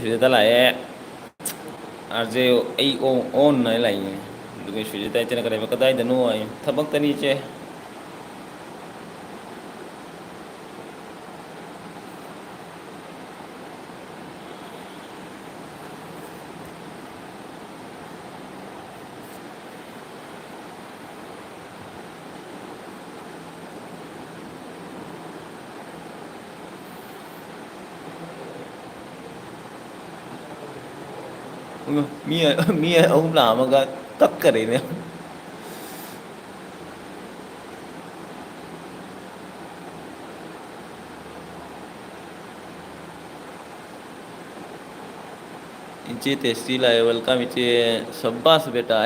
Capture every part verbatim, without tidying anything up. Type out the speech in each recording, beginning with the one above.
ꯁꯤꯗ ꯂꯥꯛꯑꯦ꯫ R J ꯑꯩ ꯑꯣꯟ, ꯑꯣꯟ ꯍꯥꯏꯅ ꯂꯥꯛꯏꯅꯦ꯫ ꯑꯗꯨꯒ ꯁꯨꯖꯤꯇꯥ ꯏꯆꯦꯅ ꯀꯔꯤ ꯍꯥꯏꯕ, "ꯀꯗꯥꯏꯗꯅꯣ?" ꯍꯥꯏ꯫ "ꯊꯕꯛꯇꯅꯤ ꯏꯆꯦ"꯫ ꯃꯤ, ꯃꯤ ꯑꯍꯨꯝ ꯂꯥꯛꯑꯝꯃꯒ ꯀꯛꯈꯔꯦꯅꯦ꯫ ꯏꯆꯦ ꯇꯦꯁꯇꯤ ꯂꯥꯛꯑꯦ, welcome ꯏꯆꯦ꯫ ꯁꯕꯥꯁ ꯕꯦꯇꯥ꯫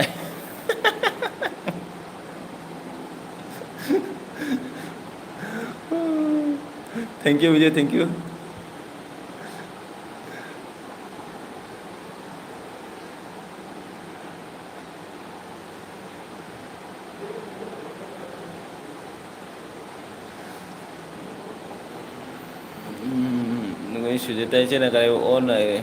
Thank you ꯏꯆꯦ, thank you꯫ ꯎꯝ, ꯅꯈꯣꯏ ꯁꯨꯖꯥꯇꯥ ꯏꯆꯦꯅ ꯀꯔꯤ ꯑꯣꯟ ꯍꯥꯏꯔꯦ꯫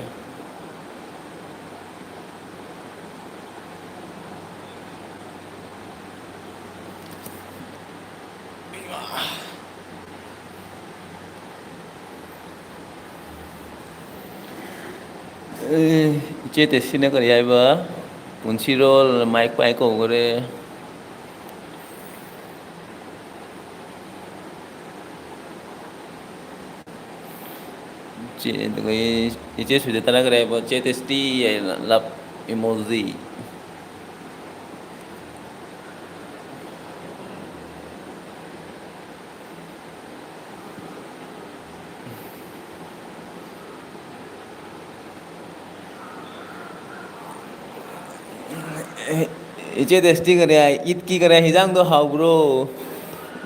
ꯑꯦ, ꯏꯆꯦ ꯇꯦꯁꯤꯅ ꯀꯔꯤ ꯍꯥꯏꯕ? ꯄꯨꯟꯁꯤꯔꯣꯜ ꯃꯥꯏꯛ ꯄꯥꯏ ꯀꯧꯈꯔꯦ꯫ ꯏꯆꯦ, ꯑꯗꯨꯒ ꯏꯆꯦ ꯁꯨꯖꯥꯇꯥꯅ ꯀꯔꯤ ꯍꯥꯏꯕ? ꯆꯦ ꯇꯦꯁꯇꯤ ꯍꯥꯏꯅ love emoji꯫ ꯏꯆꯦ ꯇꯦꯁꯇꯤ ꯀꯔꯤ ꯍꯥꯏ? ꯏꯗꯀꯤ ꯀꯔꯤ ꯍꯤꯟꯖꯥꯡꯗꯣ ꯍꯥꯎꯕ꯭ꯔꯣ?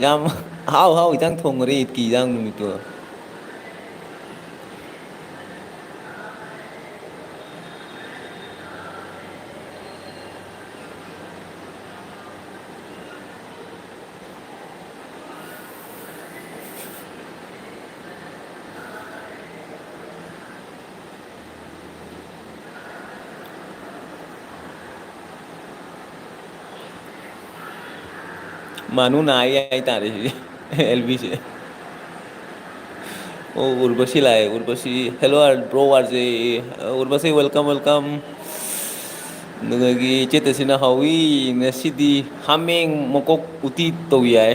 ꯌꯥꯝ ꯑꯍꯥꯎ ꯑꯍꯥꯎ ꯏꯟꯖꯥꯡ ꯊꯣꯡꯈꯔꯦ ꯏꯗꯀꯤ ꯏꯟꯖꯥꯡ ꯅꯨꯃꯤꯠꯇꯣ꯫ ꯃꯥꯅꯨ ꯅꯥꯏ ꯍꯥꯏꯇꯥꯔꯦ ꯁꯤꯁꯦ, ꯑꯦꯜ ꯕꯤꯁꯦ꯫ ꯑꯣ, ꯎꯔꯕꯁꯤ ꯂꯥꯛꯑꯦ, Urvashi. Hello, bro, R J. Urvashi, welcome, welcome꯫ ꯑꯗꯨꯗꯒꯤ ꯏꯆꯦ ꯇꯦꯁꯤꯅ ꯍꯥꯎꯏ, ꯉꯁꯤꯗꯤ ꯍꯥꯃꯦꯡ ꯃꯀꯣꯛ ꯎꯇꯤ ꯇꯧ ꯌꯥꯏ꯫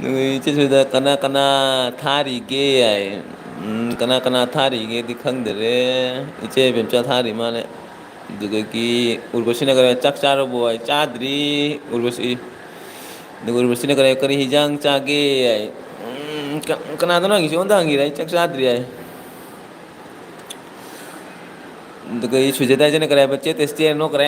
ꯅꯣꯏ ꯏꯆꯦ ꯁꯤꯗ ꯀꯅꯥ ꯀꯅꯥ ꯊꯥꯔꯤꯒꯦ ꯍꯥꯏ꯫ ꯎꯝ, ꯀꯅꯥ ꯀꯅꯥ ꯊꯥꯔꯤꯒꯦꯗꯤ ꯈꯪꯗꯔꯦ꯫ ꯏꯆꯦ ꯏꯕꯦꯝꯆꯥ ꯊꯥꯔꯤ ꯃꯥꯅꯦ꯫ ꯑꯗꯨꯗꯒꯤ ꯎꯔꯕꯁꯤꯅ ꯀꯔꯤ, "ꯆꯥꯛ ꯆꯥꯔꯕꯣ?" ꯍꯥꯏ꯫ "ꯆꯥꯗ꯭ꯔꯤ, ꯎꯔꯕꯁꯤ"꯫ ꯑꯗꯨꯒ ꯎꯔꯕꯁꯤꯅ ꯀꯔꯤ, "ꯀꯔꯤ ꯍꯤꯟꯖꯥꯡ ꯆꯥꯒꯦ?" ꯍꯥꯏ꯫ ꯎꯝ, ꯀ-, ꯀꯅꯥꯗꯅꯣ ꯍꯪꯉꯤꯁꯦ? ꯑꯩꯉꯣꯟꯗ ꯍꯪꯉꯤꯔ? "ꯑꯩ ꯆꯥꯛ ꯆꯥꯗ꯭ꯔꯤ" ꯍꯥꯏ꯫ ꯑꯗꯨꯒ ꯑꯩ ꯁꯨꯖꯦꯇꯥ ꯏꯆꯦꯅ ꯀꯔꯤ ꯍꯥꯏꯕ? "ꯆꯦ ꯇꯦꯁꯇꯤ" ꯍꯥꯏꯔ ꯅꯣꯛꯈ꯭ꯔꯦ꯫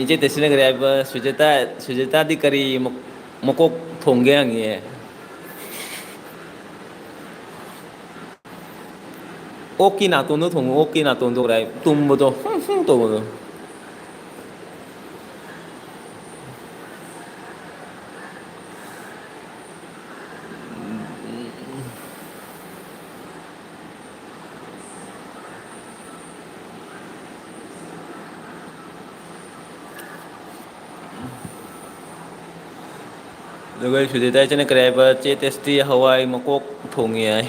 ꯏꯆꯦ ꯇꯦꯁꯤꯅ ꯀꯔꯤ ꯍꯥꯏꯕ? ꯁꯨꯖꯦꯇꯥ, ꯁꯨꯖꯦꯇꯥꯗꯤ ꯀꯔꯤ ꯃ-, ꯃꯀꯣꯛ ꯊꯣꯡꯒꯦ ꯍꯪꯉꯤꯌꯦ꯫ ꯑꯣꯛꯀꯤ ꯅꯥꯇꯣꯟꯗꯣ ꯊꯣꯡꯉꯨ, ꯑꯣꯛꯀꯤ ꯅꯥꯇꯣꯟꯗꯣ ꯀꯔꯤ ꯍꯥꯏ? ꯇꯨꯝꯕꯗꯣ, ꯍꯨꯝ ꯍꯨꯝ ꯇꯧꯕꯗꯣ꯫ ꯑꯗꯨꯒ ꯑꯩ ꯁꯨꯖꯤꯇꯥ ꯏꯆꯦꯅ ꯀꯔꯤ ꯍꯥꯏꯕ? "ꯆꯦ ꯇꯦꯁꯇꯤ ꯍꯋꯥꯏ ꯃꯀꯣꯛ ꯊꯣꯡꯉꯤ" ꯍꯥꯏ꯫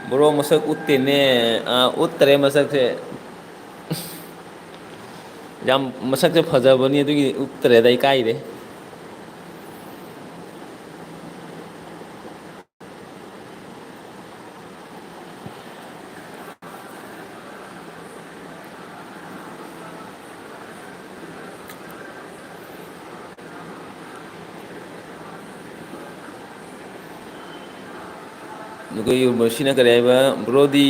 ꯕ꯭ꯔꯣ ꯃꯁꯛ ꯎꯠꯇꯦꯅꯦ꯫ ꯑꯥ, ꯎꯠꯇꯔꯦ ꯃꯁꯛꯁꯦ꯫ ꯌꯥꯝ ꯃꯁꯛꯁꯦ ꯐꯖꯕꯅꯤ, ꯑꯗꯨꯒꯤ ꯎꯠꯇꯔꯦꯗ, ꯏꯀꯥꯏꯔꯦ꯫ ꯑꯗꯨꯒ ꯎꯔꯕꯁꯤꯅ ꯀꯔꯤ ꯍꯥꯏꯕ? "ꯕ꯭ꯔꯣꯗꯤ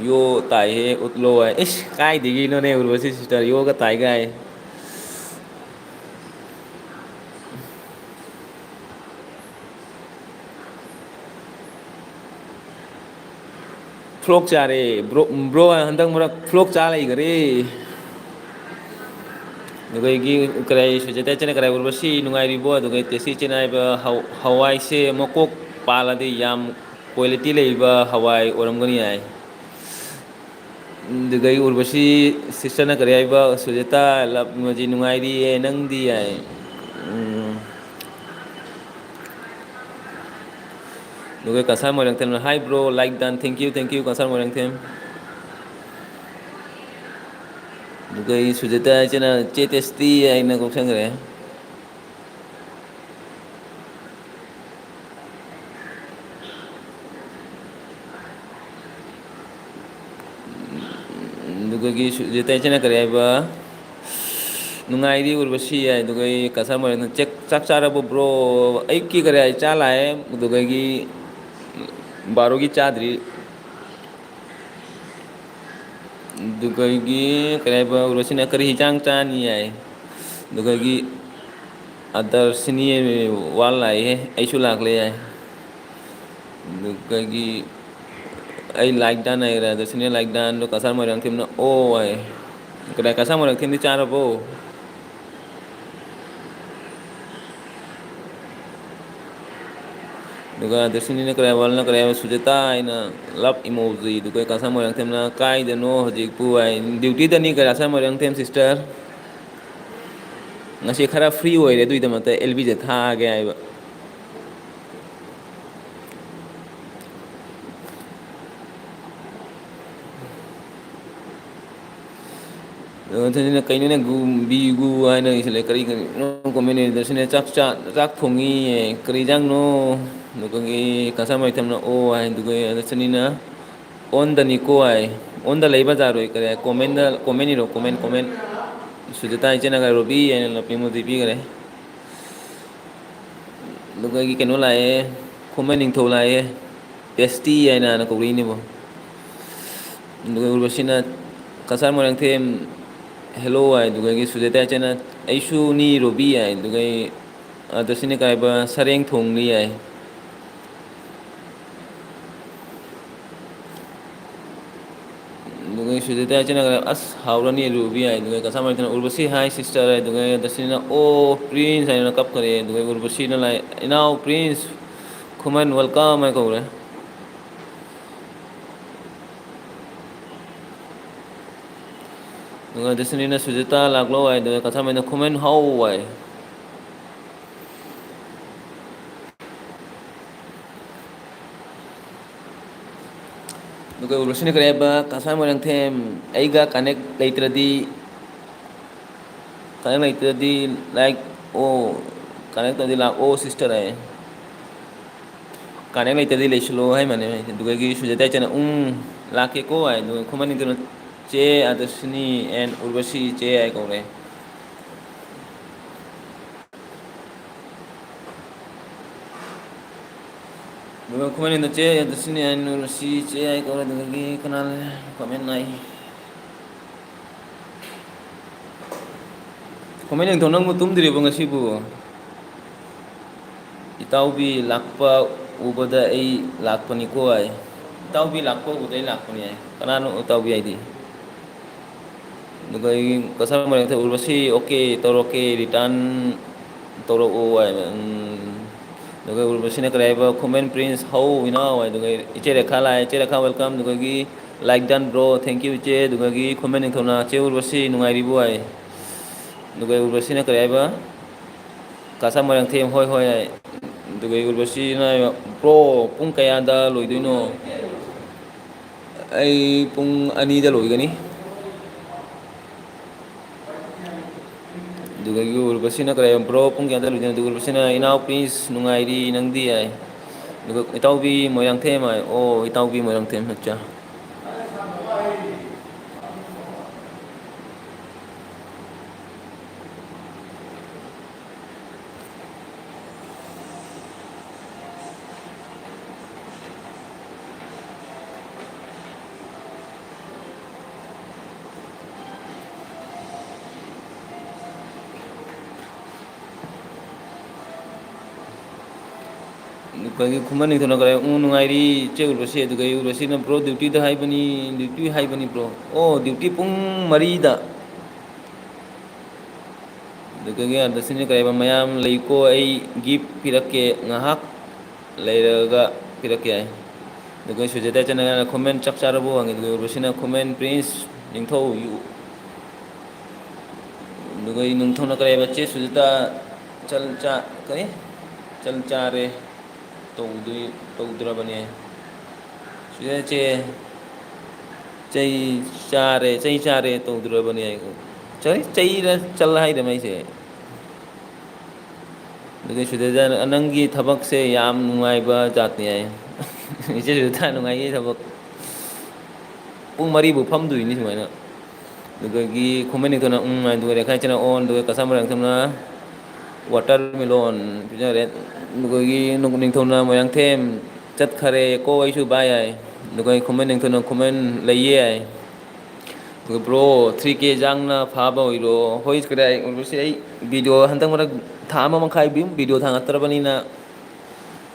ꯌꯣ ꯇꯥꯏꯍꯦ, ꯎꯠꯂꯣ" ꯍꯥꯏ꯫ ꯏꯁ, ꯀꯥꯏꯗꯒꯤꯅꯣꯅꯦ ꯎꯔꯕꯁꯤ ꯁꯤꯁꯇꯔ, ꯌꯣꯒ ꯇꯥꯏ ꯀꯥꯏ꯫ ꯐ꯭ꯂꯣꯛ ꯆꯥꯔꯦ꯫ ꯕ꯭ꯔꯣ, ꯕ꯭ꯔꯣ ꯍꯟꯗꯛ ꯃꯔꯛ ꯐ꯭ꯂꯣꯛ ꯆꯥ ꯂꯩꯈꯔꯦ꯫ ꯑꯗꯨꯒ ꯑꯩꯒꯤ ꯀꯔꯥꯏ ꯁꯨꯖꯦꯇꯥ ꯏꯆꯦꯅ ꯀꯔꯥꯏ ꯎꯔꯕꯁꯤ ꯅꯨꯡꯉꯥꯏꯔꯤꯕꯣ? ꯑꯗꯨꯒ ꯇꯦꯁꯤ ꯏꯆꯦꯅ ꯍꯥꯏꯕ ꯍꯧ-, ꯍꯋꯥꯏꯁꯦ ꯃꯀꯣꯛ ꯄꯥꯜꯂꯗꯤ ꯌꯥꯝ ꯀ꯭ꯋꯥꯂꯤꯇꯤ ꯂꯩꯕ ꯍꯋꯥꯏ ꯑꯣꯏꯔꯝꯒꯅꯤ ꯍꯥꯏ꯫ ꯑꯗꯨꯒ ꯑꯩ ꯎꯔꯕꯁꯤ ꯁꯤꯁꯇꯔꯅ ꯀꯔꯤ ꯍꯥꯏꯕ? ꯁꯨꯖꯦꯇꯥ ꯂꯞ ꯏꯃꯣꯖꯤ ꯅꯨꯡꯉꯥꯏꯔꯤꯌꯦ, ꯅꯪꯗꯤ ꯍꯥꯏ꯫ ꯎꯝ꯫ ꯑꯗꯨꯒ Kasar ꯃꯣꯏꯔꯥꯡꯊꯦꯝꯅ, "Hi bro, like done, thank you, thank you, Kasar Moirangthem". ꯑꯗꯨꯒ ꯑꯩ ꯁꯨꯖꯥꯇꯥ ꯏꯆꯦꯅ, "ꯆꯦ ꯇꯦꯁꯇꯤ" ꯍꯥꯏꯅ ꯀꯧꯁꯟꯈ꯭ꯔꯦ꯫ ꯑꯗꯨꯒꯒꯤ ꯁꯨꯖꯥꯇꯥ ꯏꯆꯦꯅ ꯀꯔꯤ ꯍꯥꯏꯕ? "ꯅꯨꯡꯉꯥꯏꯔꯤ ꯎꯔꯕꯁꯤ" ꯍꯥꯏ꯫ ꯑꯗꯨꯒ ꯑꯩ ꯀꯁꯥꯔ ꯃꯣꯏꯔꯥꯡꯊꯦꯝ, "ꯆꯦꯛ, ꯆꯥꯛ ꯆꯥꯔꯕꯣ bro?" ꯑꯌꯨꯛꯀꯤ ꯀꯔꯤ ꯍꯥꯏ ꯆꯥ ꯂꯥꯛꯑꯦ, ꯑꯗꯨꯗꯒꯤ ꯕꯥꯔꯣꯒꯤ ꯆꯥꯗ꯭ꯔꯤ꯫ ꯑꯗꯨꯒꯒꯤ ꯀꯔꯤ ꯍꯥꯏꯕ, ꯎꯔꯕꯁꯤꯅ "ꯀꯔꯤ ꯍꯤꯟꯖꯥꯡ ꯆꯥꯅꯤ?" ꯍꯥꯏ꯫ ꯑꯗꯨꯒꯒꯤ ꯑꯗꯔꯁꯤꯅꯤ ꯋꯥꯜ ꯂꯥꯛꯏꯍꯦ, ꯑꯩꯁꯨ ꯂꯥꯛꯂꯦ ꯍꯥꯏ꯫ ꯑꯗꯨꯒꯒꯤ ꯑꯩ like done ꯍꯥꯏꯔꯦ, ꯑꯗꯔꯁꯤꯅꯤ like done, ꯑꯗꯣ ꯀꯁꯥꯔ ꯃꯣꯏꯔꯥꯡꯊꯦꯝꯅ "ꯑꯣ" ꯍꯥꯏ꯫ ꯀꯗꯥꯏ ꯀꯁꯥꯔ ꯃꯣꯏꯔꯥꯡꯊꯦꯝꯗꯤ ꯆꯥꯔꯕꯣ? ꯑꯗꯨꯒ ꯑꯗꯔꯁꯤꯅꯤꯅ ꯀꯔꯤ ꯍꯥꯏꯕ, ꯋꯥꯜꯅ ꯀꯔꯤ ꯍꯥꯏꯕ, "ꯁꯨꯖꯥꯇꯥ" ꯍꯥꯏꯅ love emoji꯫ ꯑꯗꯨꯒ ꯀꯁꯥꯔ ꯃꯣꯏꯔꯥꯡꯊꯦꯝꯅ "ꯀꯥꯏꯗꯅꯣ ꯍꯧꯖꯤꯛꯄꯨ?" ꯍꯥꯏ꯫ Duty ꯗꯅꯤ Cachar Moirangthem sister꯫ ꯉꯁꯤ ꯈꯔ free ꯑꯣꯏꯔꯦ, ꯑꯗꯨꯒꯤꯗꯃꯛꯇ ꯑꯦꯜ ꯕꯤ ꯖꯦ ꯊꯥꯒꯦ ꯍꯥꯏꯕ꯫ ꯑꯗꯣ ꯅꯊꯟꯗꯅ ꯀꯩꯅꯣꯅꯦ ꯒꯨ, ꯕꯤ ꯒꯨ ꯍꯥꯏꯅ ꯏꯁꯜꯂꯦ, ꯀꯔꯤ ꯀꯔꯤꯅꯣ comment ꯏꯗꯁꯤꯅ ꯆꯥꯛ ꯆꯥ-, ꯆꯥꯛ ꯊꯣꯡꯉꯤ, ꯀꯔꯤ ꯏꯟꯖꯥꯡꯅꯣ? ꯑꯗꯨꯒꯤ ꯀꯁꯥꯔ ꯃꯣꯏꯔꯥꯡꯊꯦꯝꯅ "ꯑꯣ" ꯍꯥꯏ, ꯑꯗꯨꯒ ꯑꯗꯔꯁꯤꯅꯤꯅ "ꯑꯣꯟꯗꯅꯤꯀꯣ" ꯍꯥꯏ꯫ "ꯑꯣꯟꯗ ꯂꯩ ꯕꯖꯥꯔ ꯑꯣꯏ" ꯀꯔꯤ ꯍꯥꯏ? Comment ꯗ, comment ꯏꯔꯣ, comment, comment꯫ ꯁꯨꯖꯥꯇꯥ ꯏꯆꯦꯅꯒ ꯔꯣꯕꯤ ꯍꯥꯏꯅ ꯂꯞ emoji ꯄꯤꯈꯔꯦ꯫ ꯑꯗꯨꯒ ꯑꯩꯒꯤ ꯀꯩꯅꯣ ꯂꯥꯛꯑꯦ, ꯈꯨꯃꯟ ꯅꯤꯡꯊꯧ ꯂꯥꯛꯑꯦ, ꯇꯦꯁꯇꯤ ꯍꯥꯏꯅ ꯍꯥꯟꯅ ꯀꯧꯔꯛꯏꯅꯦꯕꯣ꯫ ꯑꯗꯨꯒ ꯎꯔꯕꯁꯤꯅ ꯀꯁꯥꯔ ꯃꯣꯏꯔꯥꯡꯊꯦꯝ "hello" ꯍꯥꯏ, ꯑꯗꯨꯒ ꯑꯩꯒꯤ ꯁꯨꯖꯥꯇꯥ ꯏꯆꯦꯅ "ꯑꯩꯁꯨꯅꯤ ꯔꯣꯕꯤ" ꯍꯥꯏ, ꯑꯗꯨꯒ ꯑꯩ, ꯑ, ꯇꯦꯁꯇꯤꯅ ꯀꯥꯏꯕ "ꯁꯔꯦꯡ ꯊꯣꯡꯂꯤ" ꯍꯥꯏ꯫ ꯁꯨꯖꯤꯇꯥ ꯏꯆꯦꯅ ꯀꯔꯥꯏ, ꯑꯁ, ꯍꯥꯎꯔꯅꯤ ꯔꯨꯕꯤ ꯍꯥꯏ꯫ ꯑꯗꯨꯒ ꯀꯁꯥꯃꯔꯤꯗꯅ ꯎꯔꯕꯁꯤ, "Hi sister" ꯍꯥꯏ꯫ ꯑꯗꯨꯒ ꯗꯁꯤꯅꯤꯅ, "Oh Prince" ꯍꯥꯏꯅ ꯀꯞꯈꯔꯦ꯫ ꯑꯗꯨꯒ ꯎꯔꯕꯁꯤꯅ ꯂꯥꯏ, "ꯏꯅꯥꯎ Prince, ꯈꯨꯃꯟ welcome" ꯍꯥꯏ ꯀꯧꯔꯦ꯫ ꯑꯗꯨꯒ ꯗꯁꯤꯅꯤꯅ "ꯁꯨꯖꯤꯇꯥ ꯂꯥꯛꯂꯣ" ꯍꯥꯏ꯫ ꯑꯗꯨꯒ ꯀꯁꯥꯃꯔꯤꯅ "ꯈꯨꯃꯟ ꯍꯥꯎ" ꯍꯥꯏ꯫ ꯑꯗꯨꯒ ꯎꯔꯕꯁꯤꯅ ꯀꯔꯤ ꯍꯥꯏꯕ? "ꯀꯁꯥꯔ ꯃꯣꯏꯔꯥꯡꯊꯦꯝ, ꯑꯩꯒ connect ꯂꯩꯇ꯭ꯔꯗꯤ, connect ꯂꯩꯇ꯭ꯔꯗꯤ like ꯑꯣ, connect ꯇꯧꯔꯗꯤ ꯂꯥꯛꯑꯣ sister" ꯍꯥꯏ꯫ "Connect ꯂꯩꯇ꯭ꯔꯗꯤ ꯂꯩꯁꯤꯜꯂꯣ" ꯍꯥꯏ ꯃꯥꯅꯦ꯫ ꯑꯗꯨꯗꯒꯤ ꯁꯨꯖꯥꯇꯥ ꯏꯆꯦꯅ "ꯎꯝ, ꯂꯥꯛꯀꯦꯀꯣ" ꯍꯥꯏ꯫ ꯑꯗꯨꯒ ꯈꯨꯃꯟ ꯅꯤꯡꯊꯧꯅ "ꯆꯦ ꯑꯗꯁꯤꯅꯤ and ꯎꯔꯕꯁꯤ ꯆꯦ" ꯍꯥꯏ ꯀꯧꯔꯦ꯫ ꯑꯗꯨꯒ ꯈꯨꯃꯟ ꯅꯤꯡꯊꯧ "ꯆꯦ ꯑꯗꯁꯤꯅꯤ and ꯎꯔꯕꯁꯤ ꯆꯦ" ꯍꯥꯏ ꯀꯧꯔꯦ꯫ ꯑꯗꯨꯗꯒꯤ ꯀꯅꯥ comment ꯍꯥꯏ? ꯈꯨꯃꯟ ꯅꯤꯡꯊꯧ, ꯅꯪꯕꯨ ꯇꯨꯝꯗ꯭ꯔꯤꯕꯣ ꯉꯁꯤꯕꯨ? "ꯏꯇꯥꯎꯕꯤ ꯂꯥꯛꯄ ꯎꯕꯗ ꯑꯩ ꯂꯥꯛꯄꯅꯤꯀꯣ" ꯍꯥꯏ꯫ "ꯏꯇꯥꯎꯕꯤ ꯂꯥꯛꯄ ꯎꯕꯗ ꯑꯩ ꯂꯥꯛꯄꯅꯤ" ꯍꯥꯏ꯫ ꯀꯅꯥꯅꯣ ꯏꯇꯥꯎꯕꯤ ꯍꯥꯏꯗꯤ? ꯑꯗꯨꯒ ꯑꯩ ꯀꯁꯥꯔ ꯃꯣꯏꯔꯥꯡꯊꯦꯝ "ꯎꯔꯕꯁꯤ, okay, ꯇꯧꯔꯛꯀꯦ, return ꯇꯧꯔꯛꯑꯣ" ꯍꯥꯏ꯫ ꯎꯝ꯫ ꯑꯗꯨꯒ ꯎꯔꯕꯁꯤꯅ ꯀꯔꯤ ꯍꯥꯏꯕ? "ꯈꯨꯃꯟ Prince ꯍꯧ ꯏꯅꯥꯎ" ꯍꯥꯏ꯫ ꯑꯗꯨꯒ ꯏꯆꯦ ꯔꯦꯈꯥ ꯂꯥꯛꯑꯦ꯫ "ꯏꯆꯦ ꯔꯦꯈꯥ welcome", ꯑꯗꯨꯗꯒꯤ "Like done bro, thank you ꯏꯆꯦ", ꯑꯗꯨꯗꯒꯤ ꯈꯨꯃꯟ ꯅꯤꯡꯊꯧꯅ "ꯆꯦ ꯎꯔꯕꯁꯤ ꯅꯨꯡꯉꯥꯏꯔꯤꯕꯣ" ꯍꯥꯏ꯫ ꯑꯗꯨꯒ ꯎꯔꯕꯁꯤꯅ ꯀꯔꯤ ꯍꯥꯏꯕ? ꯀꯁꯥꯔ ꯃꯣꯏꯔꯥꯡꯊꯦꯝ "ꯍꯣꯏ ꯍꯣꯏ" ꯍꯥꯏ꯫ ꯑꯗꯨꯒ ꯎꯔꯕꯁꯤꯅ "Bro, ꯄꯨꯡ ꯀꯌꯥꯗ ꯂꯣꯏꯗꯣꯏꯅꯣ?" "ꯑꯩ ꯄꯨꯡ ꯑꯅꯤꯗ ꯂꯣꯏꯒꯅꯤ"꯫ ꯑꯗꯨꯗꯒꯤ ꯎꯔꯕꯁꯤꯅ ꯀꯔꯤ ꯍꯥꯏ? "Bro, ꯄꯨꯡ ꯀꯌꯥꯗ ꯂꯣꯏꯗꯣꯏꯅꯣ?" ꯑꯗꯨꯒ ꯎꯔꯕꯁꯤꯅ "ꯏꯅꯥꯎ Prince ꯅꯨꯡꯉꯥꯏꯔꯤ, ꯅꯪꯗꯤ?" ꯍꯥꯏ꯫ ꯑꯗꯨꯒ "ꯏꯇꯥꯎꯕꯤ ꯃꯣꯏꯔꯥꯡꯊꯦꯝ" ꯍꯥꯏ꯫ "ꯑꯣ, ꯏꯇꯥꯎꯕꯤ ꯃꯣꯏꯔꯥꯡꯊꯦꯝ, ꯑꯠꯆꯥ"꯫ ꯑꯩꯈꯣꯏꯒꯤ ꯈꯨꯃꯟ ꯅꯤꯡꯊꯧꯅ ꯀꯔꯤ, "ꯎ, ꯅꯨꯡꯉꯥꯏꯔꯤ, ꯏꯆꯦ ꯎꯔꯕꯁꯤ?" ꯑꯗꯨꯒ ꯑꯩ ꯎꯔꯕꯁꯤꯅ, "Bro, duty ꯗ ꯍꯥꯏꯕꯅꯤ, duty ꯍꯥꯏꯕꯅꯤ bro꯫ ꯑꯣ, duty ꯄꯨꯡ ꯃꯔꯤꯗ꯫ ꯑꯗꯨꯗꯒꯤ ꯑꯗꯁꯤꯅ ꯀꯔꯤ ꯍꯥꯏꯕ, "ꯃꯌꯥꯝ ꯂꯩꯀꯣ, ꯑꯩ gift ꯄꯤꯔꯛꯀꯦ, ꯉꯥꯏꯍꯥꯛ ꯂꯩꯔꯒ ꯄꯤꯔꯛꯀꯦ" ꯍꯥꯏ꯫ ꯑꯗꯨꯒ ꯁꯨꯖꯥꯇꯥ ꯆꯅꯒꯅ ꯈꯨꯃꯟ, "ꯆꯥꯛ ꯆꯥꯔꯕꯣ?" ꯍꯪꯉꯤ꯫ ꯑꯗꯨꯒ ꯎꯔꯕꯁꯤꯅ, "ꯈꯨꯃꯟ, ꯄ꯭ꯔꯤꯟꯁ, ꯅꯤꯡꯊꯧ, ꯌꯨ-," ꯑꯗꯨꯒ ꯑꯩ ꯅꯤꯡꯊꯧꯅ ꯀꯔꯤ ꯍꯥꯏꯕ, "ꯆꯦ ꯁꯨꯖꯥꯇꯥ, ꯆꯜ ꯆꯥ-, ꯀꯔꯤ? ꯆꯜ ꯆꯥꯔꯦ, ꯇꯧꯗꯣꯏ-, ꯇꯧꯗ꯭ꯔꯕꯅꯦ꯫ ꯁꯨꯖꯥꯇꯥ ꯆꯦ, ꯆꯩ ꯆꯥꯔꯦ, ꯆꯩ ꯆꯥꯔꯦ ꯇꯧꯗ꯭ꯔꯕꯅꯦ" ꯍꯥꯏ꯫ ꯆꯩ, ꯆꯩꯔ ꯆꯜ ꯍꯥꯏꯗ ꯃꯩꯁꯦ꯫ ꯑꯗꯨꯒ ꯁꯨꯖꯥꯇꯥꯅ, "ꯅꯪꯒꯤ ꯊꯕꯛꯁꯦ ꯌꯥꯝ ꯅꯨꯡꯉꯥꯏꯕ ꯖꯥꯠꯅꯤ" ꯍꯥꯏ꯫ ꯏꯆꯦ ꯁꯨꯖꯥꯇꯥ, ꯅꯨꯡꯉꯥꯏꯌꯦ ꯊꯕꯛ꯫ ꯄꯨꯡ ꯃꯔꯤꯕꯨ ꯐꯝꯗꯣꯏꯅꯤ ꯁꯨꯃꯥꯏꯅ꯫ ꯑꯗꯨꯗꯒꯤ ꯈꯨꯃꯟ ꯅꯤꯡꯊꯧꯅ "ꯎꯝ" ꯍꯥꯏ, ꯑꯗꯨꯒ ꯔꯦꯈꯥꯏꯆꯅ "ꯑꯣꯟ", ꯑꯗꯨꯒ ꯀꯁꯥ ꯃꯣꯏꯔꯥꯡꯊꯦꯝꯅ "watermelon" ꯄꯤꯖꯔꯦ꯫ ꯑꯗꯨꯗꯒꯤ ꯅꯤꯡꯊꯧꯅ "ꯃꯣꯏꯔꯥꯡꯊꯦꯝ ꯆꯠꯈꯔꯦ ꯀꯣ, ꯑꯩꯁꯨ bye" ꯍꯥꯏ꯫ ꯑꯗꯨꯒ ꯈꯨꯃꯟ ꯅꯤꯡꯊꯧꯅ "ꯈꯨꯃꯟ ꯂꯩꯌꯦ" ꯍꯥꯏ꯫ ꯑꯗꯨꯒ "Bro, three K ꯖꯥꯡꯅ ꯐꯥꯕ ꯑꯣꯏꯔꯣ"꯫ ꯍꯣꯏ, ꯀꯗꯥꯏ ꯑꯣꯏꯔꯁꯤ, ꯑꯩ video ꯍꯟꯗꯛ ꯃꯔꯛ ꯊꯥ ꯑꯃ ꯃꯈꯥꯏ video ꯊꯥꯡꯒꯠꯇ꯭ꯔꯕꯅꯤꯅ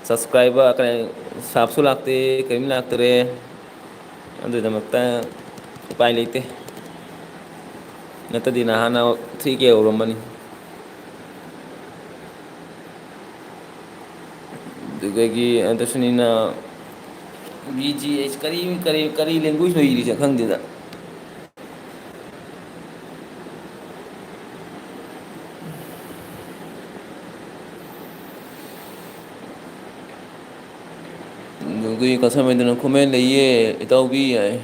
subscriber ꯀꯩ, subꯁꯨ ꯂꯥꯛꯇꯦ, ꯀꯔꯤꯝ ꯂꯥꯛꯇꯔꯦ꯫ ꯑꯗꯨꯒꯤꯗꯃꯛꯇ ꯎꯄꯥꯏ ꯂꯩꯇꯦ, ꯅꯠꯇ꯭ꯔꯗꯤ ꯅꯍꯥꯟꯅ three K ꯌꯧꯔꯝꯃꯅꯤ꯫ ꯑꯗꯨꯗꯒꯤ ꯑꯗꯁꯨꯅꯤꯅ "V G H" ꯀꯔꯤ, ꯀꯔꯤ, ꯀꯔꯤ language ꯅꯣ ꯏꯔꯤꯁꯦ ꯈꯪꯗꯦꯗ꯫ ꯑꯗꯨꯒꯤ ꯀꯁꯥꯃꯩꯗꯨꯅ "ꯈꯨꯃꯟ ꯂꯩꯌꯦ, ꯏꯇꯥꯎꯕꯤ" ꯍꯥꯏ꯫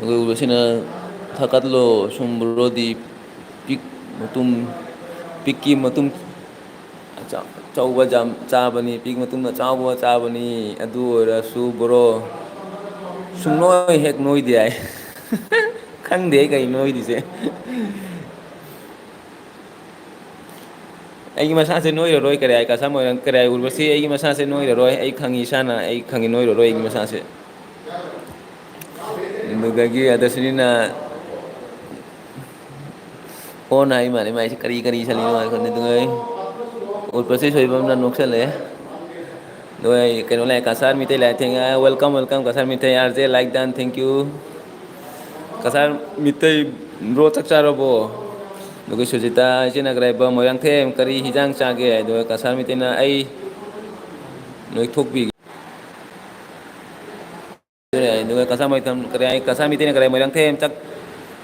ꯑꯗꯨꯒ ꯎꯔꯕꯁꯤꯅ "ꯊꯥꯀꯠꯂꯣ ꯁꯨꯝ bro ꯗꯤ ꯄꯤꯛ ꯃꯇꯨꯝ, ꯄꯤꯛꯀꯤ ꯃꯇꯨꯝ ꯑꯆꯥ-, ꯑꯆꯧꯕ ꯌꯥꯝ ꯆꯥꯕꯅꯤ, ꯄꯤꯛ ꯃꯇꯨꯝ ꯑꯆꯥꯎꯕ ꯆꯥꯕꯅꯤ, ꯑꯗꯨ ꯑꯣꯏꯔꯁꯨ bro ꯁꯨꯡꯅꯣꯏ ꯍꯦꯛ ꯅꯣꯏꯗꯦ" ꯍꯥꯏ꯫ ꯈꯪꯗꯦ ꯑꯩ ꯀꯩ ꯅꯣꯏꯗ꯭ꯔꯤꯁꯦ꯫ "ꯑꯩꯒꯤ ꯃꯁꯥꯁꯦ ꯅꯣꯏꯔꯔꯣꯏ" ꯀꯔꯤ ꯍꯥꯏ, ꯀꯁꯥ ꯃꯣꯏꯔꯥꯡ ꯀꯔꯤ ꯍꯥꯏ, "ꯎꯔꯕꯁꯤ, ꯑꯩꯒꯤ ꯃꯁꯥꯁꯦ ꯅꯣꯏꯔꯔꯣꯏ, ꯑꯩ ꯈꯪꯉꯤ ꯏꯁꯥꯅ, ꯑꯩ ꯈꯪꯉꯤ ꯅꯣꯏꯔꯔꯣꯏ ꯑꯩꯒꯤ ꯃꯁꯥꯁꯦ"꯫ ꯑꯗꯨꯗꯒꯤ ꯑꯗꯁꯤꯅꯤꯅ ꯑꯣꯟ ꯍꯥꯏ ꯃꯥꯜꯂꯦ ꯃꯥꯏꯁꯦ, ꯀꯔꯤ ꯀꯔꯤ ꯏꯁꯜꯂꯤꯅꯣ ꯍꯥꯏ ꯈꯪꯗꯦ꯫ ꯑꯗꯨꯒ ꯑꯩ ꯎꯠꯄꯁꯤ ꯁꯣꯏꯕꯝꯅ ꯅꯣꯛꯁꯜꯂꯦ꯫ ꯑꯗꯨꯒ ꯑꯩ ꯀꯩꯅꯣ ꯂꯥꯛꯑꯦ, ꯀꯁꯥꯔ ꯃꯤꯇꯩ ꯂꯥꯛꯑꯦ ꯊꯦꯡꯉꯦ꯫ Welcome, welcome, Cachar Meitei, R J like done, thank you꯫ Cachar Meitei bro ꯆꯥꯛ ꯆꯥꯔꯕꯣ? ꯑꯗꯨꯒ ꯁꯨꯖꯤꯇꯥ ꯏꯆꯦꯅ ꯀꯔꯥꯏꯕ, ꯃꯣꯏꯔꯥꯡꯊꯦꯝ ꯀꯔꯤ ꯍꯤꯟꯖꯥꯡ ꯆꯥꯒꯦ? ꯑꯗꯨꯒ ꯀꯁꯥꯔ ꯃꯤꯇꯩꯅ ꯑꯩ ꯅꯣꯏꯊꯣꯛꯄꯤꯒꯦ꯫ ꯑꯗꯨꯒ ꯀꯁꯥꯔ ꯃꯩꯊꯝ ꯀꯔꯤ ꯍꯥꯏ, ꯀꯁꯥꯔ ꯃꯤꯇꯩꯅ ꯀꯔꯤ ꯍꯥꯏ, ꯃꯣꯏꯔꯥꯡꯊꯦꯝ ꯆꯥꯛ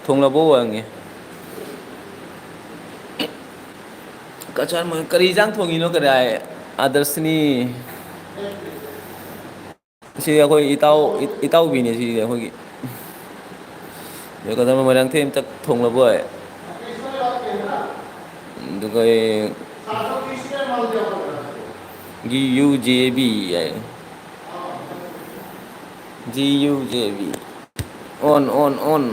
ꯊꯣꯡꯂꯕꯣ ꯍꯪꯉꯤ꯫ ꯀꯁꯥꯔ ꯃꯣꯏ ꯀꯔꯤ ꯏꯟꯖꯥꯡ ꯊꯣꯡꯉꯤꯅꯣ ꯀꯔꯤ ꯍꯥꯏ, ꯑꯥꯗꯔꯁꯅꯤ꯫ ꯁꯤ ꯑꯩꯈꯣꯏ ꯏꯇꯥꯎ, ꯏꯇꯥꯎꯕꯤꯅꯦ ꯁꯤꯗꯤ ꯑꯩꯈꯣꯏꯒꯤ꯫ ꯑꯗꯨꯒ ꯀꯁꯥꯔ ꯃꯣꯏꯔꯥꯡꯊꯦꯝ ꯆꯥꯛ ꯊꯣꯡꯂꯕꯣ ꯍꯥꯏ꯫ ꯑꯗꯨꯒ G U J B high. G U J B꯫ On, on, on꯫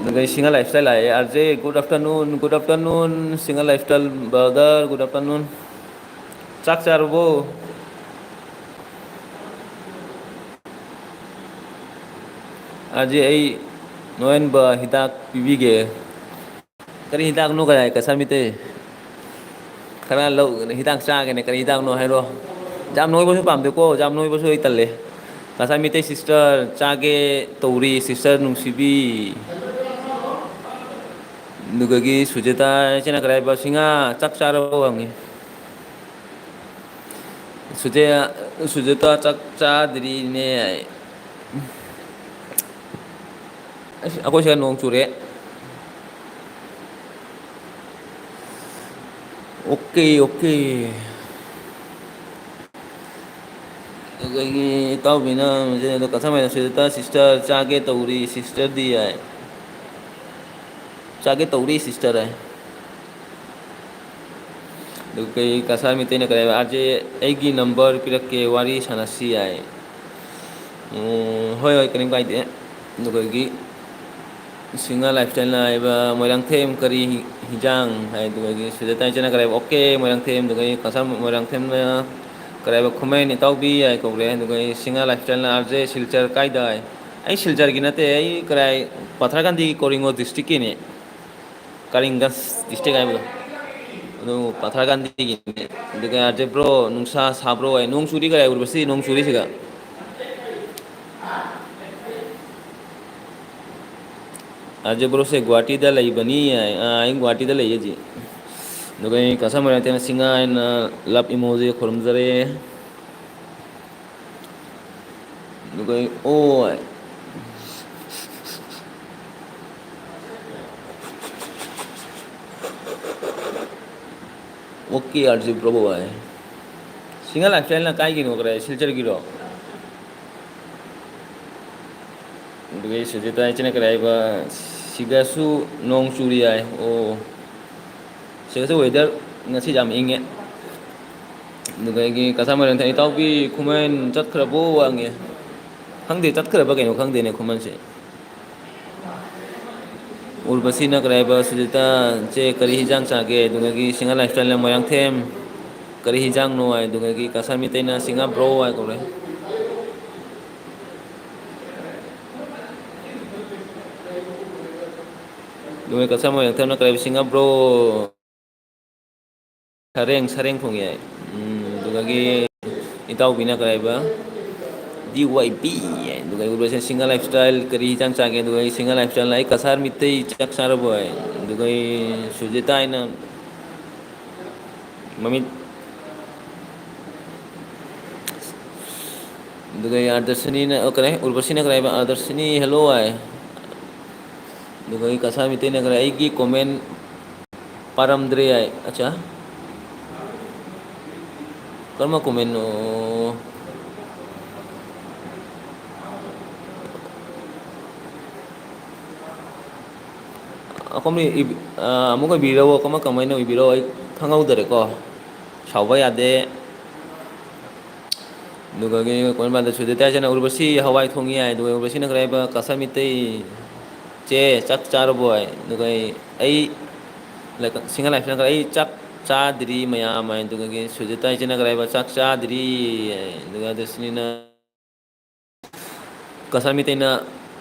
ꯑꯗꯩ Single Lifestyle ꯂꯥꯛꯑꯦ꯫ R J, good afternoon, good afternoon, Single Lifestyle brother, good afternoon꯫ ꯆꯥꯛ ꯆꯥꯔꯕꯣ? R J, ꯑꯩ ꯅꯣꯏꯟꯕ ꯍꯤꯗꯥꯛ ꯄꯤꯕꯤꯒꯦ꯫ ꯀꯔꯤ ꯍꯤꯗꯥꯛꯅꯣ ꯀꯗꯥꯏ ꯀꯁꯥꯔ ꯃꯤꯇꯩ? ꯈꯔ ꯂꯧ, ꯍꯤꯗꯥꯛ ꯆꯥꯒꯦꯅꯦ, ꯀꯔꯤ ꯍꯤꯗꯥꯛꯅꯣ ꯍꯥꯏꯔꯣ꯫ ꯌꯥꯝ ꯅꯣꯏꯕꯁꯨ ꯄꯥꯝꯗꯦꯀꯣ, ꯌꯥꯝ ꯅꯣꯏꯕꯁꯨ ꯑꯩ ꯇꯜꯂꯦ꯫ ꯀꯁꯥꯔ ꯃꯤꯇꯩ sister, ꯆꯥꯒꯦ ꯇꯧꯔꯤ sister ꯅꯨꯡꯁꯤꯕꯤ꯫ ꯑꯗꯨꯗꯒꯤ ꯁꯨꯖꯤꯇꯥ ꯏꯆꯦꯅ ꯀꯔꯤ ꯍꯥꯏꯕ, ꯁꯤꯡꯍꯥ ꯆꯥꯛ ꯆꯥꯔꯕꯣ ꯍꯪꯉꯤ꯫ ꯁꯨꯖꯦ-, ꯁꯨꯖꯤꯇꯥ ꯆꯥꯛ ꯆꯥꯗ꯭ꯔꯤꯅꯦ꯫ ꯑꯁ, ꯑꯩꯈꯣꯏ ꯁꯤꯗ ꯅꯣꯡ ꯆꯨꯔꯦ꯫ OK, OK꯫ ꯑꯗꯨꯗꯒꯤ ꯏꯇꯥꯎꯕꯤꯅ ꯀꯁꯥꯔ ꯃꯩꯇꯩ ꯁꯨꯖꯤꯇꯥ sister ꯆꯥꯒꯦ ꯇꯧꯔꯤ, sister ꯗꯤ ꯍꯥꯏ꯫ ꯆꯥꯒꯦ ꯇꯧꯔꯤ sister ꯍꯥꯏ꯫ ꯑꯗꯨ ꯀꯩ ꯀꯁꯥꯔ ꯃꯤꯇꯩꯅ ꯀꯔꯤ ꯍꯥꯏꯕ? R J, ꯑꯩꯒꯤ number ꯄꯤꯔꯛꯀꯦ, ꯋꯥꯔꯤ ꯁꯥꯟꯅꯁꯤ ꯍꯥꯏ꯫ ꯎꯝ, ꯍꯣꯏ, ꯍꯣꯏ, ꯀꯔꯤꯝ ꯀꯥꯏꯗꯦ꯫ ꯑꯗꯨꯒꯒꯤ Single Lifestyle ꯅ ꯍꯥꯏꯕ, "ꯃꯣꯏꯔꯥꯡꯊꯦꯝ ꯀꯔꯤ ꯍꯤꯟꯖꯥꯡ?" ꯍꯥꯏ꯫ ꯑꯗꯨꯒꯒꯤ ꯁꯨꯖꯥꯇꯥ ꯏꯆꯦꯅ ꯀꯔꯤ ꯍꯥꯏꯕ? "OK, ꯃꯣꯏꯔꯥꯡꯊꯦꯝ"꯫ ꯑꯗꯨꯒꯒꯤ ꯀꯁꯥꯔ ꯃꯣꯏꯔꯥꯡꯊꯦꯝꯅ ꯀꯔꯥꯏꯕ ꯈꯨꯃꯦꯟ ꯏꯇꯥꯎꯕꯤ ꯍꯥꯏ ꯀꯧꯔꯦ, ꯑꯗꯨꯒ ꯑꯩ ꯁꯤꯡꯍꯥ ꯂꯥꯏꯐꯁ꯭ꯇꯥꯏꯜꯅ ꯑꯥꯔ ꯖꯦ ꯁꯤꯜꯆꯔ ꯀꯥꯏꯗ ꯍꯥꯏ꯫ ꯑꯩ ꯁꯤꯜꯆꯔꯒꯤ ꯅꯠꯇꯦ, ꯑꯩ ꯀꯔꯥꯏ ꯄꯊꯔꯀꯥꯟꯗꯤꯒꯤ ꯀꯣꯔꯤꯉꯣ ꯗꯤꯁꯇ꯭ꯔꯤꯛꯀꯤꯅꯦ, ꯀꯔꯤꯡꯒꯟꯖ ꯗꯤꯁꯇ꯭ꯔꯤꯛ ꯍꯥꯏꯕꯗꯣ, ꯑꯗꯨ ꯄꯊꯔꯀꯥꯟꯗꯤꯒꯤꯅꯦ꯫ ꯑꯗꯨꯒ ꯑꯥꯔ ꯖꯦ ꯕ꯭ꯔꯣ, ꯅꯨꯡꯁꯥ ꯁꯥꯕ꯭ꯔꯣ ꯍꯥꯏ, ꯅꯣꯡ ꯆꯨꯔꯤ ꯀꯔꯥꯏ ꯎꯔꯕꯁꯤ ꯅꯣꯡ ꯆꯨꯔꯤ ꯁꯤꯒ꯫ ꯑꯥꯔ ꯖꯦ ꯕ꯭ꯔꯣꯁꯦ ꯒꯨꯍꯥꯇꯤꯗ ꯂꯩꯕꯅꯤ ꯍꯥꯏ꯫ ꯑꯥ, ꯑꯩ ꯒꯨꯍꯥꯇꯤꯗ ꯂꯩꯌꯦ ꯍꯧꯖꯤꯛ꯫ ꯑꯗꯨꯒ ꯑꯩ ꯀꯁꯇꯃꯔ ꯑꯇꯩꯅ ꯁꯤꯡꯍꯥ ꯍꯥꯏꯅ ꯂꯞ ꯏꯃꯣꯖꯤ ꯈꯨꯔꯨꯝꯖꯔꯦ꯫ ꯑꯗꯨꯒ ꯑꯩ ꯑꯣ ꯍꯥꯏ꯫ ꯑꯣꯀꯦ, ꯑꯥꯔ ꯖꯦ ꯕ꯭ꯔꯣ ꯍꯥꯏ꯫ ꯁꯤꯡꯍꯥ ꯂꯥꯏꯐꯁ꯭ꯇꯥꯏꯜꯅ ꯀꯥꯏꯒꯤꯅꯣ ꯀꯗꯥꯏ, ꯁꯤꯜꯆꯔꯒꯤꯔꯣ? ꯑꯗꯨꯒ ꯑꯩ ꯁꯨꯖꯤꯇꯥ ꯏꯆꯦꯅ ꯀꯔꯤ ꯍꯥꯏꯕ, ꯁꯤꯗꯁꯨ ꯅꯣꯡ ꯆꯨꯔꯤ ꯍꯥꯏ꯫ ꯑꯣ, ꯁꯤꯗꯁꯨ ꯋꯦꯗꯔ ꯉꯁꯤ ꯌꯥꯝ ꯏꯪꯉꯦ꯫ ꯑꯗꯨꯒ ꯑꯩꯒꯤ ꯀꯁꯥ ꯃꯔꯦꯟ ꯏꯇꯥꯎꯕꯤ ꯈꯨꯃꯟ ꯆꯠꯈ꯭ꯔꯕꯣ ꯍꯪꯉꯦ꯫ ꯈꯪꯗꯦ, ꯆꯠꯈ꯭ꯔꯕ ꯀꯩꯅꯣ ꯈꯪꯗꯦꯅꯦ ꯈꯨꯃꯟꯁꯦ꯫ ꯎꯔꯕꯁꯤꯅ ꯀꯔꯤ ꯍꯥꯏꯕ, ꯁꯨꯖꯤꯇꯥ ꯆꯦ ꯀꯔꯤ ꯍꯤꯟꯖꯥꯡ ꯆꯥꯒꯦ? ꯑꯗꯨꯗꯒꯤ ꯁꯤꯡꯍꯥ ꯂꯥꯏꯐꯁ꯭ꯇꯥꯏꯜꯅ ꯃꯣꯏꯔꯥꯡꯊꯦꯝ ꯀꯔꯤ ꯍꯤꯟꯖꯥꯡꯅꯣ ꯍꯥꯏ, ꯑꯗꯨꯗꯒꯤ ꯀꯁꯥꯔ ꯃꯤꯇꯩꯅ ꯁꯤꯡꯍꯥ ꯕ꯭ꯔꯣ ꯍꯥꯏ ꯀꯧꯔꯦ꯫ ꯑꯗꯨꯒ ꯀꯁꯥꯔ ꯃꯣꯏꯔꯥꯡꯊꯦꯝꯅ ꯀꯔꯤ ꯍꯥꯏꯕ, ꯁꯤꯡꯍꯥ ꯕ꯭ꯔꯣ꯫ ꯁꯔꯦꯡ, ꯁꯔꯦꯡ ꯊꯣꯡꯉꯦ ꯍꯥꯏ꯫ ꯎꯝ, ꯑꯗꯨꯗꯒꯤ ꯏꯇꯥꯎꯕꯤꯅ ꯀꯔꯤ ꯍꯥꯏꯕ? ꯗꯤ ꯋꯥꯏ ꯄꯤ ꯍꯥꯏ꯫ ꯑꯗꯨꯒ ꯎꯔꯕꯁꯤꯅ ꯁꯤꯡꯍꯥ ꯂꯥꯏꯐꯁ꯭ꯇꯥꯏꯜ ꯀꯔꯤ ꯍꯤꯟꯖꯥꯡ ꯆꯥꯒꯦ? ꯑꯗꯨꯒ ꯑꯩ ꯁꯤꯡꯍꯥ ꯂꯥꯏꯐꯁ꯭ꯇꯥꯏꯜꯅ ꯑꯩ ꯀꯁꯥꯔ ꯃꯤꯇꯩ ꯆꯥꯛ ꯆꯥꯔꯕꯣ ꯍꯥꯏ꯫ ꯑꯗꯨꯒ ꯑꯩ ꯁꯨꯖꯤꯇꯥ ꯍꯥꯏꯅ ꯃꯃꯤꯠ ꯑꯗꯨꯒ ꯑꯩ ꯑꯥꯗꯔꯁꯅꯤꯅ, ꯑ, ꯀꯔꯤ ꯍꯥꯏ? ꯎꯔꯕꯁꯤꯅ ꯀꯔꯤ ꯍꯥꯏꯕ? ꯑꯥꯗꯔꯁꯅꯤ ꯍꯦꯜꯂꯣ ꯍꯥꯏ꯫ ꯑꯗꯨꯒ ꯑꯩ ꯀꯁꯥꯔ ꯃꯤꯇꯩꯅ ꯀꯔꯤ, ꯑꯩꯒꯤ ꯀꯣꯃꯦꯟ ꯄꯥꯔꯝꯗ꯭ꯔꯦ ꯍꯥꯏ꯫ ꯑꯠꯆꯥ, ꯀꯔꯝꯕ ꯀꯣꯃꯦꯟꯅꯣ? ꯑꯩꯈꯣꯏ ꯏꯕꯤ-, ꯑ, ꯑꯃꯨꯛꯀ ꯏꯕꯤꯔꯛꯑꯣ, ꯀꯃꯥꯏ-, ꯀꯃꯥꯏꯅ ꯏꯕꯤꯔꯛꯑꯣ? ꯑꯩ ꯈꯪꯍꯧꯗꯔꯦꯀꯣ꯫ ꯁꯥꯎꯕ ꯌꯥꯗꯦ꯫ ꯑꯗꯨꯒ ꯀꯣꯏꯟꯕꯥꯟꯗ ꯁꯨꯗꯦ ꯇꯥꯏꯁꯅ ꯎꯔꯕꯁꯤ ꯍꯋꯥꯏ ꯊꯣꯡꯉꯤ ꯍꯥꯏ꯫ ꯑꯗꯨꯒ ꯎꯔꯕꯁꯤꯅ ꯀꯔꯤ ꯍꯥꯏꯕ? ꯀꯁꯥꯔ ꯃꯤꯇꯩ ꯆꯦ ꯆꯥꯛ ꯆꯥꯔꯕꯣ ꯍꯥꯏ꯫ ꯑꯗꯨꯒ ꯑꯩ, ꯑꯩ ꯂꯥꯏꯛ, ꯁꯤꯡꯍꯥ ꯂꯥꯏꯐꯁ꯭ꯇꯥꯏꯜꯅ ꯑꯩ ꯆꯥꯛ ꯆꯥꯗ꯭ꯔꯤ ꯃꯌꯥꯝ ꯍꯥꯏ, ꯑꯗꯨꯒꯒꯤ ꯁꯨꯖꯥꯇꯥ ꯏꯆꯦꯅ ꯀꯔꯤ ꯍꯥꯏꯕ, "ꯆꯥꯛ ꯆꯥꯗ꯭ꯔꯤ" ꯍꯥꯏ, ꯑꯗꯨꯒ ꯗꯁꯅꯤꯅ, ꯀꯁꯥꯔ ꯃꯤꯇꯩꯅ,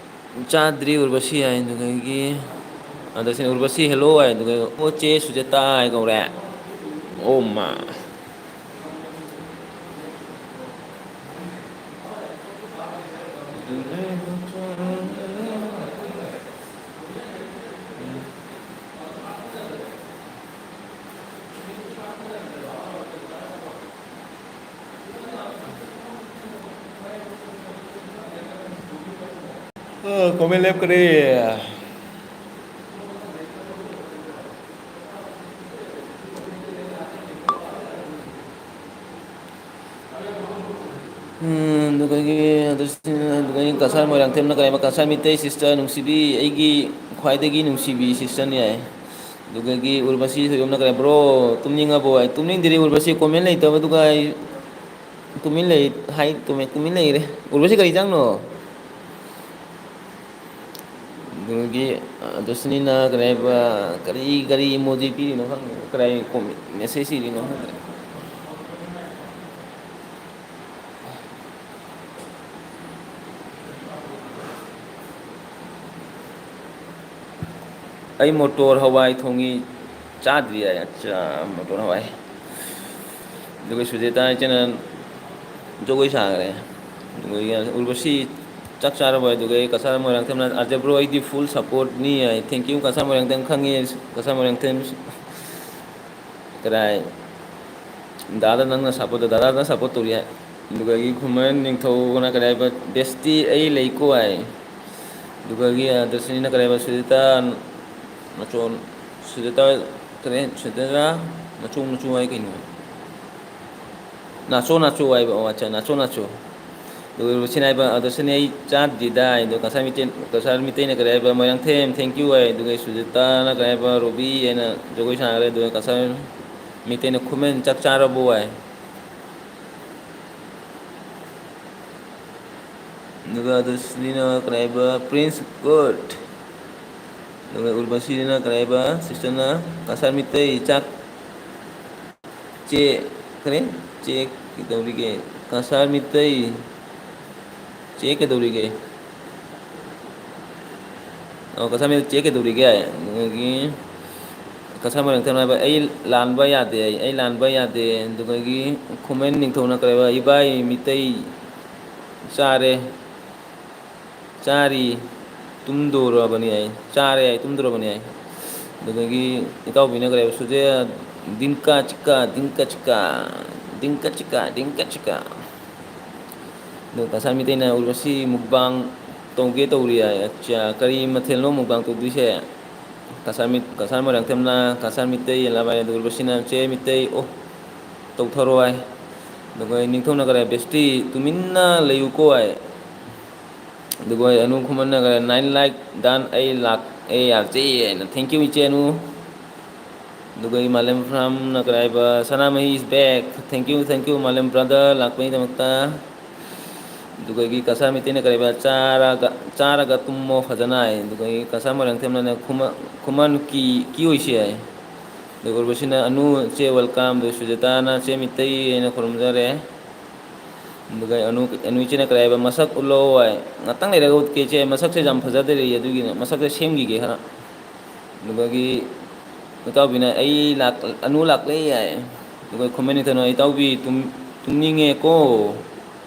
"ꯆꯥꯗ꯭ꯔꯤ ꯎꯔꯕꯁꯤ" ꯍꯥꯏ, ꯑꯗꯨꯒꯒꯤ ꯗꯁꯅꯤ, "ꯎꯔꯕꯁꯤ, hello" ꯍꯥꯏ, ꯑꯗꯨꯒ, "ꯑꯣ, ꯆꯦ ꯁꯨꯖꯥꯇꯥ" ꯍꯥꯏ ꯀꯧꯔꯦ꯫ ꯑꯣ ꯃꯥ꯫ ꯑ, comment ꯂꯦꯞꯈ꯭ꯔꯦ꯫ ꯎꯝ, ꯑꯗꯨꯗꯒꯤ, ꯑꯗꯨꯗꯒꯤ ꯀꯁꯥꯔ ꯃꯣꯏꯔꯥꯡꯊꯦꯝꯅ ꯀꯔꯤ ꯍꯥꯏꯕ? "ꯀꯁꯥꯔ ꯃꯤꯇꯩ sister ꯅꯨꯡꯁꯤꯕꯤ, ꯑꯩꯒꯤ ꯈ꯭ꯋꯥꯏꯗꯒꯤ ꯅꯨꯡꯁꯤꯕꯤ sister ꯅꯤ" ꯍꯥꯏ꯫ ꯑꯗꯨꯗꯒꯤ ꯎꯔꯕꯁꯤ ꯁꯣꯏꯕꯝꯅ ꯀꯔꯤ, "Bro, ꯇꯨꯝꯅꯤꯡꯉꯕꯣ?" ꯍꯥꯏ꯫ ꯇꯨꯝꯅꯤꯡꯗ꯭ꯔꯤ ꯎꯔꯕꯁꯤ, comment ꯂꯩꯇꯕꯗꯨꯒ ꯑꯩ ꯇꯨꯃꯤꯟ ꯂꯩ, ꯍꯥꯏ, ꯇꯨꯃꯤꯟ, ꯇꯨꯃꯤꯟ ꯂꯩꯔꯦ꯫ ꯎꯔꯕꯁꯤ ꯀꯔꯤ ꯏꯟꯖꯥꯡꯅꯣ? ꯑꯗꯨꯗꯒꯤ, ꯑ, ꯗꯁꯅꯤꯅ ꯀꯔꯤ ꯍꯥꯏꯕ, ꯀꯔꯤ, ꯀꯔꯤ emoji ꯄꯤꯔꯤꯅꯣ ꯈꯪꯗꯦ, ꯀꯔꯤ comment message ꯏꯔꯤꯅꯣ ꯈꯪꯗꯦ꯫ ꯑꯩ ꯃꯣꯇꯣꯔ ꯍꯋꯥꯏ ꯊꯣꯡꯉꯤ, ꯆꯥꯗ꯭ꯔꯤ ꯍꯥꯏ꯫ ꯑꯠꯆꯥ, ꯃꯣꯇꯣꯔ ꯍꯋꯥꯏ꯫ ꯑꯗꯨꯒ ꯁꯨꯖꯦꯇꯥ ꯏꯆꯦꯅ ꯖꯒꯣꯏ ꯁꯥꯈ꯭ꯔꯦ꯫ ꯑꯗꯨꯒ ꯎꯔꯕꯁꯤ ꯆꯥꯛ ꯆꯥꯔꯕꯣ? ꯑꯗꯨꯒ ꯑꯩ ꯀꯁꯥꯔ ꯃꯣꯏꯔꯥꯡꯊꯦꯝꯅ, "ꯑꯥꯔꯖꯦ ꯕ꯭ꯔꯣ, ꯑꯩꯗꯤ full supportꯅꯤ" ꯍꯥꯏ꯫ Thank you, ꯀꯁꯥꯔ ꯃꯣꯏꯔꯥꯡꯊꯦꯝ, ꯈꯪꯉꯤ ꯀꯁꯥꯔ ꯃꯣꯏꯔꯥꯡꯊꯦꯝ꯫ ꯀꯗꯥꯏ? ꯗꯥꯗꯥ ꯅꯪꯅ support ꯇꯧ, ꯗꯥꯗꯥ ꯅꯪ support ꯇꯧꯔꯤ ꯍꯥꯏ꯫ ꯑꯗꯨꯗꯒꯤ ꯈꯨꯃꯟ ꯅꯤꯡꯊꯧꯅ ꯀꯔꯤ ꯍꯥꯏꯕ, "Bestie ꯑꯩ ꯂꯩꯀꯣ" ꯍꯥꯏ꯫ ꯑꯗꯨꯗꯒꯤ, ꯑ, ꯗꯁꯅꯤꯅ ꯀꯔꯤ ꯍꯥꯏꯕ, "ꯁꯨꯖꯤꯇꯥ ꯃꯆꯣꯟ, ꯁꯨꯖꯤꯇꯥ ꯀꯔꯤ, ꯁꯨꯖꯤꯇꯥ ꯃꯆꯨ ꯃꯆꯨ" ꯍꯥꯏ ꯀꯩꯅꯣ? "ꯅꯥꯆꯣ ꯅꯥꯆꯣ" ꯍꯥꯏꯕ, ꯑꯣ, ꯑꯠꯆꯥ, "ꯅꯥꯆꯣ ꯅꯥꯆꯣ"꯫ ꯑꯗꯨꯒ ꯁꯤꯅ ꯍꯥꯏꯕ, ꯑꯗꯣ ꯁꯤꯅ ꯑꯩ ꯆꯥꯗ꯭ꯔꯤꯗ ꯍꯥꯏꯗꯣ, ꯀꯁꯥꯔ ꯃꯤꯇꯩ, ꯀꯁꯥꯔ ꯃꯤꯇꯩꯅ ꯀꯔꯤ ꯍꯥꯏꯕ, "ꯃꯣꯏꯔꯥꯡꯊꯦꯝ, thank you" ꯍꯥꯏ, ꯑꯗꯨꯒ ꯁꯨꯖꯤꯇꯥꯅ ꯀꯔꯤ ꯍꯥꯏꯕ, "ꯔꯣꯕꯤ" ꯍꯥꯏꯅ ꯖꯒꯣꯏ ꯁꯥꯈ꯭ꯔꯦ, ꯑꯗꯨꯒ ꯀꯁꯥꯔ ꯃꯤꯇꯩꯅ ꯈꯨꯃꯟ, "ꯆꯥꯛ ꯆꯥꯔꯕꯣ" ꯍꯥꯏ꯫ ꯑꯗꯨꯒ ꯑꯗꯨ ꯁꯤꯅ ꯀꯔꯤ ꯍꯥꯏꯕ, "Prince good"꯫ ꯑꯗꯨꯒ ꯎꯔꯕꯁꯤꯅ ꯀꯔꯤ ꯍꯥꯏꯕ, sisterꯅ, "ꯀꯁꯥꯔ ꯃꯤꯇꯩ ꯆꯥꯛ ꯆꯦ, ꯀꯔꯤ? ꯆꯦ ꯀꯩꯗꯧꯔꯤꯒꯦ? ꯀꯁꯥꯔ ꯃꯤꯇꯩ꯫ ꯆꯦ ꯀꯩꯗꯧꯔꯤꯒꯦ? ꯑꯣ, ꯀꯁꯥꯔ ꯃꯤꯇꯩ ꯆꯦ ꯀꯩꯗꯧꯔꯤꯒꯦ? ꯑꯗꯒꯤ ꯀꯁꯥꯔ ꯃꯣꯏꯔꯥꯡꯊꯦꯝꯅ ꯍꯥꯏꯕ, "ꯑꯩ ꯂꯥꯟꯕ ꯌꯥꯗꯦ, ꯑꯩ ꯂꯥꯟꯕ ꯌꯥꯗꯦ"꯫ ꯑꯗꯨꯗꯒꯤ ꯈꯨꯃꯟ ꯅꯤꯡꯊꯧꯅ ꯀꯔꯤ ꯍꯥꯏꯕ? "ꯏꯕꯥꯏ ꯃꯤꯇꯩ ꯆꯥꯔꯦ꯫ ꯆꯥꯔꯤ, ꯇꯨꯝꯗꯣꯔꯕꯅꯤ" ꯍꯥꯏ, ꯆꯥꯔꯦ ꯍꯥꯏ, ꯇꯨꯝꯗꯣꯔꯕꯅꯤ ꯍꯥꯏ꯫ ꯑꯗꯨꯗꯒꯤ ꯏꯇꯥꯎꯕꯤꯅ ꯀꯔꯤ ꯍꯥꯏꯕ? ꯁꯨꯖꯦ, "ꯗꯤꯡꯀꯥ ꯆꯤꯀꯥ, ꯗꯤꯡꯀꯥ ꯆꯤꯀꯥ, ꯗꯤꯡꯀꯥ ꯆꯤꯀꯥ, ꯗꯤꯡꯀꯥ ꯆꯤꯀꯥ"꯫ ꯑꯗꯣ ꯀꯁꯥꯔ ꯃꯤꯇꯩꯅ, "ꯎꯔꯕꯁꯤ ꯃꯨꯛꯕꯥꯡ ꯇꯧꯒꯦ ꯇꯧꯔꯤ" ꯍꯥꯏ꯫ ꯑꯠꯆꯥ, ꯀꯔꯤ ꯃꯊꯦꯜꯅꯣ ꯃꯨꯛꯕꯥꯡ ꯇꯧꯗꯣꯏꯁꯦ? ꯀꯁꯥꯔ ꯃꯤꯠ-, ꯀꯁꯥꯔ ꯃꯣꯏꯔꯥꯡꯊꯦꯝꯅ, ꯀꯁꯥꯔ ꯃꯤꯇꯩ ꯂꯥꯕꯥꯏ, ꯑꯗꯨꯒ ꯎꯔꯕꯁꯤꯅ, "ꯆꯦ ꯃꯤꯇꯩ, ꯑꯣ, ꯇꯧꯊꯔꯣ" ꯍꯥꯏ꯫ ꯑꯗꯨꯒ ꯅꯤꯡꯊꯧꯅ ꯀꯔꯤ ꯍꯥꯏ? "ꯕꯦꯁꯇꯤ, ꯇꯨꯃꯤꯟꯅ ꯂꯩꯌꯨꯀꯣ" ꯍꯥꯏ꯫ ꯑꯗꯨꯒ ꯑꯅꯨ ꯈꯨꯃꯟꯅ ꯀꯔꯤ, "Nine like done, ꯑꯩ ꯂꯥꯛ, ꯑꯩ ꯌꯥꯔꯦ" ꯍꯥꯏꯅ꯫ Thank you, ꯏꯆꯦ ꯑꯅꯨ꯫ ꯑꯗꯨꯒ ꯃꯥꯂꯦꯝ ꯐ꯭ꯔꯥꯝꯅ ꯀꯔꯤ ꯍꯥꯏꯕ? "ꯁꯅꯥꯃꯍꯤ is back"꯫ Thank you, thank you, ꯃꯥꯂꯦꯝ brother, ꯂꯥꯛꯄꯒꯤꯗꯃꯛꯇ꯫ ꯑꯗꯨꯒꯒꯤ ꯀꯁꯥꯔ ꯃꯤꯇꯩꯅ ꯀꯔꯤ ꯍꯥꯏꯕ? "ꯆꯥꯔꯒ, ꯆꯥꯔꯒ ꯇꯨꯝꯃꯣ ꯐꯖꯅ" ꯍꯥꯏ꯫ ꯑꯗꯨꯒꯒꯤ ꯀꯁꯥꯔ ꯃꯣꯏꯔꯥꯡꯊꯦꯝꯅ "ꯈꯨꯃ-, ꯈꯨꯃꯟ ꯀꯤ, ꯀꯤ ꯑꯣꯏꯁꯤ" ꯍꯥꯏ꯫ ꯑꯗꯨꯒ ꯎꯔꯕꯁꯤꯅ, "ꯑꯅꯨ ꯆꯦ welcome", ꯑꯗꯨꯒ ꯁꯨꯖꯥꯇꯥꯅ "ꯆꯦ ꯃꯤꯇꯩ" ꯍꯥꯏꯅ ꯈꯨꯔꯨꯝꯖꯔꯦ꯫ ꯑꯗꯨꯒ ꯑꯅꯨ, ꯑꯅꯨ ꯏꯆꯦꯅ ꯀꯔꯤ ꯍꯥꯏꯕ? "ꯃꯁꯛ ꯎꯠꯂꯛꯑꯣ" ꯍꯥꯏ꯫ ꯉꯥꯛꯇꯪ ꯂꯩꯔꯒ ꯎꯠꯀꯦ ꯏꯆꯦ, ꯃꯁꯛꯁꯦ ꯌꯥꯝ ꯐꯖꯗꯔꯤ, ꯑꯗꯨꯒꯤꯅꯦ, ꯃꯁꯛꯁꯦ ꯁꯦꯝꯈꯤꯒꯦ ꯈꯔ꯫ ꯑꯗꯨꯗꯒꯤ ꯏꯇꯥꯎꯕꯤꯅ, "ꯑꯩ ꯂꯥꯛ-, ꯑꯅꯨ ꯂꯥꯛꯂꯦ" ꯍꯥꯏ꯫ ꯑꯗꯨꯒ ꯈꯨꯃꯟ ꯅꯤꯡꯊꯧꯅ, "ꯏꯇꯥꯎꯕꯤ, ꯇꯨꯝ-, ꯇꯨꯝꯅꯤꯡꯉꯦꯀꯣ,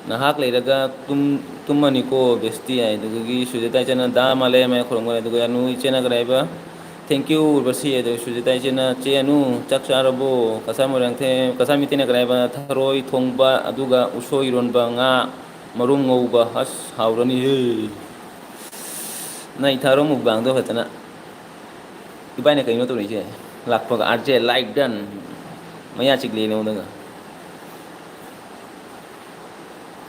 ꯉꯥꯏꯍꯥꯛ ꯂꯩꯔꯒ ꯇꯨꯝ-, ꯇꯨꯝꯃꯅꯤꯀꯣ ꯕꯦꯁꯇꯤ" ꯍꯥꯏ꯫ ꯑꯗꯨꯗꯒꯤ ꯁꯨꯖꯥꯇꯥ ꯏꯆꯦꯅ "ꯗꯥ ꯃꯥꯂꯦꯝ" ꯍꯥꯏꯅ ꯈꯨꯔꯨꯝꯈꯔꯦ꯫ ꯑꯗꯨꯒ ꯑꯅꯨ ꯏꯆꯦꯅ ꯀꯔꯤ ꯍꯥꯏꯕ? "Thank you, ꯎꯔꯕꯁꯤ", ꯑꯗꯨꯒ ꯁꯨꯖꯥꯇꯥ ꯏꯆꯦꯅ, "ꯆꯦ ꯑꯅꯨ, ꯆꯥꯛ ꯆꯥꯔꯕꯣ? ꯀꯁꯥꯔ ꯃꯣꯏꯔꯥꯡꯊꯦꯝ, ꯀꯁꯥꯔ ꯃꯤꯇꯩꯅ ꯀꯔꯤ ꯍꯥꯏꯕ? ꯊꯔꯣꯏ ꯊꯣꯡꯕ, ꯑꯗꯨꯒ ꯎꯁꯣꯏ ꯏꯔꯣꯟꯕ, ꯉꯥ ꯃꯔꯨꯝ ꯉꯧꯕ, ꯑꯁ, ꯍꯥꯎꯔꯅꯤꯍꯦ!" ꯅꯩꯊꯔꯣ ꯃꯨꯛꯕꯥꯡꯗꯣ ꯐꯖꯅ꯫ ꯏꯕꯥꯏꯅ ꯀꯩꯅꯣ ꯇꯧꯔꯤꯁꯦ? ꯂꯥꯛꯄꯒ ꯑꯥꯔ ꯖꯦ ꯂꯥꯏꯛ ꯗꯟ꯫ ꯃꯌꯥ ꯆꯤꯛꯂꯦ ꯅꯉꯣꯟꯗꯒ꯫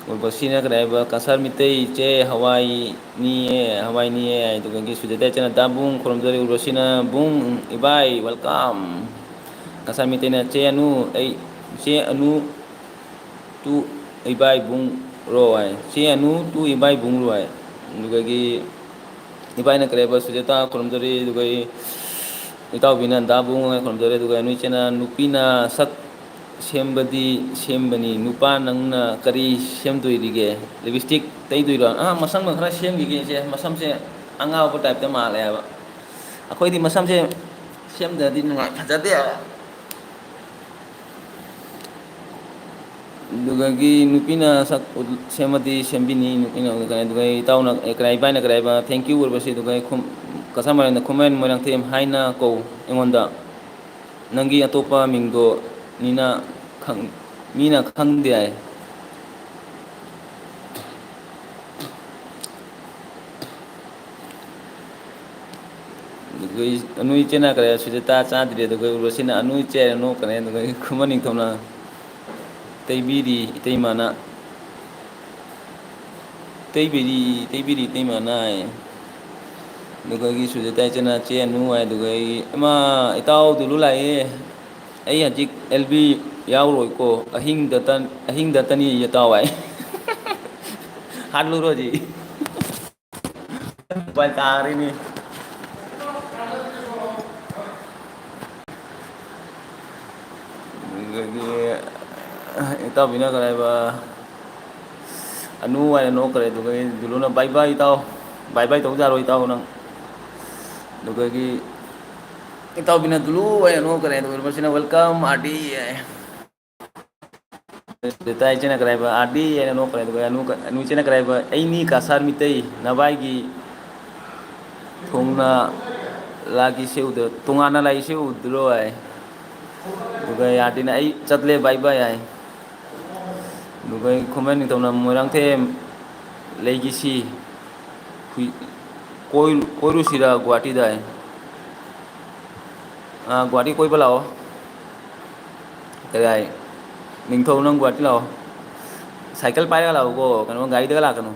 ꯎꯔꯕꯁꯤꯅ ꯀꯔꯤ ꯍꯥꯏꯕ? "ꯀꯁꯥꯔ ꯃꯤꯇꯩ ꯏꯆꯦ ꯍꯋꯥꯏꯅꯤꯌꯦ, ꯍꯋꯥꯏꯅꯤꯌꯦ" ꯍꯥꯏ꯫ ꯑꯗꯨꯗꯒꯤ ꯁꯨꯖꯥꯇꯥ ꯏꯆꯦꯅ, "ꯗꯥꯕꯨꯡ ꯈꯨꯔꯨꯝꯖꯔꯤ"꯫ ꯎꯔꯕꯁꯤꯅ, "ꯕꯨꯡ ꯏꯕꯥꯏ, welcome"꯫ ꯀꯁꯥꯔ ꯃꯤꯇꯩꯅ, "ꯆꯦ ꯑꯅꯨ, ꯑꯩ, ꯆꯦ ꯑꯅꯨ ꯇꯨ ꯏꯕꯥꯏ ꯕꯨꯡꯔꯣ" ꯍꯥꯏ꯫ "ꯆꯦ ꯑꯅꯨ ꯇꯨ ꯏꯕꯥꯏ ꯕꯨꯡꯔꯣ" ꯍꯥꯏ꯫ ꯑꯗꯨꯗꯒꯤ ꯏꯕꯥꯏꯅ ꯀꯔꯤ ꯍꯥꯏꯕ? ꯁꯨꯖꯥꯇꯥ ꯈꯨꯔꯨꯝꯖꯔꯤ꯫ ꯑꯗꯨꯒ ꯏꯇꯥꯎꯕꯤꯅ ꯗꯥꯕꯨꯡ ꯍꯥꯏꯅ ꯈꯨꯔꯨꯝꯖꯔꯤ꯫ ꯑꯗꯨꯒ ꯑꯅꯨ ꯏꯆꯦꯅ, "ꯅꯨꯄꯤꯅ ꯁꯛ ꯁꯦꯝꯕꯗꯤ ꯁꯦꯝꯕꯅꯤ꯫ ꯅꯨꯄꯥ ꯅꯪꯅ ꯀꯔꯤ ꯁꯦꯝꯗꯣꯏꯔꯤꯒꯦ? ꯂꯤꯞꯁꯇꯤꯛ ꯇꯩꯗꯣꯏꯔꯣ? ꯑꯥ, ꯃꯁꯝꯒ ꯈꯔ ꯁꯦꯝꯈꯤꯒꯦ ꯏꯆꯦ꯫ ꯃꯁꯝꯁꯦ ꯑꯉꯥꯎꯕ ꯇꯥꯏꯞꯇ ꯃꯥꯜꯂꯦ ꯍꯥꯏꯕ꯫ ꯑꯩꯈꯣꯏꯗꯤ ꯃꯁꯝꯁꯦ ꯁꯦꯝꯗ꯭ꯔꯗꯤ ꯅꯨꯡꯉꯥꯏ, ꯐꯖꯗꯦ ꯍꯥꯏꯕ꯫ ꯑꯗꯨꯗꯒꯤ ꯅꯨꯄꯤꯅ ꯁꯛ ꯎꯠ-, ꯁꯦꯝꯃꯗꯤ ꯁꯦꯝꯕꯤꯅꯤ, ꯅꯨꯄꯤꯅ ꯎꯠꯀꯅꯤ꯫ ꯑꯗꯨꯒ ꯏꯇꯥꯎꯅ, ꯑꯦ, ꯀꯔꯥꯏ, ꯏꯕꯥꯏꯅ ꯀꯔꯥꯏꯕ, "Thank you" ꯑꯣꯏꯔꯕꯁꯤ꯫ ꯑꯗꯨꯒ ꯑꯩ ꯈꯨꯝ-, ꯀꯁꯥꯔ ꯃꯔꯝꯗ ꯈꯨꯃꯟ ꯃꯣꯏꯔꯥꯡꯊꯦꯝ ꯍꯥꯏꯅ ꯀꯧ ꯑꯩꯉꯣꯟꯗ꯫ ꯅꯪꯒꯤ ꯑꯇꯣꯞꯄ ꯃꯤꯡꯗꯣ ꯃꯤꯅ ꯈꯪ-, ꯃꯤꯅ ꯈꯪꯗꯦ ꯍꯥꯏ꯫ ꯑꯗꯨꯒ ꯑꯩ, ꯑꯅꯨ ꯏꯆꯦꯅ ꯀꯔꯦ, ꯁꯨꯖꯇꯥ ꯆꯥꯗ꯭ꯔꯤ꯫ ꯑꯗꯨꯒ ꯎꯔꯕꯁꯤꯅ ꯑꯅꯨ ꯏꯆꯦ ꯍꯥꯏꯅ ꯅꯣꯛꯀꯅꯤ꯫ ꯑꯗꯨꯒ ꯑꯩ ꯈꯨꯃꯟ ꯅꯤꯡꯊꯧꯅ ꯇꯩꯕꯤꯔꯤ ꯏꯇꯩꯃꯅ꯫ ꯇꯩꯕꯤꯔꯤ, ꯇꯩꯕꯤꯔꯤ ꯏꯇꯩꯃꯅ ꯍꯥꯏ꯫ ꯑꯗꯨꯒ ꯑꯩꯒꯤ ꯁꯨꯖꯇꯥ ꯏꯆꯦꯅ ꯆꯦ ꯑꯅꯨ ꯍꯥꯏ꯫ ꯑꯗꯨꯒ ꯑꯩ, "ꯏꯃꯥ, ꯏꯇꯥꯎ ꯗꯨꯂꯨ ꯂꯥꯛꯑꯦ꯫ ꯑꯩ ꯍꯧꯖꯤꯛ ꯑꯦꯜ ꯕꯤ ꯌꯥꯎꯔꯣꯏꯀꯣ, ꯑꯍꯤꯡꯗꯇ, ꯑꯍꯤꯡꯗꯇꯅꯤ ꯏꯇꯥꯎ" ꯍꯥꯏ꯫ ꯍꯥꯠꯂꯨꯔꯣ ꯍꯧꯖꯤꯛ꯫ ꯎꯄꯥꯏ ꯇꯥꯔꯤꯅꯤ꯫ ꯑꯗꯒꯤ ꯏꯇꯥꯎꯕꯤꯅ ꯀꯔꯤ ꯍꯥꯏꯕ? ꯑꯅꯨ ꯍꯥꯏꯅ ꯅꯣꯛꯈ꯭ꯔꯦ꯫ ꯑꯗꯨꯒ ꯗꯨꯂꯨꯅ, "Bye bye ꯏꯇꯥꯎ, bye bye ꯇꯧꯖꯥꯔꯣ ꯏꯇꯥꯎ ꯅꯪ?" ꯑꯗꯨꯗꯒꯤ ꯏꯇꯥꯎꯕꯤꯅ ꯗꯨꯂꯨ ꯍꯥꯏꯅ ꯅꯣꯛꯈ꯭ꯔꯦ꯫ ꯑꯗꯨꯒ ꯃꯁꯤꯅ, "Welcome ꯑꯥꯔ ꯗꯤ" ꯍꯥꯏ꯫ ꯑꯗꯨꯗ ꯏꯆꯦꯅ ꯀꯔꯤ ꯍꯥꯏꯕ? "ꯑꯥꯔ ꯗꯤ" ꯍꯥꯏꯅ ꯅꯣꯛꯈ꯭ꯔꯦ꯫ ꯑꯗꯨꯒ ꯑꯅꯨ, ꯑꯅꯨ ꯏꯆꯦꯅ ꯀꯔꯤ ꯍꯥꯏꯕ? "ꯑꯩꯅꯤ ꯀꯁꯥꯔ ꯃꯤꯇꯩ, ꯅꯚꯥꯏꯒꯤ ꯊꯣꯡꯅ ꯂꯥꯛꯏꯁꯦ ꯎꯗ꯭ꯔꯣ, ꯇꯣꯉꯥꯟꯅ ꯂꯥꯛꯏꯁꯦ ꯎꯗ꯭ꯔꯣ?" ꯍꯥꯏ꯫ ꯑꯗꯨꯒ ꯑꯥꯔ ꯗꯤꯅ, "ꯑꯩ ꯆꯠꯂꯦ, bye bye" ꯍꯥꯏ꯫ ꯑꯗꯨꯒ ꯈꯨꯃꯟ ꯅꯤꯡꯊꯧꯅ, "ꯃꯣꯏꯔꯥꯡꯊꯦꯝ ꯂꯩꯈꯤꯁꯤ, ꯍꯨꯏ-, ꯀꯣꯏ-, ꯀꯣꯏꯔꯨꯁꯤꯔ ꯒꯨꯍꯥꯇꯤꯗ?" ꯍꯥꯏ꯫ ꯑꯥ, ꯒꯨꯍꯥꯇꯤ ꯀꯣꯏꯕ ꯂꯥꯛꯑꯣ꯫ ꯀꯔꯤ ꯍꯥꯏ? "ꯅꯤꯡꯊꯧ, ꯅꯪ ꯒꯨꯍꯥꯇꯤ ꯂꯥꯛꯑꯣ꯫ ꯁꯥꯏꯀꯜ ꯄꯥꯏꯔꯒ ꯂꯥꯛꯎꯀꯣ, ꯀꯩꯅꯣ, ꯒꯥꯔꯤꯗꯒ ꯂꯥꯛꯀꯅꯨ"꯫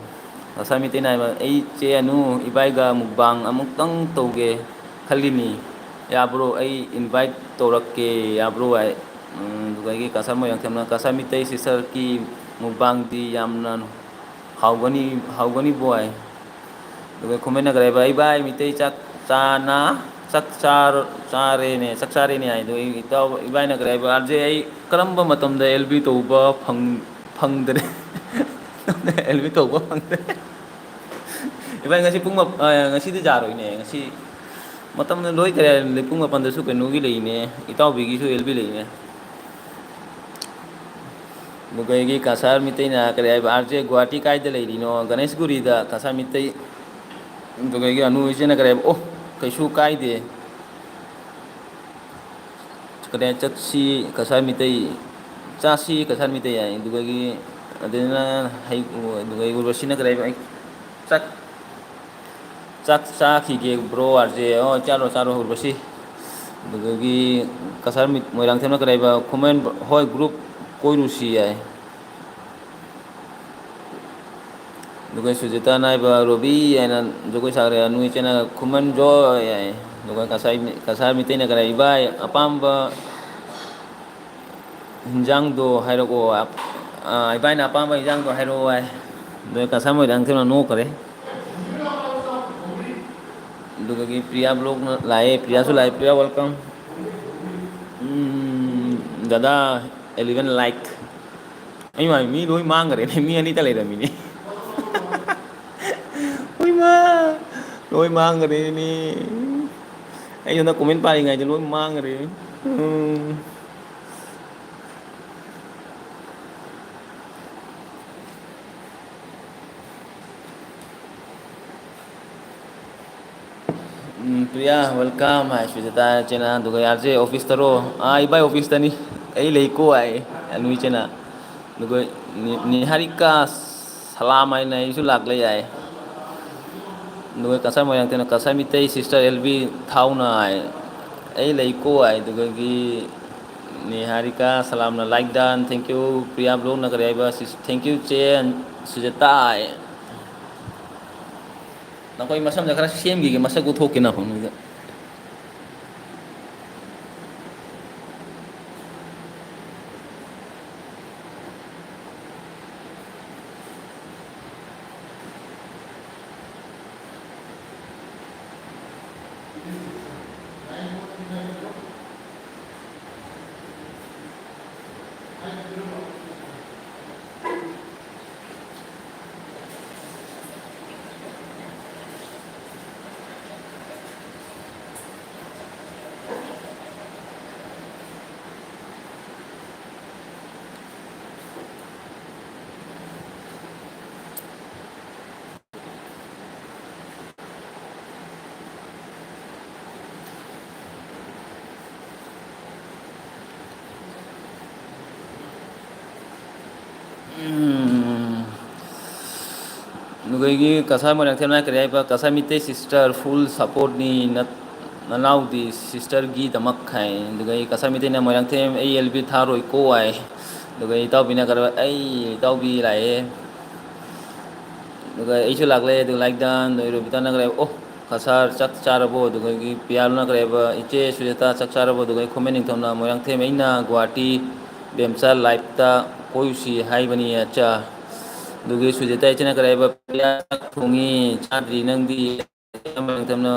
ꯀꯁꯥꯔ ꯃꯤꯇꯩꯅ ꯍꯥꯏꯕ, "ꯑꯩ ꯆꯦ ꯑꯅꯨ, ꯏꯕꯥꯏꯒ ꯃꯨꯛꯕꯥꯡ ꯑꯃꯨꯛꯇꯪ ꯇꯧꯒꯦ ꯈꯜꯂꯤꯅꯤ꯫ ꯌꯥꯕ꯭ꯔꯣ? ꯑꯩ invite ꯇꯧꯔꯛꯀꯦ, ꯌꯥꯕ꯭ꯔꯣ?" ꯍꯥꯏ꯫ ꯎꯝ, ꯑꯗꯨꯗꯒꯤ ꯀꯁꯥꯔ ꯃꯣꯏꯔꯥꯡꯊꯦꯝꯅ, "ꯀꯁꯥꯔ ꯃꯤꯇꯩ sister ꯀꯤ ꯃꯨꯛꯕꯥꯡꯗꯤ ꯌꯥꯝꯅ ꯍꯥꯎꯒꯅꯤ, ꯍꯥꯎꯒꯅꯤꯕꯣ" ꯍꯥꯏ꯫ ꯑꯗꯨꯒ ꯈꯨꯃꯟꯅ ꯀꯔꯤ ꯍꯥꯏꯕ? "ꯑꯩ ꯚꯥꯏ ꯃꯤꯇꯩ ꯆꯥꯛ ꯆꯥꯅ ꯆꯥꯛ ꯆꯥꯔ-, ꯆꯥꯔꯦꯅꯦ, ꯆꯥꯛ ꯆꯥꯔꯦꯅꯦ ꯍꯥꯏꯗꯣ, ꯑꯩ ꯏꯇꯥꯎ, ꯏꯕꯥꯏꯅ ꯀꯔꯤ ꯍꯥꯏꯕ, "ꯑꯥꯔ ꯖꯦ, ꯑꯩ ꯀꯔꯝꯕ ꯃꯇꯝꯗ ꯑꯦꯜ ꯕꯤ ꯇꯧꯕ ꯐꯪ-, ꯐꯪꯗ꯭ꯔꯦ?" ꯑꯦꯜ ꯕꯤ ꯇꯧꯕ ꯐꯪꯗ꯭ꯔꯦ꯫ ꯏꯕꯥꯏ, ꯉꯁꯤ ꯄꯨꯡ ꯃꯥꯞ-, ꯑ, ꯉꯁꯤꯗꯤ ꯌꯥꯔꯣꯏꯅꯦ, ꯉꯁꯤ ꯃꯇꯝ ꯂꯣꯏꯈ꯭ꯔꯦ꯫ ꯄꯨꯡ ꯃꯥꯄꯟꯗꯁꯨ ꯀꯩꯅꯣꯒꯤ ꯂꯩꯅꯦ, ꯏꯇꯥꯎꯕꯤꯒꯤꯁꯨ ꯑꯦꯜ ꯕꯤ ꯂꯩꯅꯦ꯫ ꯑꯗꯨꯒ ꯑꯩꯒꯤ ꯀꯁꯥꯔ ꯃꯤꯇꯩꯅ ꯀꯔꯤ ꯍꯥꯏꯕ, "ꯑꯥꯔ ꯖꯦ, ꯒꯨꯍꯥꯇꯤ ꯀꯥꯏꯗ ꯂꯩꯔꯤꯅꯣ?" "ꯒꯅꯦꯁꯒꯨꯔꯤꯗ ꯀꯁꯥꯔ ꯃꯤꯇꯩ"꯫ ꯑꯗꯨꯒ ꯑꯩꯒꯤ ꯑꯅꯨ ꯏꯆꯦꯅ ꯀꯔꯤ ꯍꯥꯏꯕ, "ꯑꯣ, ꯀꯩꯁꯨ ꯀꯥꯏꯗꯦ꯫ ꯀꯗꯥꯏ ꯆꯠꯁꯤ ꯀꯁꯥꯔ ꯃꯤꯇꯩ, ꯆꯥꯁꯤ ꯀꯁꯥꯔ ꯃꯤꯇꯩ" ꯍꯥꯏ꯫ ꯑꯗꯨꯗꯒꯤ ꯑꯗꯨꯅ ꯍꯩ, ꯑꯗꯨꯒ ꯎꯔꯕꯁꯤꯅ ꯀꯔꯤ ꯍꯥꯏꯕ, ꯑꯩ ꯆꯥꯛ ꯆꯥꯛ ꯆꯥꯈꯤꯒꯦ ꯕ꯭ꯔꯣ, ꯑꯥꯔ ꯖꯦ꯫ ꯑꯣ, ꯆꯥꯔꯣ, ꯆꯥꯔꯣ, ꯎꯔꯕꯁꯤ꯫ ꯑꯗꯨꯗꯒꯤ ꯀꯁꯥꯔ ꯃꯤ-, ꯃꯣꯏꯔꯥꯡꯊꯦꯝꯅ ꯀꯔꯤ ꯍꯥꯏꯕ, ꯈꯨꯃꯟ ꯍꯣꯏ ꯒ꯭ꯔꯨꯞ ꯀꯣꯏꯔꯨꯁꯤ ꯍꯥꯏ꯫ ꯑꯗꯨꯒ ꯁꯨꯖꯤꯇꯥꯅ ꯍꯥꯏꯕ, ꯔꯣꯕꯤ ꯍꯥꯏꯅ ꯖꯒꯣꯏ ꯁꯥꯈ꯭ꯔꯦ, ꯅꯨꯡꯉꯩ ꯆꯦꯅ ꯈꯨꯃꯟ ꯖꯣꯏ ꯍꯥꯏ꯫ ꯑꯗꯨꯒ ꯀꯁꯥꯔ ꯃꯤ-, ꯀꯁꯥꯔ ꯃꯤꯇꯩꯅ ꯀꯔꯤ ꯍꯥꯏ, ꯏꯕꯥꯏ ꯑꯄꯥꯝꯕ ꯍꯤꯟꯖꯥꯡꯗꯣ ꯍꯥꯏꯔꯛꯑꯣ꯫ ꯑ, ꯏꯕꯥꯏꯅ ꯑꯄꯥꯝꯕ ꯍꯤꯟꯖꯥꯡꯗꯣ ꯍꯥꯏꯔꯛꯑꯣ ꯍꯥꯏ꯫ ꯑꯗꯨ ꯀꯁꯥꯔ ꯃꯣꯏꯔꯥꯡꯊꯦꯝꯅ ꯅꯣꯛꯈ꯭ꯔꯦ꯫ ꯑꯗꯨꯗꯒꯤ ꯄ꯭ꯔꯤꯌꯥ ꯕ꯭ꯂꯣꯛꯅ ꯂꯥꯛꯑꯦ, ꯄ꯭ꯔꯤꯌꯥꯁꯨ ꯂꯥꯛꯑꯦ, ꯄ꯭ꯔꯤꯌꯥ welcome꯫ ꯎꯝ, ꯗꯗꯥ eleven like꯫ ꯑꯩ ꯃꯥ-, ꯃꯤ ꯂꯣꯏ ꯃꯥꯡꯈ꯭ꯔꯦꯅꯦ, ꯃꯤ ꯑꯅꯤꯇ ꯂꯩꯔꯝꯃꯤꯅꯦ꯫ ꯍꯣꯏꯃꯥ, ꯂꯣꯏ ꯃꯥꯡꯈ꯭ꯔꯦꯅꯦ꯫ ꯑꯩ ꯁꯣꯝꯗ comment ꯄꯥꯔꯤꯉꯩꯗ ꯂꯣꯏ ꯃꯥꯡꯈ꯭ꯔꯦ꯫ ꯎꯝ꯫ ꯎꯝ, ꯄ꯭ꯔꯤꯌꯥ, welcome ꯍꯥꯏ, ꯁꯨꯖꯥꯇꯥ ꯆꯦꯅꯥ, ꯑꯗꯨꯒ ꯑꯥꯔ ꯖꯦ office ꯇꯔꯣ? ꯑꯥ, ꯏꯕꯥꯏ office ꯇꯅꯤ, ꯑꯩ ꯂꯩꯀꯣ ꯍꯥꯏ, ꯑꯅꯨꯏ ꯆꯦꯅꯥ꯫ ꯑꯗꯨꯒ ꯅꯤ-, ꯅꯤꯍꯥꯔꯤꯀꯥ ꯁꯂꯥꯝ ꯍꯥꯏꯅ ꯑꯩꯁꯨ ꯂꯥꯛꯂꯦ ꯌꯥꯏ꯫ ꯑꯗꯨꯒ ꯀꯁꯥꯔ ꯃꯣꯏꯔꯥꯡꯊꯦꯝꯅ Kasar Meitei sister L B ꯊꯥꯎꯅ ꯍꯥꯏ, ꯑꯩ ꯂꯩꯀꯣ ꯍꯥꯏ꯫ ꯑꯗꯨꯗꯒꯤ ꯅꯤꯍꯥꯔꯤꯀꯥ ꯁꯂꯥꯝꯅ like done, thank you꯫ Priya ꯕ꯭ꯂꯣꯛꯅ ꯀꯔꯤ ꯍꯥꯏꯕ, sis-, thank you ꯆꯦ ꯁꯨꯖꯥꯇꯥ ꯍꯥꯏ꯫ ꯅꯈꯣꯏ ꯃꯁꯝꯁꯦ ꯈꯔ ꯁꯦꯝꯈꯤꯒꯦ, ꯃꯁꯛ ꯎꯊꯣꯛꯀꯦ ꯅꯈꯣꯏ ꯃꯤꯗ꯫ ꯎꯝ꯫ ꯑꯗꯨꯒ ꯑꯩꯒꯤ ꯀꯁꯥꯔ ꯃꯣꯏꯔꯥꯡꯊꯦꯝꯅ ꯀꯔꯤ ꯍꯥꯏꯕ, "ꯀꯁꯥꯔ ꯃꯤꯇꯩ sister full supportꯅꯤ, ꯅ-, ꯅꯅꯥꯎꯗꯤ sisterꯒꯤꯗꯃꯛ" ꯍꯥꯏ꯫ ꯑꯗꯨꯒ ꯑꯩ ꯀꯁꯥꯔ ꯃꯤꯇꯩꯅ, "ꯃꯣꯏꯔꯥꯡꯊꯦꯝ ꯑꯩ L B ꯊꯥꯔꯣꯏꯀꯣ" ꯍꯥꯏ꯫ ꯑꯗꯨꯒ ꯏꯇꯥꯎꯕꯤꯅ ꯀꯔꯤ, ꯑꯩ ꯏꯇꯥꯎꯕꯤ ꯂꯥꯛꯑꯦ꯫ ꯑꯗꯨꯒ ꯑꯩꯁꯨ ꯂꯥꯛꯂꯦ꯫ ꯑꯗꯨꯒ ꯂꯥꯏꯛ ꯗꯟ꯫ ꯑꯗꯨꯒ ꯔꯣꯕꯤꯇꯥꯅ ꯀꯔꯤ ꯍꯥꯏꯕ, "ꯑꯣ, ꯀꯁꯥꯔ ꯆꯥꯛ ꯆꯥꯔꯕꯣ?" ꯑꯗꯨꯒ ꯑꯩꯒꯤ ꯄꯤꯌꯥꯂꯨꯅ ꯀꯔꯤ ꯍꯥꯏꯕ, "ꯏꯆꯦ ꯁꯨꯖꯥꯇꯥ ꯆꯥꯛ ꯆꯥꯔꯕꯣ?" ꯑꯗꯨꯒ ꯑꯩ ꯈꯨꯃꯟ ꯅꯤꯡꯊꯧꯅ, "ꯃꯣꯏꯔꯥꯡꯊꯦꯝ ꯑꯩꯅ ꯒꯨꯍꯥꯇꯤ ꯕꯦꯝꯆꯥ liveꯇ ꯀꯣꯏꯔꯨꯁꯤ ꯍꯥꯏꯕꯅꯤ, ꯑꯠꯆꯥ"꯫ ꯑꯗꯨꯒꯤ ꯁꯨꯖꯥꯇꯥ ꯏꯆꯦꯅ ꯀꯔꯤ ꯍꯥꯏꯕ, "ꯄꯤꯌꯥ ꯆꯥꯛ ꯊꯣꯡꯉꯤ, ꯆꯥꯗ꯭ꯔꯤ ꯅꯪꯗꯤ?" ꯃꯣꯏꯔꯥꯡꯊꯦꯝꯅ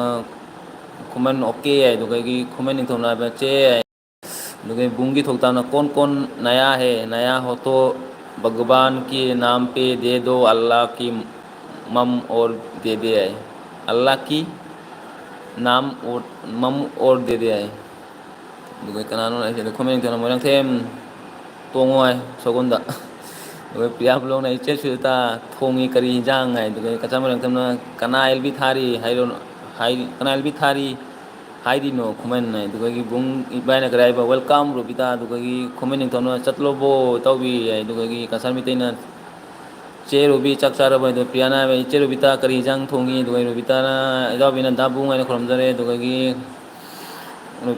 ꯈꯨꯃꯟ okay ꯍꯥꯏ꯫ ꯑꯗꯨꯒ ꯑꯩꯒꯤ ꯈꯨꯃꯟ ꯅꯤꯡꯊꯧꯅ ꯍꯥꯏꯕ, "ꯆꯦ" ꯍꯥꯏ꯫ ꯑꯗꯨꯒ ꯕꯨꯡꯒꯤ ꯊꯣꯛꯇꯥꯛꯅ "ꯀꯣꯟ ꯀꯣꯟ ꯅꯌꯥ ꯍꯦ, ꯅꯌꯥ ꯍꯣ ꯇꯣ ꯚꯒꯋꯥꯟ ꯀꯤ ꯅꯥꯝ ꯄꯦ ꯗꯦ ꯗꯣ, ꯑꯜꯂꯥꯍ ꯀꯤ ꯃꯝ ꯑꯣꯔ ꯗꯦ ꯗꯦ" ꯍꯥꯏ꯫ "ꯑꯜꯂꯥꯍ ꯀꯤ ꯅꯥꯝ ꯑꯣꯔ, ꯃꯝ ꯑꯣꯔ ꯗꯦ ꯗꯦ" ꯍꯥꯏ꯫ ꯑꯗꯨꯒ ꯀꯅꯥꯅꯣ ꯍꯥꯏꯁꯦ? ꯑꯗꯨ ꯈꯨꯃꯟ ꯅꯤꯡꯊꯧꯅ "ꯃꯣꯏꯔꯥꯡꯊꯦꯝ ꯇꯣꯡꯉꯣ" ꯍꯥꯏ ꯁꯒꯣꯜꯗ꯫ ꯑꯗꯨꯒ ꯄ꯭ꯔꯤꯌꯥ ꯕ꯭ꯂꯣꯛꯅ "ꯏꯆꯦ ꯁꯨꯖꯥꯇꯥ ꯊꯣꯡꯉꯤ ꯀꯔꯤ ꯏꯟꯖꯥꯡ?" ꯍꯥꯏ꯫ ꯑꯗꯨꯒ ꯀꯆꯥ ꯃꯣꯏꯔꯥꯡꯊꯦꯝꯅ "ꯀꯅꯥ L B ꯊꯥꯔꯤ ꯍꯥꯏꯔꯣ, ꯍꯥꯏ, ꯀꯅꯥ L B ꯊꯥꯔꯤ ꯍꯥꯏꯔꯤꯅꯣ ꯈꯨꯃꯟ?" ꯍꯥꯏ꯫ ꯑꯗꯨꯒ ꯕꯨꯡ ꯏꯕꯥꯏꯅ ꯀꯔꯤ ꯍꯥꯏꯕ, "Welcome ꯔꯣꯕꯤꯇꯥ"꯫ ꯑꯗꯨꯒ ꯈꯨꯃꯟ ꯅꯤꯡꯊꯧꯅ "ꯆꯠꯂꯣꯕꯣ ꯏꯇꯥꯎꯕꯤ" ꯍꯥꯏ꯫ ꯑꯗꯨꯒ ꯀꯁꯥꯔ ꯃꯤꯇꯩꯅ "ꯆꯦ ꯔꯣꯕꯤ ꯆꯥꯛ ꯆꯥꯔꯕꯣ?" ꯑꯗꯣ ꯄ꯭ꯔꯤꯌꯥꯅ ꯍꯥꯏꯕ, "ꯏꯆꯦ ꯔꯣꯕꯤꯇꯥ ꯀꯔꯤ ꯏꯟꯖꯥꯡ ꯊꯣꯡꯉꯤ?" ꯑꯗꯨꯒ ꯔꯣꯕꯤꯇꯥꯅ, ꯏꯇꯥꯎꯕꯤꯅ ꯗꯥ ꯕꯨꯡ ꯍꯥꯏꯅ ꯈꯨꯔꯨꯝꯖꯔꯦ꯫ ꯑꯗꯨꯒ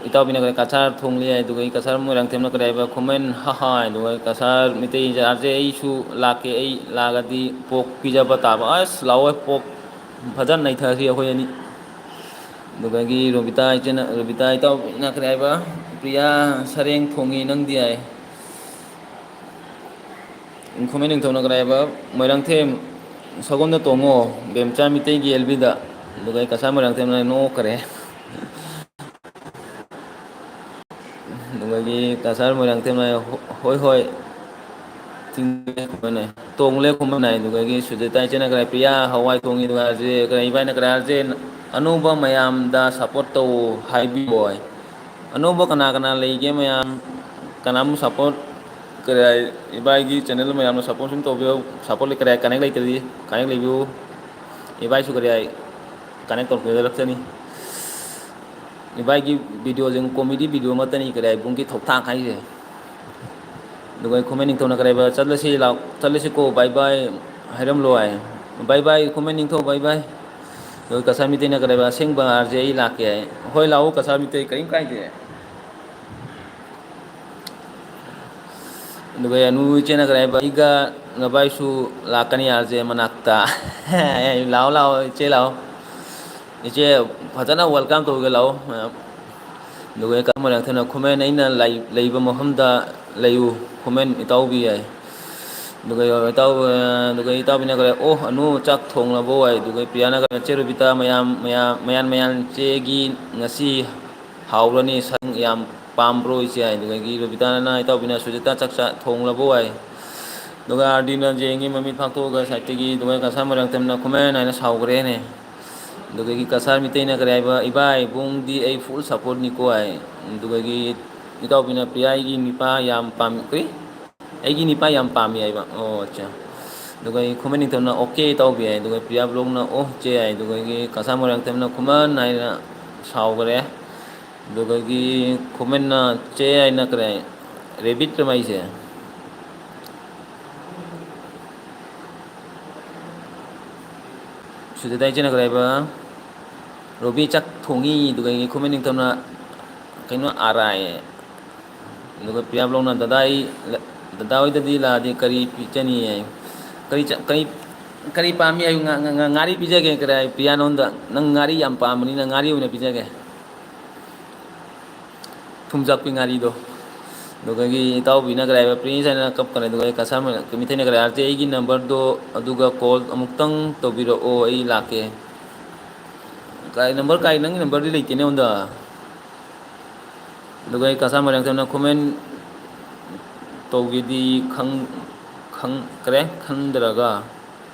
ꯏꯇꯥꯎꯕꯤꯅ ꯀꯔꯤ ꯀꯁꯥꯔ ꯊꯣꯡꯂꯤ ꯍꯥꯏ꯫ ꯑꯗꯨꯒ ꯀꯁꯥꯔ ꯃꯣꯏꯔꯥꯡꯊꯦꯝꯅ ꯀꯔꯤ ꯍꯥꯏꯕ, ꯈꯨꯃꯟ ꯍꯥ ꯍꯥ ꯍꯥꯏ꯫ ꯑꯗꯨꯒ ꯀꯁꯥꯔ ꯃꯤꯇꯩ ꯏꯟꯖꯥꯡꯁꯦ, "ꯑꯩꯁꯨ ꯂꯥꯛꯀꯦ, ꯑꯩ ꯂꯥꯛꯑꯒꯗꯤ pork ꯄꯤꯖꯕ ꯇꯥꯕ"꯫ ꯑꯁ, ꯂꯥꯛꯑꯣ, pork ꯐꯖꯅ ꯅꯩꯊꯁꯤ ꯑꯩꯈꯣꯏ ꯑꯅꯤ꯫ ꯑꯗꯨꯗꯒꯤ ꯔꯣꯕꯤꯇꯥ ꯏꯆꯦꯅ, ꯔꯣꯕꯤꯇꯥ ꯏꯇꯥꯎꯕꯤꯅ ꯀꯔꯤ ꯍꯥꯏꯕ, "ꯄ꯭ꯔꯤꯌꯥ ꯁꯔꯦꯡ ꯊꯣꯡꯉꯤ ꯅꯪꯗꯤ" ꯍꯥꯏ꯫ ꯈꯨꯃꯟ ꯅꯤꯡꯊꯧꯅ ꯀꯔꯤ ꯍꯥꯏꯕ, "ꯃꯣꯏꯔꯥꯡꯊꯦꯝ ꯁꯒꯣꯜꯗ ꯇꯣꯡꯉꯣ, ꯕꯦꯝꯆꯥ ꯃꯤꯇꯩꯒꯤ L Bꯗ"꯫ ꯑꯗꯨꯒ ꯑꯩ ꯀꯁꯥꯔ ꯃꯣꯏꯔꯥꯡꯊꯦꯝꯅ ꯅꯣꯛꯈ꯭ꯔꯦ꯫ ꯑꯗꯒꯤ ꯀꯁꯥꯔ ꯃꯣꯏꯔꯥꯡꯊꯦꯝꯅ ꯍꯣꯏ ꯍꯣꯏ ꯇꯣꯡꯂꯦ ꯈꯨꯃꯟ ꯍꯥꯏ꯫ ꯑꯗꯨꯗꯒꯤ ꯁꯨꯖꯤꯇꯥ ꯏꯆꯦꯅ ꯀꯔꯥꯏ, "ꯄ꯭ꯔꯤꯌꯥ ꯍꯋꯥꯏ ꯊꯣꯡꯉꯤ", ꯑꯗꯨꯒ ꯑꯥꯔꯖꯦ ꯀꯔꯥꯏ, ꯏꯕꯥꯏꯅ ꯀꯔꯥꯏ, "ꯑꯥꯔꯖꯦ ꯑꯅꯧꯕ ꯃꯌꯥꯝꯗ ꯁꯞꯄꯣꯔꯠ ꯇꯧ ꯍꯥꯏꯕꯤꯌꯣ" ꯍꯥꯏ꯫ ꯑꯅꯧꯕ ꯀꯅꯥ ꯀꯅꯥ ꯂꯩꯒꯦ ꯃꯌꯥꯝ? ꯀꯅꯥꯕꯨ ꯁꯞꯄꯣꯔꯠ, ꯀꯔꯥꯏ, ꯏꯕꯥꯏꯒꯤ ꯆꯦꯅꯦꯜ ꯃꯌꯥꯝꯅ ꯁꯞꯄꯣꯔꯠ ꯁꯨꯝ ꯇꯧꯕꯤꯌꯣ꯫ ꯁꯞꯄꯣꯔꯠ ꯀꯔꯥꯏ, ꯀꯅꯦꯛ ꯂꯩꯇ꯭ꯔꯗꯤ ꯀꯅꯦꯛ ꯂꯩꯕꯤꯌꯨ꯫ ꯏꯕꯥꯏꯁꯨ ꯀꯔꯥꯏ ꯀꯅꯦꯛ ꯇꯧꯕꯤꯔꯛꯆꯅꯤ꯫ ꯏꯕꯥꯏꯒꯤ ꯚꯤꯗꯤꯑꯣꯁꯤꯡ ꯀꯣꯃꯦꯗꯤ ꯚꯤꯗꯤꯑꯣ ꯑꯃꯠꯇꯅꯤ ꯀꯔꯥꯏ ꯏꯕꯨꯡꯒꯤ ꯊꯣꯛ ꯊꯥꯛ ꯍꯥꯏꯁꯦ꯫ ꯑꯗꯨꯒ ꯑꯩ ꯈꯨꯃꯟ ꯅꯤꯡꯊꯧꯅ ꯀꯔꯥꯏꯕ, "ꯆꯠꯂꯁꯤ ꯂꯥꯎ, ꯆꯠꯂꯁꯤꯀꯣ, ꯕꯥꯏ ꯕꯥꯏ" ꯍꯥꯏꯔꯝꯂꯣ ꯍꯥꯏ꯫ "ꯕꯥꯏ ꯕꯥꯏ ꯈꯨꯃꯟ ꯅꯤꯡꯊꯧ, ꯕꯥꯏ ꯕꯥꯏ"꯫ ꯑꯗꯨꯒ ꯀꯁꯥꯔ ꯃꯤꯇꯩꯅ ꯀꯔꯥꯏꯕ, "ꯑꯁꯦꯡꯕ ꯑꯥꯔꯖꯦ ꯑꯩ ꯂꯥꯛꯀꯦ" ꯍꯥꯏ꯫ "ꯍꯣꯏ ꯂꯥꯛꯑꯣ ꯀꯁꯥꯔ ꯃꯤꯇꯩ, ꯀꯔꯤꯝ ꯀꯥꯏꯗꯦ"꯫ ꯑꯗꯨꯒ ꯑꯅꯨ ꯏꯆꯦꯅ ꯀꯔꯥꯏꯕ, "ꯑꯩꯒ ꯅꯕꯥꯏꯁꯨ ꯂꯥꯛꯀꯅꯤ ꯑꯥꯔꯖꯦ ꯃꯅꯥꯛꯇ"꯫ "ꯂꯥꯛꯑꯣ ꯂꯥꯛꯑꯣ ꯏꯆꯦ ꯂꯥꯛꯑꯣ"꯫ ꯏꯆꯦ ꯐꯖꯅ welcome ꯇꯧꯒꯦ ꯂꯥꯛꯑꯣ ꯃꯌꯥꯝ꯫ ꯑꯗꯨꯒ ꯀꯃꯟ ꯌꯥꯡꯊꯅ ꯈꯨꯃꯟ ꯑꯩꯅ ꯂꯩ-, ꯂꯩꯕ ꯃꯐꯝꯗ ꯂꯩꯌꯨ, ꯈꯨꯃꯟ ꯏꯇꯥꯎꯕꯤ ꯍꯥꯏ꯫ ꯑꯗꯨꯒ ꯏꯇꯥꯎ-, ꯑꯗꯨꯒ ꯏꯇꯥꯎꯕꯤꯅ ꯀꯔꯦ, "ꯑꯣ, ꯑꯅꯨ ꯆꯥꯛ ꯊꯣꯡꯂꯕꯣ?" ꯍꯥꯏ꯫ ꯑꯗꯨꯒ ꯄ꯭ꯔꯤꯌꯥꯅ ꯀꯔꯦ, "ꯆꯦ ꯔꯣꯕꯤꯇꯥ, ꯃꯌꯥꯝ, ꯃꯌꯥꯝ, ꯃꯌꯥꯟ ꯃꯌꯥꯟ ꯆꯦꯒꯤ ꯉꯁꯤ ꯍꯥꯎꯔꯅꯤ, ꯁꯟ ꯌꯥꯝ ꯄꯥꯝꯕ꯭ꯔꯣ ꯏꯆꯦ?" ꯍꯥꯏ꯫ ꯑꯗꯨꯗꯒꯤ ꯔꯣꯕꯤꯇꯥꯅ, "ꯏꯇꯥꯎꯕꯤꯅ ꯁꯨꯖꯥꯇꯥ ꯆꯥꯛ ꯆꯥ-, ꯊꯣꯡꯂꯕꯣ?" ꯍꯥꯏ꯫ ꯑꯗꯨꯒ ꯑꯥꯔꯗꯤꯅ ꯖꯦꯡꯒꯤ ꯃꯃꯤꯠ ꯐꯥꯛꯇꯣꯛꯑꯒ ꯁꯥꯏꯠꯇꯒꯤ ꯑꯗꯨꯃꯥꯏꯅ ꯀꯁꯥꯔ ꯃꯣꯏꯔꯥꯡꯊꯦꯝꯅ ꯈꯨꯃꯟ ꯍꯥꯏꯅ ꯁꯥꯎꯈ꯭ꯔꯦꯅꯦ꯫ ꯑꯗꯨꯗꯒꯤ ꯀꯁꯥꯔ ꯃꯤꯇꯩꯅ ꯀꯔꯤ ꯍꯥꯏꯕ, "ꯏꯕꯥꯏ ꯏꯕꯨꯡꯗꯤ ꯑꯩ full supportꯅꯤꯀꯣ" ꯍꯥꯏ꯫ ꯑꯗꯨꯗꯒꯤ ꯏꯇꯥꯎꯕꯤꯅ, "ꯄ꯭ꯔꯤꯌꯥ ꯑꯩꯒꯤ ꯅꯤꯄꯥ ꯌꯥꯝ ꯄꯥꯝꯃꯤ"꯫ ꯀꯔꯤ? "ꯑꯩꯒꯤ ꯅꯤꯄꯥ ꯌꯥꯝ ꯄꯥꯝꯃꯤ" ꯍꯥꯏꯕ꯫ ꯑꯣ, ꯑꯠꯆꯥ꯫ ꯑꯗꯨꯒ ꯑꯩ ꯈꯨꯃꯟ ꯅꯤꯡꯊꯧꯅ "ꯑꯣꯀꯦ ꯏꯇꯥꯎꯕꯤ" ꯍꯥꯏ꯫ ꯑꯗꯨꯒ ꯄ꯭ꯔꯤꯌꯥ ꯕ꯭ꯂꯣꯛꯅ "ꯑꯣ ꯆꯦ" ꯍꯥꯏ꯫ ꯑꯗꯨꯗꯒꯤ ꯀꯁꯥꯔ ꯃꯣꯏꯔꯥꯡꯊꯦꯝꯅ "ꯈꯨꯃꯟ" ꯍꯥꯏꯅ ꯁꯥꯎꯈꯔꯦ꯫ ꯑꯗꯨꯗꯒꯤ ꯈꯨꯃꯟꯅ "ꯆꯦ" ꯍꯥꯏꯅ ꯀꯔꯤ ꯍꯥꯏ? ꯔꯦꯕꯤꯠ ꯃꯩꯁꯦ꯫ ꯁꯨꯖꯥꯇꯥ ꯏꯆꯦꯅ ꯀꯔꯤ ꯍꯥꯏꯕ? "ꯔꯣꯕꯤ ꯆꯥꯛ ꯊꯣꯡꯉꯤ", ꯑꯗꯨꯒ ꯑꯩꯒꯤ ꯈꯨꯃꯟ ꯅꯤꯡꯊꯧꯅ ꯀꯩꯅꯣ ꯑꯥꯔꯥꯏ꯫ ꯑꯗꯨꯒ ꯄ꯭ꯔꯤꯌꯥ ꯕ꯭ꯂꯣꯛꯅ, "ꯗꯗꯥ ꯑꯩ, ꯗꯗꯥ ꯍꯣꯏꯗꯗꯤ ꯂꯥꯛꯑꯗꯤ ꯀꯔꯤ ꯄꯤꯖꯅꯤ?" ꯍꯥꯏ꯫ "ꯀꯔꯤ ꯆꯥ-, ꯀꯔꯤ, ꯀꯔꯤ ꯄꯥꯝꯃꯤ?" ꯍꯥꯏ꯫ "ꯉꯥ-, ꯉꯥ-, ꯉꯥ-, ꯉꯥꯔꯤ ꯄꯤꯖꯒꯦ", ꯀꯔꯤ ꯍꯥꯏ? ꯄ꯭ꯔꯤꯌꯥ ꯅꯉꯣꯟꯗ, "ꯅꯪ ꯉꯥꯔꯤ ꯌꯥꯝ ꯄꯥꯝꯕꯅꯤꯅ ꯉꯥꯔꯤ ꯑꯣꯏꯅ ꯄꯤꯖꯒꯦ꯫ ꯊꯨꯝꯖꯥꯛꯄꯤ ꯉꯥꯔꯤꯗꯣ"꯫ ꯑꯗꯨꯗꯒꯤ ꯏꯇꯥꯎꯕꯤꯅ ꯀꯔꯤ ꯍꯥꯏꯕ? "ꯄ꯭ꯔꯤꯟꯁ" ꯍꯥꯏꯅ ꯀꯞꯀꯅꯤ꯫ ꯑꯗꯨꯒ ꯀꯁꯥꯔ ꯃꯤꯇꯩꯅ ꯀꯔꯤ ꯍꯥꯏꯔꯛꯇꯦ? "ꯑꯩꯒꯤ ꯅꯝꯕꯔꯗꯣ ꯑꯗꯨꯒ ꯀꯣꯜ ꯑꯃꯨꯛꯇꯪ ꯇꯧꯕꯤꯔꯛꯑꯣ, ꯑꯩ ꯂꯥꯛꯀꯦ"꯫ ꯀꯥꯏ ꯅꯝꯕꯔ ꯀꯥꯏ? ꯅꯪꯒꯤ ꯅꯝꯕꯔꯗꯤ ꯂꯩꯇꯦꯅꯦ ꯑꯩꯉꯣꯟꯗ꯫ ꯑꯗꯨꯒ ꯑꯩ ꯀꯁꯥꯔ ꯃꯣꯏꯔꯥꯡꯊꯦꯝꯅ comment ꯇꯧꯒꯦꯗꯤ ꯈꯪ-, ꯈꯪ-, ꯀꯔꯦ? ꯈꯟꯗ꯭ꯔꯒ,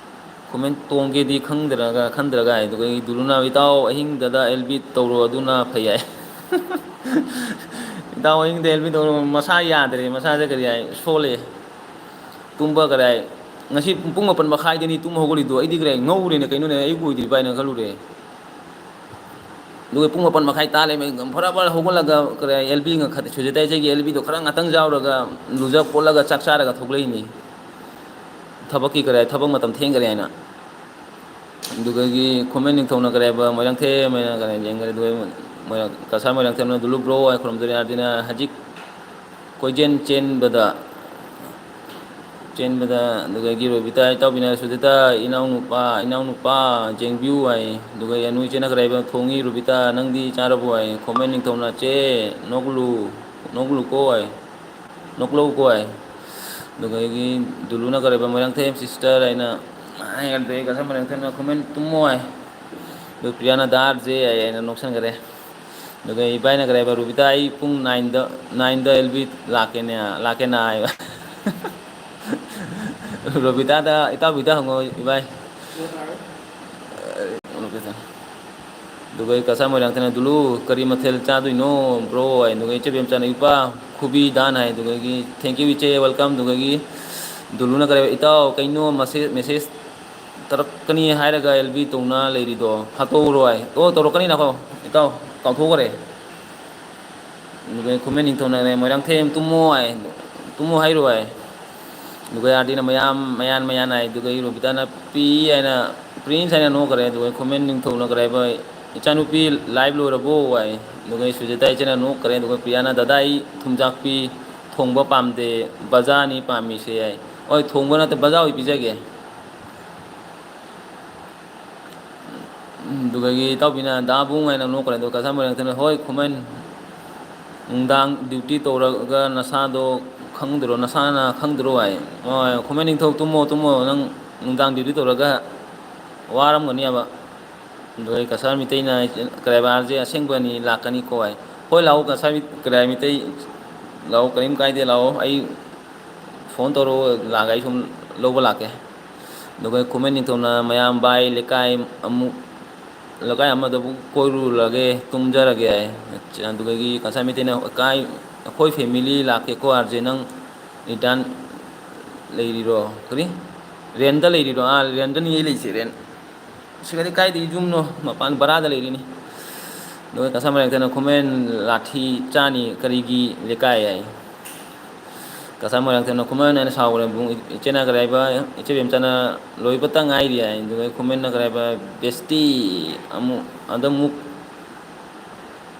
comment ꯇꯣꯡꯒꯦꯗꯤ ꯈꯪꯗ꯭ꯔꯒ, ꯈꯟꯗ꯭ꯔꯒ ꯍꯥꯏ꯫ ꯑꯗꯨꯒ ꯑꯩ ꯗꯨꯂꯨꯅ, "ꯏꯇꯥꯎ ꯑꯍꯤꯡꯗꯗ L B ꯇꯧꯔꯣ, ꯑꯗꯨꯅ ꯐꯩ" ꯍꯥꯏ꯫ ꯏꯇꯥꯎ ꯑꯍꯤꯡꯗ L B ꯇꯧꯔꯣ, ꯃꯁꯥ ꯌꯥꯗ꯭ꯔꯦ, ꯃꯁꯥꯁꯦ ꯀꯔꯤ ꯍꯥꯏ, ꯁꯣꯜꯂꯦ꯫ ꯇꯨꯝꯕ ꯀꯔꯤ ꯍꯥꯏ, ꯉꯁꯤ ꯄꯨꯡ ꯃꯥꯄꯟ ꯃꯈꯥꯏꯗꯅꯤ ꯇꯨꯝ ꯍꯧꯒꯠꯂꯤꯗꯣ, ꯑꯩꯗꯤ ꯀꯔꯤ ꯍꯥꯏ, ꯉꯧꯔꯦꯅꯦ, ꯀꯩꯅꯣꯅꯦ, ꯑꯩꯕꯨ ꯑꯣꯏꯗ꯭ꯔꯤꯕ ꯍꯥꯏꯅ ꯈꯜꯂꯨꯔꯦ꯫ ꯑꯗꯨꯒ ꯄꯨꯡ ꯃꯥꯄꯟ ꯃꯈꯥꯏ ꯇꯥ ꯂꯩꯔꯝꯃꯦ, ꯐꯔꯥ ꯐꯔꯥ ꯍꯧꯒꯠꯂꯒ ꯀꯔꯤ ꯍꯥꯏ, L B ꯉꯥꯈꯠ-, ꯁꯨꯖꯇꯥ ꯏꯆꯦꯒꯤ L B ꯗꯣ ꯈꯔ ꯉꯥꯛꯇꯪ ꯌꯥꯎꯔꯒ ꯂꯨꯖ ꯈꯣꯠꯂꯒ ꯆꯥꯛ ꯆꯥꯔꯒ ꯊꯣꯛꯂꯛꯏꯅꯤ꯫ ꯊꯕꯛꯀꯤ ꯀꯔꯤ ꯍꯥꯏ, ꯊꯕꯛ ꯃꯇꯝ ꯊꯦꯡꯈꯔꯦ ꯍꯥꯏꯅ꯫ ꯑꯗꯨꯗꯒꯤ ꯈꯨꯃꯟ ꯅꯤꯡꯊꯧꯅ ꯀꯔꯤ ꯍꯥꯏꯕ, ꯃꯣꯏꯔꯥꯡꯊꯦꯝ ꯍꯥꯏꯅ ꯀꯔꯤ ꯍꯥꯏ, ꯌꯦꯡꯈꯔꯦ꯫ ꯑꯗꯨꯒ ꯃꯣꯏꯔꯥꯡ-, ꯀꯁꯥꯔ ꯃꯣꯏꯔꯥꯡꯊꯦꯝꯅ, "ꯗꯨꯂꯨ ꯕ꯭ꯔꯣ" ꯍꯥꯏ ꯈꯨꯔꯨꯝꯖꯔꯤ꯫ ꯑꯥꯔꯗꯤꯅ ꯍꯧꯖꯤꯛ ꯀꯣꯏꯆꯦꯟ ꯆꯦꯟꯕꯗ, ꯆꯦꯟꯕꯗ, ꯑꯗꯨꯗꯒꯤ ꯔꯣꯕꯤꯇꯥ ꯏꯇꯥꯎꯕꯤꯅ, "ꯁꯨꯖꯤꯇꯥ ꯏꯅꯥꯎꯅꯨꯄꯥ, ꯏꯅꯥꯎꯅꯨꯄꯥ ꯌꯦꯡꯕꯤꯌꯨ" ꯍꯥꯏ꯫ ꯑꯗꯨꯒ ꯌꯥꯅꯨ ꯏꯆꯦꯅ ꯀꯔꯤ ꯍꯥꯏꯕ, "ꯊꯣꯡꯉꯤ ꯔꯣꯕꯤꯇꯥ, ꯅꯪꯗꯤ ꯆꯥꯔꯕꯣ?" ꯍꯥꯏ꯫ ꯈꯣꯃꯦꯟ ꯅꯤꯡꯊꯧꯅ, "ꯆꯦ, ꯅꯣꯛꯂꯨ, ꯅꯣꯛꯂꯨꯀꯣ" ꯍꯥꯏ, "ꯅꯣꯛꯂꯧꯀꯣ" ꯍꯥꯏ꯫ ꯑꯗꯨꯗꯒꯤ ꯗꯨꯂꯨꯅ ꯀꯔꯤ ꯍꯥꯏꯕ, "ꯃꯣꯏꯔꯥꯡꯊꯦꯝ ꯁꯤꯁꯇꯔ" ꯍꯥꯏꯅ ꯍꯥꯏ꯫ ꯑꯗꯨꯗꯒꯤ ꯀꯁꯥꯔ ꯃꯣꯏꯔꯥꯡꯊꯦꯝꯅ, "ꯈꯣꯃꯦꯟ ꯇꯨꯝꯃꯣ" ꯍꯥꯏ꯫ ꯑꯗꯨ ꯄ꯭ꯔꯤꯌꯥꯅ, "ꯗꯥ ꯑꯥꯔ ꯖꯦ" ꯍꯥꯏ ꯍꯥꯏꯅ ꯅꯣꯛꯁꯟꯈꯔꯦ꯫ ꯑꯗꯨꯒ ꯏꯕꯥꯏꯅ ꯀꯔꯤ ꯍꯥꯏꯕ, "ꯔꯣꯕꯤꯇꯥ, ꯑꯩ ꯄꯨꯡ ꯅꯥꯏꯟꯗ, ꯅꯥꯏꯟꯗ L B ꯂꯥꯛꯀꯦꯅꯦ, ꯂꯥꯛꯀꯦꯅ" ꯍꯥꯏꯕ꯫ ꯔꯣꯕꯤꯇꯥꯗ, "ꯏꯇꯥꯎꯕꯤꯗ ꯍꯪꯉꯣ ꯏꯕꯥꯏ"꯫ ꯑꯗꯨꯒ ꯑꯩ ꯀꯁꯥꯔ ꯃꯣꯏꯔꯥꯡꯊꯦꯝꯅ, "ꯗꯨꯂꯨ, ꯀꯔꯤ ꯃꯊꯦꯜ ꯆꯥꯗꯣꯏꯅꯣ ꯕ꯭ꯔꯣ?" ꯍꯥꯏ꯫ ꯑꯗꯨꯒ ꯏꯆꯦ ꯕꯦꯝꯆꯥꯅ, "ꯏꯄꯥ, ꯈꯨꯕꯤ ꯗꯥꯟ" ꯍꯥꯏ꯫ ꯑꯗꯨꯗꯒꯤ, "Thank you ꯏꯆꯦ, welcome"꯫ ꯑꯗꯨꯗꯒꯤ ꯗꯨꯂꯨꯅ ꯀꯔꯤ ꯍꯥꯏꯕ, "ꯏꯇꯥꯎ, ꯀꯩꯅꯣ message, message ꯇꯧꯔꯛꯀꯅꯤ ꯍꯥꯏꯔꯒ L B ꯇꯧꯅ ꯂꯩꯔꯤꯗꯣ ꯍꯥꯠꯇꯣꯛꯎꯔꯣ" ꯍꯥꯏ꯫ "ꯑꯣ, ꯇꯧꯔꯛꯀꯅꯤ, ꯉꯥꯏꯈꯣ ꯏꯇꯥꯎ, ꯀꯥꯎꯊꯣꯛꯈ꯭ꯔꯦ"꯫ ꯑꯗꯨꯒ ꯈꯨꯃꯟ ꯅꯤꯡꯊꯧꯅ, "ꯃꯣꯏꯔꯥꯡꯊꯦꯝ ꯇꯨꯝꯃꯣ" ꯍꯥꯏ, "ꯇꯨꯝꯃꯣ ꯍꯥꯏꯔꯣ" ꯍꯥꯏ꯫ ꯑꯗꯨꯒ ꯑꯥꯔꯗꯤꯅ, "ꯃꯌꯥꯝ, ꯃꯌꯥꯟ, ꯃꯌꯥꯟ" ꯍꯥꯏ꯫ ꯑꯗꯨꯒ ꯑꯩ ꯔꯣꯕꯤꯇꯥꯅ, "ꯄꯤ" ꯍꯥꯏꯅ, "ꯄ꯭ꯔꯤꯟꯁ" ꯍꯥꯏꯅ ꯅꯣꯛꯈ꯭ꯔꯦ꯫ ꯑꯗꯨꯒ ꯈꯨꯃꯟ ꯅꯤꯡꯊꯧꯅ ꯀꯔꯤ ꯍꯥꯏꯕ, "ꯏꯆꯥꯅꯨꯄꯤ live ꯂꯣꯏꯔꯕꯣ?" ꯍꯥꯏ꯫ ꯑꯗꯨꯒ ꯑꯩ ꯁꯨꯖꯤꯇꯥ ꯏꯆꯦꯅ ꯅꯣꯛꯈ꯭ꯔꯦ꯫ ꯑꯗꯨꯒ ꯄ꯭ꯔꯤꯌꯥꯅ, "ꯗꯗꯥ, ꯑꯩ ꯊꯨꯝꯖꯥꯛꯄꯤ ꯊꯣꯡꯕ ꯄꯥꯝꯗꯦ, ꯕꯖꯥꯅꯤ ꯄꯥꯝꯃꯤꯁꯦ" ꯍꯥꯏ꯫ "ꯍꯣꯏ, ꯊꯣꯡꯕ ꯅꯠꯇꯦ, ꯕꯖꯥ ꯑꯣꯏ ꯄꯤꯖꯒꯦ"꯫ ꯑꯗꯨꯗꯒꯤ ꯏꯇꯥꯎꯕꯤꯅ, "ꯗꯥ ꯕꯨꯡ" ꯍꯥꯏꯅ ꯅꯣꯛꯈ꯭ꯔꯦ꯫ ꯑꯗꯣ ꯀꯁꯥꯔ ꯃꯣꯏꯔꯥꯡꯊꯦꯝꯅ, "ꯍꯣꯏ ꯈꯨꯃꯟ, ꯅꯨꯡꯗꯥꯡ duty ꯇꯧꯔꯒ ꯅꯁꯥꯗꯣ ꯈꯪꯗ꯭ꯔꯣ, ꯅꯁꯥꯅ ꯈꯪꯗ꯭ꯔꯣ?" ꯍꯥꯏ꯫ ꯑꯣ, ꯈꯨꯃꯟ ꯅꯤꯡꯊꯧ, "ꯇꯨꯝꯃꯣ, ꯇꯨꯝꯃꯣ, ꯅꯪ ꯅꯨꯡꯗꯥꯡ duty ꯇꯧꯔꯒ ꯋꯥꯔꯝꯒꯅꯤ" ꯍꯥꯏꯕ꯫ ꯑꯗꯨꯒ ꯀꯁꯥꯔ ꯃꯤꯇꯩꯅ, "ꯀꯔꯥꯏꯕꯥꯔꯁꯦ ꯑꯁꯦꯡꯕꯅꯤ, ꯂꯥꯛꯀꯅꯤꯀꯣ" ꯍꯥꯏ꯫ ꯍꯣꯏ, ꯂꯥꯛꯑꯣ, ꯀꯁꯥꯔ ꯃꯤ-, ꯀꯔꯤ ꯍꯥꯏ, ꯃꯤꯇꯩ ꯂꯥꯛꯑꯣ, ꯀꯔꯤꯝ ꯀꯥꯏꯗꯦ, ꯂꯥꯛꯑꯣ꯫ ꯑꯩ ꯐꯣꯟ ꯇꯧꯔꯛꯑꯣ, ꯂꯥꯛꯑꯒ ꯑꯩ ꯁꯨꯝ ꯂꯧꯕ ꯂꯥꯛꯀꯦ꯫ ꯑꯗꯨꯒ ꯈꯨꯃꯟ ꯅꯤꯡꯊꯧꯅ ꯃꯌꯥꯝ ꯚꯥꯏ ꯂꯩꯀꯥꯏ ꯑꯃꯨꯛ, ꯂꯩꯀꯥꯏ ꯑꯃꯗꯕꯨ ꯀꯣꯏꯔꯨꯔꯒꯦ, ꯇꯨꯝꯖꯔꯒꯦ ꯍꯥꯏ꯫ ꯑꯗꯨꯗꯒꯤ ꯀꯁꯥꯔ ꯃꯤꯇꯩꯅ ꯀꯥꯏ, ꯑꯩꯈꯣꯏ ꯐꯦꯃꯤꯂꯤ ꯂꯥꯛꯀꯦꯀꯣ ꯑꯥꯔ ꯖꯦ, ꯅꯪ ꯔꯤꯇꯔꯟ ꯂꯩꯔꯤꯔꯣ? ꯀꯔꯤ? ꯔꯦꯟꯗ ꯂꯩꯔꯤꯔꯣ? ꯑꯥ, ꯔꯦꯟꯗꯅꯤ ꯑꯩ ꯂꯩꯁꯦ, ꯔꯦꯟ꯫ ꯁꯤꯒꯗꯤ ꯀꯥꯏꯗꯒꯤ ꯌꯨꯝꯅꯣ? ꯃꯄꯥꯟ ꯕꯔꯥꯗ ꯂꯩꯔꯤꯅꯤ꯫ ꯑꯗꯨꯒ ꯀꯁꯥꯔ ꯃꯣꯏꯔꯥꯡꯊꯦꯝꯅ ꯈꯨꯃꯟ ꯂꯥꯊꯤ ꯆꯥꯅꯤ ꯀꯔꯤꯒꯤ ꯂꯩꯀꯥꯏ ꯍꯥꯏ꯫ ꯀꯁꯥꯔ ꯃꯣꯏꯔꯥꯡꯊꯦꯝꯅ ꯈꯨꯃꯟ ꯍꯥꯏꯅ ꯁꯥꯎꯈ꯭ꯔꯦ꯫ ꯏꯕꯨꯡ-, ꯏꯆꯦꯅ ꯀꯔꯤ ꯍꯥꯏꯕ? ꯏꯆꯦ ꯕꯦꯝꯆꯥꯅ ꯂꯣꯏꯕꯇ ꯉꯥꯏꯔꯤ ꯍꯥꯏ꯫ ꯑꯗꯨꯒ ꯈꯨꯃꯟꯅ ꯀꯔꯤ ꯍꯥꯏꯕ? ꯕꯦꯁꯇꯤ ꯑꯃꯨꯛ, ꯑꯗꯃꯨꯛ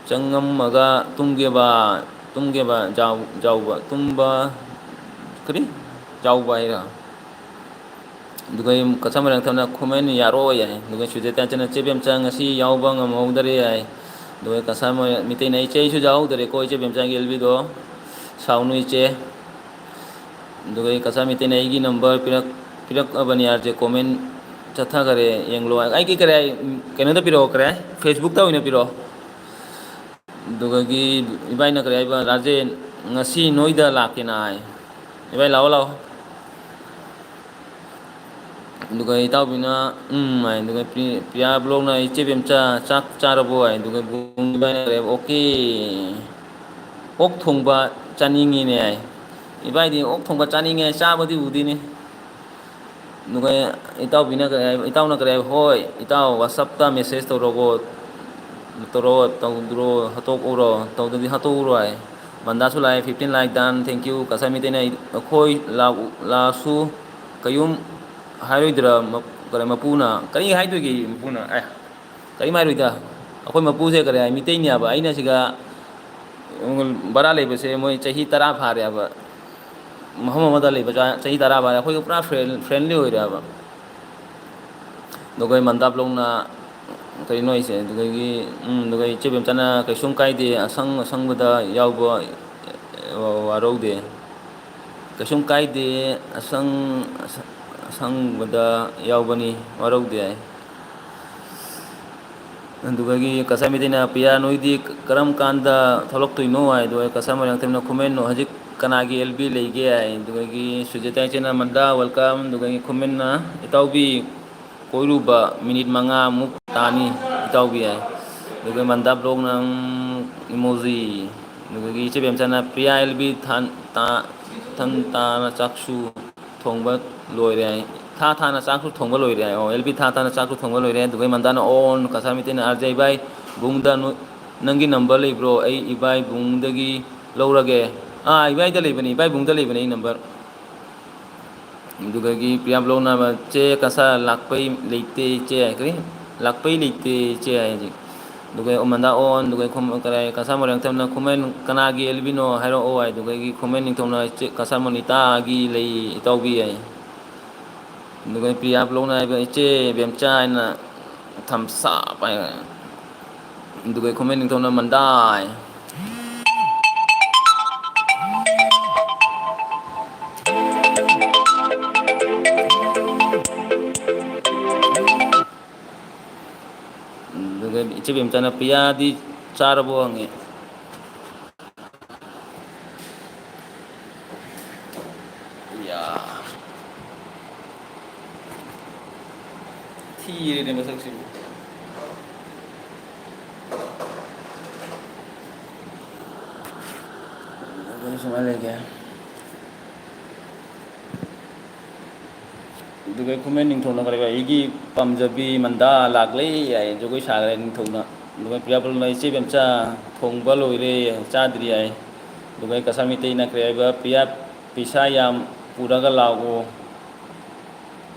ꯆꯪꯉꯝꯃꯒ ꯇꯨꯝꯒꯦꯕ, ꯇꯨꯝꯒꯦꯕ, ꯖꯥꯎ-, ꯖꯥꯎꯕ, ꯇꯨꯝꯕ, ꯀꯔꯤ? ꯖꯥꯎꯕ ꯍꯥꯏꯔ? ꯑꯗꯨꯒ ꯀꯁꯥꯔ ꯃꯣꯏꯔꯥꯡꯊꯦꯝꯅ ꯈꯨꯃꯟ ꯌꯥꯔꯣꯏ ꯍꯥꯏ꯫ ꯑꯗꯨꯒ ꯁꯨꯖꯦꯇꯥ ꯏꯆꯦꯅ ꯆꯦ ꯕꯦꯝꯆꯥ ꯉꯁꯤ ꯌꯥꯎꯕ ꯉꯝꯍꯧꯗꯔꯦ ꯍꯥꯏ꯫ ꯑꯗꯨꯒ ꯀꯁꯥꯔ ꯃꯣꯏꯔꯥꯡ ꯃꯤꯇꯩꯅ ꯏꯆꯦ ꯑꯩꯁꯨ ꯌꯥꯎꯍꯧꯗꯔꯦꯀꯣ ꯏꯆꯦ ꯕꯦꯝꯆꯥꯒꯤ ꯑꯦꯜ ꯕꯤꯗꯣ꯫ ꯁꯥꯎꯅꯨ ꯏꯆꯦ꯫ ꯑꯗꯨꯒ ꯑꯩ ꯀꯁꯥꯔ ꯃꯤꯇꯩꯅ ꯑꯩꯒꯤ ꯅꯝꯕꯔ ꯄꯤꯔꯛ-, ꯄꯤꯔꯛꯑꯕꯅꯤ ꯑꯥꯔ ꯖꯦ, ꯀꯣꯃꯦꯟ ꯆꯠꯊꯈꯔꯦ, ꯌꯦꯡꯂꯣ꯫ ꯑꯩꯒꯤ ꯀꯔꯤ ꯍꯥꯏ, ꯀꯩꯅꯣꯗ ꯄꯤꯔꯛꯑꯣ, ꯀꯔꯤ ꯍꯥꯏ? ꯐꯦꯁꯕꯨꯛꯇ ꯑꯣꯏꯅ ꯄꯤꯔꯛꯑꯣ꯫ ꯑꯗꯨꯗꯒꯤ ꯏꯕꯥꯏꯅ ꯀꯔꯤ ꯍꯥꯏꯕ? "ꯔꯥꯖꯦꯟ, ꯉꯁꯤ ꯅꯣꯏꯗ ꯂꯥꯛꯀꯦꯅ" ꯍꯥꯏ꯫ ꯏꯕꯥꯏ ꯂꯥꯛꯑꯣ, ꯂꯥꯛꯑꯣ꯫ ꯑꯗꯨꯒ ꯏꯇꯥꯎꯕꯤꯅ "ꯎꯝ" ꯍꯥꯏ꯫ ꯑꯗꯨꯒ ꯄ꯭ꯔꯤ-, ꯄ꯭ꯔꯤꯌꯥ ꯕ꯭ꯂꯣꯛꯅ "ꯏꯆꯦ ꯕꯦꯝꯆꯥ, ꯆꯥꯛ ꯆꯥꯔꯕꯣ?" ꯍꯥꯏ꯫ ꯑꯗꯨꯒ ꯕꯨꯡ ꯏꯕꯥꯏꯅ ꯀꯔꯤ ꯍꯥꯏꯕ? "ꯑꯣꯀꯦ, ꯑꯣꯛ ꯊꯣꯡꯕ ꯆꯥꯅꯤꯡꯉꯤꯅꯦ" ꯍꯥꯏ꯫ ꯏꯕꯥꯏꯗꯤ ꯑꯣꯛ ꯊꯣꯡꯕ ꯆꯥꯅꯤꯡꯉꯦ ꯍꯥꯏ, ꯆꯥꯕꯗꯤ ꯎꯗꯦꯅꯦ꯫ ꯑꯗꯨꯒ ꯏꯇꯥꯎꯕꯤꯅ ꯀꯔꯤ ꯍꯥꯏ, ꯏꯇꯥꯎꯅ ꯀꯔꯤ ꯍꯥꯏ? "ꯍꯣꯏ, ꯏꯇꯥꯎ, WhatsApp-ꯇ message ꯇꯧꯔꯛꯑꯣ, ꯇꯧꯔꯛꯑꯣ, ꯇꯧꯗ꯭ꯔꯣ, ꯍꯥꯠꯇꯣꯛꯎꯔꯣ, ꯇꯧꯗ꯭ꯔꯗꯤ ꯍꯥꯠꯇꯣꯛꯎꯔꯣ" ꯍꯥꯏ꯫ ꯃꯟꯗꯥꯁꯨ ꯂꯥꯛꯑꯦ, fifteen like done, thank you꯫ Cachar ꯃꯤꯇꯩꯅ "ꯑꯩꯈꯣꯏ ꯂꯥꯛ-, ꯂꯥꯛꯑꯁꯨ ꯀꯩꯌꯨꯝ ꯍꯥꯏꯔꯣꯏꯗ꯭ꯔꯥ ꯃ-, ꯀꯔꯤ ꯃꯄꯨꯅ?" ꯀꯔꯤ ꯍꯥꯏꯗꯣꯏꯒꯦ ꯃꯄꯨꯅ? ꯑꯦ, ꯀꯔꯤꯝ ꯍꯥꯏꯔꯣꯏꯗ꯫ ꯑꯩꯈꯣꯏ ꯃꯄꯨꯁꯦ ꯀꯔꯤ ꯍꯥꯏ, ꯃꯤꯇꯩꯅꯦꯕ꯫ ꯑꯩꯅ ꯁꯤꯒ ꯕꯔꯥ ꯂꯩꯕꯁꯦ ꯃꯣꯏ ꯆꯍꯤ ꯇꯔꯥ ꯐꯥꯔꯦꯕ꯫ ꯃꯐꯝ ꯑꯃꯗ ꯂꯩꯕ ꯆ-, ꯆꯍꯤ ꯇꯔꯥ ꯐꯥꯔꯦ꯫ ꯑꯩꯈꯣꯏꯒ ꯄꯨꯔꯥ ꯐ꯭ꯔꯦꯟ-, friendly ꯑꯣꯏꯔꯦꯕ꯫ ꯑꯗꯨꯒ ꯃꯟꯗꯥ ꯕ꯭ꯂꯣꯛꯅ ꯀꯔꯤꯅꯣ ꯑꯩꯁꯦ, ꯑꯗꯨꯗꯒꯤ, ꯎꯝ, ꯑꯗꯨꯒ ꯏꯆꯦ ꯕꯦꯝꯆꯥꯅ "ꯀꯩꯁꯨꯝ ꯀꯥꯏꯗꯦ, ꯑꯁꯪ ꯑꯁꯪꯕꯗ ꯌꯥꯎꯕ ꯋꯥꯔꯧꯗꯦ꯫ ꯀꯩꯁꯨꯝ ꯀꯥꯏꯗꯦ, ꯑꯁꯪ-, ꯑꯁꯪꯕꯗ ꯌꯥꯎꯕꯅꯤ, ꯋꯥꯔꯧꯗꯦ" ꯍꯥꯏ꯫ ꯑꯗꯨꯗꯒꯤ ꯀꯁꯥꯔ ꯃꯩꯇꯩꯅ, "ꯄ꯭ꯔꯤꯌꯥ, ꯅꯣꯏꯗꯤ ꯀꯔꯝ ꯀꯥꯟꯗ ꯊꯣꯛꯂꯛꯇꯣꯏꯅꯣ?" ꯍꯥꯏ꯫ ꯑꯗꯨꯒ ꯀꯁꯥꯔ ꯃꯣꯏꯔꯥꯡꯊꯦꯝꯅ, "ꯈꯨꯃꯟ ꯍꯧꯖꯤꯛ ꯀꯅꯥꯒꯤ ꯑꯦꯜ ꯕꯤ ꯂꯩꯒꯦ?" ꯍꯥꯏ꯫ ꯑꯗꯨꯗꯒꯤ ꯁꯨꯖꯤꯇꯥ ꯏꯆꯦꯅ, "ꯃꯟꯗꯥ, welcome"꯫ ꯑꯗꯨꯗꯒꯤ ꯈꯨꯃꯟꯅ, "ꯏꯇꯥꯎꯕꯤ, ꯀꯣꯏꯔꯨꯕ ꯃꯤꯅꯤꯠ ꯃꯉꯥꯃꯨꯛ ꯇꯥꯅꯤ, ꯏꯇꯥꯎꯕꯤ" ꯍꯥꯏ꯫ ꯑꯗꯨꯒ ꯃꯟꯗꯥ ꯕ꯭ꯂꯣꯛꯅ, ꯎꯝ, ꯏꯃꯣꯖꯤ꯫ ꯑꯗꯨꯗꯒꯤ ꯏꯆꯦ ꯕꯦꯝꯆꯥꯅ, "ꯄ꯭ꯔꯤꯌꯥ, ꯑꯦꯜ ꯕꯤ ꯊꯥꯟ-, ꯇꯥ-, ꯊꯟ ꯇꯥꯅ ꯆꯥꯛꯁꯨ ꯊꯣꯡꯕ ꯂꯣꯏꯔꯦ" ꯍꯥꯏ꯫ "ꯊꯥ ꯊꯥꯅ ꯆꯥꯛꯁꯨ ꯊꯣꯡꯕ ꯂꯣꯏꯔꯦ" ꯍꯥꯏ꯫ ꯑꯣ, "ꯑꯦꯜ ꯕꯤ ꯊꯥ ꯊꯥꯅ ꯆꯥꯛꯁꯨ ꯊꯣꯡꯕ ꯂꯣꯏꯔꯦ"꯫ ꯑꯗꯨꯒ ꯃꯟꯗꯥꯅ, "ꯑꯣꯟ ꯀꯁꯥꯔ ꯃꯩꯇꯩꯅ, ꯑꯥꯔ ꯖꯦ ꯏꯕꯥꯏ ꯕꯨꯡꯗ ꯅꯣ-, ꯅꯪꯒꯤ ꯅꯝꯕꯔ ꯂꯩꯕ꯭ꯔꯣ? ꯑꯩ ꯏꯕꯥꯏ ꯕꯨꯡꯗꯒꯤ ꯂꯧꯔꯒꯦ"꯫ ꯑꯥ, ꯏꯕꯥꯏꯗ ꯂꯩꯕꯅꯤ, ꯏꯕꯥꯏ ꯕꯨꯡꯗ ꯂꯩꯕꯅꯤ ꯑꯩ ꯅꯝꯕꯔ꯫ ꯑꯗꯨꯗꯒꯤ ꯄ꯭ꯔꯤꯌꯥ ꯕ꯭ꯂꯣꯛꯅ, "ꯆꯦ, ꯀꯁꯥꯔ ꯂꯥꯛꯄꯩ ꯂꯩꯇꯦ ꯏꯆꯦ" ꯍꯥꯏ꯫ ꯀꯔꯤ? "ꯂꯥꯛꯄꯩ ꯂꯩꯇꯦ ꯏꯆꯦ" ꯍꯥꯏ ꯍꯧꯖꯤꯛ꯫ ꯑꯗꯨꯒ ꯃꯟꯗꯥ ꯑꯣꯟ, ꯑꯗꯨꯒ ꯈꯨꯝ-, ꯀꯔꯥꯏ, ꯀꯁꯥꯔ ꯃꯣꯏꯔꯥꯡꯊꯦꯝꯅ, "ꯈꯨꯃꯟ ꯀꯅꯥꯒꯤ ꯑꯦꯜ ꯕꯤꯅꯣ ꯍꯥꯏꯔꯛꯑꯣ" ꯍꯥꯏ꯫ ꯑꯗꯨꯗꯒꯤ ꯈꯨꯃꯟ ꯅꯤꯡꯊꯧꯅ, "ꯏꯆꯦ, ꯀꯁꯥꯔ ꯃꯣꯅꯤꯇꯥꯒꯤ ꯂꯩ ꯏꯇꯥꯎꯕꯤ" ꯍꯥꯏ꯫ ꯑꯗꯨꯒ ꯄ꯭ꯔꯤꯌꯥ ꯕ꯭ꯂꯣꯛꯅ ꯍꯥꯏꯕ, "ꯏꯆꯦ ꯕꯦꯝꯆꯥ" ꯍꯥꯏꯅ ꯊꯝꯁ ꯑꯞ ꯍꯥꯏ꯫ ꯑꯗꯨꯒ ꯈꯨꯃꯟ ꯅꯤꯡꯊꯧꯅ, "ꯃꯟꯗꯥ" ꯍꯥꯏ꯫ ꯑꯗꯨꯒ ꯏꯆꯦ ꯕꯦꯝꯆꯥꯅ, "ꯄ꯭ꯔꯤꯌꯥꯗꯤ ꯆꯥꯔꯕꯣ?" ꯍꯪꯉꯦ꯫ ꯌꯥ꯫ ꯊꯤꯔꯦꯅꯦ ꯃꯁꯛꯁꯤꯕꯨ꯫ ꯑꯗꯨꯝ ꯁꯨꯃꯥꯏꯅ ꯂꯩꯒꯦ꯫ ꯑꯗꯨꯒ ꯈꯨꯃꯟ ꯅꯤꯡꯊꯧꯅ ꯀꯔꯤ, "ꯑꯩꯒꯤ ꯄꯥꯝꯖꯕꯤ ꯃꯟꯗꯥ ꯂꯥꯛꯂꯦ" ꯍꯥꯏ, ꯖꯒꯣꯏ ꯁꯥꯈ꯭ꯔꯦ ꯅꯤꯡꯊꯧꯅ꯫ ꯑꯗꯨꯒ ꯄ꯭ꯔꯤꯌꯥ ꯕ꯭ꯂꯣꯛꯅ, "ꯏꯆꯦ ꯕꯦꯝꯆꯥ, ꯊꯣꯡꯕ ꯂꯣꯏꯔꯦ, ꯆꯥꯗ꯭ꯔꯤ" ꯍꯥꯏ꯫ ꯑꯗꯨꯒ ꯀꯁꯥꯔ ꯃꯩꯇꯩꯅ ꯀꯔꯤ ꯍꯥꯏꯕ, "ꯄ꯭ꯔꯤꯌꯥ, ꯄꯩꯁꯥ ꯌꯥꯝ ꯄꯨꯔꯒ ꯂꯥꯛꯑꯣ,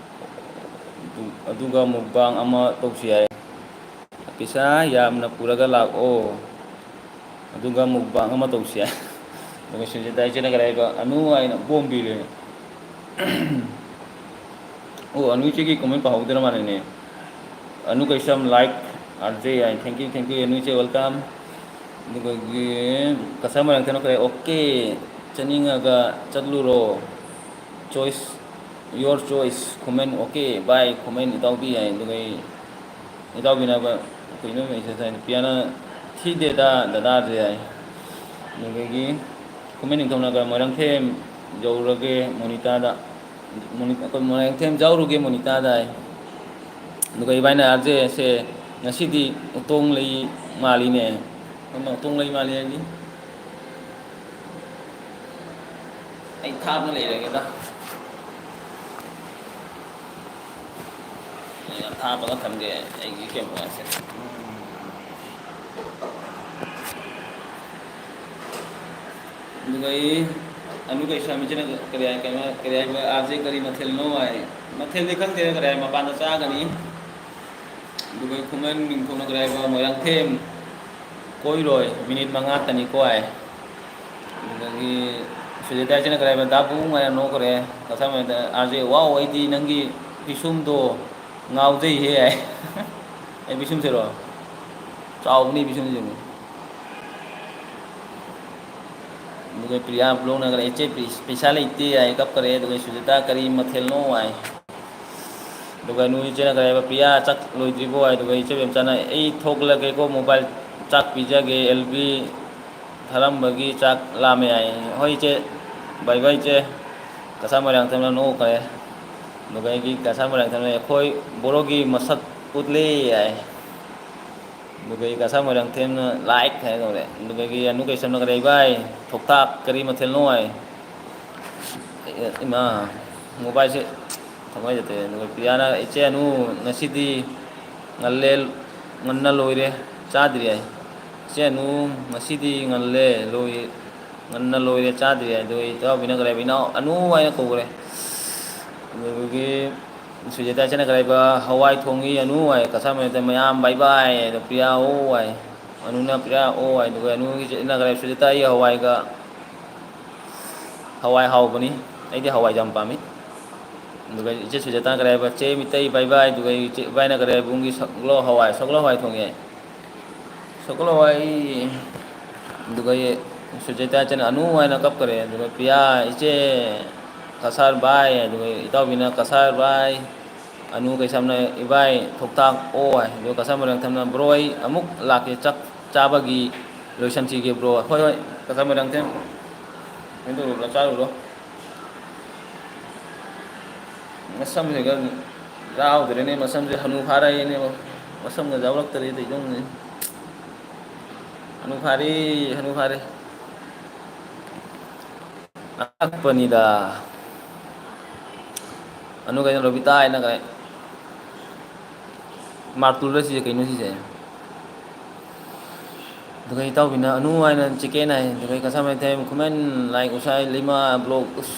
ꯑꯗꯨꯒ ꯃꯨꯛꯕꯥꯡ ꯑꯃ ꯇꯧꯁꯤ" ꯍꯥꯏ꯫ "ꯄꯩꯁꯥ ꯌꯥꯝꯅ ꯄꯨꯔꯒ ꯂꯥꯛꯑꯣ, ꯑꯗꯨꯒ ꯃꯨꯛꯕꯥꯡ ꯑꯃ ꯇꯧꯁꯤ" ꯍꯥꯏ꯫ ꯑꯗꯨꯒ ꯁꯨꯖꯤꯇꯥ ꯏꯆꯦꯅ ꯀꯔꯤ ꯍꯥꯏꯕ, "ꯑꯅꯨ" ꯍꯥꯏꯅ ꯕꯣꯝ ꯄꯤꯔꯦ꯫ ꯑꯣ, ꯑꯅꯨ ꯏꯆꯦꯒꯤ ꯀꯣꯃꯦꯟ ꯄꯥꯍꯧꯗ꯭ꯔ ꯃꯥꯜꯂꯦꯅꯦ꯫ ꯑꯅꯨ ꯀꯩꯁꯝ ꯂꯥꯏꯛ, ꯑꯥꯔ ꯖꯦ ꯑꯥꯏ, thank you, thank you, ꯑꯅꯨ ꯏꯆꯦ, welcome꯫ ꯑꯗꯨꯒ ꯀꯁꯥꯔ ꯃꯣꯏꯔꯥꯡꯊꯦꯝꯅ ꯀꯔꯤ, "ꯑꯣꯀꯦ, ꯆꯠꯅꯤꯡꯉꯒ ꯆꯠꯂꯨꯔꯣ, choice, your choice, ꯈꯨꯃꯟ, ꯑꯣꯀꯦ, bye, ꯈꯨꯃꯟ ꯏꯇꯥꯎꯕꯤ" ꯍꯥꯏ꯫ ꯑꯗꯨꯒ ꯑꯩ ꯏꯇꯥꯎꯕꯤꯅ ꯀꯩꯅꯣ message ꯍꯥꯏ, ꯄꯤꯌꯥꯅ "ꯊꯤꯗꯦꯗ ꯗꯗꯥꯁꯦ" ꯍꯥꯏ꯫ ꯑꯗꯨꯗꯒꯤ ꯈꯨꯃꯟ ꯅꯤꯡꯊꯧꯅꯒ "ꯃꯣꯏꯔꯥꯡꯊꯦꯝ ꯌꯧꯔꯒꯦ ꯃꯣꯅꯤꯇꯥꯗ", ꯃꯣꯅꯤ-, ꯑꯩꯈꯣꯏ "ꯃꯣꯏꯔꯥꯡꯊꯦꯝ ꯌꯧꯔꯨꯒꯦ ꯃꯣꯅꯤꯇꯥꯗ" ꯍꯥꯏ꯫ ꯑꯗꯨꯒ ꯏꯕꯥꯏꯅ "ꯑꯥꯔꯖꯦꯁꯦ ꯉꯁꯤꯗꯤ ꯎꯇꯣꯡ ꯂꯩ ꯃꯥꯜꯂꯤꯅꯦ"꯫ ꯀꯔꯝꯕ ꯎꯇꯣꯡ ꯂꯩ ꯃꯥꯜꯂꯤ ꯍꯥꯏꯗꯤ? ꯑꯩ ꯊꯥꯞꯅ ꯂꯩꯔꯒꯦꯗ꯫ ꯑꯩ ꯌꯥꯝ ꯊꯥꯞꯄꯒ ꯊꯝꯒꯦ ꯑꯩꯒꯤ cameraꯁꯦ꯫ ꯑꯗꯨꯒ ꯑꯩ ꯑꯅꯨ ꯀꯩꯁꯥꯃꯤꯁꯤꯅ ꯀꯔꯤ ꯍꯥꯏ, ꯀꯩꯅꯣ, ꯀꯔꯤ ꯍꯥꯏꯕ, "ꯑꯥꯔꯖꯦ ꯀꯔꯤ ꯃꯊꯦꯜꯅꯣ?" ꯍꯥꯏ꯫ ꯃꯊꯦꯜꯗꯤ ꯈꯪꯗꯦ, ꯀꯔꯤ ꯍꯥꯏ, ꯃꯄꯥꯟꯗ ꯆꯥꯒꯅꯤ꯫ ꯑꯗꯨꯒ ꯈꯨꯃꯟ ꯅꯤꯡꯊꯧꯅ ꯀꯔꯤ ꯍꯥꯏꯕ, "ꯃꯣꯏꯔꯥꯡꯊꯦꯝ ꯀꯣꯏꯔꯣꯏ, ꯃꯤꯅꯤꯠ ꯃꯉꯥ ꯇꯅꯤꯀꯣ" ꯍꯥꯏ꯫ ꯑꯗꯨꯗꯒꯤ ꯁꯨꯖꯤꯇꯥꯁꯤꯅ ꯀꯔꯤ ꯍꯥꯏꯕ, "ꯗꯥ ꯕꯨꯡ" ꯍꯥꯏꯅ ꯅꯣꯛꯈ꯭ꯔꯦ꯫ ꯀꯁꯥꯔ ꯃꯌꯥꯝꯗ, "ꯑꯥꯔꯖꯦ, ꯋꯥꯎ, ꯑꯩꯗꯤ ꯅꯪꯒꯤ ꯄꯤꯁꯨꯝꯗꯣ ꯉꯥꯎꯖꯩꯍꯦ" ꯍꯥꯏ꯫ ꯑꯩ ꯄꯤꯁꯨꯝꯁꯤꯔꯣ? ꯆꯥꯎꯕꯅꯤ ꯄꯤꯁꯨꯝꯁꯤ꯫ ꯑꯗꯨꯒ ꯄ꯭ꯔꯤꯌꯥ ꯕ꯭ꯂꯣꯛꯅ ꯀꯔꯤ, "ꯏꯆꯦ, ꯄꯩꯁꯥ ꯂꯩꯇꯦ" ꯍꯥꯏ, ꯀꯞꯈꯔꯦ꯫ ꯑꯗꯨꯒ ꯁꯨꯖꯤꯇꯥ, "ꯀꯔꯤ ꯃꯊꯦꯜꯅꯣ?" ꯍꯥꯏ꯫ ꯑꯗꯨꯒ ꯅꯨ ꯏꯆꯦꯅ ꯀꯔꯤ ꯍꯥꯏꯕ, "ꯄ꯭ꯔꯤꯌꯥ, ꯆꯥꯛ ꯂꯣꯏꯗ꯭ꯔꯤꯕꯣ?" ꯍꯥꯏ꯫ ꯑꯗꯨꯒ ꯏꯆꯦ ꯕꯦꯝꯆꯥꯅ, "ꯑꯩ ꯊꯣꯛꯂꯒꯦꯀꯣ, ꯃꯣꯕꯥꯏꯜ ꯆꯥꯛ ꯄꯤꯖꯒꯦ, ꯑꯦꯜ ꯕꯤ ꯊꯥꯔꯝꯕꯒꯤ ꯆꯥꯛ ꯂꯥꯝꯃꯦ" ꯍꯥꯏ꯫ "ꯍꯣꯏ ꯏꯆꯦ, ꯕꯥꯏ ꯕꯥꯏ ꯏꯆꯦ"꯫ ꯀꯁꯥꯔ ꯃꯣꯏꯔꯥꯡꯊꯦꯝꯅ ꯅꯣꯛꯈ꯭ꯔꯦ꯫ ꯑꯗꯨꯒ ꯑꯩꯒꯤ ꯀꯁꯥꯔ ꯃꯣꯏꯔꯥꯡꯊꯦꯝꯅ, "ꯑꯩꯈꯣꯏ ꯕꯣꯔꯣꯒꯤ ꯃꯁꯛ ꯎꯠꯂꯦ" ꯍꯥꯏ꯫ ꯑꯗꯨꯒ ꯑꯩ ꯀꯁꯥꯔ ꯃꯣꯏꯔꯥꯡꯊꯦꯝꯅ "ꯂꯥꯏꯛ" ꯍꯥꯏ ꯇꯧꯔꯦ꯫ ꯑꯗꯨꯗꯒꯤ ꯑꯅꯨ ꯀꯩꯁꯝꯅ ꯀꯔꯤ, "ꯚꯥꯏ, ꯊꯣꯛꯇꯥꯛ ꯀꯔꯤ ꯃꯊꯦꯜꯅꯣ?" ꯍꯥꯏ꯫ ꯏꯃꯥ, ꯃꯣꯕꯥꯏꯜꯁꯦ ꯊꯃꯥꯏꯗ ꯇꯧꯋꯦ꯫ ꯑꯗꯨꯒ ꯄ꯭ꯔꯤꯌꯥꯅ, "ꯏꯆꯦ ꯑꯅꯨ, ꯉꯁꯤꯗꯤ ꯉꯜꯂꯦ, ꯉꯟꯅ ꯂꯣꯏꯔꯦ, ꯆꯥꯗ꯭ꯔꯤ" ꯍꯥꯏ꯫ "ꯏꯆꯦ ꯑꯅꯨ, ꯉꯁꯤꯗꯤ ꯉꯜꯂꯦ, ꯂꯣꯏ-, ꯉꯟꯅ ꯂꯣꯏꯔꯦ, ꯆꯥꯗ꯭ꯔꯤ" ꯍꯥꯏ꯫ ꯑꯗꯨꯒ ꯏꯇꯥꯎꯕꯤꯅ ꯀꯔꯤ ꯍꯥꯏꯕ, "ꯏꯅꯥꯎ ꯑꯅꯨ" ꯍꯥꯏꯅ ꯀꯧꯈ꯭ꯔꯦ꯫ ꯑꯗꯨꯗꯒꯤ ꯁꯨꯖꯤꯇꯥꯁꯤꯅ ꯀꯔꯤ ꯍꯥꯏꯕ, "ꯍꯋꯥꯏ ꯊꯣꯡꯉꯤ ꯑꯅꯨ" ꯍꯥꯏ꯫ ꯀꯁꯥꯔ ꯃꯌꯥꯝ, "ꯃꯌꯥꯝ ꯕꯥꯏ ꯕꯥꯏ" ꯍꯥꯏ꯫ ꯑꯗꯣ ꯄ꯭ꯔꯤꯌꯥ "ꯑꯣ" ꯍꯥꯏ꯫ ꯑꯅꯨꯅ ꯄ꯭ꯔꯤꯌꯥ "ꯑꯣ" ꯍꯥꯏ꯫ ꯑꯗꯨꯒ ꯑꯅꯨꯒꯤ ꯏꯆꯦꯅ ꯀꯔꯤ ꯍꯥꯏꯕ, "ꯁꯨꯖꯤꯇꯥ, ꯑꯩ ꯍꯋꯥꯏꯒ ꯍꯋꯥꯏ ꯍꯥꯎꯕꯅꯤ, ꯑꯩꯗꯤ ꯍꯋꯥꯏꯁꯦ ꯌꯥꯝ ꯄꯥꯝꯃꯤ"꯫ ꯑꯗꯨꯒ ꯏꯆꯦ ꯁꯨꯖꯥꯇꯥꯅ ꯀꯔꯤ ꯍꯥꯏꯕ, "ꯆꯦ ꯃꯤꯇꯩ ꯕꯥꯏ ꯕꯥꯏ"꯫ ꯑꯗꯨꯒ ꯏꯆꯦ ꯏꯕꯥꯏꯅ ꯀꯔꯤ ꯍꯥꯏꯕ, "ꯕꯨꯡꯒꯤ ꯁꯒꯣꯜ ꯍꯋꯥꯏ, ꯁꯒꯣꯜ ꯍꯋꯥꯏ ꯊꯣꯡꯉꯦ"꯫ ꯁꯒꯣꯜ ꯍꯋꯥꯏ꯫ ꯑꯗꯨꯒ ꯁꯨꯖꯥꯇꯥ ꯏꯆꯦꯅ "ꯑꯅꯨ" ꯍꯥꯏꯅ ꯀꯞꯈꯔꯦ꯫ ꯑꯗꯨꯒ ꯄ꯭ꯔꯤꯌꯥ, "ꯏꯆꯦ ꯀꯁꯥꯔ ꯕꯥꯏ"꯫ ꯑꯗꯨꯒ ꯏꯇꯥꯎꯕꯤꯅ "ꯀꯁꯥꯔ ꯕꯥꯏ"꯫ ꯑꯅꯨ ꯀꯩꯁꯥꯝꯅ, "ꯏꯕꯥꯏ, ꯊꯣꯛꯇꯥꯛ ꯑꯣ" ꯍꯥꯏ꯫ ꯑꯗꯨꯒ ꯀꯩꯁꯥꯝ ꯃꯣꯏꯔꯥꯡꯊꯦꯝꯅ, "ꯕ꯭ꯔꯣ, ꯑꯩ ꯑꯃꯨꯛ ꯂꯥꯛꯀꯦ, ꯆꯥꯛ ꯆꯥꯕꯒꯤ ꯂꯣꯏꯁꯟꯁꯤꯒꯦ, ꯕ꯭ꯔꯣ"꯫ "ꯍꯣꯏ, ꯍꯣꯏ, ꯀꯩꯁꯥꯝ ꯃꯣꯏꯔꯥꯡꯊꯦꯝ꯫ ꯀꯩꯅꯣ ꯇꯧꯔꯨꯔꯣ, ꯆꯥꯔꯨꯔꯣ"꯫ ꯃꯁꯝꯁꯤꯒ ꯌꯥꯎꯗ꯭ꯔꯦꯅꯦ, ꯃꯁꯝꯁꯦ ꯍꯅꯨ ꯐꯥꯔꯛꯑꯦꯅꯦ꯫ ꯃꯁꯝꯒ ꯌꯥꯎꯔꯛꯇ꯭ꯔꯦ ꯇꯧꯏꯁꯦ꯫ ꯍꯅꯨ ꯐꯥꯔꯦ, ꯍꯅꯨ ꯐꯥꯔꯦ꯫ ꯑꯉꯛꯄꯅꯤꯗ꯫ ꯑꯅꯨ ꯀꯩꯅꯣ, ꯔꯣꯕꯤꯇꯥ ꯍꯥꯏꯅ ꯀꯥꯏ꯫ ꯃꯥꯔꯇꯨꯜꯂ ꯁꯤꯁꯦ, ꯀꯩꯅꯣ ꯁꯤꯁꯦ? ꯑꯗꯨꯒ ꯏꯇꯥꯎꯕꯤꯅ "ꯑꯅꯨ" ꯍꯥꯏꯅ ꯆꯤꯀꯦꯟ ꯍꯥꯏ꯫ ꯑꯗꯨꯒ ꯀꯁꯥꯃꯩ ꯊꯦꯝ ꯈꯨꯃꯟ ꯂꯥꯏꯛ ꯎꯁꯥꯏ ꯂꯩꯃ ꯕ꯭ꯂꯣꯛ꯫ ꯎꯁ,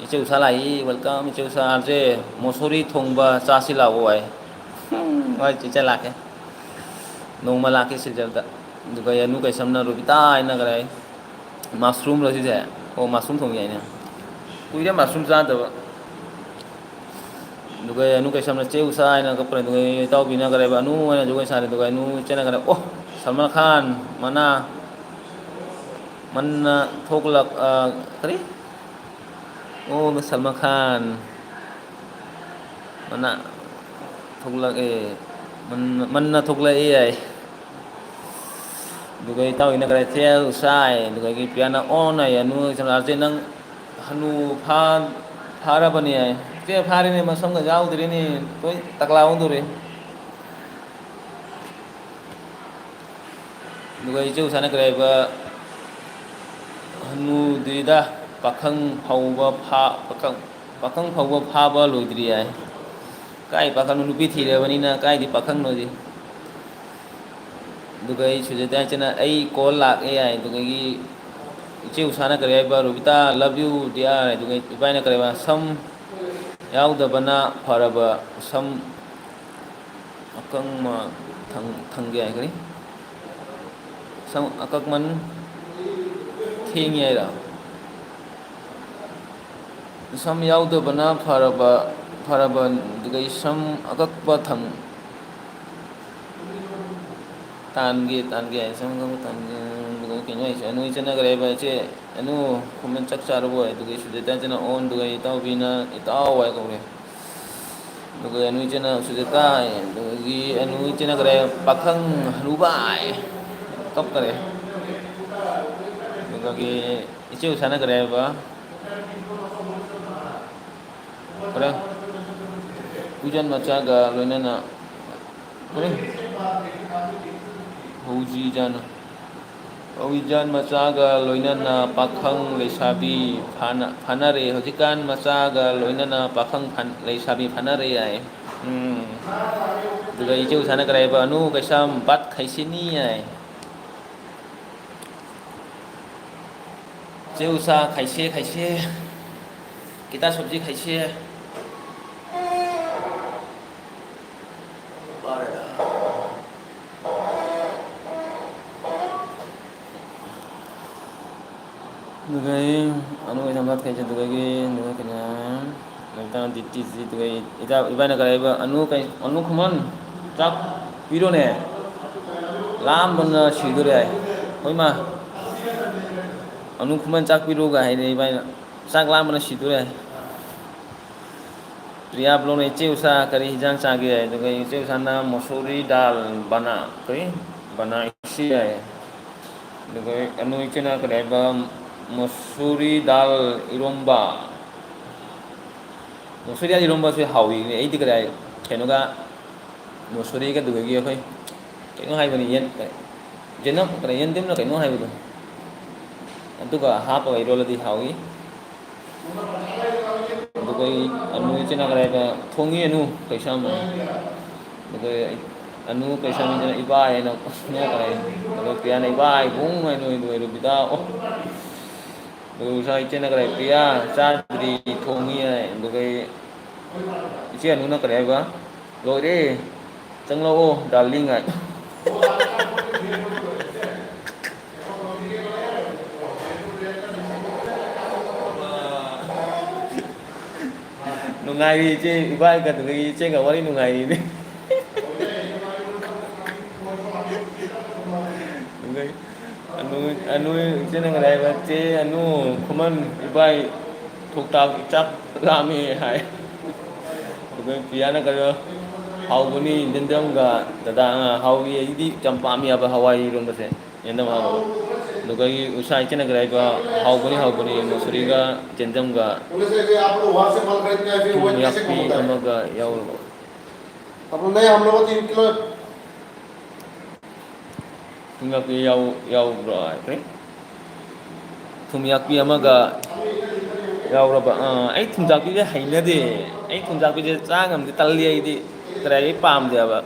ꯏꯆꯦ ꯎꯁꯥ ꯂꯥꯛꯏ꯫ Welcome, ꯏꯆꯦ ꯎꯁꯥ꯫ "ꯑꯥꯔꯖꯦ, ꯃꯣꯁꯣꯔꯤ ꯊꯣꯡꯕ ꯆꯥꯁꯤ ꯂꯥꯛꯑꯣ" ꯍꯥꯏ꯫ ꯍꯣꯏ, ꯆꯤꯆꯦ ꯂꯥꯛꯀꯦ꯫ ꯅꯣꯡꯃ ꯂꯥꯛꯀꯦ ꯁꯤꯜꯆꯔꯗ꯫ ꯑꯗꯨꯒ ꯑꯅꯨ ꯀꯩꯁꯝꯅ ꯔꯣꯕꯤꯇꯥ ꯍꯥꯏꯅ ꯀꯔꯤ ꯍꯥꯏ? ꯃꯁꯔꯨꯝꯂꯣ ꯁꯤꯁꯦ? ꯑꯣ, ꯃꯁꯔꯨꯝ ꯊꯣꯡ ꯌꯥꯏꯅꯦ꯫ ꯀꯨꯏꯔꯦ ꯃꯁꯔꯨꯝ ꯆꯥꯗꯕ꯫ ꯑꯗꯨꯒ ꯑꯅꯨ ꯀꯩꯁꯝꯅ "ꯆꯦ ꯎꯁꯥ" ꯍꯥꯏꯅ ꯀꯞꯄꯅꯦ꯫ ꯑꯗꯨꯒ ꯏꯇꯥꯎꯕꯤꯅ ꯀꯔꯤ ꯍꯥꯏꯕ? "ꯑꯅꯨ" ꯍꯥꯏꯅ ꯖꯒꯣꯏ ꯁꯥꯔꯦ꯫ ꯑꯗꯨꯒ ꯑꯅꯨ ꯏꯆꯦꯅ ꯀꯔꯤ ꯍꯥꯏ? "ꯑꯣ, ꯁꯜꯃꯥꯟ ꯈꯥꯟ, ꯃꯅꯥ, ꯃꯟꯅ ꯊꯣꯛꯂꯛ-, ꯑ, ꯀꯔꯤ? ꯑꯣ, ꯁꯜꯃꯥꯟ ꯈꯥꯟ, ꯃꯅꯥ ꯊꯣꯛꯂꯛꯑꯦ, ꯃꯟꯅ, ꯃꯟꯅ ꯊꯣꯛꯂꯛꯑꯦ" ꯍꯥꯏ꯫ ꯑꯗꯨꯒ ꯏꯇꯥꯎꯒꯤꯅ ꯀꯔꯤ ꯍꯥꯏ? "ꯆꯦ ꯎꯁꯥ" ꯍꯥꯏ꯫ ꯑꯗꯨꯗꯒꯤ ꯄꯤꯌꯥꯅ "ꯑꯣꯟ" ꯍꯥꯏ꯫ ꯑꯅꯨ ꯏꯆꯦꯅ "ꯑꯥꯔꯖꯦ, ꯅꯪ ꯍꯅꯨ ꯐꯥ-, ꯐꯥꯔꯕꯅꯦ" ꯍꯥꯏ꯫ "ꯆꯦ, ꯐꯥꯔꯦꯅꯦ, ꯃꯁꯝꯒ ꯌꯥꯎꯗ꯭ꯔꯦꯅꯦ, ꯂꯣꯏ ꯇꯛꯂꯥ ꯑꯣꯟꯗꯣꯔꯦ"꯫ ꯑꯗꯨꯒ ꯏꯆꯦ ꯎꯁꯥꯅ ꯀꯔꯤ ꯍꯥꯏꯕ? "ꯍꯅꯨꯗ꯭ꯔꯤꯗ, ꯄꯥꯈꯪ ꯐꯥꯎꯕ ꯐꯥ-, ꯄꯥꯈꯪ, ꯄꯥꯈꯪ ꯐꯥꯎꯕ ꯐꯥꯕ ꯂꯣꯏꯗ꯭ꯔꯤ" ꯍꯥꯏ꯫ ꯀꯥꯏ ꯄꯥꯈꯪꯅꯣ? ꯅꯨꯄꯤ ꯊꯤꯔꯕꯅꯤꯅ ꯀꯥꯏꯗꯤ ꯄꯥꯈꯪꯅꯣꯗꯤ? ꯑꯗꯨꯒ ꯑꯩ ꯁꯨꯖꯥꯇꯥ ꯏꯆꯦꯅ "ꯑꯩ ꯀꯣꯜ ꯂꯥꯛꯑꯦ" ꯍꯥꯏ꯫ ꯑꯗꯨꯗꯒꯤ ꯏꯆꯦ ꯎꯁꯥꯅ ꯀꯔꯤ ꯍꯥꯏꯕ? "ꯔꯣꯕꯤꯇꯥ, love you dear" ꯍꯥꯏ꯫ ꯑꯗꯨꯒ ꯏꯕꯥꯏꯅ ꯀꯔꯤ ꯍꯥꯏꯕ? "ꯁꯝ ꯌꯥꯎꯗꯕꯅ ꯐꯔꯕ, ꯁꯝ ꯑꯀꯪꯕ ꯊꯪ-, ꯊꯪꯒꯦ" ꯍꯥꯏ꯫ ꯀꯔꯤ? "ꯁꯝ ꯑꯀꯛꯃꯟ ꯊꯦꯡꯉꯤ" ꯍꯥꯏꯔꯣ? "ꯁꯝ ꯌꯥꯎꯗꯕꯅ ꯐꯔꯕ, ꯐꯔꯕ", ꯑꯗꯨꯒ "ꯁꯝ ꯑꯀꯛꯄ ꯊꯪ-, ꯇꯥꯟꯒꯦ, ꯇꯥꯟꯒꯦ" ꯍꯥꯏ꯫ "ꯁꯝ ꯑꯀꯛꯄ ꯊꯪꯒꯦ", ꯑꯗꯨꯒ ꯀꯩꯅꯣ ꯍꯥꯏꯁꯦ? ꯑꯅꯨ ꯏꯆꯦꯅ ꯀꯔꯤ ꯍꯥꯏꯕ? "ꯏꯆꯦ, ꯑꯅꯨ, ꯈꯨꯃꯟ ꯆꯥꯛ ꯆꯥꯔꯕꯣ?" ꯍꯥꯏ꯫ ꯑꯗꯨꯒ ꯁꯨꯖꯥꯇꯥ ꯏꯆꯦꯅ "ꯑꯣꯟ", ꯑꯗꯨꯒ ꯏꯇꯥꯎꯕꯤꯅ "ꯏꯇꯥꯎ" ꯍꯥꯏ ꯀꯧꯔꯦ꯫ ꯑꯗꯨꯒ ꯑꯅꯨ ꯏꯆꯦꯅ ꯁꯨꯖꯇꯥ ꯍꯥꯏ, ꯑꯗꯨꯗꯒꯤ ꯑꯅꯨ ꯏꯆꯦꯅ ꯀꯔꯤ ꯍꯥꯏ, ꯄꯥꯈꯪ ꯍꯅꯨꯕ ꯍꯥꯏ, ꯀꯞꯈꯔꯦ꯫ ꯑꯗꯨꯗꯒꯤ ꯏꯆꯦ ꯎꯁꯥꯅ ꯀꯔꯤ ꯍꯥꯏꯕ? ꯍꯣꯔꯦꯟ ꯎꯖꯟ ꯃꯆꯥꯒ ꯂꯣꯏꯅꯅ ꯍꯣꯔꯦꯟ ꯍꯧꯖꯤꯖꯥꯅ ꯍꯧꯖꯤꯛꯀꯥꯟ ꯃꯆꯥꯒ ꯂꯣꯏꯅꯅ ꯄꯥꯈꯪ ꯂꯩꯁꯥꯕꯤ ꯐꯥꯅ-, ꯐꯥꯅꯔꯦ꯫ ꯍꯧꯖꯤꯛꯀꯥꯟ ꯃꯆꯥꯒ ꯂꯣꯏꯅꯅ ꯄꯥꯈꯪ ꯐꯥꯟ-, ꯂꯩꯁꯥꯕꯤ ꯐꯥꯅꯔꯦ ꯍꯥꯏ꯫ ꯎꯝ꯫ ꯑꯗꯨꯒ ꯏꯆꯦ ꯎꯁꯥꯅ ꯀꯔꯤ ꯍꯥꯏꯕ? "ꯑꯅꯨ ꯀꯩꯁꯥꯝ ꯕꯥꯠ ꯈꯥꯏꯁꯤꯅꯤ" ꯍꯥꯏ꯫ ꯏꯆꯦ ꯎꯁꯥ ꯈꯥꯏꯁꯦ, ꯈꯥꯏꯁꯦ꯫ ꯀꯤꯇꯥ ꯁꯕꯖꯤ ꯈꯥꯏꯁꯦ꯫ ꯑꯗꯨꯒ ꯑꯅꯨ ꯀꯩꯁꯥꯝ ꯕꯥꯠ ꯈꯥꯏꯁꯦ, ꯑꯗꯨꯗꯒꯤ, ꯑꯗꯨꯒ ꯀꯩꯅꯣ, ꯅꯨꯃꯤꯗꯥꯡ ꯗ꯭ꯌꯨꯇꯤꯁꯤ, ꯑꯗꯨꯒ ꯏꯕꯥ-, ꯏꯕꯥꯅ ꯀꯔꯤ ꯍꯥꯏꯕ? "ꯑꯅꯨ ꯀꯩ-, ꯑꯅꯨ ꯈꯨꯃꯟ, ꯆꯥꯛ ꯄꯤꯔꯣꯅꯦ꯫ ꯂꯥꯝꯕꯅ ꯁꯤꯗꯣꯔꯦ" ꯍꯥꯏ꯫ "ꯍꯣꯏ ꯃꯥ, ꯑꯅꯨ ꯈꯨꯃꯟ ꯆꯥꯛ ꯄꯤꯔꯣꯒ" ꯍꯥꯏꯔꯦ ꯏꯕꯥꯅ꯫ "ꯆꯥꯛ ꯂꯥꯝꯕꯅ ꯁꯤꯗꯣꯔꯦ" ꯍꯥꯏ꯫ ꯄ꯭ꯔꯤꯌꯥ ꯕ꯭ꯂꯣꯛꯅ, "ꯏꯆꯦ ꯎꯁꯥ ꯀꯔꯤ ꯍꯤꯟꯖꯥꯡ ꯆꯥꯒꯦ?" ꯑꯗꯨꯒ ꯏꯆꯦ ꯎꯁꯥꯅ ꯃꯁꯨꯔꯤ ꯗꯥꯜ ꯕꯅꯥ, ꯀꯔꯤ? ꯕꯅꯥ ꯏꯁꯤ ꯍꯥꯏ꯫ ꯑꯗꯨꯒ ꯑꯅꯨ ꯏꯆꯦꯅ ꯀꯔꯤ ꯍꯥꯏꯕ? ꯃꯁꯨꯔꯤ ꯗꯥꯜ ꯏꯔꯣꯝꯕ꯫ ꯃꯁꯨꯔꯤ ꯗꯥꯜ ꯏꯔꯣꯝꯕꯁꯦ ꯍꯥꯎꯏ꯫ ꯑꯩꯗꯤ ꯀꯔꯤ ꯍꯥꯏ? ꯀꯩꯅꯣꯒ, ꯃꯁꯨꯔꯤꯒ ꯑꯗꯨꯗꯒꯤ ꯑꯩꯈꯣꯏ ꯀꯩꯅꯣ ꯍꯥꯏꯕꯅꯤ, ꯌꯦꯟ-, ꯌꯦꯅꯝ-, ꯀꯔꯤ, ꯌꯦꯟꯗꯦꯝꯅ ꯀꯩꯅꯣ ꯍꯥꯏꯕꯗꯣ, ꯑꯗꯨꯒ ꯍꯥꯞꯄꯒ ꯏꯔꯣꯜꯂꯗꯤ ꯍꯥꯎꯏ꯫ ꯑꯗꯨꯒ ꯑꯩ ꯑꯅꯨ ꯏꯆꯤꯟ ꯀꯔꯥꯏꯗ ꯊꯣꯡꯉꯤ ꯑꯅꯨ ꯀꯩꯁꯥꯝ꯫ ꯑꯗꯨꯒ ꯑꯅꯨ ꯀꯩꯁꯥꯝ ꯏꯆꯤꯟ ꯏꯕꯥꯏ ꯍꯥꯏꯅ ꯅꯣꯛꯈ꯭ꯔꯦ꯫ ꯑꯗꯨꯒ ꯄꯤꯌꯥꯅ ꯏꯕꯥꯏ ꯏꯕꯨꯡ ꯍꯥꯏꯅ ꯑꯣꯏꯅ ꯑꯣꯏꯔꯨꯕꯤꯗ꯫ ꯑꯣ꯫ ꯑꯗꯨꯒ ꯉꯁꯥꯏ ꯏꯆꯦꯅ ꯀꯔꯥꯏ ꯄꯤꯌꯥ ꯆꯥꯗ꯭ꯔꯤ ꯊꯣꯡꯉꯤ ꯍꯥꯏ꯫ ꯑꯗꯨꯒ ꯑꯩ ꯏꯆꯦ ꯑꯅꯨꯅ ꯀꯔꯤ ꯍꯥꯏꯕ? "ꯂꯣꯏꯔꯦ, ꯆꯪꯂꯛꯑꯣ ꯗꯥꯔꯂꯤꯡ" ꯍꯥꯏ꯫ ꯅꯨꯡꯉꯥꯏꯔꯤ ꯏꯆꯦ, ꯏꯕꯥꯏꯒ ꯑꯗꯨꯗꯒꯤ ꯏꯆꯦꯒ ꯋꯥꯔꯤ ꯅꯨꯡꯉꯥꯏꯔꯤꯅꯦ꯫ ꯑꯗꯨꯗꯩ ꯑꯅꯨ, ꯑꯅꯨ ꯏꯆꯦꯅ ꯀꯔꯤ ꯍꯥꯏꯕ? "ꯆꯦ ꯑꯅꯨ, ꯈꯨꯃꯟ ꯏꯕꯥꯏ ꯊꯣꯛꯇꯥꯛ ꯆꯥꯛ ꯂꯥꯝꯃꯦ" ꯍꯥꯏ꯫ ꯄꯤꯌꯥꯅ ꯀꯩꯅꯣ, "ꯍꯥꯎꯕꯅꯤ ꯌꯦꯟꯗꯦꯝꯒ ꯗꯗꯥ, ꯑ, ꯍꯥꯎꯏ, ꯑꯩꯗꯤ ꯌꯥꯝ ꯄꯥꯝꯃꯤ" ꯍꯥꯏꯕ ꯍꯋꯥꯏ ꯏꯔꯣꯟꯕꯁꯦ, ꯌꯦꯟꯗꯦꯝ ꯍꯥꯎꯕ꯫ ꯑꯗꯨꯗꯒꯤ ꯎꯁꯥ ꯏꯆꯦꯅ ꯀꯔꯤ ꯍꯥꯏꯕ, "ꯍꯥꯎꯕꯅꯤ, ꯍꯥꯎꯕꯅꯤ, ꯃꯁꯨꯔꯤꯒ ꯌꯦꯟꯗꯦꯝꯒ ꯊꯨꯝ ꯌꯥꯛꯄꯤ ꯑꯃꯒ ꯌꯥꯎꯔꯕ?" ꯊꯨꯝꯌꯥꯛꯄꯤ ꯌꯥꯎ-, ꯌꯥꯎꯕ꯭ꯔꯣ? ꯀꯔꯤ? ꯊꯨꯝꯌꯥꯛꯄꯤ ꯑꯃꯒ ꯌꯥꯎꯔꯕ? ꯑꯥ, ꯑꯩ ꯊꯨꯝꯌꯥꯛꯄꯤꯁꯦ ꯍꯩꯅꯗꯦ꯫ ꯑꯩ ꯊꯨꯝꯌꯥꯛꯄꯤꯁꯦ ꯆꯥ ꯉꯝꯗꯦ, ꯇꯜꯂꯤ ꯑꯩꯗꯤ꯫ ꯀꯗꯥꯏꯗꯒꯤ ꯄꯥꯝꯗꯦꯕ꯫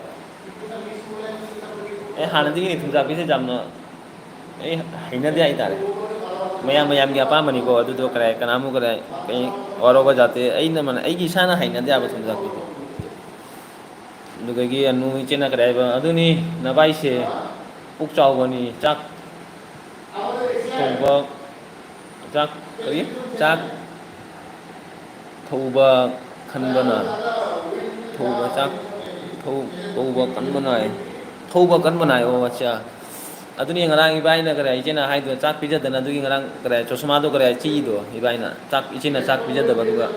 ꯑꯩ ꯍꯥꯟꯅꯗꯒꯤ ꯊꯨꯝꯌꯥꯛꯄꯤꯁꯦ ꯌꯥꯝꯅ ꯑꯩ ꯍꯩꯅꯗꯦ ꯍꯥꯏꯇꯥꯔꯦ꯫ ꯃꯌꯥꯝ ꯃꯌꯥꯝꯒꯤ ꯑꯄꯥꯝꯕꯅꯤꯀꯣ, ꯑꯗꯨꯗꯣ ꯀꯗꯥꯏ, ꯀꯅꯥꯃꯨꯛ ꯀꯗꯥꯏ, ꯀꯩ ꯋꯥꯔꯧꯕ ꯖꯥꯠꯇꯦ꯫ ꯑꯩꯅ ꯃꯅ-, ꯑꯩꯒꯤ ꯏꯁꯥꯅ ꯍꯩꯅꯗꯦ ꯍꯥꯏꯕ ꯊꯨꯝꯌꯥꯛꯄꯤꯗꯤ꯫ ꯑꯗꯨꯗꯒꯤ ꯑꯅꯨ ꯏꯆꯦꯅ ꯀꯔꯤ ꯍꯥꯏꯕ? "ꯑꯗꯨꯅꯤ ꯅꯚꯥꯏꯁꯦ ꯄꯨꯛ ꯆꯥꯎꯕꯅꯤ, ꯆꯥꯛ ꯊꯣꯡꯕ, ꯆꯥꯛ ꯀꯔꯤ? ꯆꯥꯛ ꯊꯧꯕ ꯈꯟꯕꯅ, ꯊꯧꯕ ꯆꯥꯛ ꯊꯧ-, ꯊꯧꯕ ꯀꯟꯕ ꯅꯥꯏ, ꯊꯧꯕ ꯀꯟꯕ ꯅꯥꯏ"꯫ ꯑꯣ, ꯑꯠꯆꯥ꯫ ꯑꯗꯨꯅꯤ ꯉꯔꯥꯡ ꯏꯕꯥꯏꯅ ꯀꯔꯤ ꯏꯆꯦꯅ ꯍꯥꯏꯗꯣ, ꯆꯥꯛ ꯄꯤꯖꯗꯅ ꯑꯗꯨꯒꯤ ꯉꯔꯥꯡ ꯀꯔꯤ ꯆꯣꯁꯃꯥꯗꯣ ꯀꯔꯤ ꯆꯤꯛꯏꯗꯣ ꯏꯕꯥꯏꯅ, ꯆꯥꯛ, ꯏꯆꯦꯅ ꯆꯥꯛ ꯄꯤꯖꯗꯕꯗꯨꯒ꯫